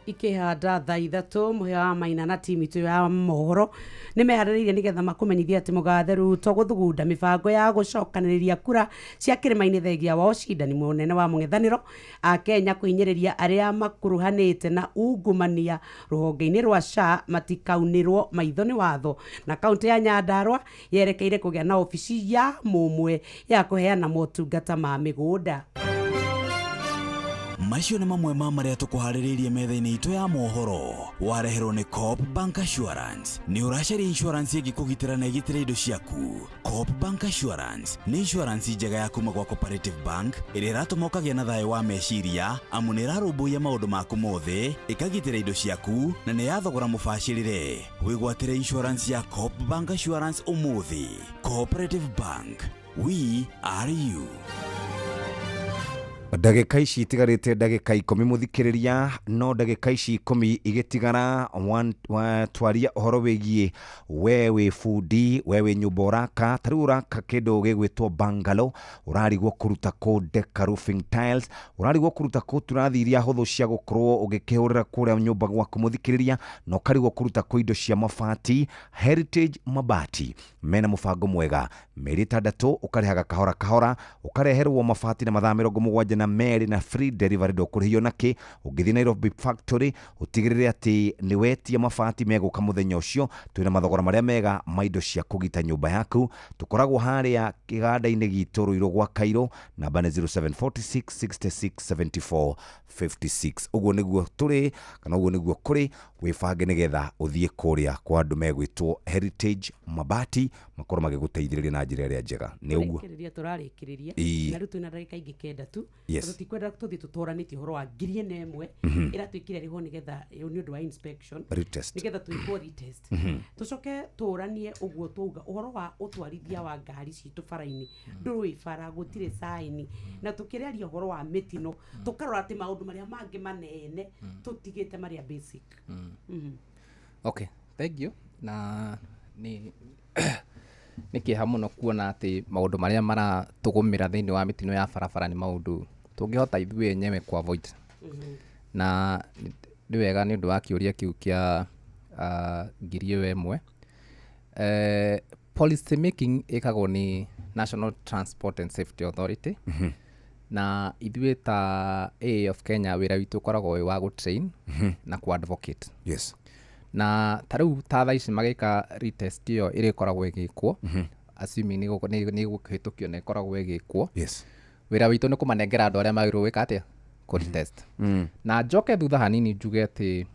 S9: Ikĩhanda thaa 3 mũhĩa wa Maina na timu itũ ya mohoro nĩ meharĩrĩirie nĩgetha makũmenyithie atĩ mũgathe Ruto gũthugunda mĩbango ya gũcokanĩrĩria kura cia kĩrĩma-inĩ thengia wa ũcindani mũnene wa mũng'ethanĩro. Akenya kũhinyĩrĩria arĩa makuruhanĩte na ungumania rũhonge-inĩ rwa SHA matikaunĩrwo maitho nĩ watho. Na kaũntĩ ya Nyandarua yerekeire kũgĩa na obici ya mũmwe ya kũheana motungata ma mĩgũnda.
S2: Macio nĩ mamwe ma marĩa tũkũharĩrĩirie metha-inĩ itũ ya mohoro, wareherwo nĩ Coop Bank Assurance. Nĩ ũracaria insurance ĩngĩkũgitĩra na ĩgitĩre indo ciaku? Coop Bank Assurance nĩ insurance njega ya kuma gwa Cooperative Bank ĩrĩa ĩratũma ũkagĩa na thayũ wa meciria, amu nĩ ĩrarũmbũiya maũndũ maku mothe, ĩkagitĩra indo ciaku na nĩ ya thogora mũbacĩrĩre. Wĩgwatĩre insurance ya Coop Bank Assurance ũmũthĩ. Cooperative Bank, we are you.
S10: Ndagĩka ici itigarĩte ndagĩka 10 mũthikĩrĩria, no ndagĩka ici 10 igĩtigara twaria ũhoro wĩgiĩ we wĩ bundi, we wĩ nyũmba ũraka, ta rĩu ũraka kĩndũ gĩgwĩtwo bungalow, ũrarigwo kũruta kũ Deca roofing tiles, ũrarigwo kũruta kũ turathi iria hũthũ cia gũkorwo ũgĩkĩhũrĩra kũrĩa nyũmba gwaku mũthikĩrĩria, na ũkarigwo kũruta kũ indo cia mabati. Heritage Mabati mena mũbango mwega, mĩeri 6 ũkarĩhaga kahora kahora, ũkareherwo mabati na mathaa 72 na free delivery, ndũkũrĩhio nakĩ. Ũngĩthiĩ Nairobi factory ũtigĩrĩre atĩ nĩ wetia mabati megũka mũthenya ũcio. Twĩna mathogora marĩa mega ma indo cia kũgita nyũmba yaku. Tũkoragwo harĩa kĩganda-inĩ gitũ Ruiru gwa Cairo, namba nĩ 0746 66 74 56. Ũguo nĩguo tũrĩ, kana ũguo nĩguo kũrĩ. Wĩbange nĩgetha ũthiĩ kũrĩa kwa andũ megwĩtwo Heritage Mabati, makorwo magĩgũteithĩrĩria na njĩra ĩrĩa njega. Nĩ ũguo
S9: tũrarĩkĩrĩria tũrarĩkĩrĩria na rĩu twĩna ndagĩka ingĩ 9 tu. Tũtikwenda tũthiĩ tũtũranĩtie ũhoro wa 4,000 ĩratuĩkire rĩho nĩgetha nĩ ũndũ wa inspection, nĩgetha twĩkwo retest, tũcoke tũranie ũguo twauga ũhoro wa ũtwarithia wa ngari citũ bara-inĩ, ndũrĩ bara gũtirĩ saini, na tũkĩrĩaria ũhoro wa mĩtino tũkarora atĩ maũndũ marĩa mangĩ manene tũtigĩte marĩa basic.
S15: Okay, thank you. Na nĩ kĩeha mũno kuona atĩ maũndũ marĩa maratũgũmĩra thĩinĩ wa mĩtino ya barabara nĩ maũndũ tũngĩhota ithuĩ enyewe ku avoid. Na nĩ wega nĩ ũndũ wa kĩũria kĩu kĩa 1,000. Policy making ĩkagwo nĩ National Transport and Safety Authority. Na ithuĩ ta AA of Kenya wĩra witũ ũkoragwo wĩ wa gũtrain na ku advocate.
S10: Yes.
S15: Na ta rĩu ta thaa ici magĩka retest ĩyo ĩrĩa ĩkoragwo ĩgĩkwo, assuming nĩ ĩgũkĩhĩtũkio na ĩkoragwo ĩgĩkwo,
S10: Yes.
S15: wĩra witũ nĩ kũmanengera andũ arĩa magĩrĩirwo gwĩka atĩa, kũretest. Na njoke thutha hanini njuge atĩ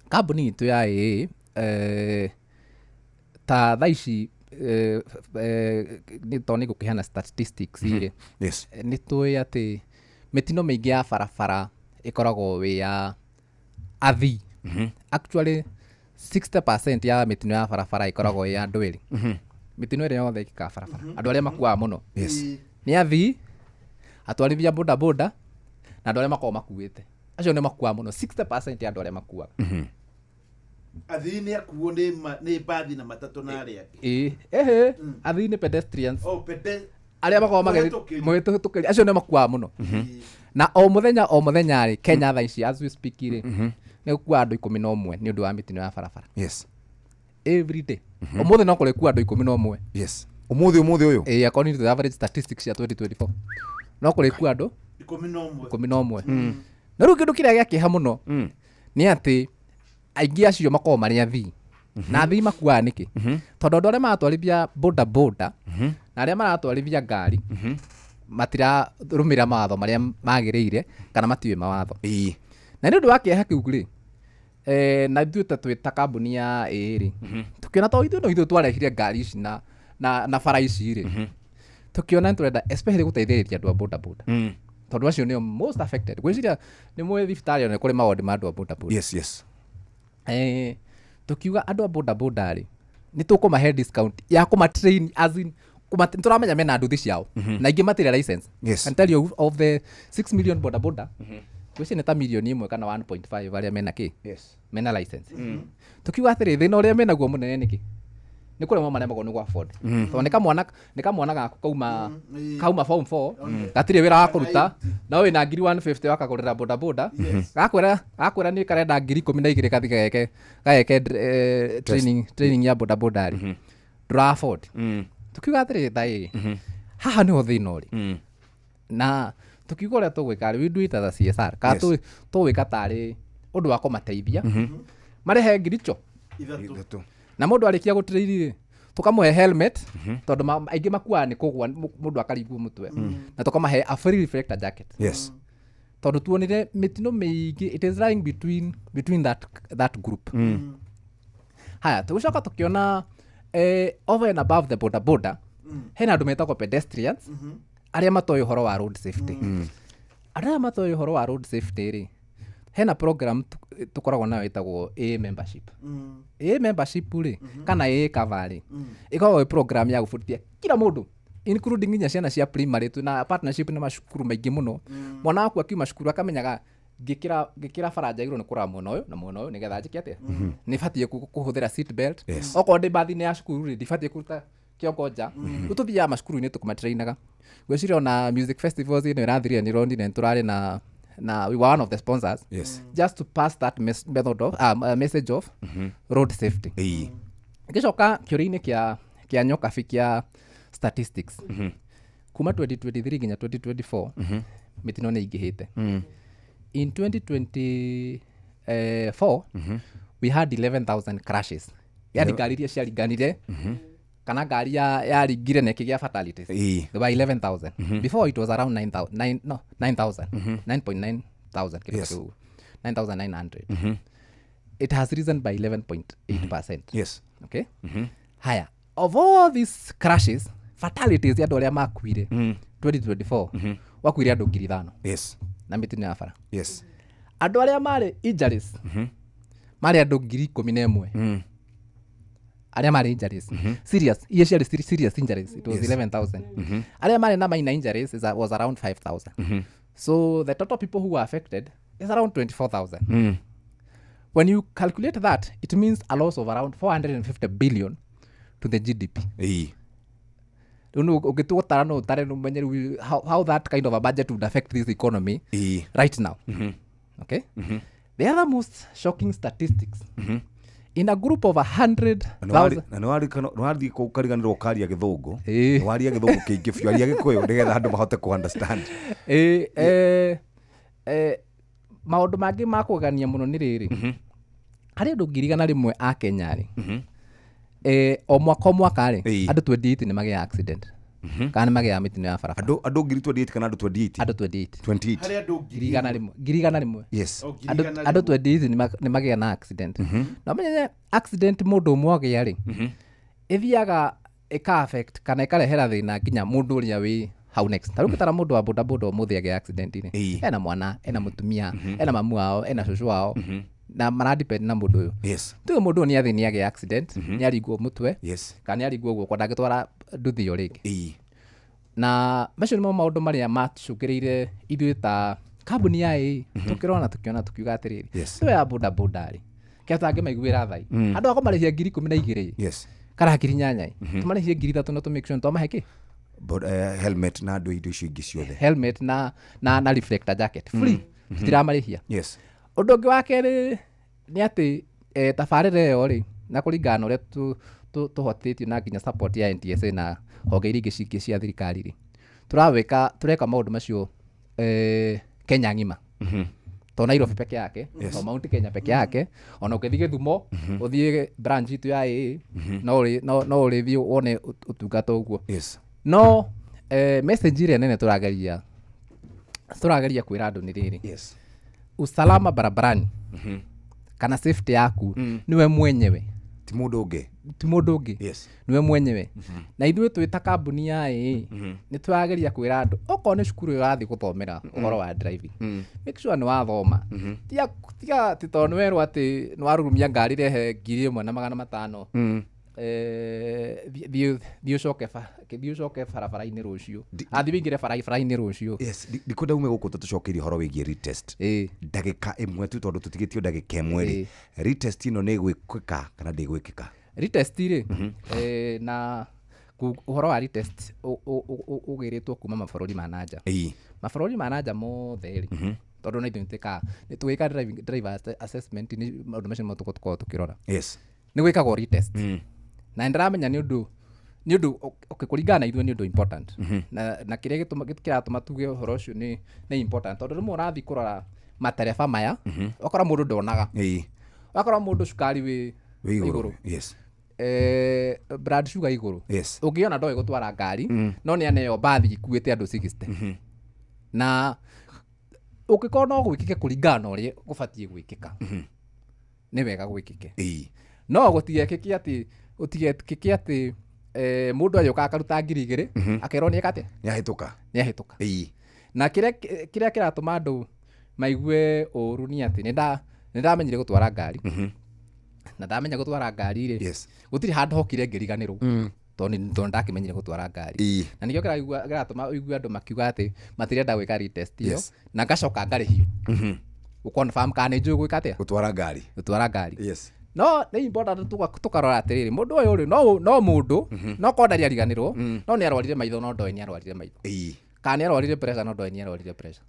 S15: kambuni itũ ya AA, ta thaa ici, nĩ tondũ nĩ ngũkĩheana statistics rĩ,
S10: Yes.
S15: nĩ tũĩ atĩ mĩtino mĩingĩ ya barabara ĩkoragwo wĩ ya athii. Actually 60% ya mĩtino ya barabara ĩkoragwo ĩ ya andũ erĩ. Mĩtino ĩrĩa yothe ĩkĩkaga barabara, andũ arĩa makuaga mũno
S10: Yes.
S15: nĩ athii, atwarithia boda boda na andũ arĩa makoragwo makuĩte. Acio nĩ makuaga mũno, 60% ya andũ arĩa makuaga.
S17: Athii nĩ akuo nĩ mbathi na matatũ na arĩa angĩ.
S15: Ĩĩ, ehe, athii nĩ pedestrians.
S17: Oh,
S15: arĩa makoragwo
S17: Mũhĩtũkĩri.
S15: mũhĩtũkĩri, acio nĩ makuaga mũno. Na o mũthenya o mũthenya rĩ, Kenya thaa ici as we speak rĩ, nĩ gũkua andũ 11 nĩ ũndũ wa mĩtino ya barabara.
S10: Yes.
S15: Every day. Ũmũthĩ no kũrĩ kua andũ 11.
S10: Yes. Ũmũthĩ ũmũthĩ ũyũ?
S15: Ĩĩ, according to the average statistics ya 2024. No kũrĩ kua andũ
S17: 11.
S15: 11. Na rĩu kĩndũ kĩrĩa gĩa kĩeha mũno nĩ atĩ aingĩ acio makoragwo marĩ athii. Na athii makuaga nĩkĩ? Tondũ andũ arĩa maratwarithia boda boda na arĩa maratwarithia ngari matirarũmĩrĩra mawatho marĩa magĩrĩire kana matiũĩ mawatho. Na nĩ ũndũ wa kĩeha kĩu rĩ, na ithuĩ ta twĩ ta kambuni ya AA rĩ, tũkĩona to ithuĩ no ithuĩ twarehire ngari ici na bara ici rĩ, tũkĩona nĩ tũrenda especially gũteithĩrĩria andũ a boda boda. Tondũ acio nĩo most affected. Ngwĩciria nĩ mũĩ thibitarĩ ona nĩ kũrĩ mawodi ma andũ a boda boda.
S10: Yes, yes.
S15: Tukiuga andũ a boda boda rĩ, nĩ tũkũmahe discount ya kũmatrain, as in tũramenya mena nduthi ciao. Na aingĩ matirĩ license.
S10: Yes.
S15: And tell you of the 6 million boda boda, ngwĩciria nĩ ta milioni 1 kana 1.5 arĩa mena kĩ?
S10: Yes.
S15: Mena license. Tukiuga atĩrĩ, thĩna ũrĩa menaguo mũnene nĩkĩ? Nĩ kũremwo maremagwo nĩ gũ afford. Tondũ nĩ kamwana gaku kauma form 4, gatirĩ wĩra wa kũruta, no wĩna ngiri 150 wakagũrĩra boda boda. Gakwĩra nĩ karenda ngiri 12 gathi gageke training ya boda boda rĩ. Ndũra afford. Tukiuga atĩrĩ, thaa ĩ, haha nĩho thĩna ũrĩ. Na tukiuga ũrĩa tũgwĩka rĩ, we do it as a CSR. Kana tũgwĩka tarĩ ũndũ wa kũmateithia. Marehe ngiri icio.
S17: Ithatũ.
S15: Na mũndũ arĩkia gũtrain rĩ, tũkamũhe helmet, tondũ aingĩ makuaga nĩ kũgũa, mũndũ akaringwo mũtwe. Na tũkamahe a free reflector jacket.
S10: Yes.
S15: Tondũ tuonire mĩtino mĩingĩ, it is lying between that group. Haya, tũgĩcoka tũkĩona, over and above the boda boda, hena andũ metagwo pedestrians, arĩa matoĩ ũhoro wa road safety. Andũ aya matoĩ ũhoro wa road safety rĩ, hena program tũkoragwo nayo ĩtagwo AA membership. AA membership rĩ, kana AA cover rĩ, ĩkoragwo ĩ program ya gũbundithia kila mũndũ, including nginya ciana cia primary. Twĩna partnership na macukuru maingĩ mũno. Mwana waku akiuma cukuru akamenyaga ngĩkĩra bara njagĩrĩirwo nĩ kũrora mwena ũyũ na mwena ũyũ nĩgetha njĩke atĩa? Nĩ batiĩ kũhũthĩra seat belt.
S10: Yes.
S15: Okorwo ndĩ mbathi-inĩ ya cukuru rĩ, ndibatiĩ kũruta kĩongo nja. Rĩu tũthiaga macukuru-inĩ tũkĩmatrainaga. Ngwĩciria ona music festivals ĩno ĩrathirire nĩ ũronire nĩ tũrarĩ na we were one of the sponsors.
S10: Yes.
S15: Just to pass that method of, message of road safety. Ngĩcoka kĩũria-inĩ kĩa Nyokabi kĩa statistics. Kuma 2023 nginya 2024, mĩtino nĩ ĩingĩhĩte. In 2024, we had 11,000 crashes. Yani ngari iria ciaringanire, kana ngari yaringire na ĩkĩgĩa fatalities. There were 11,000. Before it was around nine nine, no, 9,000. 9.9 thousand, kĩndũ
S10: Yes.
S15: ta kĩu. 9,900. It has risen by 11.8%.
S10: Yes.
S15: Okay? Haya, of all these crashes, fatalities ya andũ arĩa makuire 2024, wakuire andũ ngiri ithano.
S10: Yes.
S15: Na mĩtino ya bara.
S10: Yes.
S15: Andũ arĩa marĩ injuries, marĩ andũ ngiri ikũmi na ĩmwe. Arĩa marĩ injuries. Serious, iria ciarĩ serious injuries, it was
S10: Yes.
S15: 11,000. Arĩa marĩ na minor injuries was around 5,000. So the total people who were affected is around 24,000. When you calculate that, it means a loss of around 450 billion to the GDP. Rĩu nĩ ũngĩtua gũtara no ũtare nĩ ũmenye rĩu how that kind of a budget would affect this economy right now. Okay? The other most shocking statistics In a group of 100,000.
S10: Na nĩwarithiĩ kũu ũkariganĩrwo ũkaria gĩthũngũ. Waria gĩthũngũ kĩingĩ biũ, aria gĩkũyũ nĩgetha andũ mahote kũ understand.
S15: Maũndũ mangĩ ma kũgegania mũno nĩ rĩrĩ, harĩ andũ 100,000 a Kenya rĩ, o mwaka o mwaka rĩ, andũ 28 nĩ magĩaga accident kana nĩ magĩaga mĩtino ya barabara.
S10: Andũ 28,000 kana andũ 28?
S15: Andũ 28.
S10: 28.
S17: Harĩ andũ
S15: 100,000. 100,000.
S10: Yes.
S17: Oh,
S15: Andũ 28 nĩ magĩaga na accident. Na ũmenye accident mũndũ ũmwe agĩa rĩ, ĩthiaga ĩka affect kana ĩkarehera thĩna nginya mũndũ ũrĩa wĩ hau next. Ta rĩu ũngĩtara mũndũ wa bodaboda ũmũthĩ agĩa accident rĩ, ena mwana, ena mũtumia, ena mamu wao, ena cũcũ wao, na maradepend na mũndũ ũyũ. Tuge mũndũ ũyũ nĩ athiĩ nĩ agĩa accident, nĩ aringwo mũtwe, kana nĩ aringwo guoko, ndangĩtwara nduthi ĩyo rĩngĩ. Na macio nĩmo maũndũ marĩa macũngĩrĩire ithuĩ ta kambuni ya AA tũkĩrona tũkĩona tũkiuga atĩrĩrĩ, tũwe ya bodaboda rĩ, kĩa tũtangĩmaiguĩra tha andũ a kũmarĩhia 12,000 kana 8,000, tũmarĩhie 3,000 na tũ make sure nĩtwamahe kĩ?
S10: Helmet na andũ indo icio ingĩ ciothe.
S15: Helmet na reflector jacket free, tũtiramarĩhia. Ũndũ ũngĩ wa kerĩ nĩ atĩ tabarĩra ĩyo rĩ, na kũringana na ũrĩa tũhotithĩtio na nginya support ya NTSA na honge iria ingĩ cingĩ cia thirikari rĩ, tũreka maũndũ macio Kenya ng'ima, to Nairobi peke yake, to Mount Kenya peke yake, ona ũngĩthiĩ Gĩthumo ũthiĩ branch itũ ya AA, no ũrĩthiĩ wone ũtungata ũguo. No message ĩrĩa nene tũrageria kwĩra andũ nĩ rĩrĩ, usalama barabarani kana safety yaku niwe mwenyewe,
S10: ti mũndũ ũngĩ,
S15: ti mũndũ ũngĩ, niwe mwenyewe. Na ithuĩ twĩ ta kambuni ya AA nĩ tũrageria kwĩra andũ okorwo nĩ cukuru ũrathiĩ gũthomera ũhoro wa driving, make sure nĩ wathoma. Tiga atĩ tondũ nĩ werwo atĩ nĩ warurumia ngari rehe 1,500, thiĩ ũcoke barabara-inĩ rũciũ, athiĩ wĩingĩre barabara-inĩ rũciũ.
S10: Ndikwenda ume gũkũ tũtũcokeirie ũhoro wĩgiĩ retest ndagĩka ĩmwe tu, tondũ tũtigĩtio ndagĩka ĩmwe rĩ, retest ĩno nĩ ĩgwĩkĩka kana ndĩgwĩkĩka?
S15: Retest rĩ, na ũhoro wa retest ũgĩrĩtwo kuma mabũrũri ma nanja. Mabũrũri ma nanja mothe rĩ, tondũ na ithuĩ nĩ tũgĩka driver assessment, nĩ maũndũ macio nĩmo tũkoragwo tũkĩrora. Nĩ gwĩkagwo retest. Na nĩndĩramenya nĩ ũndũ kũringana na ithuĩ nĩ ũndũ important. Na kĩrĩa kĩratũma tuge ũhoro ũcio nĩ important, tondũ rĩmwe ũrathiĩ kũrora matereba maya, ũgakora mũndũ ndonaga, ũgakora mũndũ cukari wĩ igũrũ, blood sugar igũrũ, ũngĩona ndoĩ gũtwara ngari, no nĩ aneo mbathi ikuĩte andũ 60. Na ũngĩkorwo no gwĩkĩke kũringana na ũrĩa gũbatiĩ gwĩkĩka, nĩ wega gwĩkĩke. No gũtigekĩke atĩ mũndũ agĩũka akaruta 2,000 akerwo nĩ eka atĩa, nĩ ahĩtũka. Na kĩrĩa kĩratũma andũ maigue ũru nĩ atĩ nĩ ndamenyire gũtwara ngari, na ndamenya gũtwara ngari rĩ, gũtirĩ handũ hokire ngĩriganĩrwo, tondũ nĩ ndakĩmenyire gũtwara ngari. Na nĩkĩo kĩratũma ũigue andũ makiuga atĩ matirenda gwĩka retest ĩyo, na ngacoka ngarĩhio gũ-confirm kana nĩ njũĩ gwĩka atĩa,
S10: gũtwara ngari.
S15: No nĩ important tũkarora atĩrĩrĩ, mũndũ ũyũ rĩ, no mũndũ no korwo ndarĩ ariganĩrwo, no nĩ arwarire maitho, no ndoĩ nĩ arwarire maitho, kana nĩ arwarire pressure, no ndoĩ nĩ arwarire pressure.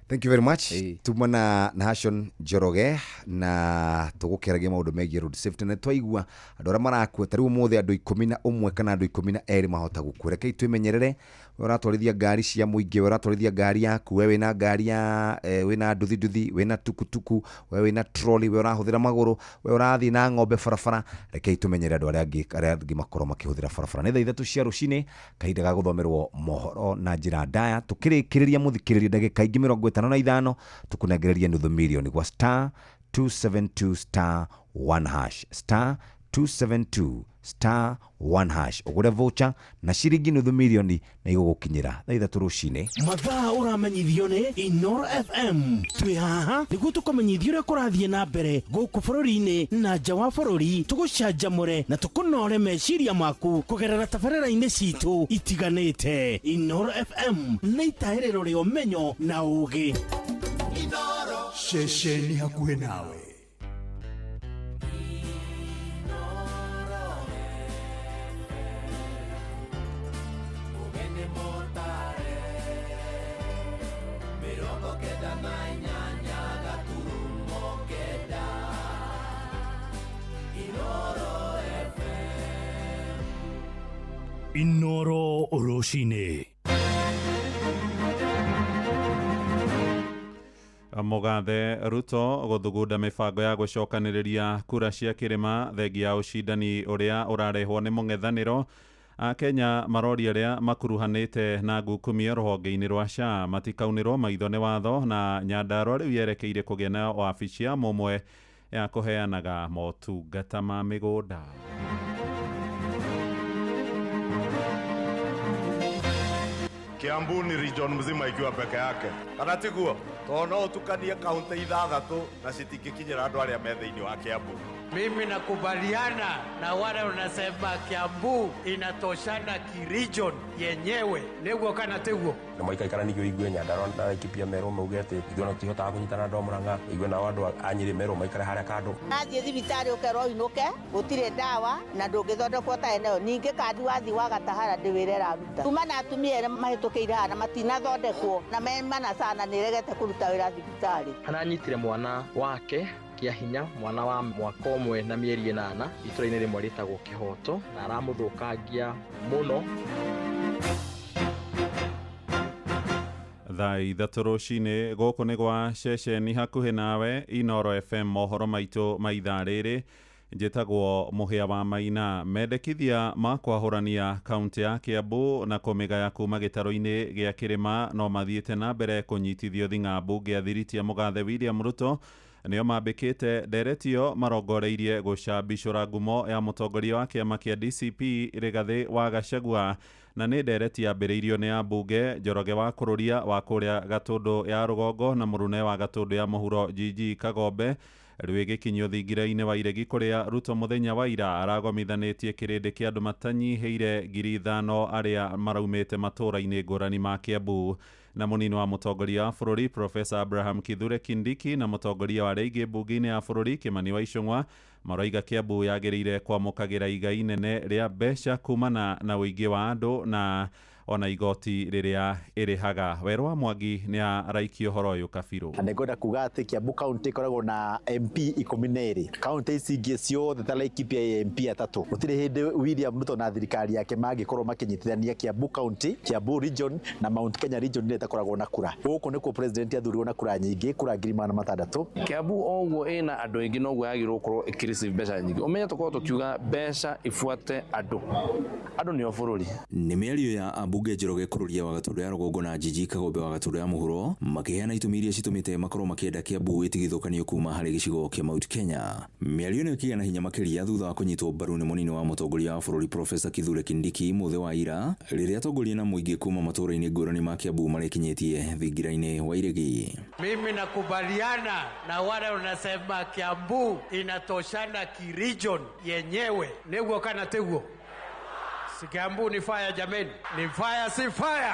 S10: Thank you very much. Tuma na Nahashon Njoroge na tũgũkĩaragia maũndũ megiĩ road safety, na twaigua andũ arĩa marakua ta rĩu ũmũthĩ andũ 11 kana andũ 12 mahota gũkua. Rekei twĩmenyerere, we ũratwarithia ngari cia mũingĩ, we ũratwarithia ngari yaku, we wĩna ngari ya wĩna nduthi, wĩna tukutuku, we wĩna trolley, we ũrahũthĩra magũrũ, we ũrathiĩ na ng'ombe barabara. Rekei tũmenyere andũ arĩa angĩ makorwo makĩhũthĩra barabara. Nĩ thaa 3 cia rũcinĩ, kahinda ga gũthomerwo mohoro na njĩra ndaya. Tũkĩrĩkĩrĩria mũthikĩrĩria ndagĩka ingĩ 55 tukunengereria nuthu milioni gwa star 272 star 1 hash, star 272 star 1 hash, ũgũre voucher na ciringi nuthu milioni na igũgũkinyĩra thaa 3 rũcinĩ.
S6: Mathaa ũramenyithio nĩ Inoro FM. Twĩ haha nĩguo tũkũmenyithie ũrĩa kũrathiĩ na mbere gũkũ bũrũri-inĩ na nja wa bũrũri, tũgũcanjamũre na tũkũnore meciria maku kũgerera tabarĩra-inĩ citũ itiganĩte. Inoro FM nĩ itahĩrĩro rĩa ũmenyo na ũũgĩ.
S19: Ceceni hakuhĩ nawe.
S6: Inoro rũcinĩ.
S20: Mũgathe Ruto gũthugunda mĩbango ya gũcokanĩrĩria kura cia kĩrĩma thengia ya ũcindani ũrĩa ũrarehwo nĩ mũng'ethanĩro. Akenya maroria arĩa makuruhanĩte na ngukumio rũhonge-inĩ rwa SHA matikaunĩrwo maitho nĩ watho, na Nyandarua rĩu yerekeire kũgĩa na wabici ya mũmwe ya kũheanaga motungata ma mĩgũnda.
S21: Kiambu ni region mzima ikiwa peke yake, kana tiguo? Tondũ no ũtukanie kaunti ithathatũ na citingĩkinyĩra andũ arĩa me thĩinĩ wa Kiambu.
S22: Mimi nakubaliana na wale wanasema Kiambu inatoshana kiregion yenyewe, nĩguo kana tiguo?
S23: Na maikaikara ningĩ ũigue Nyandarua na Laikipia merwo mauge atĩ ithuĩ ona tũtihotaga kũnyitana na andũ a Murang'a, ũigue nao andũ a Nyĩrĩ merwo maikare harĩa kando.
S24: Nathiĩ thibitarĩ ũkerwo ũinũke gũtirĩ ndawa na ndũngĩthondekwo ũtarĩ nayo. Ningĩ kandi wathiĩ wagatahara ndĩ wĩra ĩraruta. Kuma na atumia erĩ mahĩtũkĩire haha na matinathondekwo na me mana sana nĩ ĩregete kũruta wĩra thibitarĩ.
S25: Aranyitire mwana wake kĩa hinya, mwana wa mwaka ũmwe na mĩeri 8 itũra-inĩ rĩmwe rĩtagwo Kĩhoto, na aramũthũkangia mũno.
S20: Thaa 3 rũcinĩ gũkũ nĩ gwa ceceni hakuhĩ nawe Inoro FM, mohoro maitũ ma ithaa rĩrĩ. Njĩtagwo Mũhĩa wa Maina. Mendekithia ma kwahũrania kaunti ya Kiambu na kũmĩgaya kuma gĩtarũ-inĩ gĩa kĩrĩma no mathiĩte na mbere kũnyitithio thing'a mbunge ya thiriti ya mũgathe William Ruto nĩo mambĩkĩte nderetio marongoreirie gũcambicũra ngumo ya mũtongoria wa kĩama kĩa DCP Rigathĩ wa Gachagua, na nĩ ndereti yambĩrĩirio nĩ ambunge Njoroge wa Kũrũria wa kũrĩa Gatũndũ ya Rũgongo na Mũrune wa Gatũndũ ya Mũhuro GG Kagombe. Rĩu ĩgĩkinyio thingira-inĩ wa iregi kũrĩa Ruto mũthenya wa ira aragomithanĩtie kĩrĩndĩ kĩa andũ matanyihĩire 5,000 arĩa maraumĩte matũũra-inĩ ngũrani ma Kiambu. Na mũnini wa mũtongoria wa bũrũri Professor Abraham Kithure Kindiki na mũtongoria wa arĩa aingĩ mbunge-inĩ ya bũrũri Kimani wa Ichung'wa maroiga Kiambu yagĩrĩire kwamũkagĩra igai inene rĩa mbeca kumana na ũingĩ wa andũ na ona igoti rĩrĩa ĩrĩhaga. Werũ wa Mwangi nĩ araikia ũhoro ũyũ kabirũ.
S26: Na nĩngwenda kuga atĩ Kiambu County ĩkoragwo na MP 12, kaunti ici ingĩ ciothe ta Laikipia ĩ MP 3. Gũtirĩ hĩndĩ William Ruto na thirikari yake mangĩkorwo makĩnyitithania Kiambu County, Kiambu Region na Mount Kenya Region ĩrĩa ĩtakoragwo na kura. Gũkũ nĩkuo president athurirwo na kura nyingĩ, kura 600,000.
S27: Kiambu o ũguo ĩna andũ aingĩ noguo yagĩrĩirwo gũkorwo ĩkĩreceive mbeca nyingĩ. Ũmenye tũkorwo tũkiuga mbeca ibuate andũ, andũ nĩo bũrũri.
S14: Nĩ mĩario ya ambunge Njoroge Kũrũria wa Gatũndũ ya Rũgongo na GG Kagombe wa Gatũndũ ya Mũhuro makĩheana itũmi iria citũmĩte makorwo makĩenda Kiambu ĩtigithũkanio kuma harĩ gĩcigo kĩa Mount Kenya. Mĩario ĩno ĩkĩgĩa na hinya makĩria thutha wa kũnyitwo mbaru nĩ mũnini wa mũtongoria wa bũrũri Professor Kithure Kindiki mũthĩ wa ira rĩrĩa atongoria na mũingĩ kuma matũũra-inĩ ngũrani ma Kiambu marekinyĩtie thingira-inĩ wa iregi.
S22: Mimi nakubaliana na wale wanasema Kiambu inatoshana kiregion yenyewe, nĩguo kana tiguo? Si Kiambu ni fire jameni, ni fire si fire,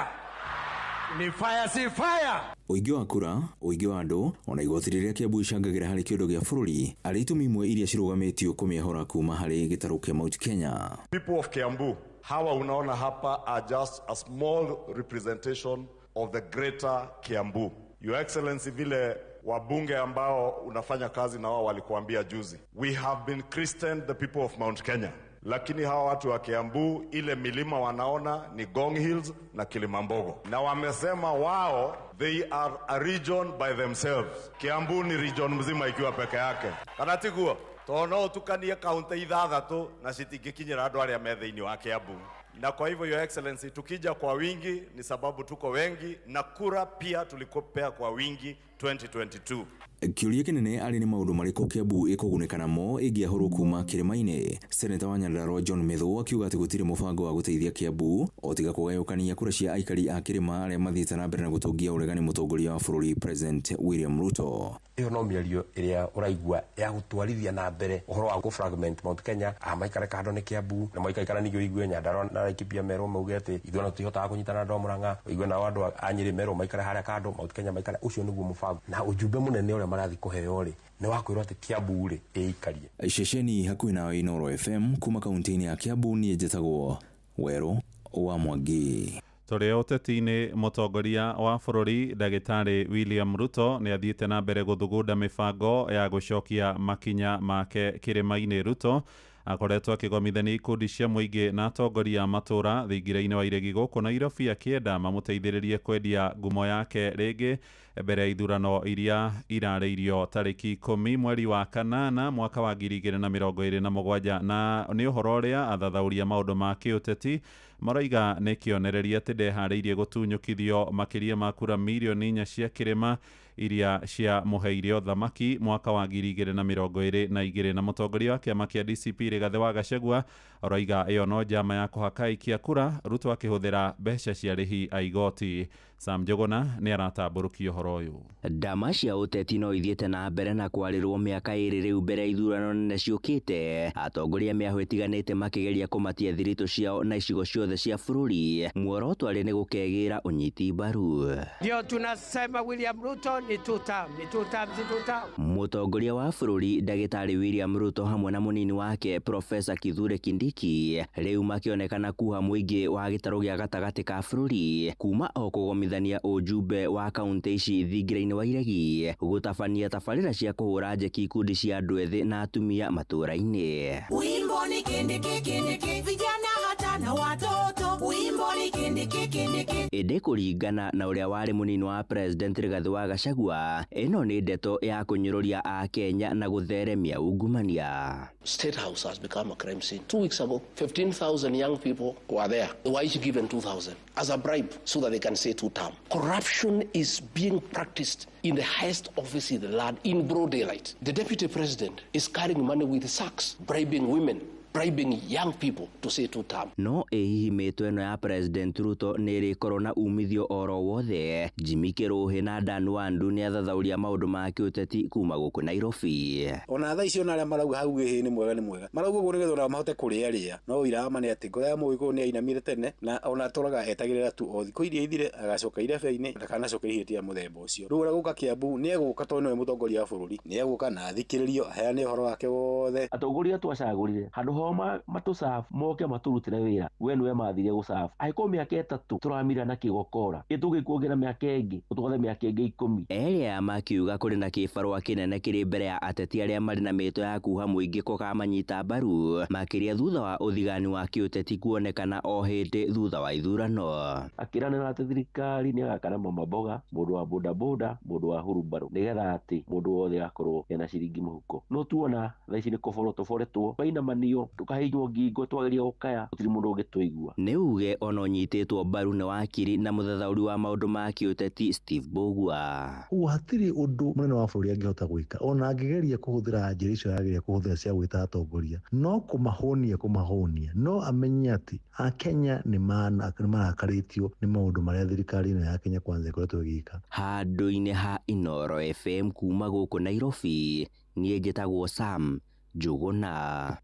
S22: ni fire si fire.
S14: Ũingĩ wa kura, ũingĩ wa andũ ona igoti rĩrĩa Kiambu icangagĩra harĩ kĩondo gĩa bũrũri arĩ itũmi imwe iria cirũgamĩtio kũmĩehora kuma harĩ gĩtarũ kĩa Mount Kenya.
S21: People of Kiambu, hawa unaona hapa are just a small representation of the greater Kiambu. Your Excellency, vile wabunge ambao unafanya kazi na wao walikuambia juzi, we have been christened the people of Mount Kenya. Lakini hawa watu wa Kiambu ile milima wanaona ni Ngong Hills na Kilimambogo, na wamesema wao they are a region by themselves. Kiambu ni region mzima ikiwa peke yake, kana tiguo? Tondũ no ũtukanie kaunti 6 na citingĩkinyĩra andũ arĩa me thĩinĩ wa Kiambu. Na kwa hivyo Your Excellency, tukija kwa wingi ni sababu tuko wengi, na kura pia tulikopea kwa wingi 2022.
S14: Kĩũria kĩnene arĩ nĩ maũndũ marĩkũ Kiambu ĩkũgunĩka namo ĩngĩahũrwo kuma kĩrĩma-inĩ. Seneta wa Nyandarua John Methu akiuga atĩ gũtirĩ mũbango wa gũteithia Kiambu o tiga kũgayũkania kura cia aikari a kĩrĩma arĩa mathiĩte na mbere na gũtongia ũregani mũtongoria wa bũrũri President William Ruto.
S23: Ĩyo no mĩario ĩrĩa ũraigua ya gũtwarithia na mbere ũhoro wa gũ-fragment Mount Kenya, a maikare kando nĩ Kiambu, na maikaikara ningĩ ũigue Nyandarua na Laikipia merwo mauge atĩ ithuĩ ona tũtihotaga kũnyitana na andũ a Murang'a, ũigue nao andũ a Nyĩrĩ merwo maikare harĩa kando, Mount Kenya maikare. Ũcio nĩguo mũbango na ũjumbe mũnene ũrĩa marathi kũheo rĩ nĩ wa kwĩrwo atĩ Kiambu rĩ ĩikarie.
S14: Ceceni hakuhĩ nawe Inoro FM kuma kaunti-inĩ ya Kiambu, niĩ njĩtagwo Werũ wa Mwangi.
S20: Tũrĩ ũteti-inĩ, mũtongoria wa bũrũri Ndagĩtarĩ William Ruto nĩ athiĩte na mbere gũthugunda mĩbango ya gũcokia makinya make kĩrĩma-inĩ. Ruto Akoretwo akĩgomithania ikundi cia mũingĩ na atongoria a matũũra thingira-inĩ wa iregi gũkũ Nairobi, akĩenda mamũteithĩrĩrie kwendia ngumo yake rĩngĩ mbere ya ithurano iria irarĩirio tarĩki 10 mweri wa kanana mwaka wa 2027. Na nĩ ũhoro ũrĩa athathaũria maũndũ ma kĩũteti maroiga nĩ kĩonereria atĩ ndeharĩirie gũtunyũkithio makĩria ma kura mirioni 4 cia kĩrĩma iria cia mũheire ũthamaki mwaka wa 2022. Na mũtongoria wa kĩama kĩa DCP Rigathĩ wa Gachagua aroiga ĩyo no njama ya kũhaka aikia kura, Ruto akĩhũthĩra mbeca cia arĩhi a igoti. Sam Njuguna nĩ aratambũrũkia ũhoro ũyũ.
S1: Ndama cia ũteti no ithiĩte na mbere na kwarĩrwo mĩaka 2 rĩu mbere ya ithurano nene ciũkĩte, atongoria mĩahũ ĩtiganĩte makĩgeria kũmatia thiritũ ciao na icigo ciothe cia bũrũri. Muoroto arĩ nĩ gũkegĩra ũnyiti mbaru.
S22: Ndio tunasema William Ruto ni two term, ni two term, si two term.
S1: Mũtongoria wa bũrũri Ndagĩtarĩ William Ruto hamwe na mũnini wake Profesa Kithure Kindiki rĩu makĩonekana kuha mũingĩ wa gĩtarũ gĩa gatagatĩ ka bũrũri kuma o kũgomithania ũjumbe wa kaunti ici thingira-inĩ wa iregi gũtabania tabarĩra cia kũhũra njeki ikundi cia andũ ethĩ na atumia matũũra-inĩ.
S5: Wimbo ni kindiki kindiki, vijana hata na watoto. Wimbo ni kindiki kindiki.
S1: Ĩndĩ kũringana na ũrĩa warĩ mũnini wa President Rigathĩ wa Gachagua, ĩno nĩ ndeto ya kũnyũrũria Akenya na gũtheremia ungumania.
S7: State House has become a crime scene. 2 weeks ago, 15,000 young people were there. They were each given 2,000 as a bribe so that they can say two term. Corruption is being practiced in the highest office in the land in broad daylight. The deputy president is carrying money with sacks, bribing women, bribing young people to say two term.
S1: No ĩ hihi mĩtwe ĩno ya President Ruto nĩ ĩrĩkorwo na umithio oro wothe? Jimmy Kĩrũhĩ na Dan Wandu nĩ athathaũria maũndũ ma kĩũteti kuma gũkũ Nairobi.
S8: Ona thaa icio ona arĩa marauga hau ĩhĩ nĩ mwega nĩ mwega, marauga ũguo nĩgetha onao mahote kũrĩa rĩa, no ũira wa ma nĩ atĩ ngoro ya mũgĩkũyũ nĩ ainamire tene, na ona atũraga etagĩrĩra tu o thikũ iria ithire agacoka irebe-inĩ ndakanacoke ihĩtia mũthemba ũcio. Rĩu ũrĩa gũka Kiambu nĩ egũka tondũ nĩwe mũtongoria wa bũrũri, nĩ egũka na athikĩrĩrio aheane ũhoro wake wothe.
S11: Atongoria twacagũrire handũ hao matũcabu moke matũrutĩre wĩra, we nĩwe mathire gũcabu. Angĩkorwo mĩaka 3 tũramira na kĩgokora, ĩtũgĩkuongerera mĩaka ĩngĩ ũtwathe mĩaka ĩngĩ 10.
S1: Erĩ aya makiuga kũrĩ na kĩbarũa kĩnene kĩrĩ mbere ya ateti arĩa marĩ na mĩto ya kuha mũingĩ kũkamanyita mbaru, makĩria thutha wa ũthigani wa kĩũteti kuonekana o hĩndĩ thutha wa ithurano.
S11: Akĩranĩra atĩ thirikari nĩ agakana mama mboga, mũndũ wa bodaboda, mũndũ wa hurumbarũ, nĩgetha atĩ mũndũ wothe agakorwo ena ciringi mũhuko. No tuona thaa ici nĩ kũborwo tũboretwo, tũkainamanio, tũkahinywo ngingo, twageria gũkaya, gũtirĩ mũndũ ũngĩtũigua.
S1: Nĩ uge ona ũnyitĩtwo mbaru nĩ wakiri na mũthathaũri wa maũndũ ma kĩũteti Steve Mbugua.
S12: Ũguo hatirĩ ũndũ mũnene wa bũrũri angĩhota gwĩka ona angĩgeria kũhũthĩra njĩra icio arageria kũhũthĩra cia gwĩta atongoria, no kũmahũnia, no amenye atĩ Akenya nĩ marakarĩtio nĩ maũndũ marĩa thirikari ĩno ya Kenya Kwanza ĩkoretwo ĩgĩka.
S1: Handũ-inĩ ha Inooro FM kuma gũkũ Nairobi, niĩ njĩtagwo Sam Njuguna.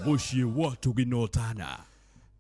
S19: Mũciĩ wa Tũginotana.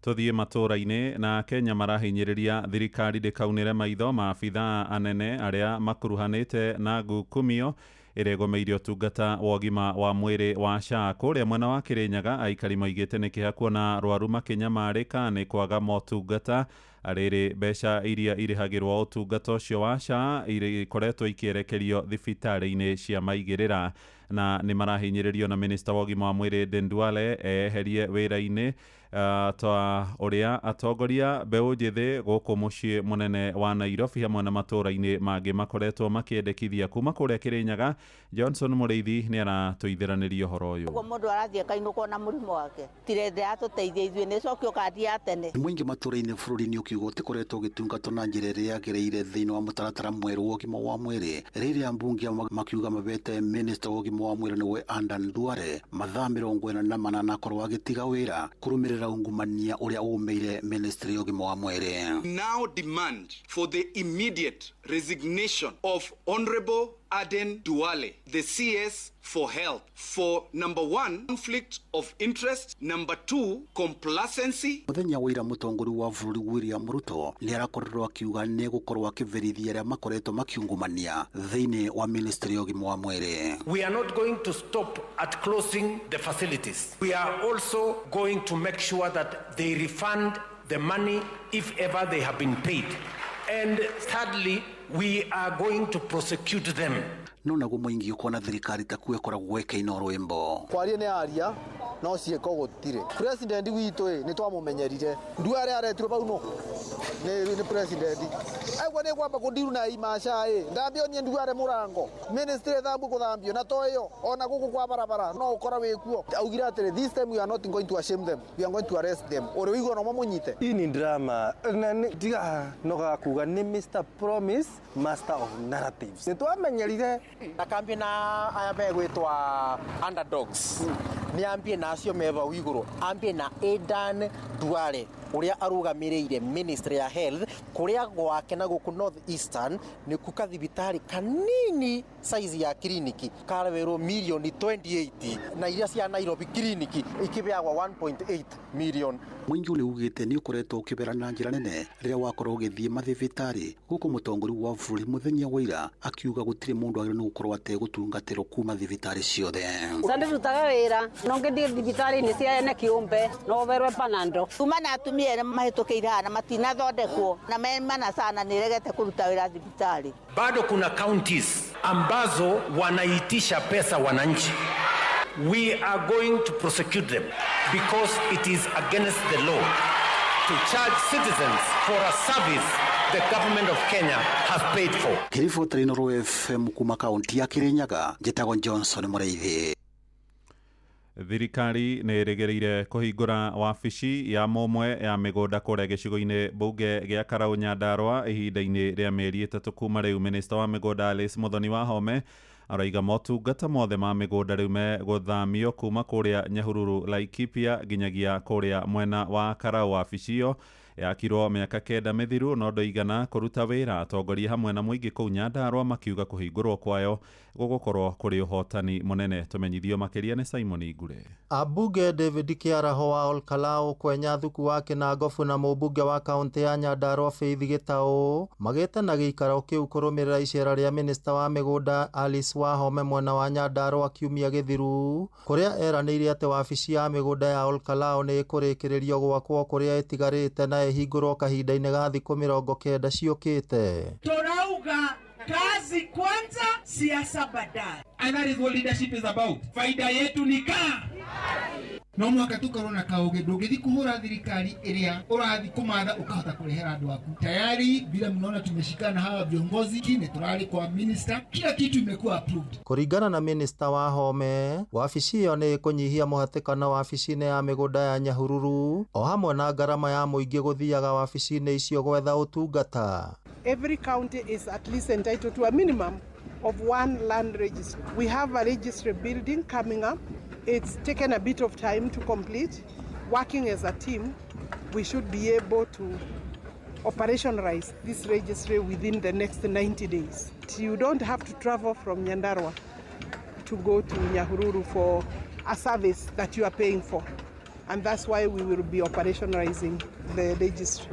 S20: Tũthiĩ matũũra-inĩ na Kenya marahinyĩrĩria thirikari ndĩkaunĩre maitho maabithaa anene arĩa makuruhanĩte na ngukumio ĩrĩa ĩgomeire ũtungata wa ũgima wa mwĩrĩ wa SHA. Kũrĩa mwena wa Kĩrĩnyaga aikari moigĩte nĩ kĩeha kuona arwaru makĩnyamarĩka nĩ kwaga motungata. Arĩrĩ mbeca iria irĩhagĩrwo ũtungata ũcio wa SHA ikoretwo ikĩerekerio thibitarĩ-inĩ cia maigĩrĩra, na nĩ marahinyĩrĩrio na minista wa ũgima wa mwĩrĩ Aden Duale eherie wĩra-inĩ ta ũrĩa atongoria mbeũ njĩthĩ gũkũ mũciĩ mũnene wa Nairobi hamwe na matũũra-inĩ mangĩ makoretwo makĩendekithia. Kuma kũrĩa Kĩrĩnyaga, Johnson Mũrĩithi nĩ aratũithiranĩria ũhoro ũyũ.
S24: Ũguo mũndũ arathiĩ akainũkwo na mũrimũ wake tirende atũteithie ithuĩ nĩ cokio kandi ya tene.
S13: Mũingĩ matũũra-inĩ bũrũri-inĩ ũkiuga ũtikoretwo ũgĩtungatwo na njĩra ĩrĩa yagĩrĩire thĩinĩ wa mũtaratara mwerũ wa ũgima wa mwĩrĩ, rĩrĩa ambunge makiuga mabete minista wa ũgima wa mwĩrĩ nĩwe Aden Duale mathaa 48 akorwo agĩtiga wĩra kũrũmĩrĩra ungumania ũrĩa ũmĩire ministry ya ũgima wa mwĩrĩ.
S18: Now demand for the immediate resignation of Honorable Aden Duale, the CS for Health, for number 1, conflict of interest, number 2, complacency.
S13: Mũthenya wa ira mũtongoria wa bũrũri William Ruto nĩ arakorirwo akiuga nĩ gũkorwo akĩberithia arĩa makoretwo makiungumania thĩinĩ wa ministry ya ũgima wa mwĩrĩ.
S22: We are not going to stop at closing the facilities. We are also going to make sure that they refund the money if ever they have been paid. And thirdly, we are going to prosecute them.
S13: No naguo mũingĩ ũkona thirikari takuo ĩkoragwo ĩkĩina rwĩmbo.
S2: Kwaria nĩ aria no ciĩko gũtirĩ. President witũ ĩ nĩ twamũmenyerire Nduare aretirwo bau no nĩ president aigua nĩ kwamba kũndiru na imaca ĩ ndambio niĩ Nduare mũrango ministry ĩthambio kũthambio na to ĩyo ona gũkũ kwa barabara no ũkora wĩkuo. Augire atĩrĩ, this time we are not going to ashame them, we are going to arrest them. Ũrĩ ũigua no mamũnyite.
S3: Hii ni drama na tiga noga kuga ni Mr Promise, master of narratives. Nĩ twamenyerire
S4: na kambie na aya megwĩtwa underdogs nĩ ambie na acio me bau igũrũ, ambie na Adan Duale ũrĩa arũgamĩrĩire ministry ya health kũrĩa gwake na gũkũ North Eastern nĩ kuka thibitarĩ kanini size ya kiriniki karewĩrwo milioni 28 na iria cia Nairobi kiriniki ikĩbeagwa 1.8 million.
S13: Mũingĩ nĩ ugĩte nĩ ũkoretwo ũkĩbera na njĩra nene rĩrĩa wakorwo ũgĩthiĩ mathibitarĩ gũkũ mũtongoria wa bũrũri mũthenya wa ira akiuga gũtirĩ mũndũ agĩrĩirwo nĩ gũkorwo ategũtungatĩrwo kuma thibitarĩ ciothe.
S9: Ndĩrutaga wĩra no ngĩthiĩ thibitarĩ-inĩ cia ene kĩũmbe no berwe panando.
S24: Tuma na atumia erĩ mahĩtũkĩire haha na matinathondekwo na me mana sana nĩ ĩregete kũruta wĩra thibitarĩ.
S15: Bado kuna counties ambazo wanaitisha pesa wananchi. We are going to prosecute them because it is against the law to charge citizens for a service the government of Kenya has paid for.
S13: Ngĩribotera Inooro FM kuma kaunti ya Kirinyaga, njĩtagwo Johnson Mũrĩithi.
S20: Thirikari nĩ ĩrĩgĩrĩire kũhingũra wabici ya mũmwe ya mĩgũnda kũrĩa gĩcigo-inĩ mbunge gĩa Karau Nyandarua ihinda-inĩ rĩa mĩeri 3 kuma rĩu. Minista wa mĩgũnda Alice Muthoni Wahome araiga motungata mothe ma mĩgũnda rĩu megũthamio kuma kũrĩa Nyahururu Laikipia nginyagia kũrĩa mwena wa Karau. Wabici ĩyo yakirwo mĩaka 9 mĩthiru no ndũigana kũruta wĩra. Atongoria hamwe na mũingĩ kũu Nyandarua makiuga kũhingũrwo kwayo gũgũkorwo kũrĩ ũhotani mũnene. Tũmenyithio makĩria nĩ Simon Ngure.
S16: Ambunge David Kĩaraho wa Olkalau Kwenya Thuku wa Kĩnangobu na mũmbunge wa kaũntĩ ya Nyandarua Faith Gĩtaũ magĩte na gĩikaro kĩu kũrũmĩrĩra icera rĩa minista wa mĩgũnda Alice Wahome mwena wa Nyandarua kiumia gĩthiru kũrĩa eranĩire atĩ wabici ya mĩgũnda ya Olkalau nĩ ĩkũrĩkĩrĩrio gwakwo kũrĩa ĩtigarĩte na ĩhingũrwo kahinda-inĩ ga thikũ 90 ciũkĩte.
S17: Turauga kazi kwanza, siasa baadaye.
S28: And that is what leadership is about. Faida yetu ni kaa. No mwaka tukorwo na kauge ndũngĩthi kũhũra thirikari ĩrĩa ũrathi kũmatha ũkahota kũrehera andũ aku. Tayari bila mnaona tumeshikana hawa viongozi kine turari kwa minister, kila kitu imekuwa approved.
S16: Kũringana na minister Wahome, wabici ĩyo nĩ ĩkũnyihia mũhatĩkano wabici-inĩ ya mĩgũnda ya Nyahururu o hamwe na ngarama ya mũingĩ gũthiaga wabici-inĩ icio gwetha ũtungata.
S29: Every county is at least entitled to a minimum of one land registry. We have a registry building coming up. It's taken a bit of time to complete. Working as a team, we should be able to operationalize this registry within the next 90 days. You don't have to travel from Nyandarua to go to Nyahururu for a service that you are paying for. And that's why we will be operationalizing the registry.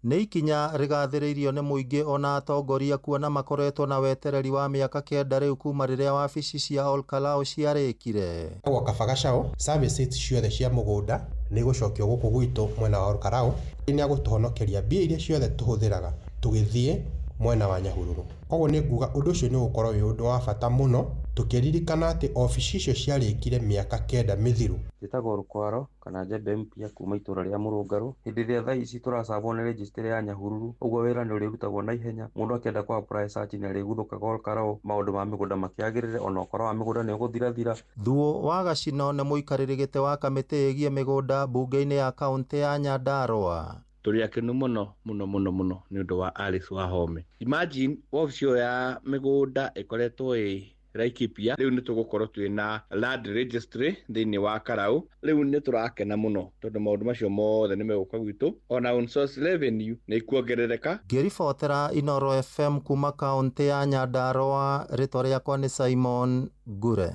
S16: Nĩ ikinya rĩgathĩrĩirio nĩ mũingĩ ona atongoria kuona makoretwo na wetereri wa mĩaka 9 rĩu kuma rĩrĩa wabici cia Olkalau ciarĩkire.
S30: Gwa kaba gacao services ciothe cia mũgũnda nĩ igũcokio gũkũ gwitũ mwena wa Olkalau. Nĩ agũtũhonokeria mbia iria ciothe tũhũthĩraga tũgĩthiĩ mwena wa Nyahururu. Koguo nĩ nguga ũndũ ũcio nĩ ũgũkorwo wĩ ũndũ wa bata mũno tũkĩririkana atĩ obici icio ciarĩkire mĩaka 9 mĩthiru.
S31: Njĩtagwo Rũkwaro kana Njembe Mpya kuma itũra rĩa Mũrũngarũ. Hĩndĩ ĩrĩa thaa ici tũracabwo nĩ registry ya Nyahururu, ũguo wĩra nĩ ũrĩrutagwo na ihenya. Mũndũ akĩenda kũ apply search nĩ arĩguthũkaga Olkalau, maũndũ ma mĩgũnda makĩagĩrĩre, ona ũkora wa mĩgũnda nĩ ũgũthirathira.
S16: Thuo wa Gacino nĩ mũikarĩri gĩtĩ wa kamĩtĩ ĩgiĩ mĩgũnda mbunge-inĩ ya kaũntĩ ya Nyandarua.
S32: Tũrĩ akenu mũno mũno mũno mũno nĩ ũndũ wa Alice Wahome. Imagine wabici ĩyo ya mĩgũnda ĩkoretwo ĩ Laikipia, rĩu nĩ tũgũkorwo twĩ na land registry thĩinĩ wa Karau. Rĩu nĩ tũrakena mũno tondũ maũndũ macio mothe nĩ megũka gwitũ, ona on source revenue nĩ ikuongerereka.
S16: Ngĩribotera Inooro FM kuma kaũntĩ ya Nyandarua, rĩtwa rĩakwa nĩ Simon Ngure.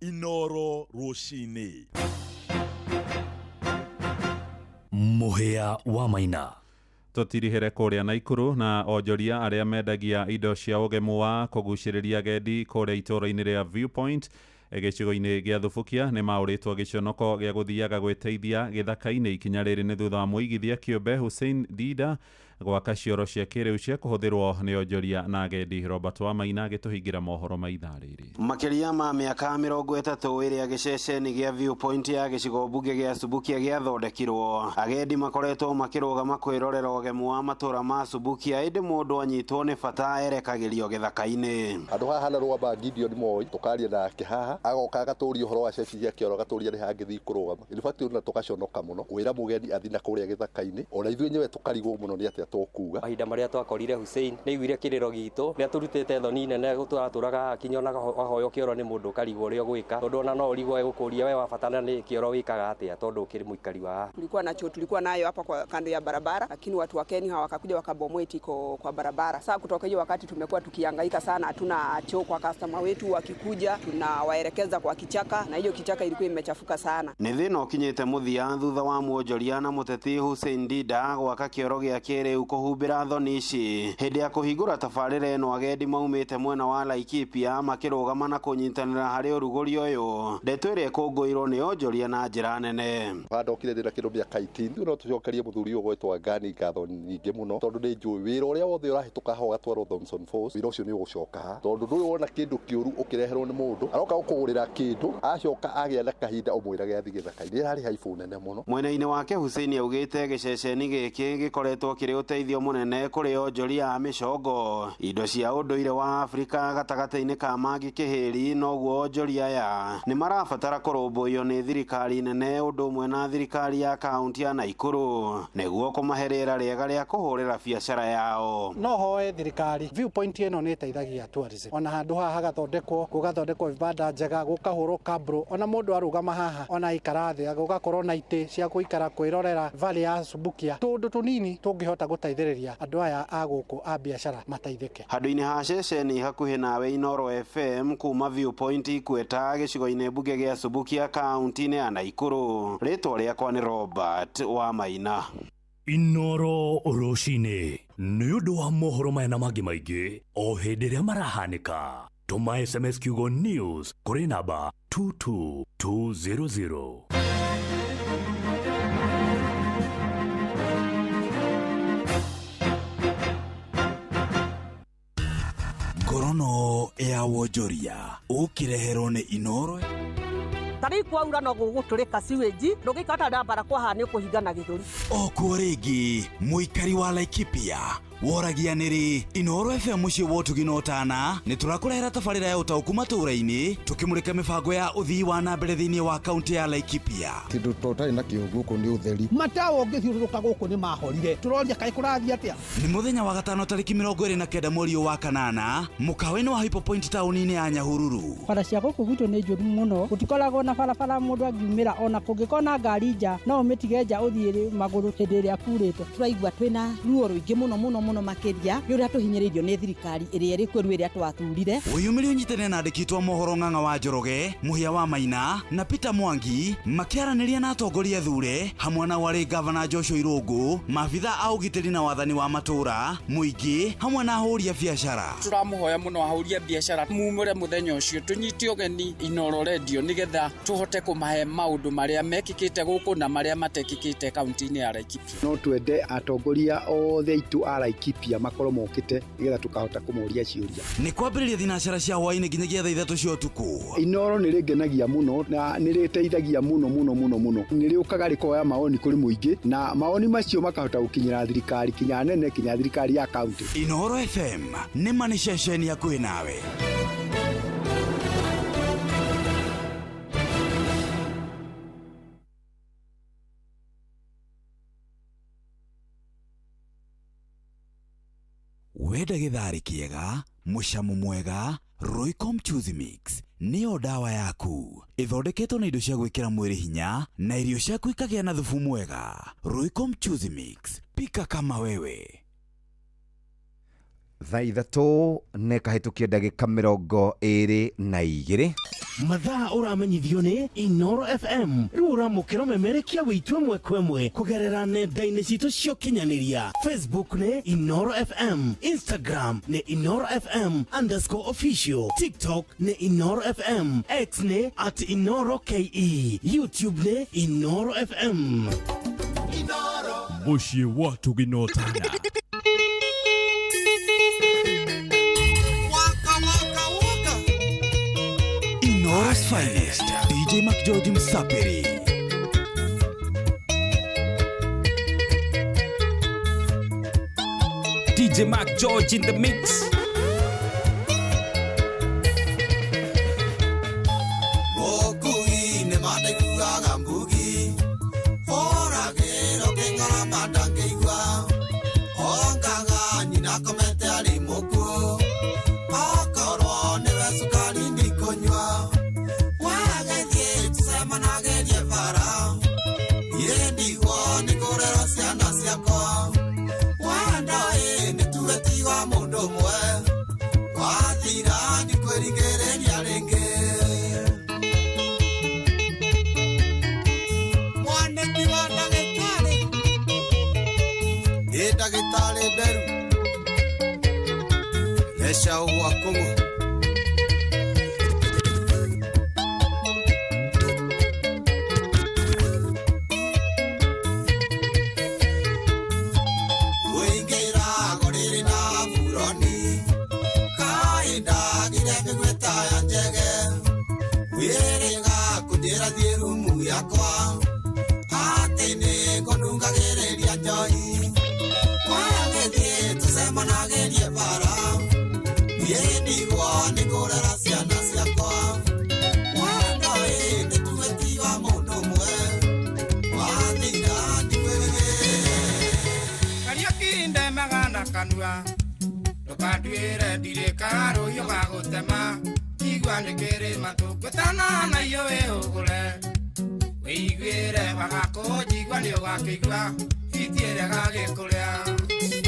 S19: Inooro rũcinĩ. Mũhĩa wa Maina.
S20: Tũtirihere kũrĩa Naikuru na onjoria arĩa mendagia indo cia ũgemu wa kũgucĩrĩria agendi kũrĩa itũũra-inĩ rĩa Viewpoint gĩcigo-inĩ gĩa Thubukia nĩ maũrĩtwo gĩconoko gĩa gũthiaga gwĩteithia gĩthaka-inĩ. Ikinya rĩrĩ nĩ thutha wa mũigithia kĩũmbe Hussein Dida Gwaka cioro cia kĩrĩu cia kũhũthĩrwo nĩ onjoria na agendi. Robert Wamaina agĩtũhingĩra mohoro ma ithaa rĩrĩ.
S5: Makĩria ma mĩaka 30 ĩrĩa gĩceceni gĩa Viewpoint ya gĩcigo mbunge gĩa Subukia gĩathondekirwo, agendi makoretwo makĩrũgama kwĩrorera ũgemu wa matũra ma Subukia, ĩndĩ mũndũ anyitwo nĩ bata erekagĩrio gĩthaka-inĩ.
S6: Handũ haha hanarũgama Gideon Moi tũkaria nake haha agoka agatũria ũhoro wa ceci cia kĩoro agatũria nĩ hangĩthiĩ kũrũgama. In fact ona tũgaconoka mũno kwĩra mũgeni athi na kũrĩa gĩthaka-inĩ, ona ithuĩ enyewe tũkarigwo mũno nĩ atĩa tũkuga.
S7: Mahinda marĩa twakorire Hussein nĩ aiguire kĩrĩro gitũ, nĩ atũrutĩte thoni nene tũratũraga haha kinya ona wahoywo kĩoro nĩ mũndũ ũkarigwo ũrĩa ũgwĩka, tondũ ona no ũrigwo egũkũria we wabatana nĩ kĩoro wĩkaga atĩa, tondũ ũkĩrĩ mũikari wa haha.
S8: Tulikuwa na choo tulikuwa nayo hapa kwa kando ya barabara, lakini watu wa Kenya wakakuja wakabomoa eti iko kwa barabara. Sasa kutoka hiyo wakati tumekuwa tukihangaika sana, hatuna choo kwa customer wetu, wakikuja tunawaelekeza kwa kichaka, na hiyo kichaka ilikuwa imechafuka sana.
S5: Nĩ thĩna ũkinyĩte mũthia thutha wa mwonjoria na mũteti Hussein Dida gwaka kĩoro gĩa kĩrĩu kũhumbĩra thoni ici. Hĩndĩ ya kũhingũra tabarĩra ĩno, agendi maumĩte mwena wa Laikipia makĩrũgama na kũnyitanĩra harĩ ũrugũri ũyũ, ndeto ĩrĩa ĩkũngũĩirwo nĩ onjoria na njĩra nene.
S6: Haha ndokire ndĩna kĩndũ mĩaka 18, no tũcokerie mũthuri ũyũ ũgwĩtwo Ngani ngatho nyingĩ mũno, tondũ nĩ njũĩ wĩra ũrĩa wothe ũrahĩtũka haha ũgatwarwo Thomson Falls, wĩra ũcio nĩ ũgũcoka haha, tondũ ndũrĩ wona kĩndũ kĩũru ũkĩreherwo nĩ mũndũ aroka gũkũgũrĩra kĩndũ acoka agĩa na kahinda ũmwĩrage athiĩ gĩthaka-inĩ, ĩrarĩ haibũ nene mũno.
S5: Mwena-inĩ wake Hussein augĩte gĩceceni gĩkĩ gĩkoretwo kĩrĩ ũteithio mũnene kũrĩ onjoria a mĩcongo, indo cia ũndũire wa Afrika gatagatĩ-inĩ ka Mangi Kĩhĩri, noguo onjoria aya nĩ marabatara kũrũmbũiyo nĩ thirikari nene ũndũ ũmwe na thirikari ya kaunti ya Naikuru nĩguo kũmahe rĩera rĩega rĩa kũhũrĩra biacara yao.
S10: No hoe thirikari viewpoint ĩno nĩ ĩteithagia tourism, ona handũ haha hagathondekwo, gũgathondekwo vibanda njega, gũkahũrwo kabro, ona mũndũ arũgama haha ona aikara thĩ gũgakorwo na itĩ cia gũikara kwĩrorera valley ya Subukia, tũndũ tũnini tũngĩhota gũteithĩrĩria andũ aya a gũkũ a biacara mateithĩke.
S5: Handũ-inĩ ha ceceni hakuhĩ nawe Inooro FM kuma Viewpoint Ikweta gĩcigo-inĩ mbunge gĩa Subukia kaunti-inĩ ya Naikuru, rĩtwa rĩakwa nĩ Robert Wamaina.
S19: Inooro rũcinĩ nĩ ũndũ wa mohoro maya na mangĩ maingĩ o hĩndĩ ĩrĩa marahanĩka, tũma SMS kiugo news kũrĩ namba 22200.
S11: Ngorono ya wonjoria ũkĩreherwo nĩ Inooro.
S9: Tarĩu kwaura no gũgũtũrĩka sewage, ndũngĩikara na bara kwaha nĩ ũkũhingana gĩthũri.
S11: O kuo rĩngĩ mũikari wa Laikipia woragia nĩrĩ Inooro FM mũciĩ wa ũtugi na ũtana nĩ tũrakũrehera tabarĩra ya ũtaũku matũũra-inĩ tũkĩmũrĩka mĩbango ya ũthii wa na mbere thĩinĩ wa kaunti ya Laikipia.
S14: Kĩndũ tũtarĩ nakĩo gũkũ nĩ ũtheri.
S28: Matawa ũngĩthiũrũrũka gũkũ nĩ mahorire, tũroria kaĩ kũrathiĩ atĩa.
S11: Nĩ mũthenya wa gatano tarĩki 29 mweri wa kanana mũkawa-inĩ wa Hypo Point taũni-inĩ ya Nyahururu.
S21: Bara cia gũkũ gwitũ nĩ njũru mũno, gũtikoragwo na barabara mũndũ angiumĩra, ona kũngĩkorwo na ngari nja no ũmĩtige nja ũthiĩ magũrũ hĩndĩ ĩrĩa kurĩte.
S23: Tũraigua twĩna ruo rũingĩ mũno mũno mũno makĩria nĩ ũrĩa tũhinyĩrĩirio nĩ thirikari ĩrĩa ĩrĩ kuo rĩu ĩrĩa twathurire.
S11: Wĩyumĩrie ũnyitane na andĩki twa mohoro Ng'ang'a wa Njoroge, Mũhĩa wa Maina na Peter Mwangi makĩaranĩria na atongoria thure hamwe na warĩ gavana Joshua Irũngũ, maabitha a ũgitĩri na wathani wa matũũra, mũingĩ hamwe na ahũri a biacara.
S25: Tũramũhoya mũno ahũri a biacara mumũre mũthenya ũcio tũnyite ũgeni Inooro Radio nĩgetha tũhote kũmahe maũndũ marĩa mekĩkĩte gũkũ na marĩa matekĩkĩte kaunti-inĩ ya Laikipia.
S26: No twende atongoria othe aitũ a Laikipia makorwo mokĩte nĩgetha tũkahota kũmoria ciũria.
S11: Nĩ kwambĩrĩria thinacara cia hwaĩ-inĩ nginyagia thaa 3 cia ũtukũ.
S26: Inooro nĩ rĩngenagia mũno na nĩ rĩteithagia mũno mũno mũno mũno. Nĩ rĩũkaga rĩkoya maoni kũrĩ mũingĩ na maoni macio makahota gũkinyĩra thirikari kinya nene kinya thirikari ya kaunti.
S11: Inooro FM nĩ ma nĩ ceceni hakuhĩ nawe. Wenda gĩtharĩ kĩega, mũcamo mwega, Royco Mchuzi Mix nĩyo ndawa yaku. Ĩthondeketwo na indo cia gwĩkĩra mwĩrĩ hinya na irio ciaku ikagĩa na thubu mwega. Royco Mchuzi Mix, pika kama wewe.
S1: Thaa 3 nĩ kahĩtũkia ndagĩka 22.
S27: Mathaa ũramenyithio nĩ Inooro FM rĩu ũramũkĩra ũmemerekia wĩitũ ĩmwe kwa ĩmwe kũgerera nenda-inĩ citũ cia ũkinyanĩria. Facebook nĩ Inooro FM, Instagram nĩ Inooro FM _official, TikTok nĩ Inooro FM, X nĩ @InooroKE, YouTube nĩ Inooro FM.
S19: Mũciĩ wa ũtugi na ũtana.
S11: Inora's finest DJ McGeorge Msapiri.
S25: DJ Mark George in the mix.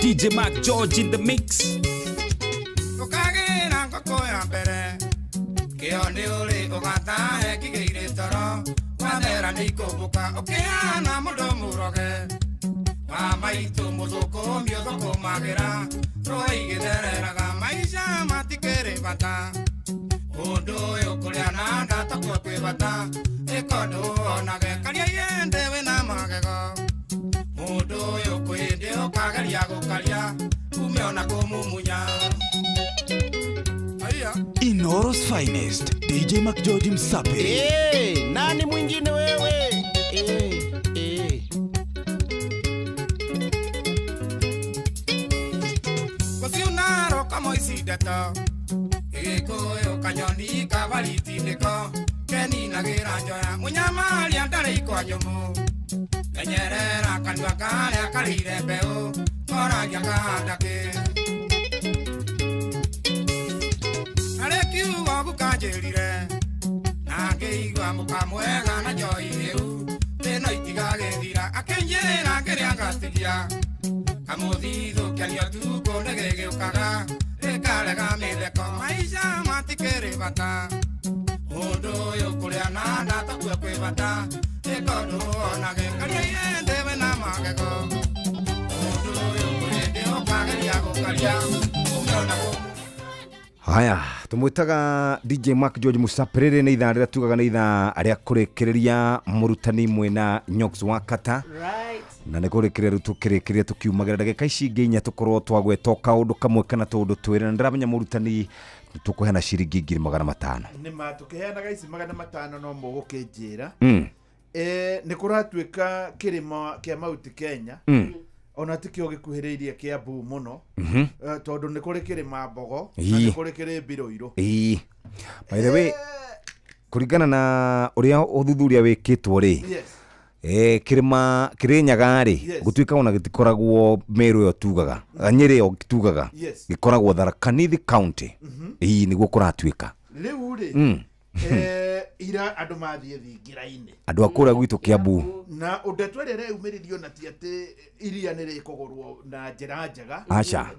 S25: DJ Mark George in the mix.
S11: Inoro's finest DJ McGeorge Msapiri.
S27: Hey, nani mwingine wewe? Hey, hey.
S2: Haya, tumwitaga DJ Mark George Musapirire nĩ ithaa rĩrĩa tugaga nĩ ithaa rĩa kũrĩkĩrĩria mũrutani mwena Nyox wa Kata.
S3: Right.
S2: Na nĩ kũrĩkĩrĩria rĩu tũkĩrĩkĩrĩria tũkiumagĩra ndagĩka ici ingĩ inya tũkorwo twagweta kaũndũ kamwe kana tũũndũ twĩrĩ, na ndĩramenya mũrutani tũkũheana ciringi 500,000.
S4: Nĩ ma tũkĩheanaga ici 500 no mũgũkĩnjĩra. Nĩ kũratuĩka kĩrĩma kĩa Mount Kenya. Ona tikio gikuhiriirie Kiambu muno tondu ni kuri kirima mbogo na ni kuri kiri Mbiroiro.
S2: By the way, kuringana na uria uthuthuria wikitwo ri, kirima Kirinyaga ri gutuika ona gitikoragwo Meru yo tugaga Nyeri yo tugaga gikoragwo Tharaka Nithi County. Niguo kuratuika
S4: riu ri ira andu mathie thingira-ini
S2: andu a kuria gwitu Kiambu
S4: na undetu ĩrĩa ĩreumĩririo na ti atĩ iria nĩ rĩkũgũrwo na njĩra njega.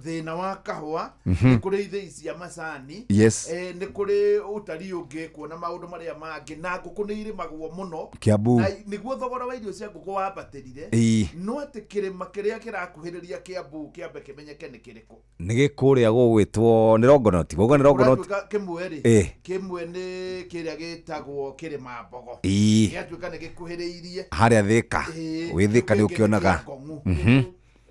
S4: Thĩna wa kahũa, nĩ kũrĩ ithĩi cia macani, nĩ kũrĩ ũtari ũngĩ kuona maũndũ marĩa mangĩ, na ngũkũ nĩ irĩmagwo mũno
S2: Kiambu,
S4: na nĩguo thogora wa irio cia ngũkũ wambatĩrire. No atĩ kĩrĩma kĩrĩa kĩrakuhĩrĩria Kiambu kĩambe kĩmenyeke nĩ kĩrĩkũ.
S2: Nĩ gĩkũrĩa gũgwĩtwo nĩ Longonot. Gũgwa nĩ Longonot.
S4: Kĩmwe rĩ, kĩmwe nĩ kĩrĩa gĩtagwo kĩrĩma mbogo. Gĩatuĩka nĩ gĩkuhĩrĩirie
S2: harĩa Thika. Wĩ Thika nĩ ũkĩonaga.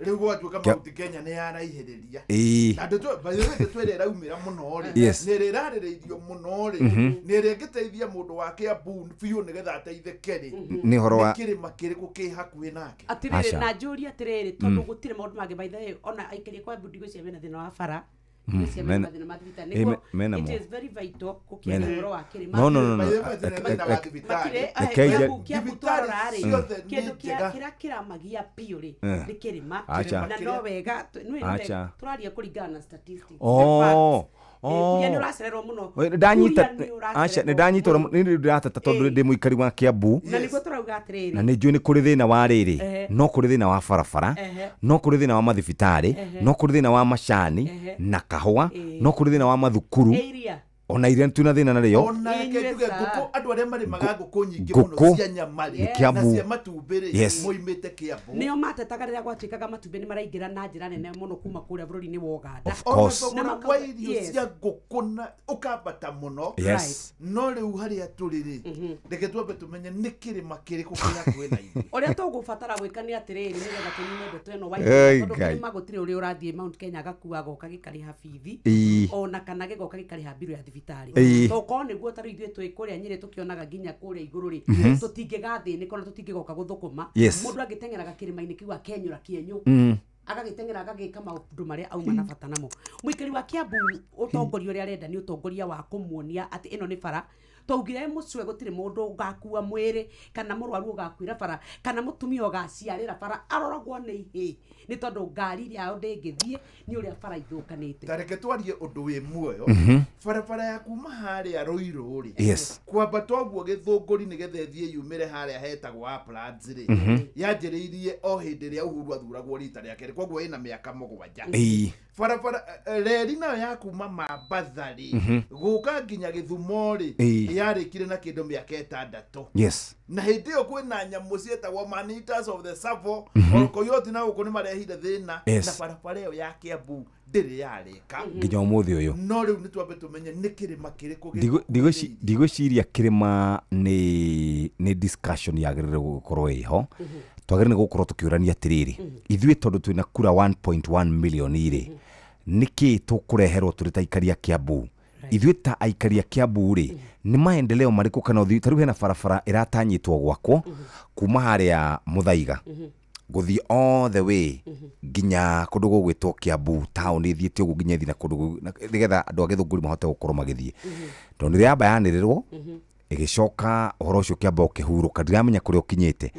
S4: Rĩu gwatuĩka Mount Kenya nĩ yaraihĩrĩria.
S2: Ĩĩ.
S4: Na ndeto by the way ndeto ĩrĩa ĩraumĩra mũno rĩ,
S2: Yes.
S4: nĩ ĩrĩa ĩrarĩrĩirio mũno rĩ, nĩ ĩrĩa ĩngĩteithia mũndũ wa Kiambu biũ nĩgetha ateithĩke rĩ,
S2: Nĩ ũhoro wa
S4: nĩ kĩrĩma kĩrĩkũ kĩ hakuhĩ nake?
S3: Atirĩrĩ
S2: Aca.
S3: na njũrie atĩrĩrĩ, tondũ gũtirĩ maũndũ mangĩ, by the way, ona aikari kwa Kiambu ndigwĩciria mena thĩna wa bara, ndigwĩciria mena mathĩna ma thibitarĩ. Nĩguo
S2: mena
S3: it
S2: mo.
S3: is very vital gũkĩaria
S2: Mena.
S3: ũhoro wa kĩrĩma.
S2: No, no, no, no.
S4: By the way, thĩna thĩna wa thibitarĩ.
S3: Makire,
S2: Rekei
S3: Kiambu twarora rĩ,
S4: ciothe nĩ
S3: kĩndũ
S4: njega.
S3: kĩrĩa kĩramagia biũ rĩ, nĩ kĩrĩma.
S2: Acha.
S3: Na no wega, nĩ wega
S2: Acha.
S3: tũraria kũringana na statistics.
S2: Oh.
S3: Kuria nĩ ũracererwo mũno.
S2: We, ndanyita
S3: Kuria nĩ
S2: aca nĩ
S3: ũracererwo
S2: ndanyita
S3: mũno.
S2: ũrĩa nĩ ndĩrateta tondũ ndĩ mũikari wa Kiambu
S3: Na nĩguo tũrauga atĩrĩrĩ,
S2: na nĩ njũĩ nĩ kũrĩ thĩna wa rĩrĩ, no kũrĩ thĩna wa barabara, no kũrĩ thĩna wa mathibitarĩ, no kũrĩ thĩna wa macani na kahũa, no kũrĩ thĩna wa mathukuru,
S3: area.
S2: ona iria twĩna thĩna narĩo.
S4: Ona reke
S3: Inyuĩ
S4: njuge
S3: sa.
S4: ngũkũ, andũ arĩa marĩmaga ngũkũ nyingĩ
S2: Ngũkũ.
S4: mũno cia nyama rĩ,
S2: Nĩ
S4: na
S2: Kiambu.
S4: cia matumbĩ rĩ,
S2: Yes.
S4: moimĩte Kiambu.
S3: Nĩo matetaga rĩrĩa gwatuĩkaga matumbĩ nĩ maraingĩra na njĩra nene mũno kuma kũrĩa bũrũri-inĩ wa Ũganda.
S2: Of course.
S4: Ona
S3: Na
S4: thogora
S3: makauga-
S4: wa irio
S3: yes.
S4: cia ngũkũ na ũkambata mũno.
S2: Yes.
S4: No rĩu harĩa tũrĩ rĩ, reke twambe tũmenye nĩ kĩrĩma kĩrĩkũ kĩ hakuhĩ na ithuĩ.
S3: Ũrĩa tũgũbatara gwĩka nĩ atĩrĩrĩ, nĩgetha tũnine ndeto ĩno wa
S2: Ei,
S3: tondũ
S2: Ngai.
S3: kĩrĩma gũtirĩ ũrĩa ũrathiĩ Mount Kenya agakua agoka gĩkarĩha bithi, ona kana gĩgoka gĩkarĩha mbirũ ya thibitarĩ. Tokorwo nĩguo ta rĩu ithuĩ twĩ kũrĩa Nyĩrĩ tũkĩonaga nginya kũrĩa igũrũ rĩ, tũtingĩgathĩnĩka ona tũtingĩgoka gũthũkũma.
S2: Yes.
S3: Mũndũ angĩteng'eraga kĩrĩma-inĩ kĩu akenyũra kĩenyũ, agagĩteng'era agagĩka maũndũ marĩa auma na bata namo. Mũikari wa Kiambu ũtongoria ũrĩa arenda nĩ ũtongoria wa kũmuonia atĩ ĩno nĩ bara. Twaugire mũcwe gũtirĩ mũndũ ũgakua mwĩrĩ kana mũrwaru ũgakuĩra bara kana mũtumia ũgaciarĩra bara, aroragwo nĩ ihĩĩ nĩ tondũ ngari yao ndĩngĩthiĩ nĩ ũrĩa bara ithũkanĩte.
S4: Ta reke twarie ũndũ wĩ muoyo. Barabara ya kuma harĩa Ruiru rĩ,
S2: Yes.
S4: kwambata ũguo Gĩthũngũri nĩgetha ĩthiĩ yumĩre harĩa hetagwo Uplands rĩ, yanjĩrĩirie o hĩndĩ ĩrĩa Uhuru athuragwo rita rĩa kerĩ, koguo ĩna mĩaka 7. Barabara reri nayo ya kuma Mambatha rĩ, gũka nginya Gĩthumo rĩ, yarĩkire na kĩndũ mĩaka 6.
S2: Yes.
S4: Na hĩndĩ ĩyo kwĩna nyamũ ciĩtagwo Manitas of the Savo, Orokoyoti na gũkũ nĩ marehire thĩna.
S2: Yes.
S4: Na barabara ĩyo ya Kiambu ndĩrĩ yarĩka
S2: nginya ũmũthĩ ũyũ.
S4: No rĩu nĩ twambe tũmenye nĩ kĩrĩma kĩrĩkũ gĩ
S2: Ndigwĩciria kĩrĩma nĩ discussion yagĩrĩire gũkorwo ĩho. Twagĩrĩire nĩ gũkorwo tũkĩũrania atĩrĩrĩ, ithuĩ tondũ twĩna kura 1.1 million rĩ, nĩkĩ tũkũreherwo tũrĩ ta aikari a Kiambu? Ithuĩ ta aikari a Kiambu rĩ, nĩ maendeleo marĩkũ kana ũthii? Ta rĩu hena barabara ĩratanyĩtwo gwakwo kuma harĩa Mũthaiga gũthiĩ all the way nginya kũndũ gũgwĩtwo Kiambu town, ĩthiĩte ũguo nginya ĩthiĩ na kũndũ nĩgetha andũ a Gĩthũngũri mahote gũkorwo magĩthiĩ, tondũ nĩ yamba yanĩrĩrwo ĩgĩcoka ũhoro ũcio ũkĩamba ũkĩhurũka, ndiramenya kũrĩa ũkinyĩte.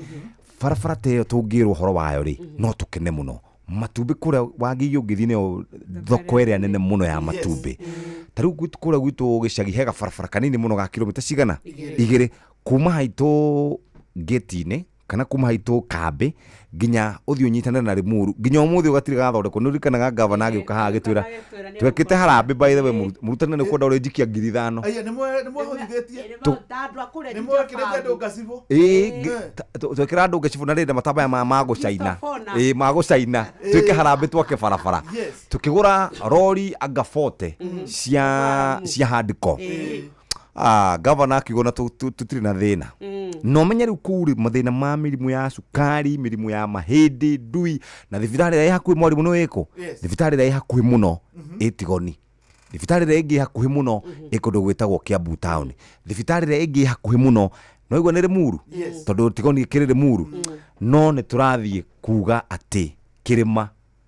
S2: Barabara ta ĩyo tũngĩrwo ũhoro wayo rĩ, no tũkene mũno. Matumbĩ kũrĩa Wangigĩ ũngĩthiĩ nĩyo thoko ĩrĩa nene mũno ya matumbĩ. Ta rĩu kũrĩa gwitũ gĩcagi he gabarabara kanini mũno ga kilomita cigana 2 kuma haitũ gate-inĩ kana kuma haitũ kambĩ nginya ũthiĩ ũnyitanĩre na Limuru, nginya ũmũthĩ ũgatirĩ gathondekwo. Nĩ ũririkanaga gavana agĩũka haha agĩtwĩra twekĩte harambĩ, by the way, mũrutani nĩ kwenda ũrĩnjikia 5,000.
S4: Aya, nĩ mwahũthithĩtie,
S3: Andũ a kũrĩa
S4: nĩ mwekĩrĩte andũ ngacibũ.
S2: Twekĩra andũ ngacibũ na rĩrĩ matambaya ma magũcaina,
S3: Gistofona.
S2: Magũcaina twĩke harambĩ twake barabara.
S4: Yes.
S2: Tukĩgũra rori anga 40 cia handiko. Gavana akiuga na tũtirĩ na thĩna. No menye rĩu kũu rĩ, mathĩna ma mĩrimũ ya cukari, mĩrimũ ya mahĩndĩ, ndui, na thibitarĩ ĩrĩa ĩ hakuhĩ mwarimũ nĩ ĩkũ?
S4: Yes.
S2: Thibitarĩ ĩrĩa ĩ hakuhĩ mũno ĩ Tigoni, thibitarĩ ĩrĩa ĩngĩ ĩ hakuhĩ mũno ĩ kũndũ gwĩtagwo Kiambu town, thibitarĩ ĩrĩa ĩngĩ ĩ hakuhĩ mũno no igua nĩ Limuru.
S4: Yes.
S2: Tondũ Tigoni ĩkĩrĩ Limuru. No nĩ tũrathiĩ kuga atĩ kĩrĩma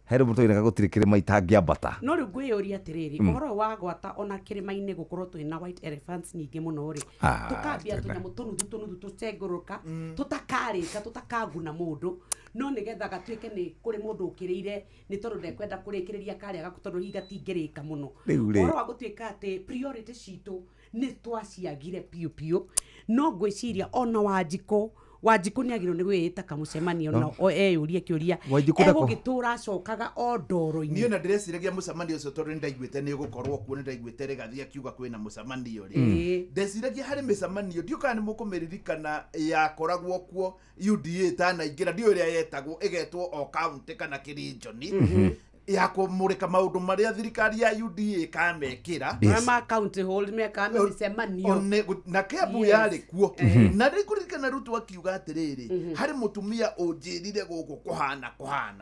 S2: he rĩmwe tũinaga gũtirĩ kĩrĩma itangĩambata.
S3: No rĩu ngwĩyũria atĩrĩrĩ, ũhoro ũyũ wa gwata ona kĩrĩma-inĩ gũkorwo twĩna white elephants nyingĩ mũno rĩ, tũkambia tũnyamũ tũnuthu tũnuthu tũcengũrũka tũtakarĩka tũtakaguna mũndũ, no nĩgetha gatuĩke nĩ kũrĩ mũndũ ũkĩrĩire nĩ tondũ ndekwenda kũrĩkĩrĩria karĩa gaku tondũ hihi gatingĩrĩka mũno.
S2: Rĩu rĩ.
S3: Ũhoro wa gũtuĩka atĩ priority citũ nĩ twaciagire biũ biũ, no ngwĩciria ona Wanjikũ Wanjikũ nĩ agĩrĩirwo nĩ gwĩĩta kamũcemanio na eyũrie kĩũria
S2: Wanjikũ ndako-
S3: egũgĩtũra acokaga o ndoro-inĩ.
S4: Niĩ na ndĩreciragia mũcemanio ũcio tondũ nĩ ndaiguĩte nĩ ũgũkorwo kuo, nĩ ndaiguĩte Rĩgathi akiuga kwĩna mũcemanio rĩ. Ndeciragia harĩ mĩcemanio, ndiũ kana nĩ mũkũmĩririkana, yakoragwo kuo UDA ĩtanaingĩra, ndiũ ĩrĩa yetagwo ĩgetwo o county kana kĩrinjoni. Ya kũmũrĩka maũndũ marĩa thirikari ya UDA ĩkamekĩra.
S3: Yes. Ma county hall meka mĩcemanio.
S4: Na Kiambu yarĩ kuo. Na rĩu kũririkana Ruto akiuga atĩrĩrĩ, harĩ mũtumia ũnjĩrire gũkũ kũhana.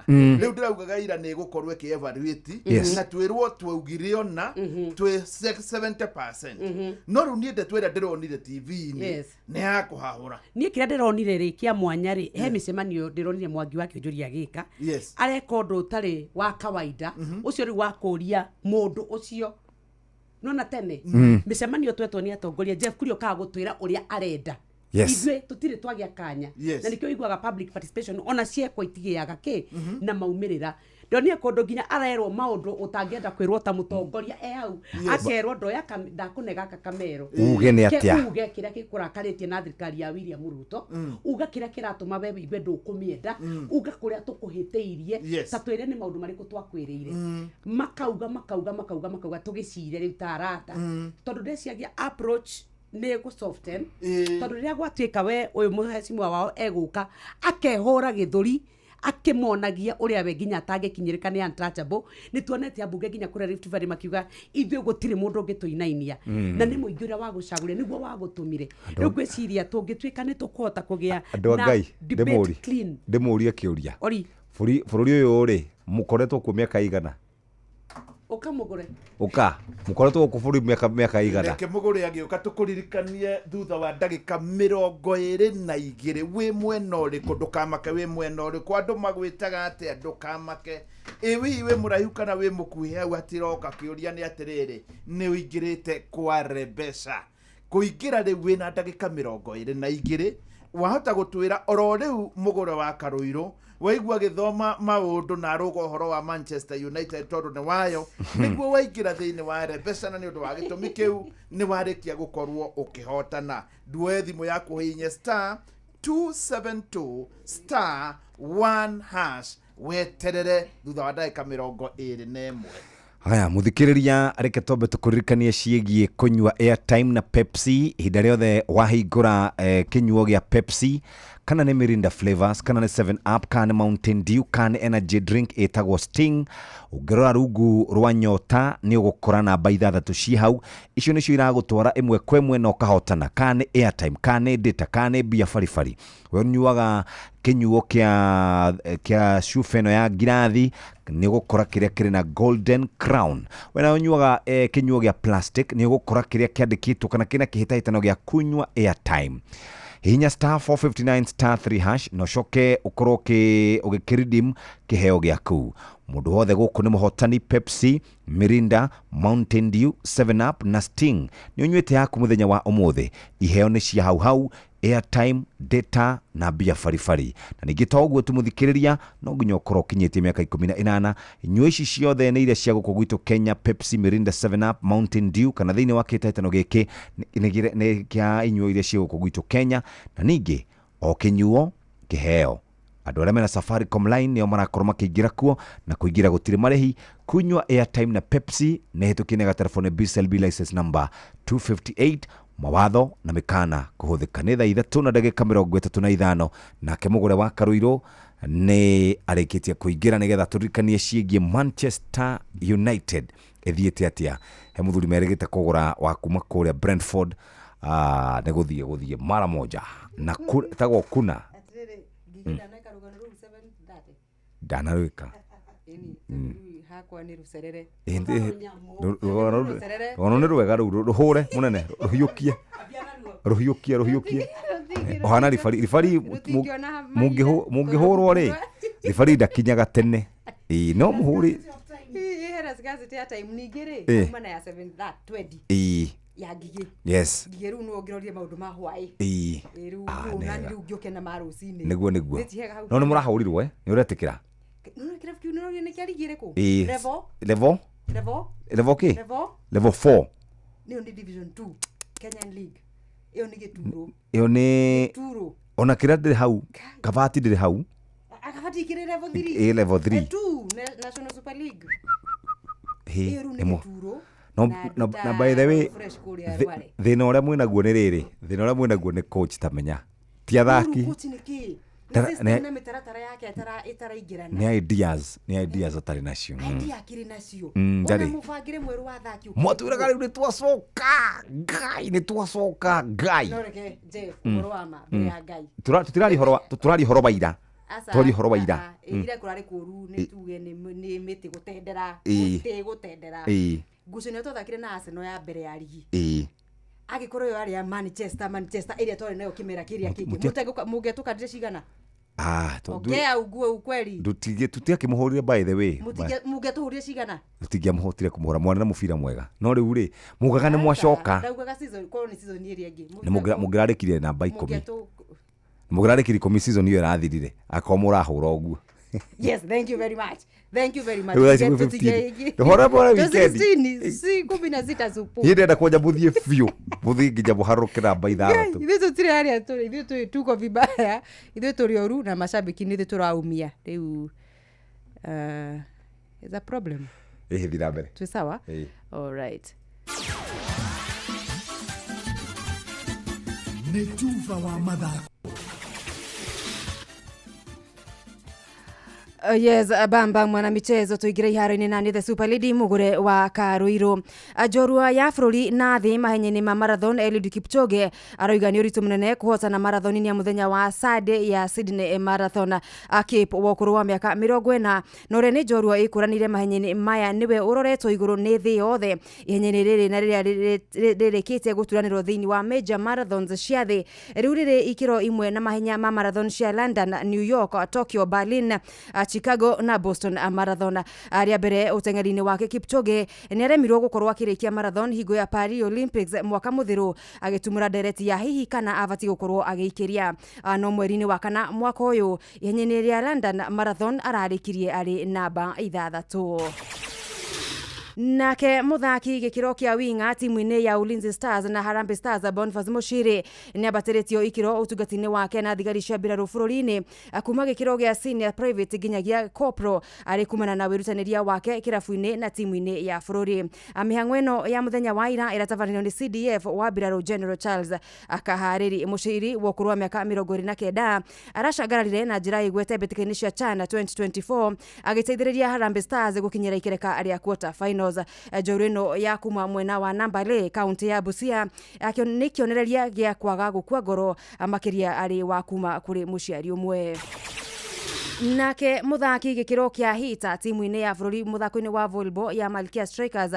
S4: Rĩu ndĩraugaga ira nĩ ĩgũkorwo ĩkĩ-evaluate na twĩrwo twaugire ona twĩ 70%. No rĩu niĩ ndeto ĩrĩa ndĩronire TV-inĩ nĩ ya kũhahũra.
S3: Niĩ kĩrĩa ndĩronire rĩ kĩa mwanya rĩ, he mĩcemanio ndĩronire Mwangi wa Kĩonjoria agĩka. Areka ũndũ ũtarĩ wa kawaida, ũcio rĩu wa kũria mũndũ ũcio. Nona tene mĩcemanio twetwo nĩ atongoria Jeff Kuria okaga gũtwĩra ũrĩa arenda. Ithuĩ tũtirĩ twagĩa kanya. Na nĩkĩo ũiguaga public participation ona ciekwo itigĩaga kĩ na maumĩrĩra. Ndonire kũndũ nginya arerwo maũndũ ũtangĩenda kwĩrwo ta mũtongoria e hau. Akerwo ndoya ndakũne gaka kamero.
S2: Uge nĩ atĩa?
S3: Uge kĩrĩa gĩkũrakarĩtie na thirikari ya William Ruto. Uga kĩrĩa kĩratũma we wigue ndũkũmĩenda. Uga kũrĩa tũkũhĩtĩirie. Ta twĩre nĩ maũndũ marĩkũ twakwĩrĩire. Makauga tũgĩcire rĩu ta arata. Tondũ ndeciagia approach nĩ gũ soften. Tondũ rĩrĩa gwatuĩka we ũyũ mũhecimiwa wao egũka akehũra gĩthũri akĩmonagia ũrĩa we nginya atangĩkinyĩrĩka nĩ untouchable. Nĩ tuonete ambunge nginya kũrĩa Rift Valley makiuga ithuĩ gũtirĩ mũndũ ũngĩtũinainia. Na nĩ mũingĩ ũrĩa wagũcagũrire nĩguo wagũtũmire. Rĩu ngwĩciria tũngĩtuĩka nĩ tũkũhota kũgĩa na debate clean.
S2: Ndĩmũrie kĩũria. Bũrũri ũyũ rĩ, mũkoretwo kuo mĩaka igana?
S3: Ũka mũgũre.
S2: Ũka mũkoretwo gũkũ bũrũri mĩaka igana?
S4: Reke mũgũre agĩũka tũkũririkanie thutha wa ndagĩka 22. Wĩ mwena ũrĩkũ? Ndũkamake wĩ mwena ũrĩkũ? Andũ magwĩtaga atĩa? Ndũkamake. Ĩ hihi wĩ mũraihu kana wĩ mũkuhĩ hau hatiroka? Kĩũria nĩ atĩrĩrĩ, nĩ ũingĩrĩte kwa Rebesha? Kũingĩra rĩu wĩna ndagĩka 22, wahota gũtwĩra oro rĩu mũgũre wa Karũirũ waigua gĩthoma maũndũ na arũga ũhoro wa Manchester United tondũ nĩ wayo, nĩguo waingĩra thĩinĩ wa Rebesha, na nĩ ũndũ wa gĩtũmi kĩu nĩ warĩkia gũkorwo ũkĩhotana. Nduoe thimũ yaku hihinye star 272 star 1 hash weterere thutha wa ndagĩka 21.
S2: Haya, muthikiriria reke twambe tukuririkanie ciĩgiĩ kũnyua airtime na Pepsi. Ihinda rĩothe wahingũra kĩnyuo gĩa Pepsi, kana nĩ Mirinda Flavors, kana nĩ 7 Up, kana nĩ Mountain Dew, kana nĩ energy drink ĩtagwo Sting, ũngĩrora rungu rwa nyota nĩ ũgũkora namba 6 ciĩ hau. Icio nĩcio iragũtwara ĩmwe kwa ĩmwe na ũkahotana, kana nĩ airtime, kana nĩ data, kana nĩ mbia baribari. We ũnyuaga kĩnyuo kĩa cuba ĩno ya ngirathi, nĩ ũgũkora kĩrĩa kĩrĩ na Golden Crown. We nawe ũnyuaga kĩnyuo gĩa plastic, nĩ ũgũkora kĩrĩa kĩandĩkĩtwo kana kĩna kĩhĩtahĩtano gĩa kunyua airtime. Hihinya star 459 star 3 hash na ũcoke ũkorwo ũgĩkĩredeem kĩheo gĩaku. Mũndũ wothe gũkũ nĩ mũhotani. Pepsi, Mirinda, Mountain Dew, 7 Up na Sting nĩ ũnyuĩte yaku mũthenya wa ũmũthĩ. Iheo nĩ cia hau hau, airtime, data na mbia baribari. Na ningĩ to ũguo tu mũthikĩrĩria, no nginya ũkorwo ũkinyĩtie mĩaka 18. Inyuo ici ciothe nĩ iria cia gũkũ gwitũ Kenya, Pepsi, Mirinda, 7 Up, Mountain Dew, kana thĩinĩ wa kĩhĩtahĩtano gĩkĩ nĩ kĩa inyuo iria cia gũkũ gwitũ Kenya. Na ningĩ o kĩnyuo kĩheo. Andũ arĩa mena Safaricom line nĩo marakorwo makĩingĩra kuo, na kũingĩra gũtirĩ marĩhi. Kunyua airtime na Pepsi nĩ hĩtũkie nĩ gatelefoni BCLB license number 258. Mawatho na mĩkana kũhũthĩka. Nĩ thaa 3 na ndagĩka 35. Nake mũgũre wa Karũirũ nĩ arĩkĩtie kũingĩra nĩgetha tũririkanie ciĩgiĩ Manchester United ĩthiĩte atĩa. He mũthuri merĩgĩte kũgũra wa kuma kũrĩa Brentford, nĩ gũthiĩ mara moja na tagwo kuna ndanarwĩka
S12: hakwa nĩ rũcerere.
S2: Rũgano nĩ rwega rũu, rũhũre mũnene, rũhiũkie. Ũhana ribari mũngĩhũrwo rĩ, ribari ndakinyaga tene. Ĩĩ no mũhũri
S12: hera time ningĩ rĩ kuma na ya 7:20.
S2: Ĩĩ
S12: ya ngigĩ.
S2: Yes.
S12: Ngigĩ rĩu no ũngĩrorie maũndũ ma hwaĩ.
S2: Ĩĩ.
S12: Rĩu na rĩu ngĩũke na ma rũcinĩ.
S2: Nĩguo. No nĩ mũrahũrirwo nĩ ũretĩkĩra?
S12: Kĩrabu kĩu nĩ kĩa rigi ĩrĩkũ?
S2: Level Level kĩ? Level 4.
S12: Nĩyo nĩ Division 2 Kenyan League. Ĩyo nĩ gĩturo.
S2: Ĩyo nĩ
S12: gĩturo.
S2: Ona kĩrĩa ndĩrĩ hau, Kabati ndĩrĩ hau.
S12: Kabati ikĩrĩ level 3.
S2: Ĩ level 3.
S12: 2 National Super League. Ĩyo rĩu nĩ gĩturo.
S2: No, na by the way, thĩna ũrĩa mwĩnaguo nĩ rĩrĩ, thĩna ũrĩa mwĩnaguo nĩ coach tamenya. Ti athaki.
S12: Coach nĩ kĩ? Nĩ system na mĩtaratara yake ĩtaraingĩrana.
S2: Nĩ ideas, nĩ ideas atarĩ nacio.
S12: Idea akĩrĩ nacio.
S2: Ndarĩ.
S12: Ona mũbangĩre mwerũ wa athaki ũkĩte.
S2: Mwatwĩraga rĩu nĩ twacoka Ngai, nĩ twacoka Ngai.
S12: No reke Jeff, ũhoro wa ma mbere ya Ngai.
S2: Tũtiraria ũhoro tũtiraria ũhoro wa ira.
S12: Aca,
S2: Twaria ũhoro wa ira.
S12: Ira kũrarĩ kũru, nĩ tuge nĩ mĩtĩ gũtendera, mũtĩ gũtendera. Ngucanio twathakire na Arsenal ya mbere ya rigi. Angĩkorwo ĩyo yarĩ ya Manchester ĩrĩa twarĩ nayo kĩmera kĩrĩa kĩngĩ, mũngĩatũkandire cigana?
S2: Ah,
S12: Ongea ugue ukweli.
S2: Tũtiakĩmũhũrire by the way.
S12: Mũngĩatũhũrire cigana?
S2: Tũtingĩamũhotire kũmũhũra, mwarĩ na mũbira mwega. No rĩu rĩ, mugaga nĩ mwacoka.
S12: Ndaugaga season, korwo nĩ season ĩrĩa ĩngĩ.
S2: Nĩ mũngĩrarĩkirie namba 10. Mũngĩrarĩkirie 10 season ĩyo ĩrathirire. Akorwo mũrahũra ũguo.
S12: Yes, thank you very much. Thank you very much.
S2: Rĩu thaa ici kwĩ 15. Ndũhora bora weekend.
S12: 16, si 16 supu.
S2: Niĩ ndĩrenda kwanja mũthiĩ biũ. Mũthiĩ nginya mũharũrũke namba 6.
S12: Ithuĩ tũtirĩ harĩa tũrĩ, ithuĩ tũrĩ tuko vibaya. Ithuĩ tũrĩ oru na mashabiki nĩ ithuĩ tũraumia. Rĩu, is a problem.
S2: Ĩĩ, thiĩ na mbere.
S12: Twĩ sawa?
S2: Ĩĩ.
S12: All right.
S13: Nĩ tuba wa mathako.
S12: Yes, bamba mwana michezo tuingire iharo-inĩ na nĩ the Super Lady Mugure wa Karuiru. Njorua ya bũrũri na thĩ mahenya-inĩ ma marathon Eliud Kipchoge aroiga nĩ ũritũ mũnene kũhotana marathon-inĩ ya mũthenya wa Sunday ya Sydney Marathon. Kip wa ũkũrũ wa mĩaka 40 na ũrĩa nĩ njorua ĩkũranĩire mahenya-inĩ maya nĩwe ũroretwo igũrũ nĩ thĩ yothe. Ihenya-inĩ rĩrĩ na rĩrĩa rĩrĩkĩtie gũturanĩrwo thĩinĩ wa major marathons cia thĩ rĩu rĩrĩ ikĩro imwe na mahenya ma marathon cia London, New York, Tokyo, Berlin, Chicago na Boston Marathon. Rĩa mbere ũteng'eri-inĩ wake Kipchoge nĩ aremirwo gũkorwo akĩrĩkia marathon hingo ya Paris Olympics mwaka mũthiru, agĩtumũra ndereti ya hihi kana abatiĩ gũkorwo agĩikĩria. No mweri-inĩ wa kana mwaka ũyũ ihenya-inĩ rĩa London Marathon ararĩkirie arĩ namba 6. Nake muthaki gĩkĩro kĩa winga timu-inĩ ya Ulinzi Stars na Harambee Stars Boniface Muchiri nĩambatĩrĩtio ikĩro ũtungata-inĩ wake na thigari cia mbirarũ bũrũri-inĩ kuma gĩkĩro gĩa senior private nginyagia corporal arĩ kumana na wĩrutanĩria wake kĩrabu-inĩ na timu-inĩ ya bũrũri. Mĩhang'o ĩno ya mũthenya wa ira ĩratabanĩrio nĩ CDF wa mbirarũ General Charles Kaharĩri. Muchiri wa ũkũrũ wa mĩaka 29 aracangararire na njĩra ĩgwete mbĩtĩka-inĩ cia CHAN 2024 agĩteithĩrĩria Harambee Stars gũkinyĩra ikereka rĩa quarter finals. Njoru ĩno ya kuma mwena wa Nambale kaunti ya Busia nĩ kĩonereria gĩa kwaga gũkua ngoro makĩria arĩ wa kuma kũrĩ mũciari ũmwe. Nake muthaki gĩkĩro kĩa hita timu-inĩ ya bũrũri mũthako-inĩ wa volleyball ya Malkia Strikers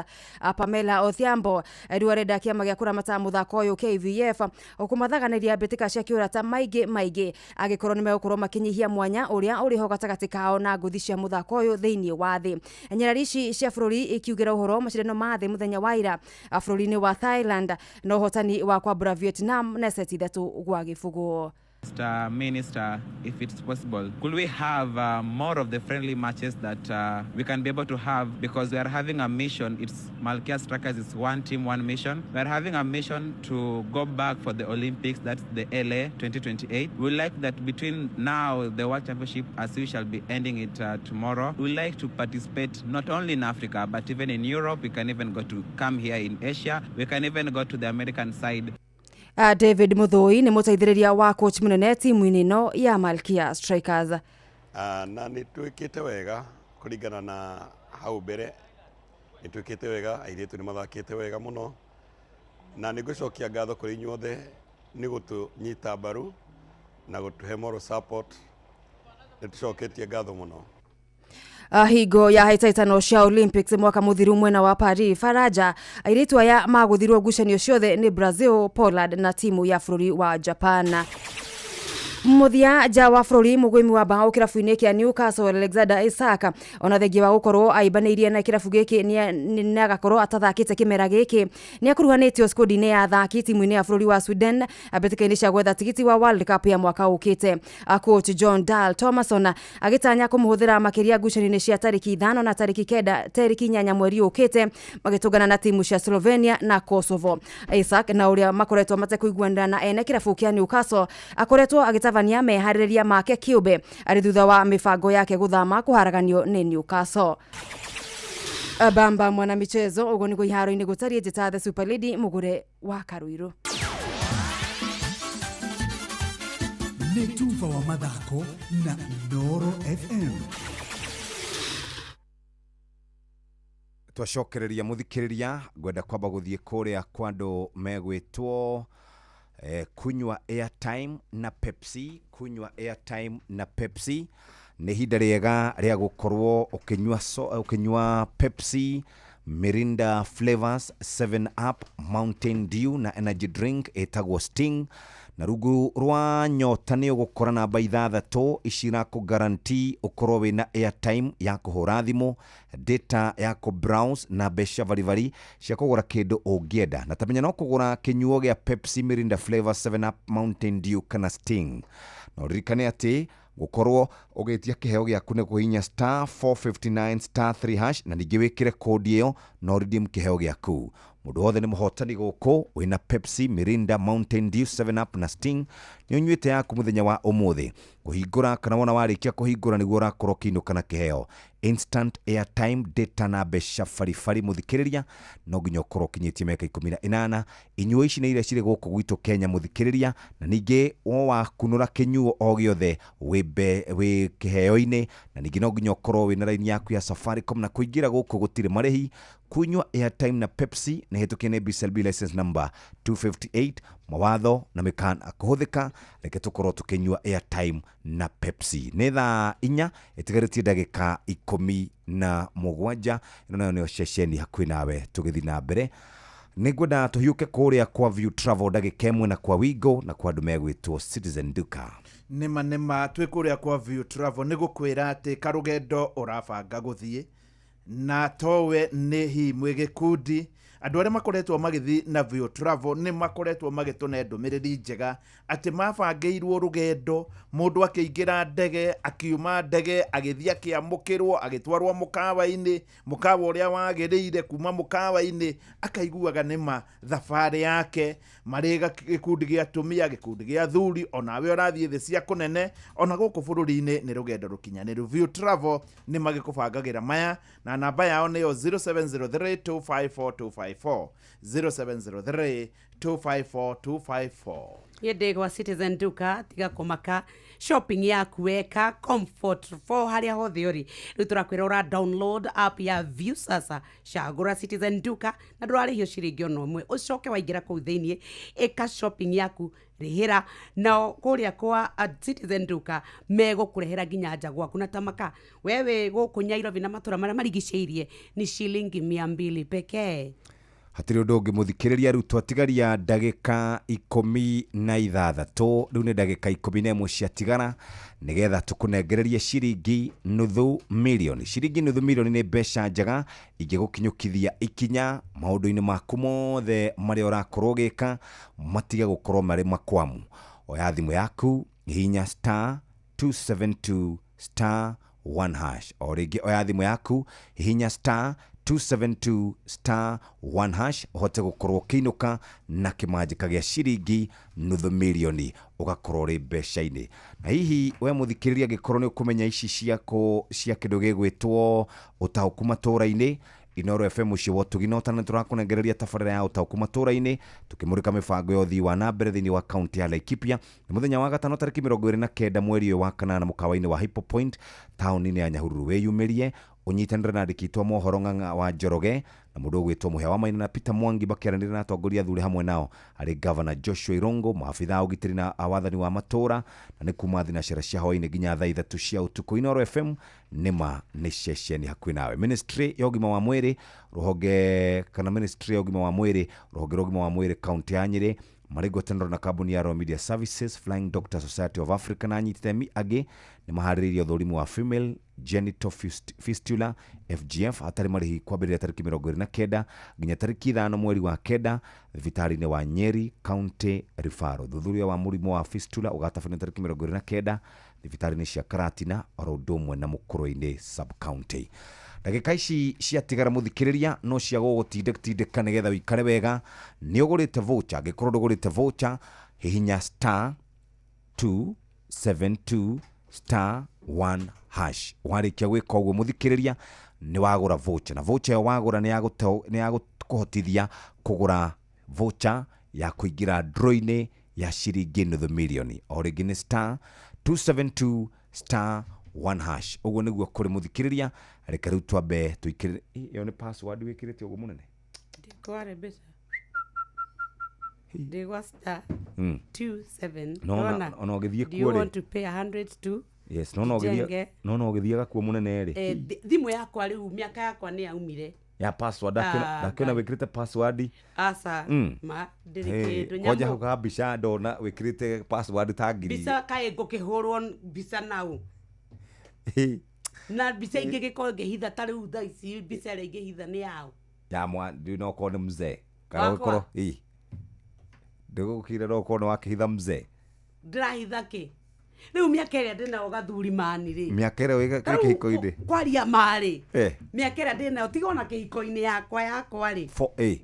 S12: Pamela Odhiambo rĩu arenda kĩama gĩa kũramata mũthako ũyũ KVF kũmathaganĩria mbĩtĩka cia kĩũrata maingĩ maingĩ angĩkorwo nĩ megũkorwo makĩnyihia mwanya ũrĩa ũrĩ ho gatagatĩ kao na ngũthi cia mũthako ũyũ thĩinĩ wa thĩ. Nyarari ici cia bũrũri ikiugĩra ũhoro macindano ma thĩ mũthenya wa ira bũrũri-inĩ wa Thailand na ũhotani wa kwambũra Vietnam na seti 3-0.
S15: Mr. Minister, if it's possible, could we have more of the friendly matches that we can be able to have, because we are having a mission. It's Malkia Strikers, it's one team, one mission. We are having a mission to go back for the Olympics, that's the LA 2028. We like that between now, the World Championship, as we shall be ending it tomorrow, we like to participate not only in Africa, but even in Europe. We can even go to come here in Asia. We can even go to the American side.
S12: David Muthoi nĩ mũteithĩrĩria wa coach mũnene timu-inĩ ĩno ya Malkia Strikers.
S16: Na nĩ twĩkĩte wega kũringana na hau mbere, nĩ twĩkĩte wega, airĩtu nĩ mathakĩte wega mũno, na nĩ ngũcokia ngatho kũrĩ inyuothe nĩ gũtũnyita mbaru na gũtũhe moral support. Nĩ tũcoketie ngatho mũno.
S12: Hingo ya hĩtahĩtano cia Olympics mwaka mũthiru mwena wa Paris Faraja airĩtu aya magũthirwo ngucanio ciothe nĩ Brazil, Poland na timu ya bũrũri wa Japan. Mũthia nja wa bũrũri mũgũimi wa mbaũ kĩrabu-inĩ kĩa Newcastle Alexander Isak ona thengia wa gũkorwo aibanĩirie na kĩrabu gĩkĩ nĩ agakorwo atathakĩte kĩmera gĩkĩ nĩ akuruhanĩtio squad-inĩ ya athaki timu-inĩ ya bũrũri wa Sweden mbĩtĩka-inĩ cia gwetha tigiti wa World Cup ya mwaka ũkĩte. Coach John Dahl Thomason agĩtanya kũmũhũthĩra makĩria ngucanio-inĩ cia tarĩki 5 na tarĩki 9 tarĩki 8 mweri ũkĩte magĩtũngana na timu cia Slovenia na Kosovo. Isak na ũrĩa makoretwo matekũiguanĩra na ene kĩrabu kĩa Newcastle akoretwo agĩtabania meharĩrĩria make kĩũmbe arĩ thutha wa mĩbango yake gũthama kũharaganio nĩ Newcastle. Bamba mwana michezo ũguo nĩguo iharo-inĩ gũtariĩ njĩta the Super Lady Mugure wa Karuiru.
S13: Nĩ tuba wa mathako na Inooro FM.
S2: Twacokereria muthikiriria, ngwenda kwamba guthie kuria kwa andu megwitwo kunywa airtime na Pepsi. Kunywa airtime na Pepsi nĩ ihinda rĩega rĩa gũkorwo ũkĩnyua Pepsi, Mirinda Flavors, 7 Up, Mountain Dew na energy drink ĩtagwo Sting. Na rungu rwa nyota nĩ ũgũkora namba 6 ici irakũ guarantee ũkorwo wĩna airtime ya kũhũra thimũ, data ya kũ browse na mbeca baribari cia kũgũra kĩndũ ũngĩenda. Na tamenya no kũgũra kĩnyuo gĩa Pepsi, Mirinda Flavors, 7 Up, Mountain Dew kana Sting. Na ũririkane atĩ gũkorwo ũgĩtia kĩheo gĩaku nĩ kũhihinya star 459 star 3 hash, na ningĩ wĩkĩre kodi ĩyo na redeem kĩheo gĩaku. Mũndũ wothe nĩ mũhotani gũkũ wĩna Pepsi, Mirinda, Mountain Dew, 7 Up na Sting. Nĩ ũnyuĩte yaku mũthenya wa ũmũthĩ. Kũhingũra kana wona warĩkia kũhingũra nĩguo ũrakorwo ũkĩinũka na kĩheo. Instant airtime, data na mbeca baribari. Mũthikĩrĩria, no nginya ũkorwo ũkinyĩtie mĩaka 18. Inyuo ici nĩ iria cirĩ gũkũ gwitũ Kenya, mũthikĩrĩria, na ningĩ wo wakunũra kĩnyuo o gĩothe wĩ kĩheo-inĩ, na ningĩ no nginya ũkorwo wĩna raini yaku ya Safaricom, na kũingĩra gũkũ gũtirĩ marĩhi. Kunywa airtime na Pepsi nĩ hĩtũkie nĩ BCLB license number 258. Mawatho na mĩkana kũhũthĩka. Reke tũkorwo tũkĩnyua airtime na Pepsi. Nĩ thaa 4 ĩtigarĩtie ndagĩka 17. Ĩno nayo nĩyo ceceni hakuhĩ nawe. Tũgĩthiĩ na mbere, nĩngwenda tũhiũke kũrĩa kwa View Travel ndagĩka 1, na kwa Wigo, na kwa andũ megwĩtwo Citizen Duka.
S4: Nĩma nĩma, twĩ kũrĩa kwa View Travel nĩ gũkwĩra atĩ karũgendo ũrabanga gũthiĩ na towe nĩ hihi mwĩ gĩkundi. Andũ arĩa makoretwo magĩthiĩ na View Travel nĩ makoretwo magĩtũne ndũmĩrĩri njega atĩ mabangĩirwo rũgendo, mũndũ akĩingĩra ndege, akiuma ndege, agĩthiĩ akĩamũkĩrwo, agĩtwarwo mũkawa-inĩ, mũkawa ũrĩa wagĩrĩire, kuma mũkawa-inĩ akaiguaga nĩma thabarĩ yake, marĩ gĩkundi gĩa atumia, gĩkundi gĩa athuri, onawe ũrathiĩ thĩ cia kũnene, ona gũkũ bũrũri-inĩ nĩ rũgendo rũkinyanĩru. View Travel nĩ magĩkũbangagĩra maya, na namba yao nĩyo 0703 254 254, 0703 254 254.
S3: Niĩ gwa Citizen Duka, tiga kũmaka, shopping yaku weka comfort for harĩa hothe ũrĩ. Rĩu tũrakwĩra ũra download app ya View sasa, cagũra Citizen Duka na ndũrarĩhio ciringi ona ũmwe. Ũcoke waingĩra kũu thĩiniĩ, ĩka shopping yaku, rĩhĩra nao kũrĩa kwa Citizen Duka megũkũrehera nginya nja gwaku. Na tamaka we wĩ gũkũ Nyairobi na matũra marĩa marigicĩirie ni ciringi 200 pekee.
S2: Hatirĩ ũndũ ũngĩ mũthikĩrĩria. Rĩu twatigaria ndagĩka 16, rĩu nĩ ndagĩka 11 ciatigara nĩgetha tũkũnengererie ciringi 500,000. Ciringi 500,000 nĩ mbeca njega ingĩgũkinyũkithia ikinya maũndũ-inĩ maku mothe marĩa ũrakorwo ũgĩka, matige gũkorwo marĩ makwamu. Oya thimũ yaku, hihinya star 272 star 1 hash. O rĩngĩ oya thimũ yaku, hihinya star 272 star 1 hash, ũhote gũkorwo ũkĩinũka na kĩmanjĩka gĩa ciringi 500,000, ũgakorwo ũrĩ mbeca-inĩ. Na hihi we mũthikĩrĩria, angĩkorwo nĩ ũkũmenya ici ciako cia kĩndũ gĩgwĩtwo ũtaũku matũra-inĩ, Inooro FM mũciĩ wa ũtugi na ũtana, tũrakũnengereria tabarĩra ya ũtaũku matũra-inĩ, tũkĩmũrĩka mĩbango ya ũthii wa na mbere thĩinĩ wa kaunti ya Laikipia. Nĩ mũthenya wa gatano tarĩki 29 mweri ũyũ wa kanana, mũkawa-inĩ wa Hippo Point taũni-inĩ ya Nyahururu. Wĩyumĩrie ũnyitanĩre na andĩki aitũ a mohoro Ng'ang'a wa Njoroge na mũndũ ũgwĩtwo Mũhĩa wa Maina na Peter Mwangi, makĩaranĩria na atongoria athure, hamwe nao arĩ Gavana Joshua Irungu, maabitha a ũgitĩri na a wathani wa matũra, na nĩ kuma thinacara cia hwaĩ-inĩ nginya thaa 3 cia ũtukũ. Inooro FM nĩma nĩ ceceni hakuhĩ nawe. Ministry ya ũgima wa mwĩrĩ rũhonge, kana Ministry ya ũgima wa mwĩrĩ rũhonge rwa ũgima wa mwĩrĩ kaunti ya Nyĩrĩ, marĩ ngwatanĩro na kambuni ya Royal Media Services, Flying Doctor Society of Africa na anyiti itemi angĩ, nĩ maharĩrĩirie ũthũrimi wa female genital fistula FGF hatarĩ marĩhi kwambĩrĩria tarĩki 29 nginya tarĩki 5 mweri wa 9 thibitarĩ-inĩ wa Nyeri County Referral. Ũthuthuria wa mũrimũ wa fistula ũgatabanio tarĩki 29 thibitarĩ-inĩ cia Karatina oro ũndũ ũmwe na Mũkũrũ-inĩ sub county. Ndagĩka ici ciatigara mũthikĩrĩria no cia gũgũtindĩka nĩgetha ũikare wega. Nĩ ũgũrĩte voucher? Angĩkorwo ndũgũrĩte voucher, hihinya star 272 star 1 hash. Warĩkia gwĩka ũguo mũthikĩrĩria, nĩ wagũra voucher, na voucher ĩyo wagũra nĩ ya gũkũhotithia kũgũra voucher ya kũingĩra draw-inĩ. Ya ciringi nuthu milioni. O rĩngĩ nĩ star 272 star 1 hash. Ũguo nĩguo kũrĩ mũthikĩrĩria. Reke rĩu twambe tũikĩrĩre. Ĩyo nĩ password wĩkĩrĩte ũguo mũnene?
S3: Kware mbeca ndigwa star 27.
S2: No, ona ũgĩthiĩ
S3: Do you
S2: kuo rĩ.
S3: want to pay 100 to
S2: Yes, no no ũgĩthiĩ
S3: Jenge.
S2: no ũgĩthiaga kuo mũnene rĩ.
S3: Thimũ yakwa rĩu mĩaka yakwa nĩ yaumire
S2: ya password.
S3: Ah,
S2: Ndakĩona wĩkĩrĩte password.
S3: Aca. Ma ndĩrĩ
S2: Hey,
S3: kĩndũ.
S2: kwanja hau
S3: Nyamũ
S2: ka mbica ndona wĩkĩrĩte password ta ngiri.
S3: Mbica kaĩ ngũkĩhũrwo mbica nau na mbica ingĩ gĩkorwo ngĩhitha ta rĩu thaa ici mbica ĩrĩa ingĩhitha nĩ yaũ?
S2: Ya mwa ndi no korwo nĩ mzee kana
S3: Wakwa?
S2: ũkorwo ĩ ndĩgũkire no ũkorwo nĩ wakĩhitha mzee.
S3: Ndĩrahitha kĩ rĩu mĩaka ĩrĩa ndĩnayo gathuri mani rĩ?
S2: Mĩaka ĩrĩa wĩ
S3: Ta rĩu
S2: kĩhiko-inĩ.
S3: Kwaria marĩ mĩaka ĩrĩa ndĩnayo tiga ona kĩhiko-inĩ yakwa rĩ,
S2: Fo ĩ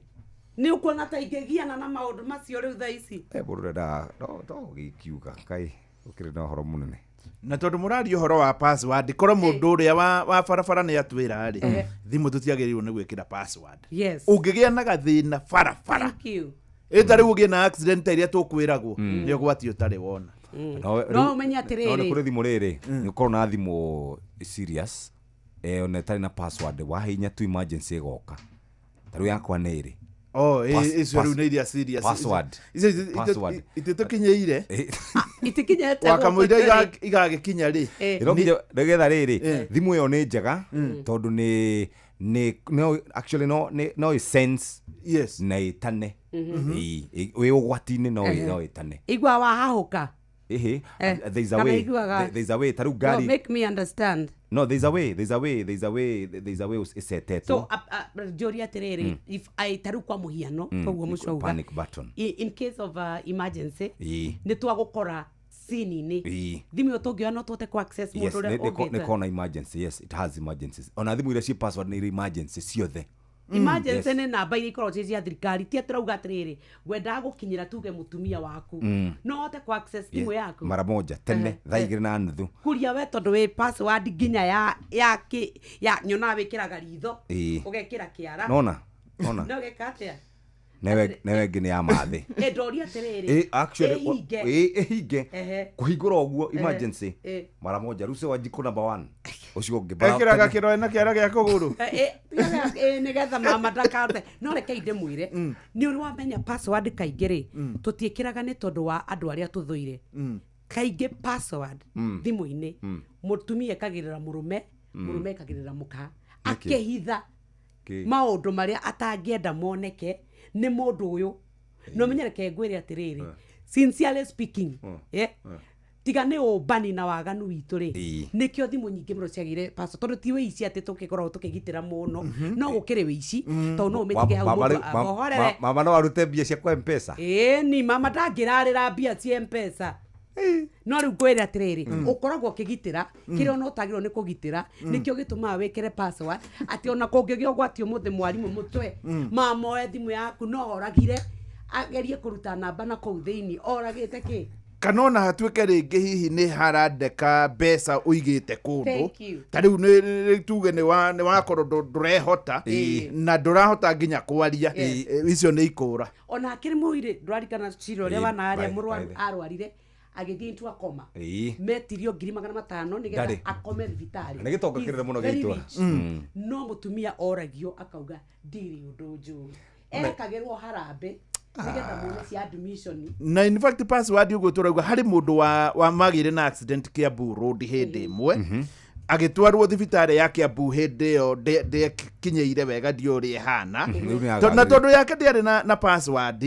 S3: nĩ ũkuona ta ingĩgiana na maũndũ macio rĩu thaa ici?
S2: Mũndũ ndendaga no gĩkiuga kai ũkĩrĩ na ũhoro mũnene.
S4: Na tondũ mũraria ũhoro wa password, korwo mũndũ ũrĩa wa barabara nĩ atwĩra rĩ, thimũ tũtiagĩrĩirwo nĩ gwĩkĩra password. Ũngĩgĩa na gathĩna barabara,
S3: Thank you.
S4: ĩ ta rĩu ũgĩe na accident ta iria tũkwĩragwo, nĩ ũgwati ũtarĩ wona.
S3: No ũmenye
S2: No nĩ
S3: atĩrĩrĩ,
S2: kũrĩ thimũ rĩrĩ nĩ ũkorwo na thimũ serious ona ĩtarĩ na password, wahihinya tu emergency ĩgoka. Ta rĩu yakwa nĩ ĩrĩ.
S4: Oh, icio rĩu nĩ iria serious.
S2: Password.
S4: Icio
S2: Password.
S4: ititũkinyĩire.
S3: Itikinyĩte
S4: wakamũira
S3: gũkũ tũrĩ.
S4: Igagĩkinya rĩ.
S2: Ĩro nĩgetha rĩrĩ thimũ ĩyo nĩ njega tondũ nĩ no actually no nĩ no ĩ sense na ĩtane. Ĩĩ, wĩ ũgwati-inĩ no no ĩtane.
S3: Igua wahahũka.
S2: Ĩhĩ, there's a
S3: Kana
S2: way.
S3: iguaga-
S2: There's a way ta rĩu
S3: No,
S2: ngari.
S3: make me understand.
S2: No, there's a way, there's a way, there's a way, there's a way ĩsetetwo.
S3: So njũria atĩrĩrĩ, if I ta rĩu kwa mũhiano, toguo mũcauga
S2: Panic button.
S3: In case of emergency, nĩ twagũkora scene-inĩ, thimũ ĩyo tũngĩoya no tũhote ku access
S2: Yes,
S3: mũndũ ũrĩa
S2: nĩ
S3: ũngĩte?
S2: kona emergency. Yes, it has emergencies. Ona thimũ iria ciĩ password nĩ irĩ emergency ciothe.
S3: Emergency
S2: Yes.
S3: nĩ namba iria ikoragwo ciĩ cia thirikari, ti atĩ ũrauga atĩrĩrĩ ngwendaga gũkinyĩra tuge mũtumia waku, no hote ku access thimũ yaku?
S2: Mara moja tene thaa 2:30.
S3: Kuria we tondũ wĩ password nginya ya kĩ ya nyonaga wĩkĩraga ritho, ũgekĩra kĩara.
S2: Nona nona.
S3: No ũgeka atĩa?
S2: Newe ĩngĩ nĩ ya mathĩ.
S3: Ĩ ndoria atĩrĩrĩ,
S2: Actually
S3: ĩhinge.
S2: Ĩhinge kũhingũra ũguo emergency mara moja rĩu wa jiko number 1 ũcio ũngĩ
S4: Ekĩraga kĩrore na kĩara gĩa kũgũrũ.
S3: Nĩgetha mama ndakahote. No rekei ndĩmwĩre, nĩ ũrĩ wamenya password kaingĩ rĩ tũtiĩkĩraga nĩ tondũ wa andũ arĩa tũthũire. Kaingĩ password thimũ-inĩ mũtumia ekagĩrĩra mũrũme, mũrũme ekagĩrĩra mũka,
S2: Nĩkĩ?
S3: akĩhitha
S2: Kĩ?
S3: maũndũ marĩa atangĩenda moneke nĩ mũndũ ũyũ. No menye, reke ngwĩre atĩrĩrĩ, sincerely speaking, tiga nĩ ũmbani na waganu witũ rĩ, nĩkĩo thimũ nyingĩ mũno ciagĩire password, tondũ ti wĩici atĩ tũkĩkoragwo tũkĩgitĩra mũno, no gũkĩrĩ wĩici tondũ no ũmĩtige hau
S2: Mama
S3: mũndũ
S2: rĩu-
S3: ahohorere.
S2: mama no arute mbia cia kwa mpesa.
S3: Ĩni mama ndangĩrarĩra mbia cia mpesa, no rĩu ngwĩre atĩrĩrĩ, ũkoragwo ũkĩgitĩra kĩrĩa ona ũtagĩrĩirwo nĩ kũgitĩra. Nĩkĩo gĩtũmaga wĩkĩre password atĩ ona kũngĩgĩa ũgwati ũmũthĩ mwarimũ mũtwe mama oe thimũ yaku no oragire agerie kũruta namba na kũu thĩinĩ oragĩte kĩ.
S4: Kana ona hatuĩke rĩngĩ hihi nĩ harandeka mbeca ũigĩte kũndũ.
S3: Thank you.
S4: Ta rĩu nĩ tuge nĩ wakorwo ndũrehota na ndũrahota nginya kwaria. Icio nĩ ikũra.
S3: Ona akĩrĩ mũirĩ ndũrarikana cira ũrĩa wanaarĩa mũrwaru
S2: by the-
S3: arwarire agĩthiĩ into a coma, metirio 500,000 nĩgetha
S2: Ndarĩ.
S3: akome thibitarĩ.
S2: Na gĩtonga
S3: He's
S2: kĩnene mũno
S3: very
S2: gĩitũra.
S3: rich. No mũtumia oragio akauga ndirĩ ũndũ njũĩ, ekagĩrwo harambĩ nĩgetha muone cia admission.
S4: Na in fact password ũguo tũrauga harĩ mũndũ wa magĩire na accident Kiambu Road hĩndĩ ĩmwe, agĩtwarwo thibitarĩ ya Kiambu hĩndĩ ĩyo ndĩekinyĩire wega, ndiũ ũrĩa ĩhana.
S2: Rĩu nĩ
S4: Na
S2: agagĩrĩire.
S4: tondũ yake ndĩarĩ na password,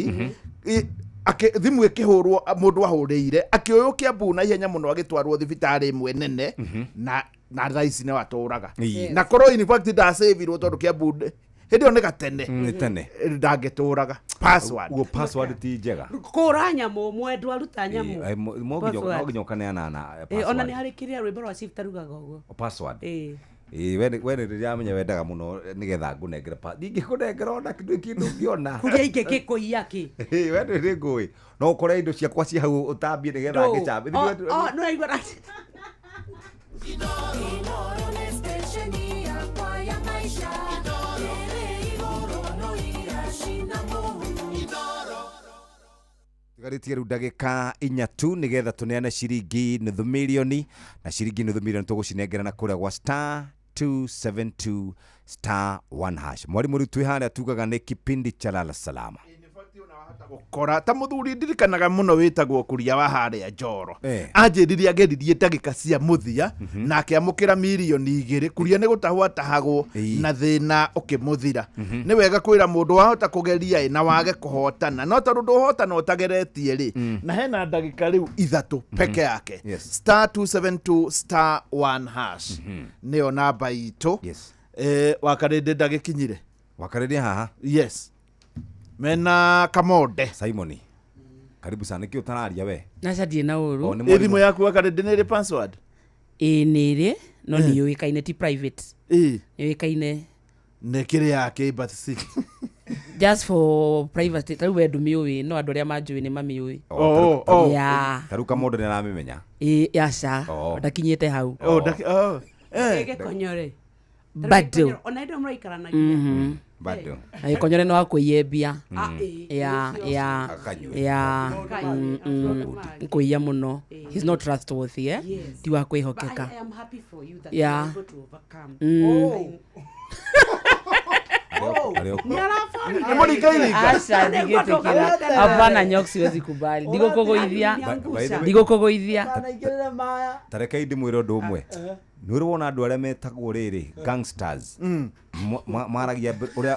S4: thimũ ĩkĩhũrwo mũndũ ahũrĩire akĩoywo Kiambu na ihenya mũno agĩtwarwo thibitarĩ ĩmwe nene na thaa ici no atũraga. Na korwo in fact ndacavirwo tondũ Kiambu hĩndĩ ĩyo nĩ gatene.
S2: Nĩ tene.
S4: Ndangĩtũraga password.
S2: Uguo password ti njega.
S3: Kũra nyamũ mwendwa aruta nyamũ.
S2: No
S3: Password.
S2: nginya ũkaneana na
S3: Ona nĩ
S2: password.
S3: harĩ kĩrĩa rwĩmbo rwa Chief tarugaga ũguo.
S2: Password. Ĩĩ, we nĩ ndĩramenya wendaga mũno nĩgetha ngũnengere ndingĩkũnengera ona kĩndũ ũngĩona.
S3: Kũrĩa ingĩ kĩkũiya kĩ.
S2: Ĩĩ, we nĩ ngũĩ no ũkore indo ciakwa ci hau ũtambie nĩgetha ngĩcambie.
S3: No aigua
S6: Inoro nĩ stesheni yakwa ya maisha ĩrĩ igũrũ no iracina mũhu.
S2: Gatigarĩtie rĩu ndagĩka 4 tu nĩgetha tũneane ciringi 500,000 na ciringi 500,000 tũgũcinengerana kũrĩa gwa star 272 star 1 hash. Mwarimu rĩu twĩ harĩa tugaga nĩ kipindi cha lala salama.
S4: Gukora ta muthuri ndirikanaga muno witagwo kuria wa haria Njoro anjiririe ageririe ndagika cia muthia na akiamukira mirioni 2 kuria ni gutahwo atahagwo na thina ukimuthira. Ni wega kwira mundu wahota kugeria na wage kuhotana no tondu nduhotana utageretie ri na hena ndagika riu 3 peke yake. Star 272 star 1 hash niyo namba itu. Wakarindi ndagikinyire
S2: wakarindi haha.
S4: Yes, mena Kamonde
S2: Simoni, karibu sana. Niki utararia we?
S3: Naca ndirĩ na ũru.
S4: Ĩ thimũ yaku wakarindi nĩ ĩrĩ password?
S3: Ĩ nĩ ĩrĩ, no nĩ yũĩkaine ti private.
S4: Ĩ
S3: yũĩkaine
S4: nĩ kĩrĩ ya kĩ but si
S3: just for privacy. Ta rĩu we ndũmĩũĩ no andũ arĩa manjũĩ nĩ mamĩũĩ. Yeah.
S2: Ta rĩu Kamonde nĩ aramĩmenya?
S3: Ĩ aca, ndakinyĩte hau.
S7: Gĩkonyore
S3: bado
S7: ona ndio mraikaranagia
S2: bado
S3: na gĩkonyore no akwĩyembia ya ya ya nkuiya muno. He's not trustworthy, eh? Ti wa kwĩhokeka.
S7: I am happy for you that you are able to overcome.
S3: Acha ndigĩtĩkĩra. Hapana Nyok, siwezi kubali. Ndigũkũgũithia. Ndigũkũgũithia.
S2: Tareke ndimwĩre ũndũ ũmwe. Nĩ ũrĩ wona andũ arĩa metagwo rĩrĩ gangsters maragia ũrĩa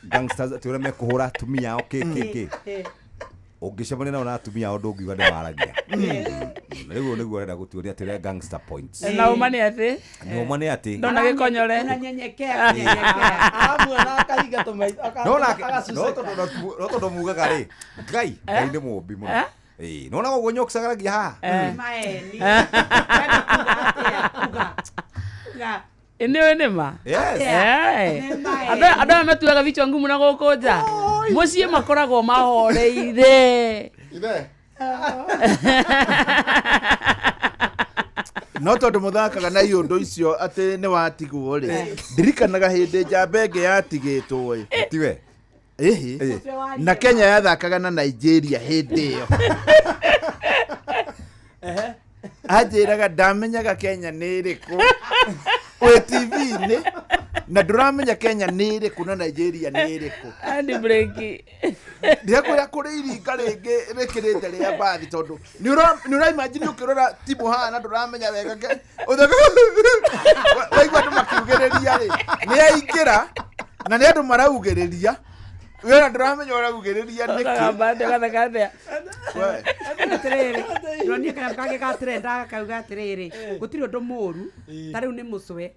S2: gangsters atĩ ũrĩa mekũhũra atumia ao kĩ ũngĩcemania nao na atumia ao ndũngiuga nĩ maragia. Rĩu nĩguo arenda gũtuonia atĩ ũrĩa gangster points.
S3: Na ũma nĩ atĩ?
S2: Na ũma nĩ atĩ
S3: ndona gĩkonyore.
S7: Unanyenyekea nyenyekea.
S8: Amuona akaringa tũmaitho
S2: no tondũ mugaga rĩ Ngai Ngai nĩ mũmbi mũno. Nona ũguo Nyok cagaragia haha.
S7: Maeni.
S3: Eneo nĩ ma. Andũ aya matuaga vichwa ngumu na gũkũ nja. Mũciĩ makoragwo mahoreire.
S4: No tondũ mũthakaga na iũndũ icio atĩ nĩ watigwo rĩ ndirikanaga hĩndĩ njamba ĩngĩ yatigĩtwo ĩ
S2: tiwe
S4: ĩhĩ na Kenya yathakaga na Nigeria hĩndĩ ĩyo. Anjĩraga ndamenyaga Kenya nĩ ĩrĩkũ wĩ TV-inĩ na ndũramenya Kenya nĩ ĩrĩkũ na Nigeria nĩ ĩrĩkũ.
S3: Andy break.
S4: Ndiakwĩra kũrĩ iringa rĩngĩ rĩkĩrĩte rĩa mbathi tondũ nĩ ũraimagine ũkĩrora timu haha na ndũramenya wega waigua andũ makiugĩrĩria rĩ nĩ aingĩra na nĩ andũ maraugĩrĩria wena ndũramenya ũraugĩrĩria nĩkĩ.
S7: Atĩrĩrĩ ndonire kanyamũ kangĩ ga trend gakauga atĩrĩrĩ gũtirĩ ũndũ mũru ta rĩu nĩ mũcwe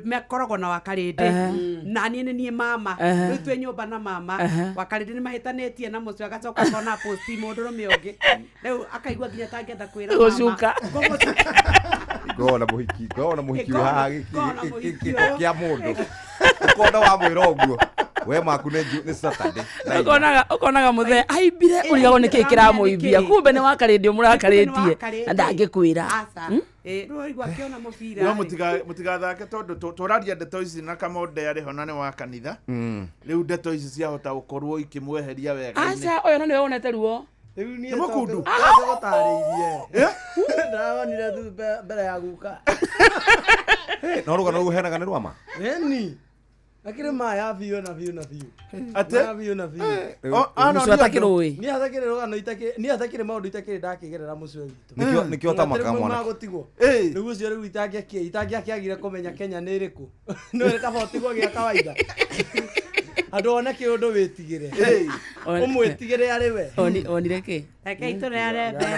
S7: mekoragwo na wakarĩndĩ na niĩ nĩ niĩ mama rĩu twĩ nyũmba na mama wakarĩndĩ nĩ mahĩtanĩtie na mũcwe agacoka akona posti mũndũrũme ũngĩ rĩu akaigua nginya tangĩenda kwĩra mama
S2: ngona mũhiki ngona mũhiki wĩ haha gĩko kĩa mũndũ ũkona wamwĩra ũguo we maku nĩ Saturday
S3: ukonaga muthee aimbire urigagwo nĩ kĩ kĩramũimbia kumbe nĩ wakarĩndĩ mũrakarĩtie na ndangĩkwĩra.
S4: No mũtigathake tondũ tũraria ndeto ici na Kamonde arĩ ho na nĩ wa kanitha rĩu ndeto ici ciahota gũkorwo ikĩmweheria wega.
S3: Aca ũyũ na nĩwe wonete ruo
S8: rĩu niĩ
S4: Nĩ mũkundu.
S8: Gũtarĩirie ndawonire mbere ya guka.
S2: No rũgano rũu henaga nĩ rwama
S8: ĩni akire maya biũ na biũ na biũ
S4: ate
S8: biũ na biũ
S3: mũcwe atakĩrũĩ
S8: niĩ atakĩrĩ rũgano itakĩrĩ niĩ atakĩrĩ maũndũ itakĩrĩ ndakĩgerera mũcwe witũ
S2: nĩkĩo tamaka mwana
S8: gũtigwo rĩu ũcio rĩu itangĩakĩagire kũmenya Kenya nĩ ĩrĩkũ nĩ wĩrĩ kaba ũtigwo gĩa kawaida andũ one kĩũndũ wĩtigĩre ũmwĩtigĩre arĩ we
S3: onire kĩ
S7: Rekei tũneane mbeca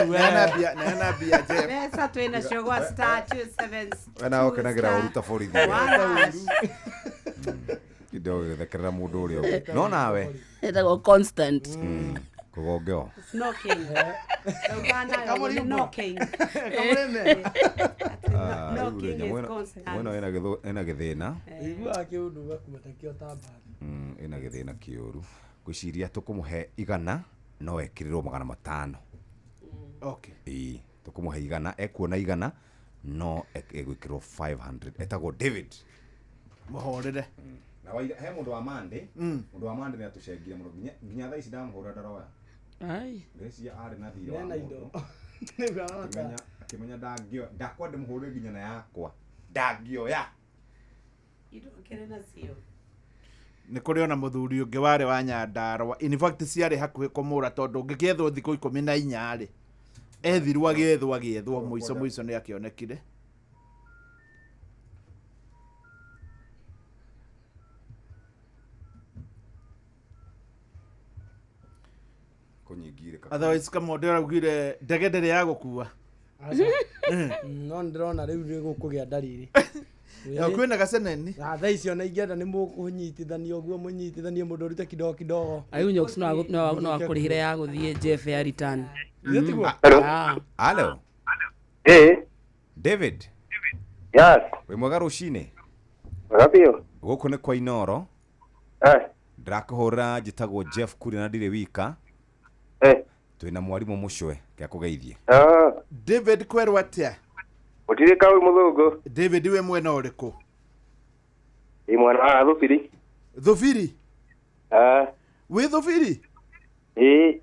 S4: neana mbia Jeff
S7: mbeca twĩnacio gwa star 27
S2: we nawe ũkenagĩra ũru ta borithi indo gĩthekerera mũndũ ũrĩa ũngĩ no nawe
S3: ĩtagwo constant
S2: kũgongeo
S7: knocking knocking
S2: mwena ĩna gĩthĩna
S8: iguaga kĩũndũ ũgakua takĩo ta mbathi
S2: ĩna gĩthĩna kĩũru ngwĩciria tũkũmũhe 100 no ekĩrĩrwo 500.
S4: Okay.
S2: Ĩĩ tũkũmũhe 100 ekuona 100 no egwĩkĩrwo 500 etagwo David
S4: mũhorere
S2: na waira he mũndũ wa Monday mũndũ wa Monday nĩ atũcengire mũno nginya thaa ici ndamũhũra ndaroya
S5: Ai.
S2: Ngwĩciria arĩ na thirĩ wa
S8: Nena indo.
S2: mũndũ.
S8: Nĩguo arahota.
S2: Akĩmenya akĩmenya ndangĩoya ndakwa ndĩmũhũrĩre nginya na yakwa ndangĩoya.
S3: Indo akĩrĩ nacio.
S4: Nĩ kũrĩ ona mũthuri ũngĩ warĩ wa Nyandarũa, in fact ciarĩ hakuhĩ kũmũra tondũ ũngĩkĩethwo thikũ 14 rĩ, ethirwo agĩethwo agĩethwo, mũico mũico nĩ akĩonekire.
S2: Kũnyingirĩka.
S4: Otherwise Kamonde araugire ndege ndĩrĩ ya gũkua.
S8: Aca. No ndĩrona rĩu nĩ gũkũgĩa ndariri.
S4: Na kwĩna gaceneni.
S8: Na thaa icio ona ingĩenda nĩ mũkũnyitithanio ũguo mũnyitithanie mũndũ ũrute kidogo kidogo.
S5: Rĩu Nyox no no akũrĩhĩre ya gũthiĩ Jeff ya return.
S8: Githĩ tiguo?
S5: Ah.
S2: Hello.
S9: Eh.
S2: David.
S9: Yes.
S2: Wĩ mwega rũcinĩ?
S9: Mwega biũ.
S2: Gũkũ nĩ kwa Inoro.
S9: Eh.
S2: Ndĩrakũhũrĩra njĩtagwo Jeff Kuria na ndirĩ wika.
S9: Eh.
S2: Twĩna mwarimũ Mũcwe kĩakũgeithie.
S9: Ah.
S4: David kwerwo atĩa?
S9: Gũtirĩ kaũru mũthũngũ.
S4: David wĩ mwena ũrĩkũ?
S9: Ĩ mwena wa Thubiri.
S4: Thubiri?
S9: Ah.
S4: Wĩ Thubiri?
S9: Ĩ.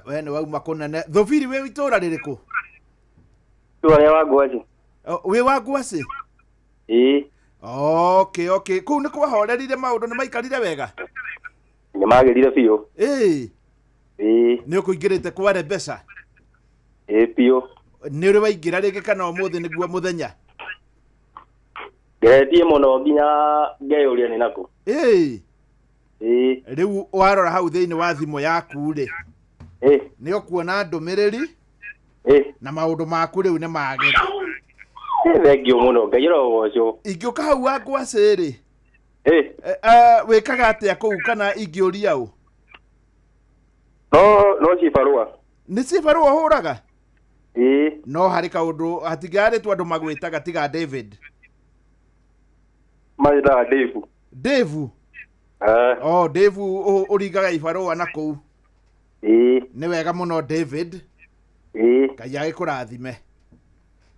S4: We nĩ wauma kũnene. Thubiri wĩ itũũra rĩrĩkũ?
S9: Itũũra rĩa Wangwacĩ.
S4: Wĩ Wangwacĩ?
S9: Ĩ.
S4: Okay, okay. Kũu nĩ kwahorerire maũndũ nĩ maikarire wega?
S9: Nĩ magĩrire biũ.
S4: Ĩ.
S9: Ĩ.
S4: Nĩ ũkũingĩrĩte kware mbeca?
S9: Ĩ biũ.
S4: Nĩ ũrĩ waingĩra rĩngĩ kana ũmũthĩ nĩguo mũthenya?
S9: Ngeretie mũno nginya ngeyũria nĩ nakũ.
S4: Ĩ.
S9: Ĩ.
S4: Rĩu warora hau thĩinĩ wa thimũ yaku rĩ.
S9: Ĩ.
S4: Nĩ ũkuona ndũmĩrĩri.
S9: Ĩ.
S4: Na maũndũ maku rĩu nĩ magĩra.
S9: Ĩ thengiũ mũno Ngai arogocwo.
S4: Ingĩũka hau Wangwacĩ rĩ.
S9: Ĩ.
S4: Wĩkaga atĩa kũu kana ingĩũria ũ?
S9: No no cibarũa.
S4: Nĩ cibarũa ũhũraga?
S9: Ĩ.
S4: No harĩ kaũndũ hatigarĩtwo andũ magwĩtaga tiga David.
S9: Marĩtaga Dave.
S4: Dave?
S9: Ah.
S4: Oh, Dave ũringaga ibarũa na kũu.
S9: Ĩ.
S4: Nĩ wega mũno David.
S9: Ĩ.
S4: Ngai agĩkũrathime.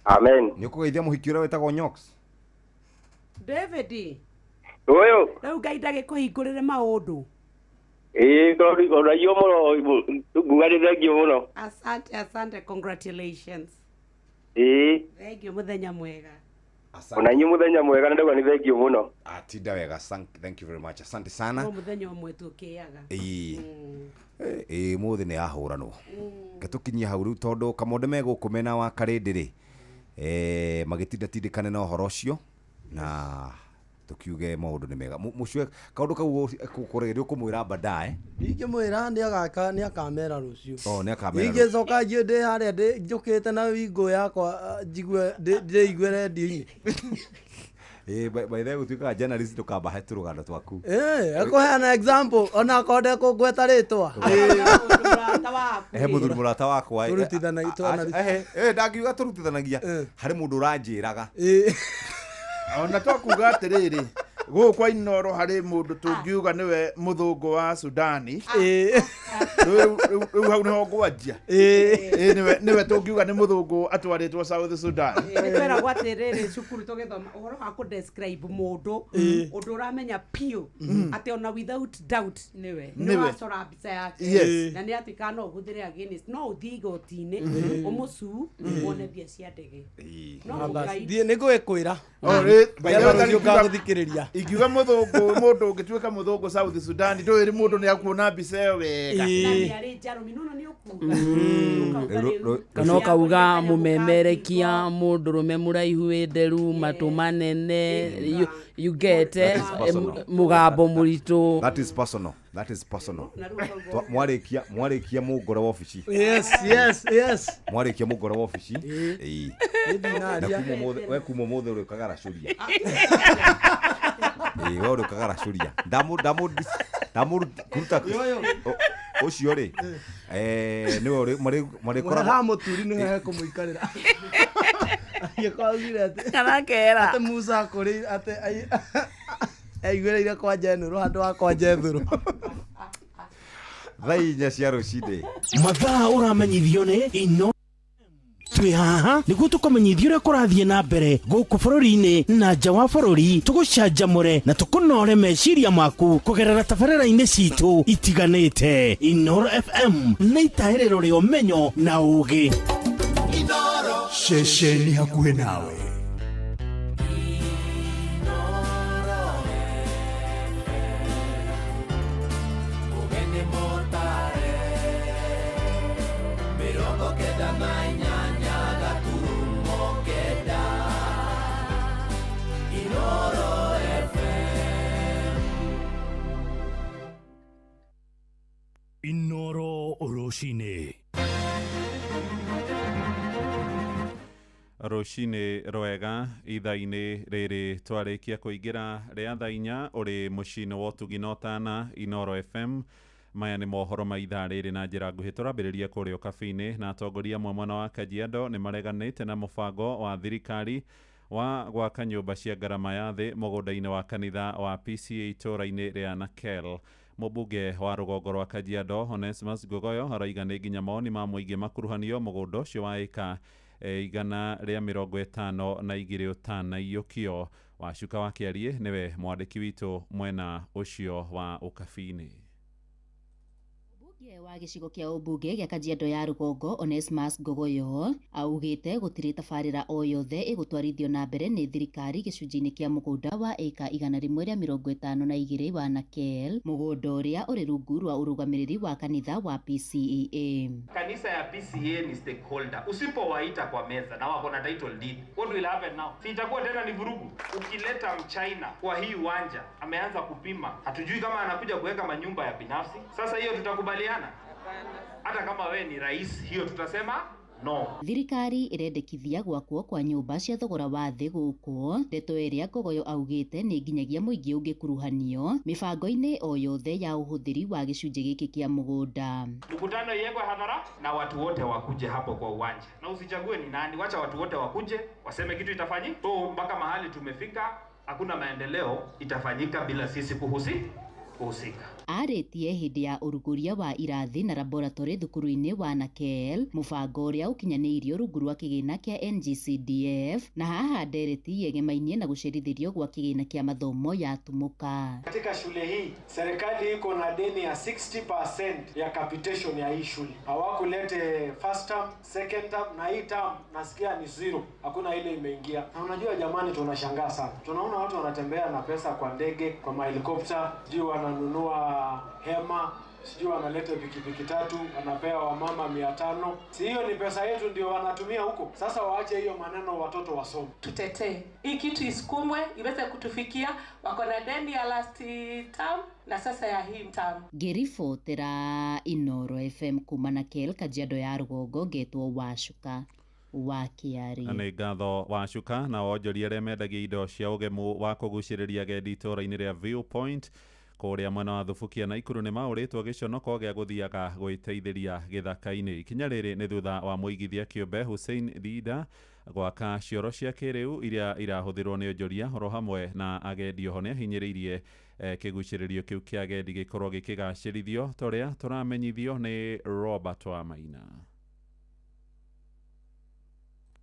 S9: Amen.
S2: Nĩ ũkũgeithia mũhiki ũrĩa wĩtagwo Nyox?
S3: David.
S9: Ũyũ.
S3: Rĩu Ngai ndagĩkũhingũrĩre maũndũ.
S9: Ĩ ũraiywo mũno nguga nĩ thengiũ mũno.
S3: Asante, asante, congratulations.
S9: Ĩ.
S3: Thank you, mũthenya mwega.
S9: Ona inyuĩ mũthenya mwega na ndauga nĩ thengiũ mũno.
S2: Atinda wega. Thank you very much. Asante sana.
S3: No mũthenya ũmwe tũkĩaga.
S2: Ĩĩ. Ĩĩ mũthĩ nĩ yahũranwo. Reke tũkinyie hau rĩu tondũ Kamonde me gũkũ mena wa Karĩndĩ rĩ magĩtindatindĩkane na ũhoro ũcio na tũkiuge maũndũ nĩ mega. Mũcwe kaũndũ kau kũrĩ nĩ ũkũmwĩra baadaye.
S8: Ingĩmwĩra nĩ agaka nĩ akamera rũciũ.
S2: Oh, nĩ akamera.
S8: Ingĩcoka njiĩ ndĩ harĩa ndĩ njũkĩte na wingũ yakwa njigue ndĩigue redio-inĩ.
S2: Ĩĩ by the way gũtuĩkaga journalist ndũkambahe tũrũgano twaku.
S8: Ĩ ekũheana example ona akorwo ndekũngweta rĩtwa.
S2: He mũthuri mũrata wakwa ndangiuga tũrutithanagia harĩ mũndũ ũranjĩraga.
S4: Ona twakuga atĩrĩrĩ gũkũ kwa Inoro harĩ mũndũ tũngiuga nĩwe mũthũngũ wa Sudani. Rĩu hau nĩho ngwanjia. Ĩ nĩwe tũngiuga nĩ mũthũngũ atwarĩtwo South Sudan.
S3: Nĩ tweragwo atĩrĩrĩ cukuru tũgĩthoma ũhoro wa kũ describe mũndũ ũndũ ũramenya piũ atĩ ona without doubt
S5: nĩwe
S3: nĩ wacora mbica yake
S4: Yes.
S3: na nĩ atuĩkaga no ũhũthĩre against no ũthiĩ igoti-inĩ ũmũcuu wone mbia cia ndege. No Ngai-
S8: Thiĩ nĩ ngũgĩkwĩra.
S4: Oh, rĩ, by the way,
S8: Rũciũ ngagũthikĩrĩria.
S4: Ingiuga mũthũngũ mũndũ ũngĩtuĩka mũthũngũ South Sudan ndũĩ rĩ mũndũ nĩ akuona mbica ĩyo wega.
S3: Na nĩ arĩ njarũmi no nĩ ũkuga.
S5: Kana ũkauga mũmemerekia mũndũrũme mũraihu wĩ nderu matũ manene you get
S2: That is personal.
S5: mũgambo mũritũ.
S2: That is personal. That is personal. Mwarĩkia mwarĩkia mũngore wa obici.
S8: Yes, yes, yes.
S2: Mwarĩkia mũngore wa obici. Ĩĩ.
S8: Nĩ
S2: Na kuma ũmũthĩ we kuma ũmũthĩ ũrĩũkaga racũria. Ĩĩ we ũrĩũkaga racũria. Ndamũ ndamũ ndamũ kuruta ũcio rĩ nĩwe ũrĩ marĩkoragwo
S8: Ha mũturi nĩwe hekũmũikarĩra. Angĩkorwo augire atĩ
S5: Kana kera.
S8: atĩ Musa akũrĩire atĩ aiguĩrĩire kwa Jenũrũ handũ ha kwa Jethũrũ.
S2: Thaa 4 cia rũcinĩ.
S27: Mathaa ũramenyithio nĩ Ino Twĩ haha nĩguo tũkũmenyithia ũrĩa kũrathiĩ na mbere gũkũ bũrũri-inĩ na nja wa bũrũri, tũgũcanjamũre na tũkũnore meciria maku kũgerera tabarĩra-inĩ citũ itiganĩte. Inooro FM nĩ itahĩrĩro rĩa ũmenyo na ũũgĩ.
S13: Ceceni hakuhĩ nawe.
S6: Ũgeni mũtare 98.9 Inooro FM.
S19: Inooro rũcinĩ.
S10: Rũcinĩ rwega ithaa-inĩ rĩrĩ twarĩkia kũingĩra rĩa thaa 4 ũrĩ mũciĩ-inĩ wa ũtugi na ũtana Inooro FM. Maya nĩ mohoro ma ithaa rĩrĩ na njĩra nguhĩ. Tũrambĩrĩria kũrĩa ũkabi-inĩ na atongoria amwe mwena wa Kajiado nĩ mareganĩte na mũbango wa thirikari wa gwaka nyũmba cia ngarama ya thĩ mũgũnda-inĩ wa kanitha wa PCA itũũra-inĩ rĩa Nakel. Mũmbunge wa rũgongo rwa Kajiado Onesmus Ngogoyo araiga nĩ nginya mawoni ma mũingĩ makuruhanio mũgũnda ũcio wa ĩka 152 ũtanaiyũkio. Wacuka wa Kĩariĩ nĩwe mwandĩki witũ mwena ũcio wa ũkabi-inĩ.
S14: Mũmbunge wa gĩcigo kĩa ũmbunge gĩa Kajiado ya rũgongo Onesmus Ngogoyo augĩte gũtirĩ tabarĩra o yothe ĩgũtwarithio na mbere nĩ thirikari gĩcunjĩ-inĩ kĩa mũgũnda wa ĩka 152 wa Nakel, mũgũnda ũrĩa ũrĩ rungu rwa ũrũgamĩrĩri wa kanitha wa PCEA.
S17: Kanisa ya PCA ni stakeholder. Usipowaita kwa meza na wako na title deed, what will happen now? Si itakuwa tena ni vurugu. Ukileta mchina kwa hii uwanja ameanza kupima, hatujui kama anakuja kuweka manyumba ya binafsi. Sasa hiyo tutakubaliana? Hata kama we ni rais, hiyo tutasema no.
S14: Thirikari ĩrendekithia gwakwo kwa nyũmba cia thogora wa thĩ gũkũ, ndeto ĩrĩa Ngogoyo augĩte nĩ nginyagia mũingĩ ũngĩkuruhanio mĩbango-inĩ o yothe ya ũhũthĩri wa gĩcunjĩ gĩkĩ kĩa mũgũnda.
S17: Mkutano iwekwe hadhara na watu wote wakuje hapo kwa uwanja, na usichague ni nani, wacha watu wote wakuje waseme kitu itafanyi. So mpaka mahali tumefika, hakuna maendeleo itafanyika bila sisi kuhusika.
S14: Arĩtie hĩndĩ ya ũrugũria wa irathi na laboratory thukuru-inĩ wa Nakel, mũbango ũrĩa ũkinyanĩirio rungu rwa kĩgĩna kĩa NGCDF, na haha ndereti yegemainie na gũcerithĩrio gwa kĩgĩna kĩa mathomo ya Tumuka.
S18: Katika shule hii serikali iko na deni ya 60% ya capitation ya hii shule. Hawakulete first term, second term na hii term nasikia ni zero, hakuna ile imeingia. Na unajua jamani, tunashangaa sana, tunaona watu wanatembea na pesa kwa ndege, kwa mahelikopta, sijui wananunua hema, sijui wanaleta pikipiki 3, wanapea wamama 500. Si hiyo ni pesa yetu ndio wanatumia huko? Sasa waache hiyo maneno, watoto wasome.
S20: Tutetee hii kitu isukumwe iweze kutufikia. Wako na deni ya last term na sasa ya hii term.
S14: Ngĩribotera Inooro FM kuma Nakel, Kajiado ya rũgongo, ngetwo Wacuka wa Kĩarĩ.
S10: Nĩ ngatho Wacuka. Na wonjoria arĩa mendagia indo cia ũgemu wa kũgucĩrĩria agendi itũũra-inĩ rĩa Viewpoint kũrĩa mwena wa Thubukia na Ikuru nĩ maũrĩtwo gĩconoko gĩa gũthiaga gwĩteithĩria gĩthaka-inĩ. Ikinya rĩrĩ nĩ thutha wa mũigithia kĩũmbe Hussein Dida gwaka cioro cia kĩrĩu iria irahũthĩrwo nĩ onjoria oro hamwe na agendi. Oho nĩ ahinyĩrĩirie kĩgucĩrĩrio kĩu kĩa agendi gĩkorwo gĩkĩgacĩrithio ta ũrĩa tũramenyithio nĩ Robert Wamaina.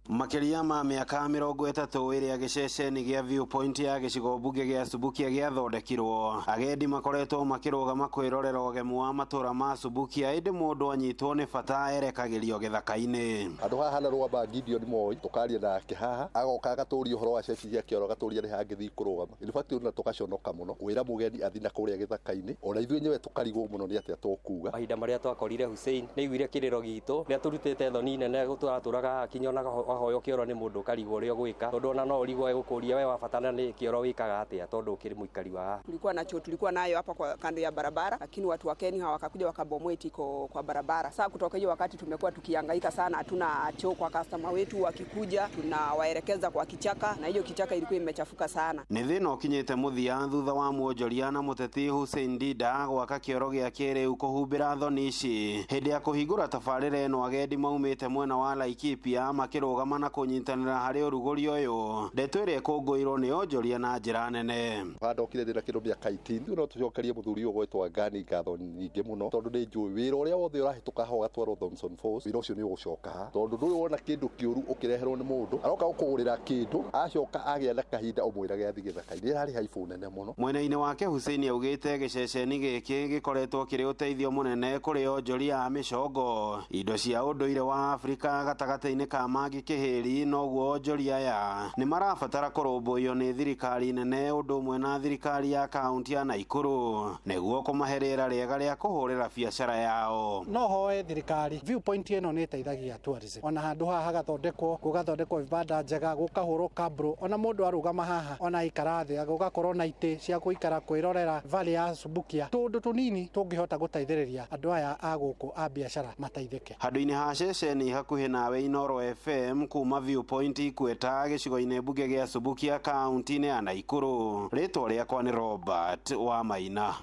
S22: Makĩria ma mĩaka 30 ĩrĩa gĩceceni gĩa Viewpoint ya gĩcigo mbunge gĩa Subukia gĩathondekirwo, agendi makoretwo makĩrũgama kwĩrorera ũgemu wa matũra ma Subukia, ĩndĩ mũndũ anyitwo nĩ bata erekagĩrio gĩthaka-inĩ.
S24: Handũ haha na rũgama Gideon Moi tũkaria nake haha, agoka agatũria ũhoro wa ceci cia kĩoro, agatũria nĩ hangĩthiĩ kũrũgama. In fact ona tũgaconoka mũno kwĩra mũgeni athi na kũrĩa gĩthaka-inĩ, ona ithuĩ enyewe tũkarigwo mũno nĩ atĩa tũkuga.
S28: Mahinda marĩa twakorire Hussein nĩ aiguire kĩrĩro gitũ, nĩ atũrutĩte thoni nene tũratũraga haha kinya ona wahoyo kĩoro nĩ mũndũ ũkarigwo ũrĩa ũgwĩka, tondũ ona no ũrigwo egũkũria we wabatana nĩ kĩoro wĩkaga atĩa, tondũ ũkĩrĩ mũikari wa haha.
S29: Tulikuwa na choo tulikuwa nayo hapa kwa kando ya barabara, lakini watu wa Kenya hawakakuja wakabomoa iko kwa barabara. Sasa kutoka hiyo wakati tumekuwa tukihangaika sana, hatuna choo kwa customer wetu, wakikuja tunawaelekeza kwa kichaka, na hiyo kichaka ilikuwa imechafuka sana.
S22: Nĩ thĩna ũkinyĩte mũthia thutha wa mwonjoria na mũteti Hussein Dida gwaka kĩoro gĩa kĩrĩu kũhumbĩra thoni ici. Hĩndĩ ya kũhingũra tabarĩra ĩno, agendi maumĩte mwena wa Laikipia makĩrũgama mararũgama na kũnyitanĩra harĩ ũrugũri ũyũ, ndeto ĩrĩa ĩkũngũĩirwo nĩ onjoria na njĩra nene.
S24: Ndokire ndĩna kĩndũ mĩaka 18 no tũcokerie mũthuri ũyũ gwetwo Ngani ngatho nyingĩ mũno tondũ nĩ njũĩ wĩra ũrĩa wothe ũrahĩtũka haha ũgatwarwo Thomson Falls, wĩra ũcio nĩ ũgũcoka haha tondũ ndũrĩ wona kĩndũ kĩũru ũkĩreherwo nĩ mũndũ aroka gũkũgũrĩra kĩndũ acoka agĩa na kahinda ũmwĩrage athiĩ gĩthaka-inĩ ĩrarĩ haibũ nene mũno.
S22: Mwena-inĩ wake Hussein augĩte gĩceceni gĩkĩ gĩkoretwo kĩrĩ ũteithio mũnene kũrĩ onjoria a mĩcongo, indo cia ũndũire wa Afrika gatagatĩ-inĩ ka mangĩ kĩhĩri, noguo onjoria aya nĩ marabatara kũrũmbũiyo nĩ thirikari nene ũndũ ũmwe na thirikari ya kaunti ya Naikuru nĩguo kũmahe rĩera rĩega rĩa kũhũrĩra biacara yao.
S1: No hoe thirikari viewpoint ĩno nĩ ĩteithagia tourism, ona handũ haha hagathondekwo gũgathondekwo vibanda njega gũkahũrwo kabro, ona mũndũ arũgama haha ona aikara thĩ gũgakorwo na itĩ cia gũikara kwĩrorera valley ya Subukia, tũndũ tũnini tũngĩhota gũteithĩrĩria andũ aya a gũkũ a biacara mateithĩke.
S22: Handũ-inĩ ha ceceni hakuhĩ nawe Inooro FM kuma Viewpoint Ikweta gĩcigo-inĩ mbunge gĩa Subukia kaunti-inĩ ya Naikuru, rĩtwa rĩakwa nĩ Robert wa Maina.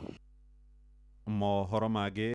S10: Mohoro mangĩ.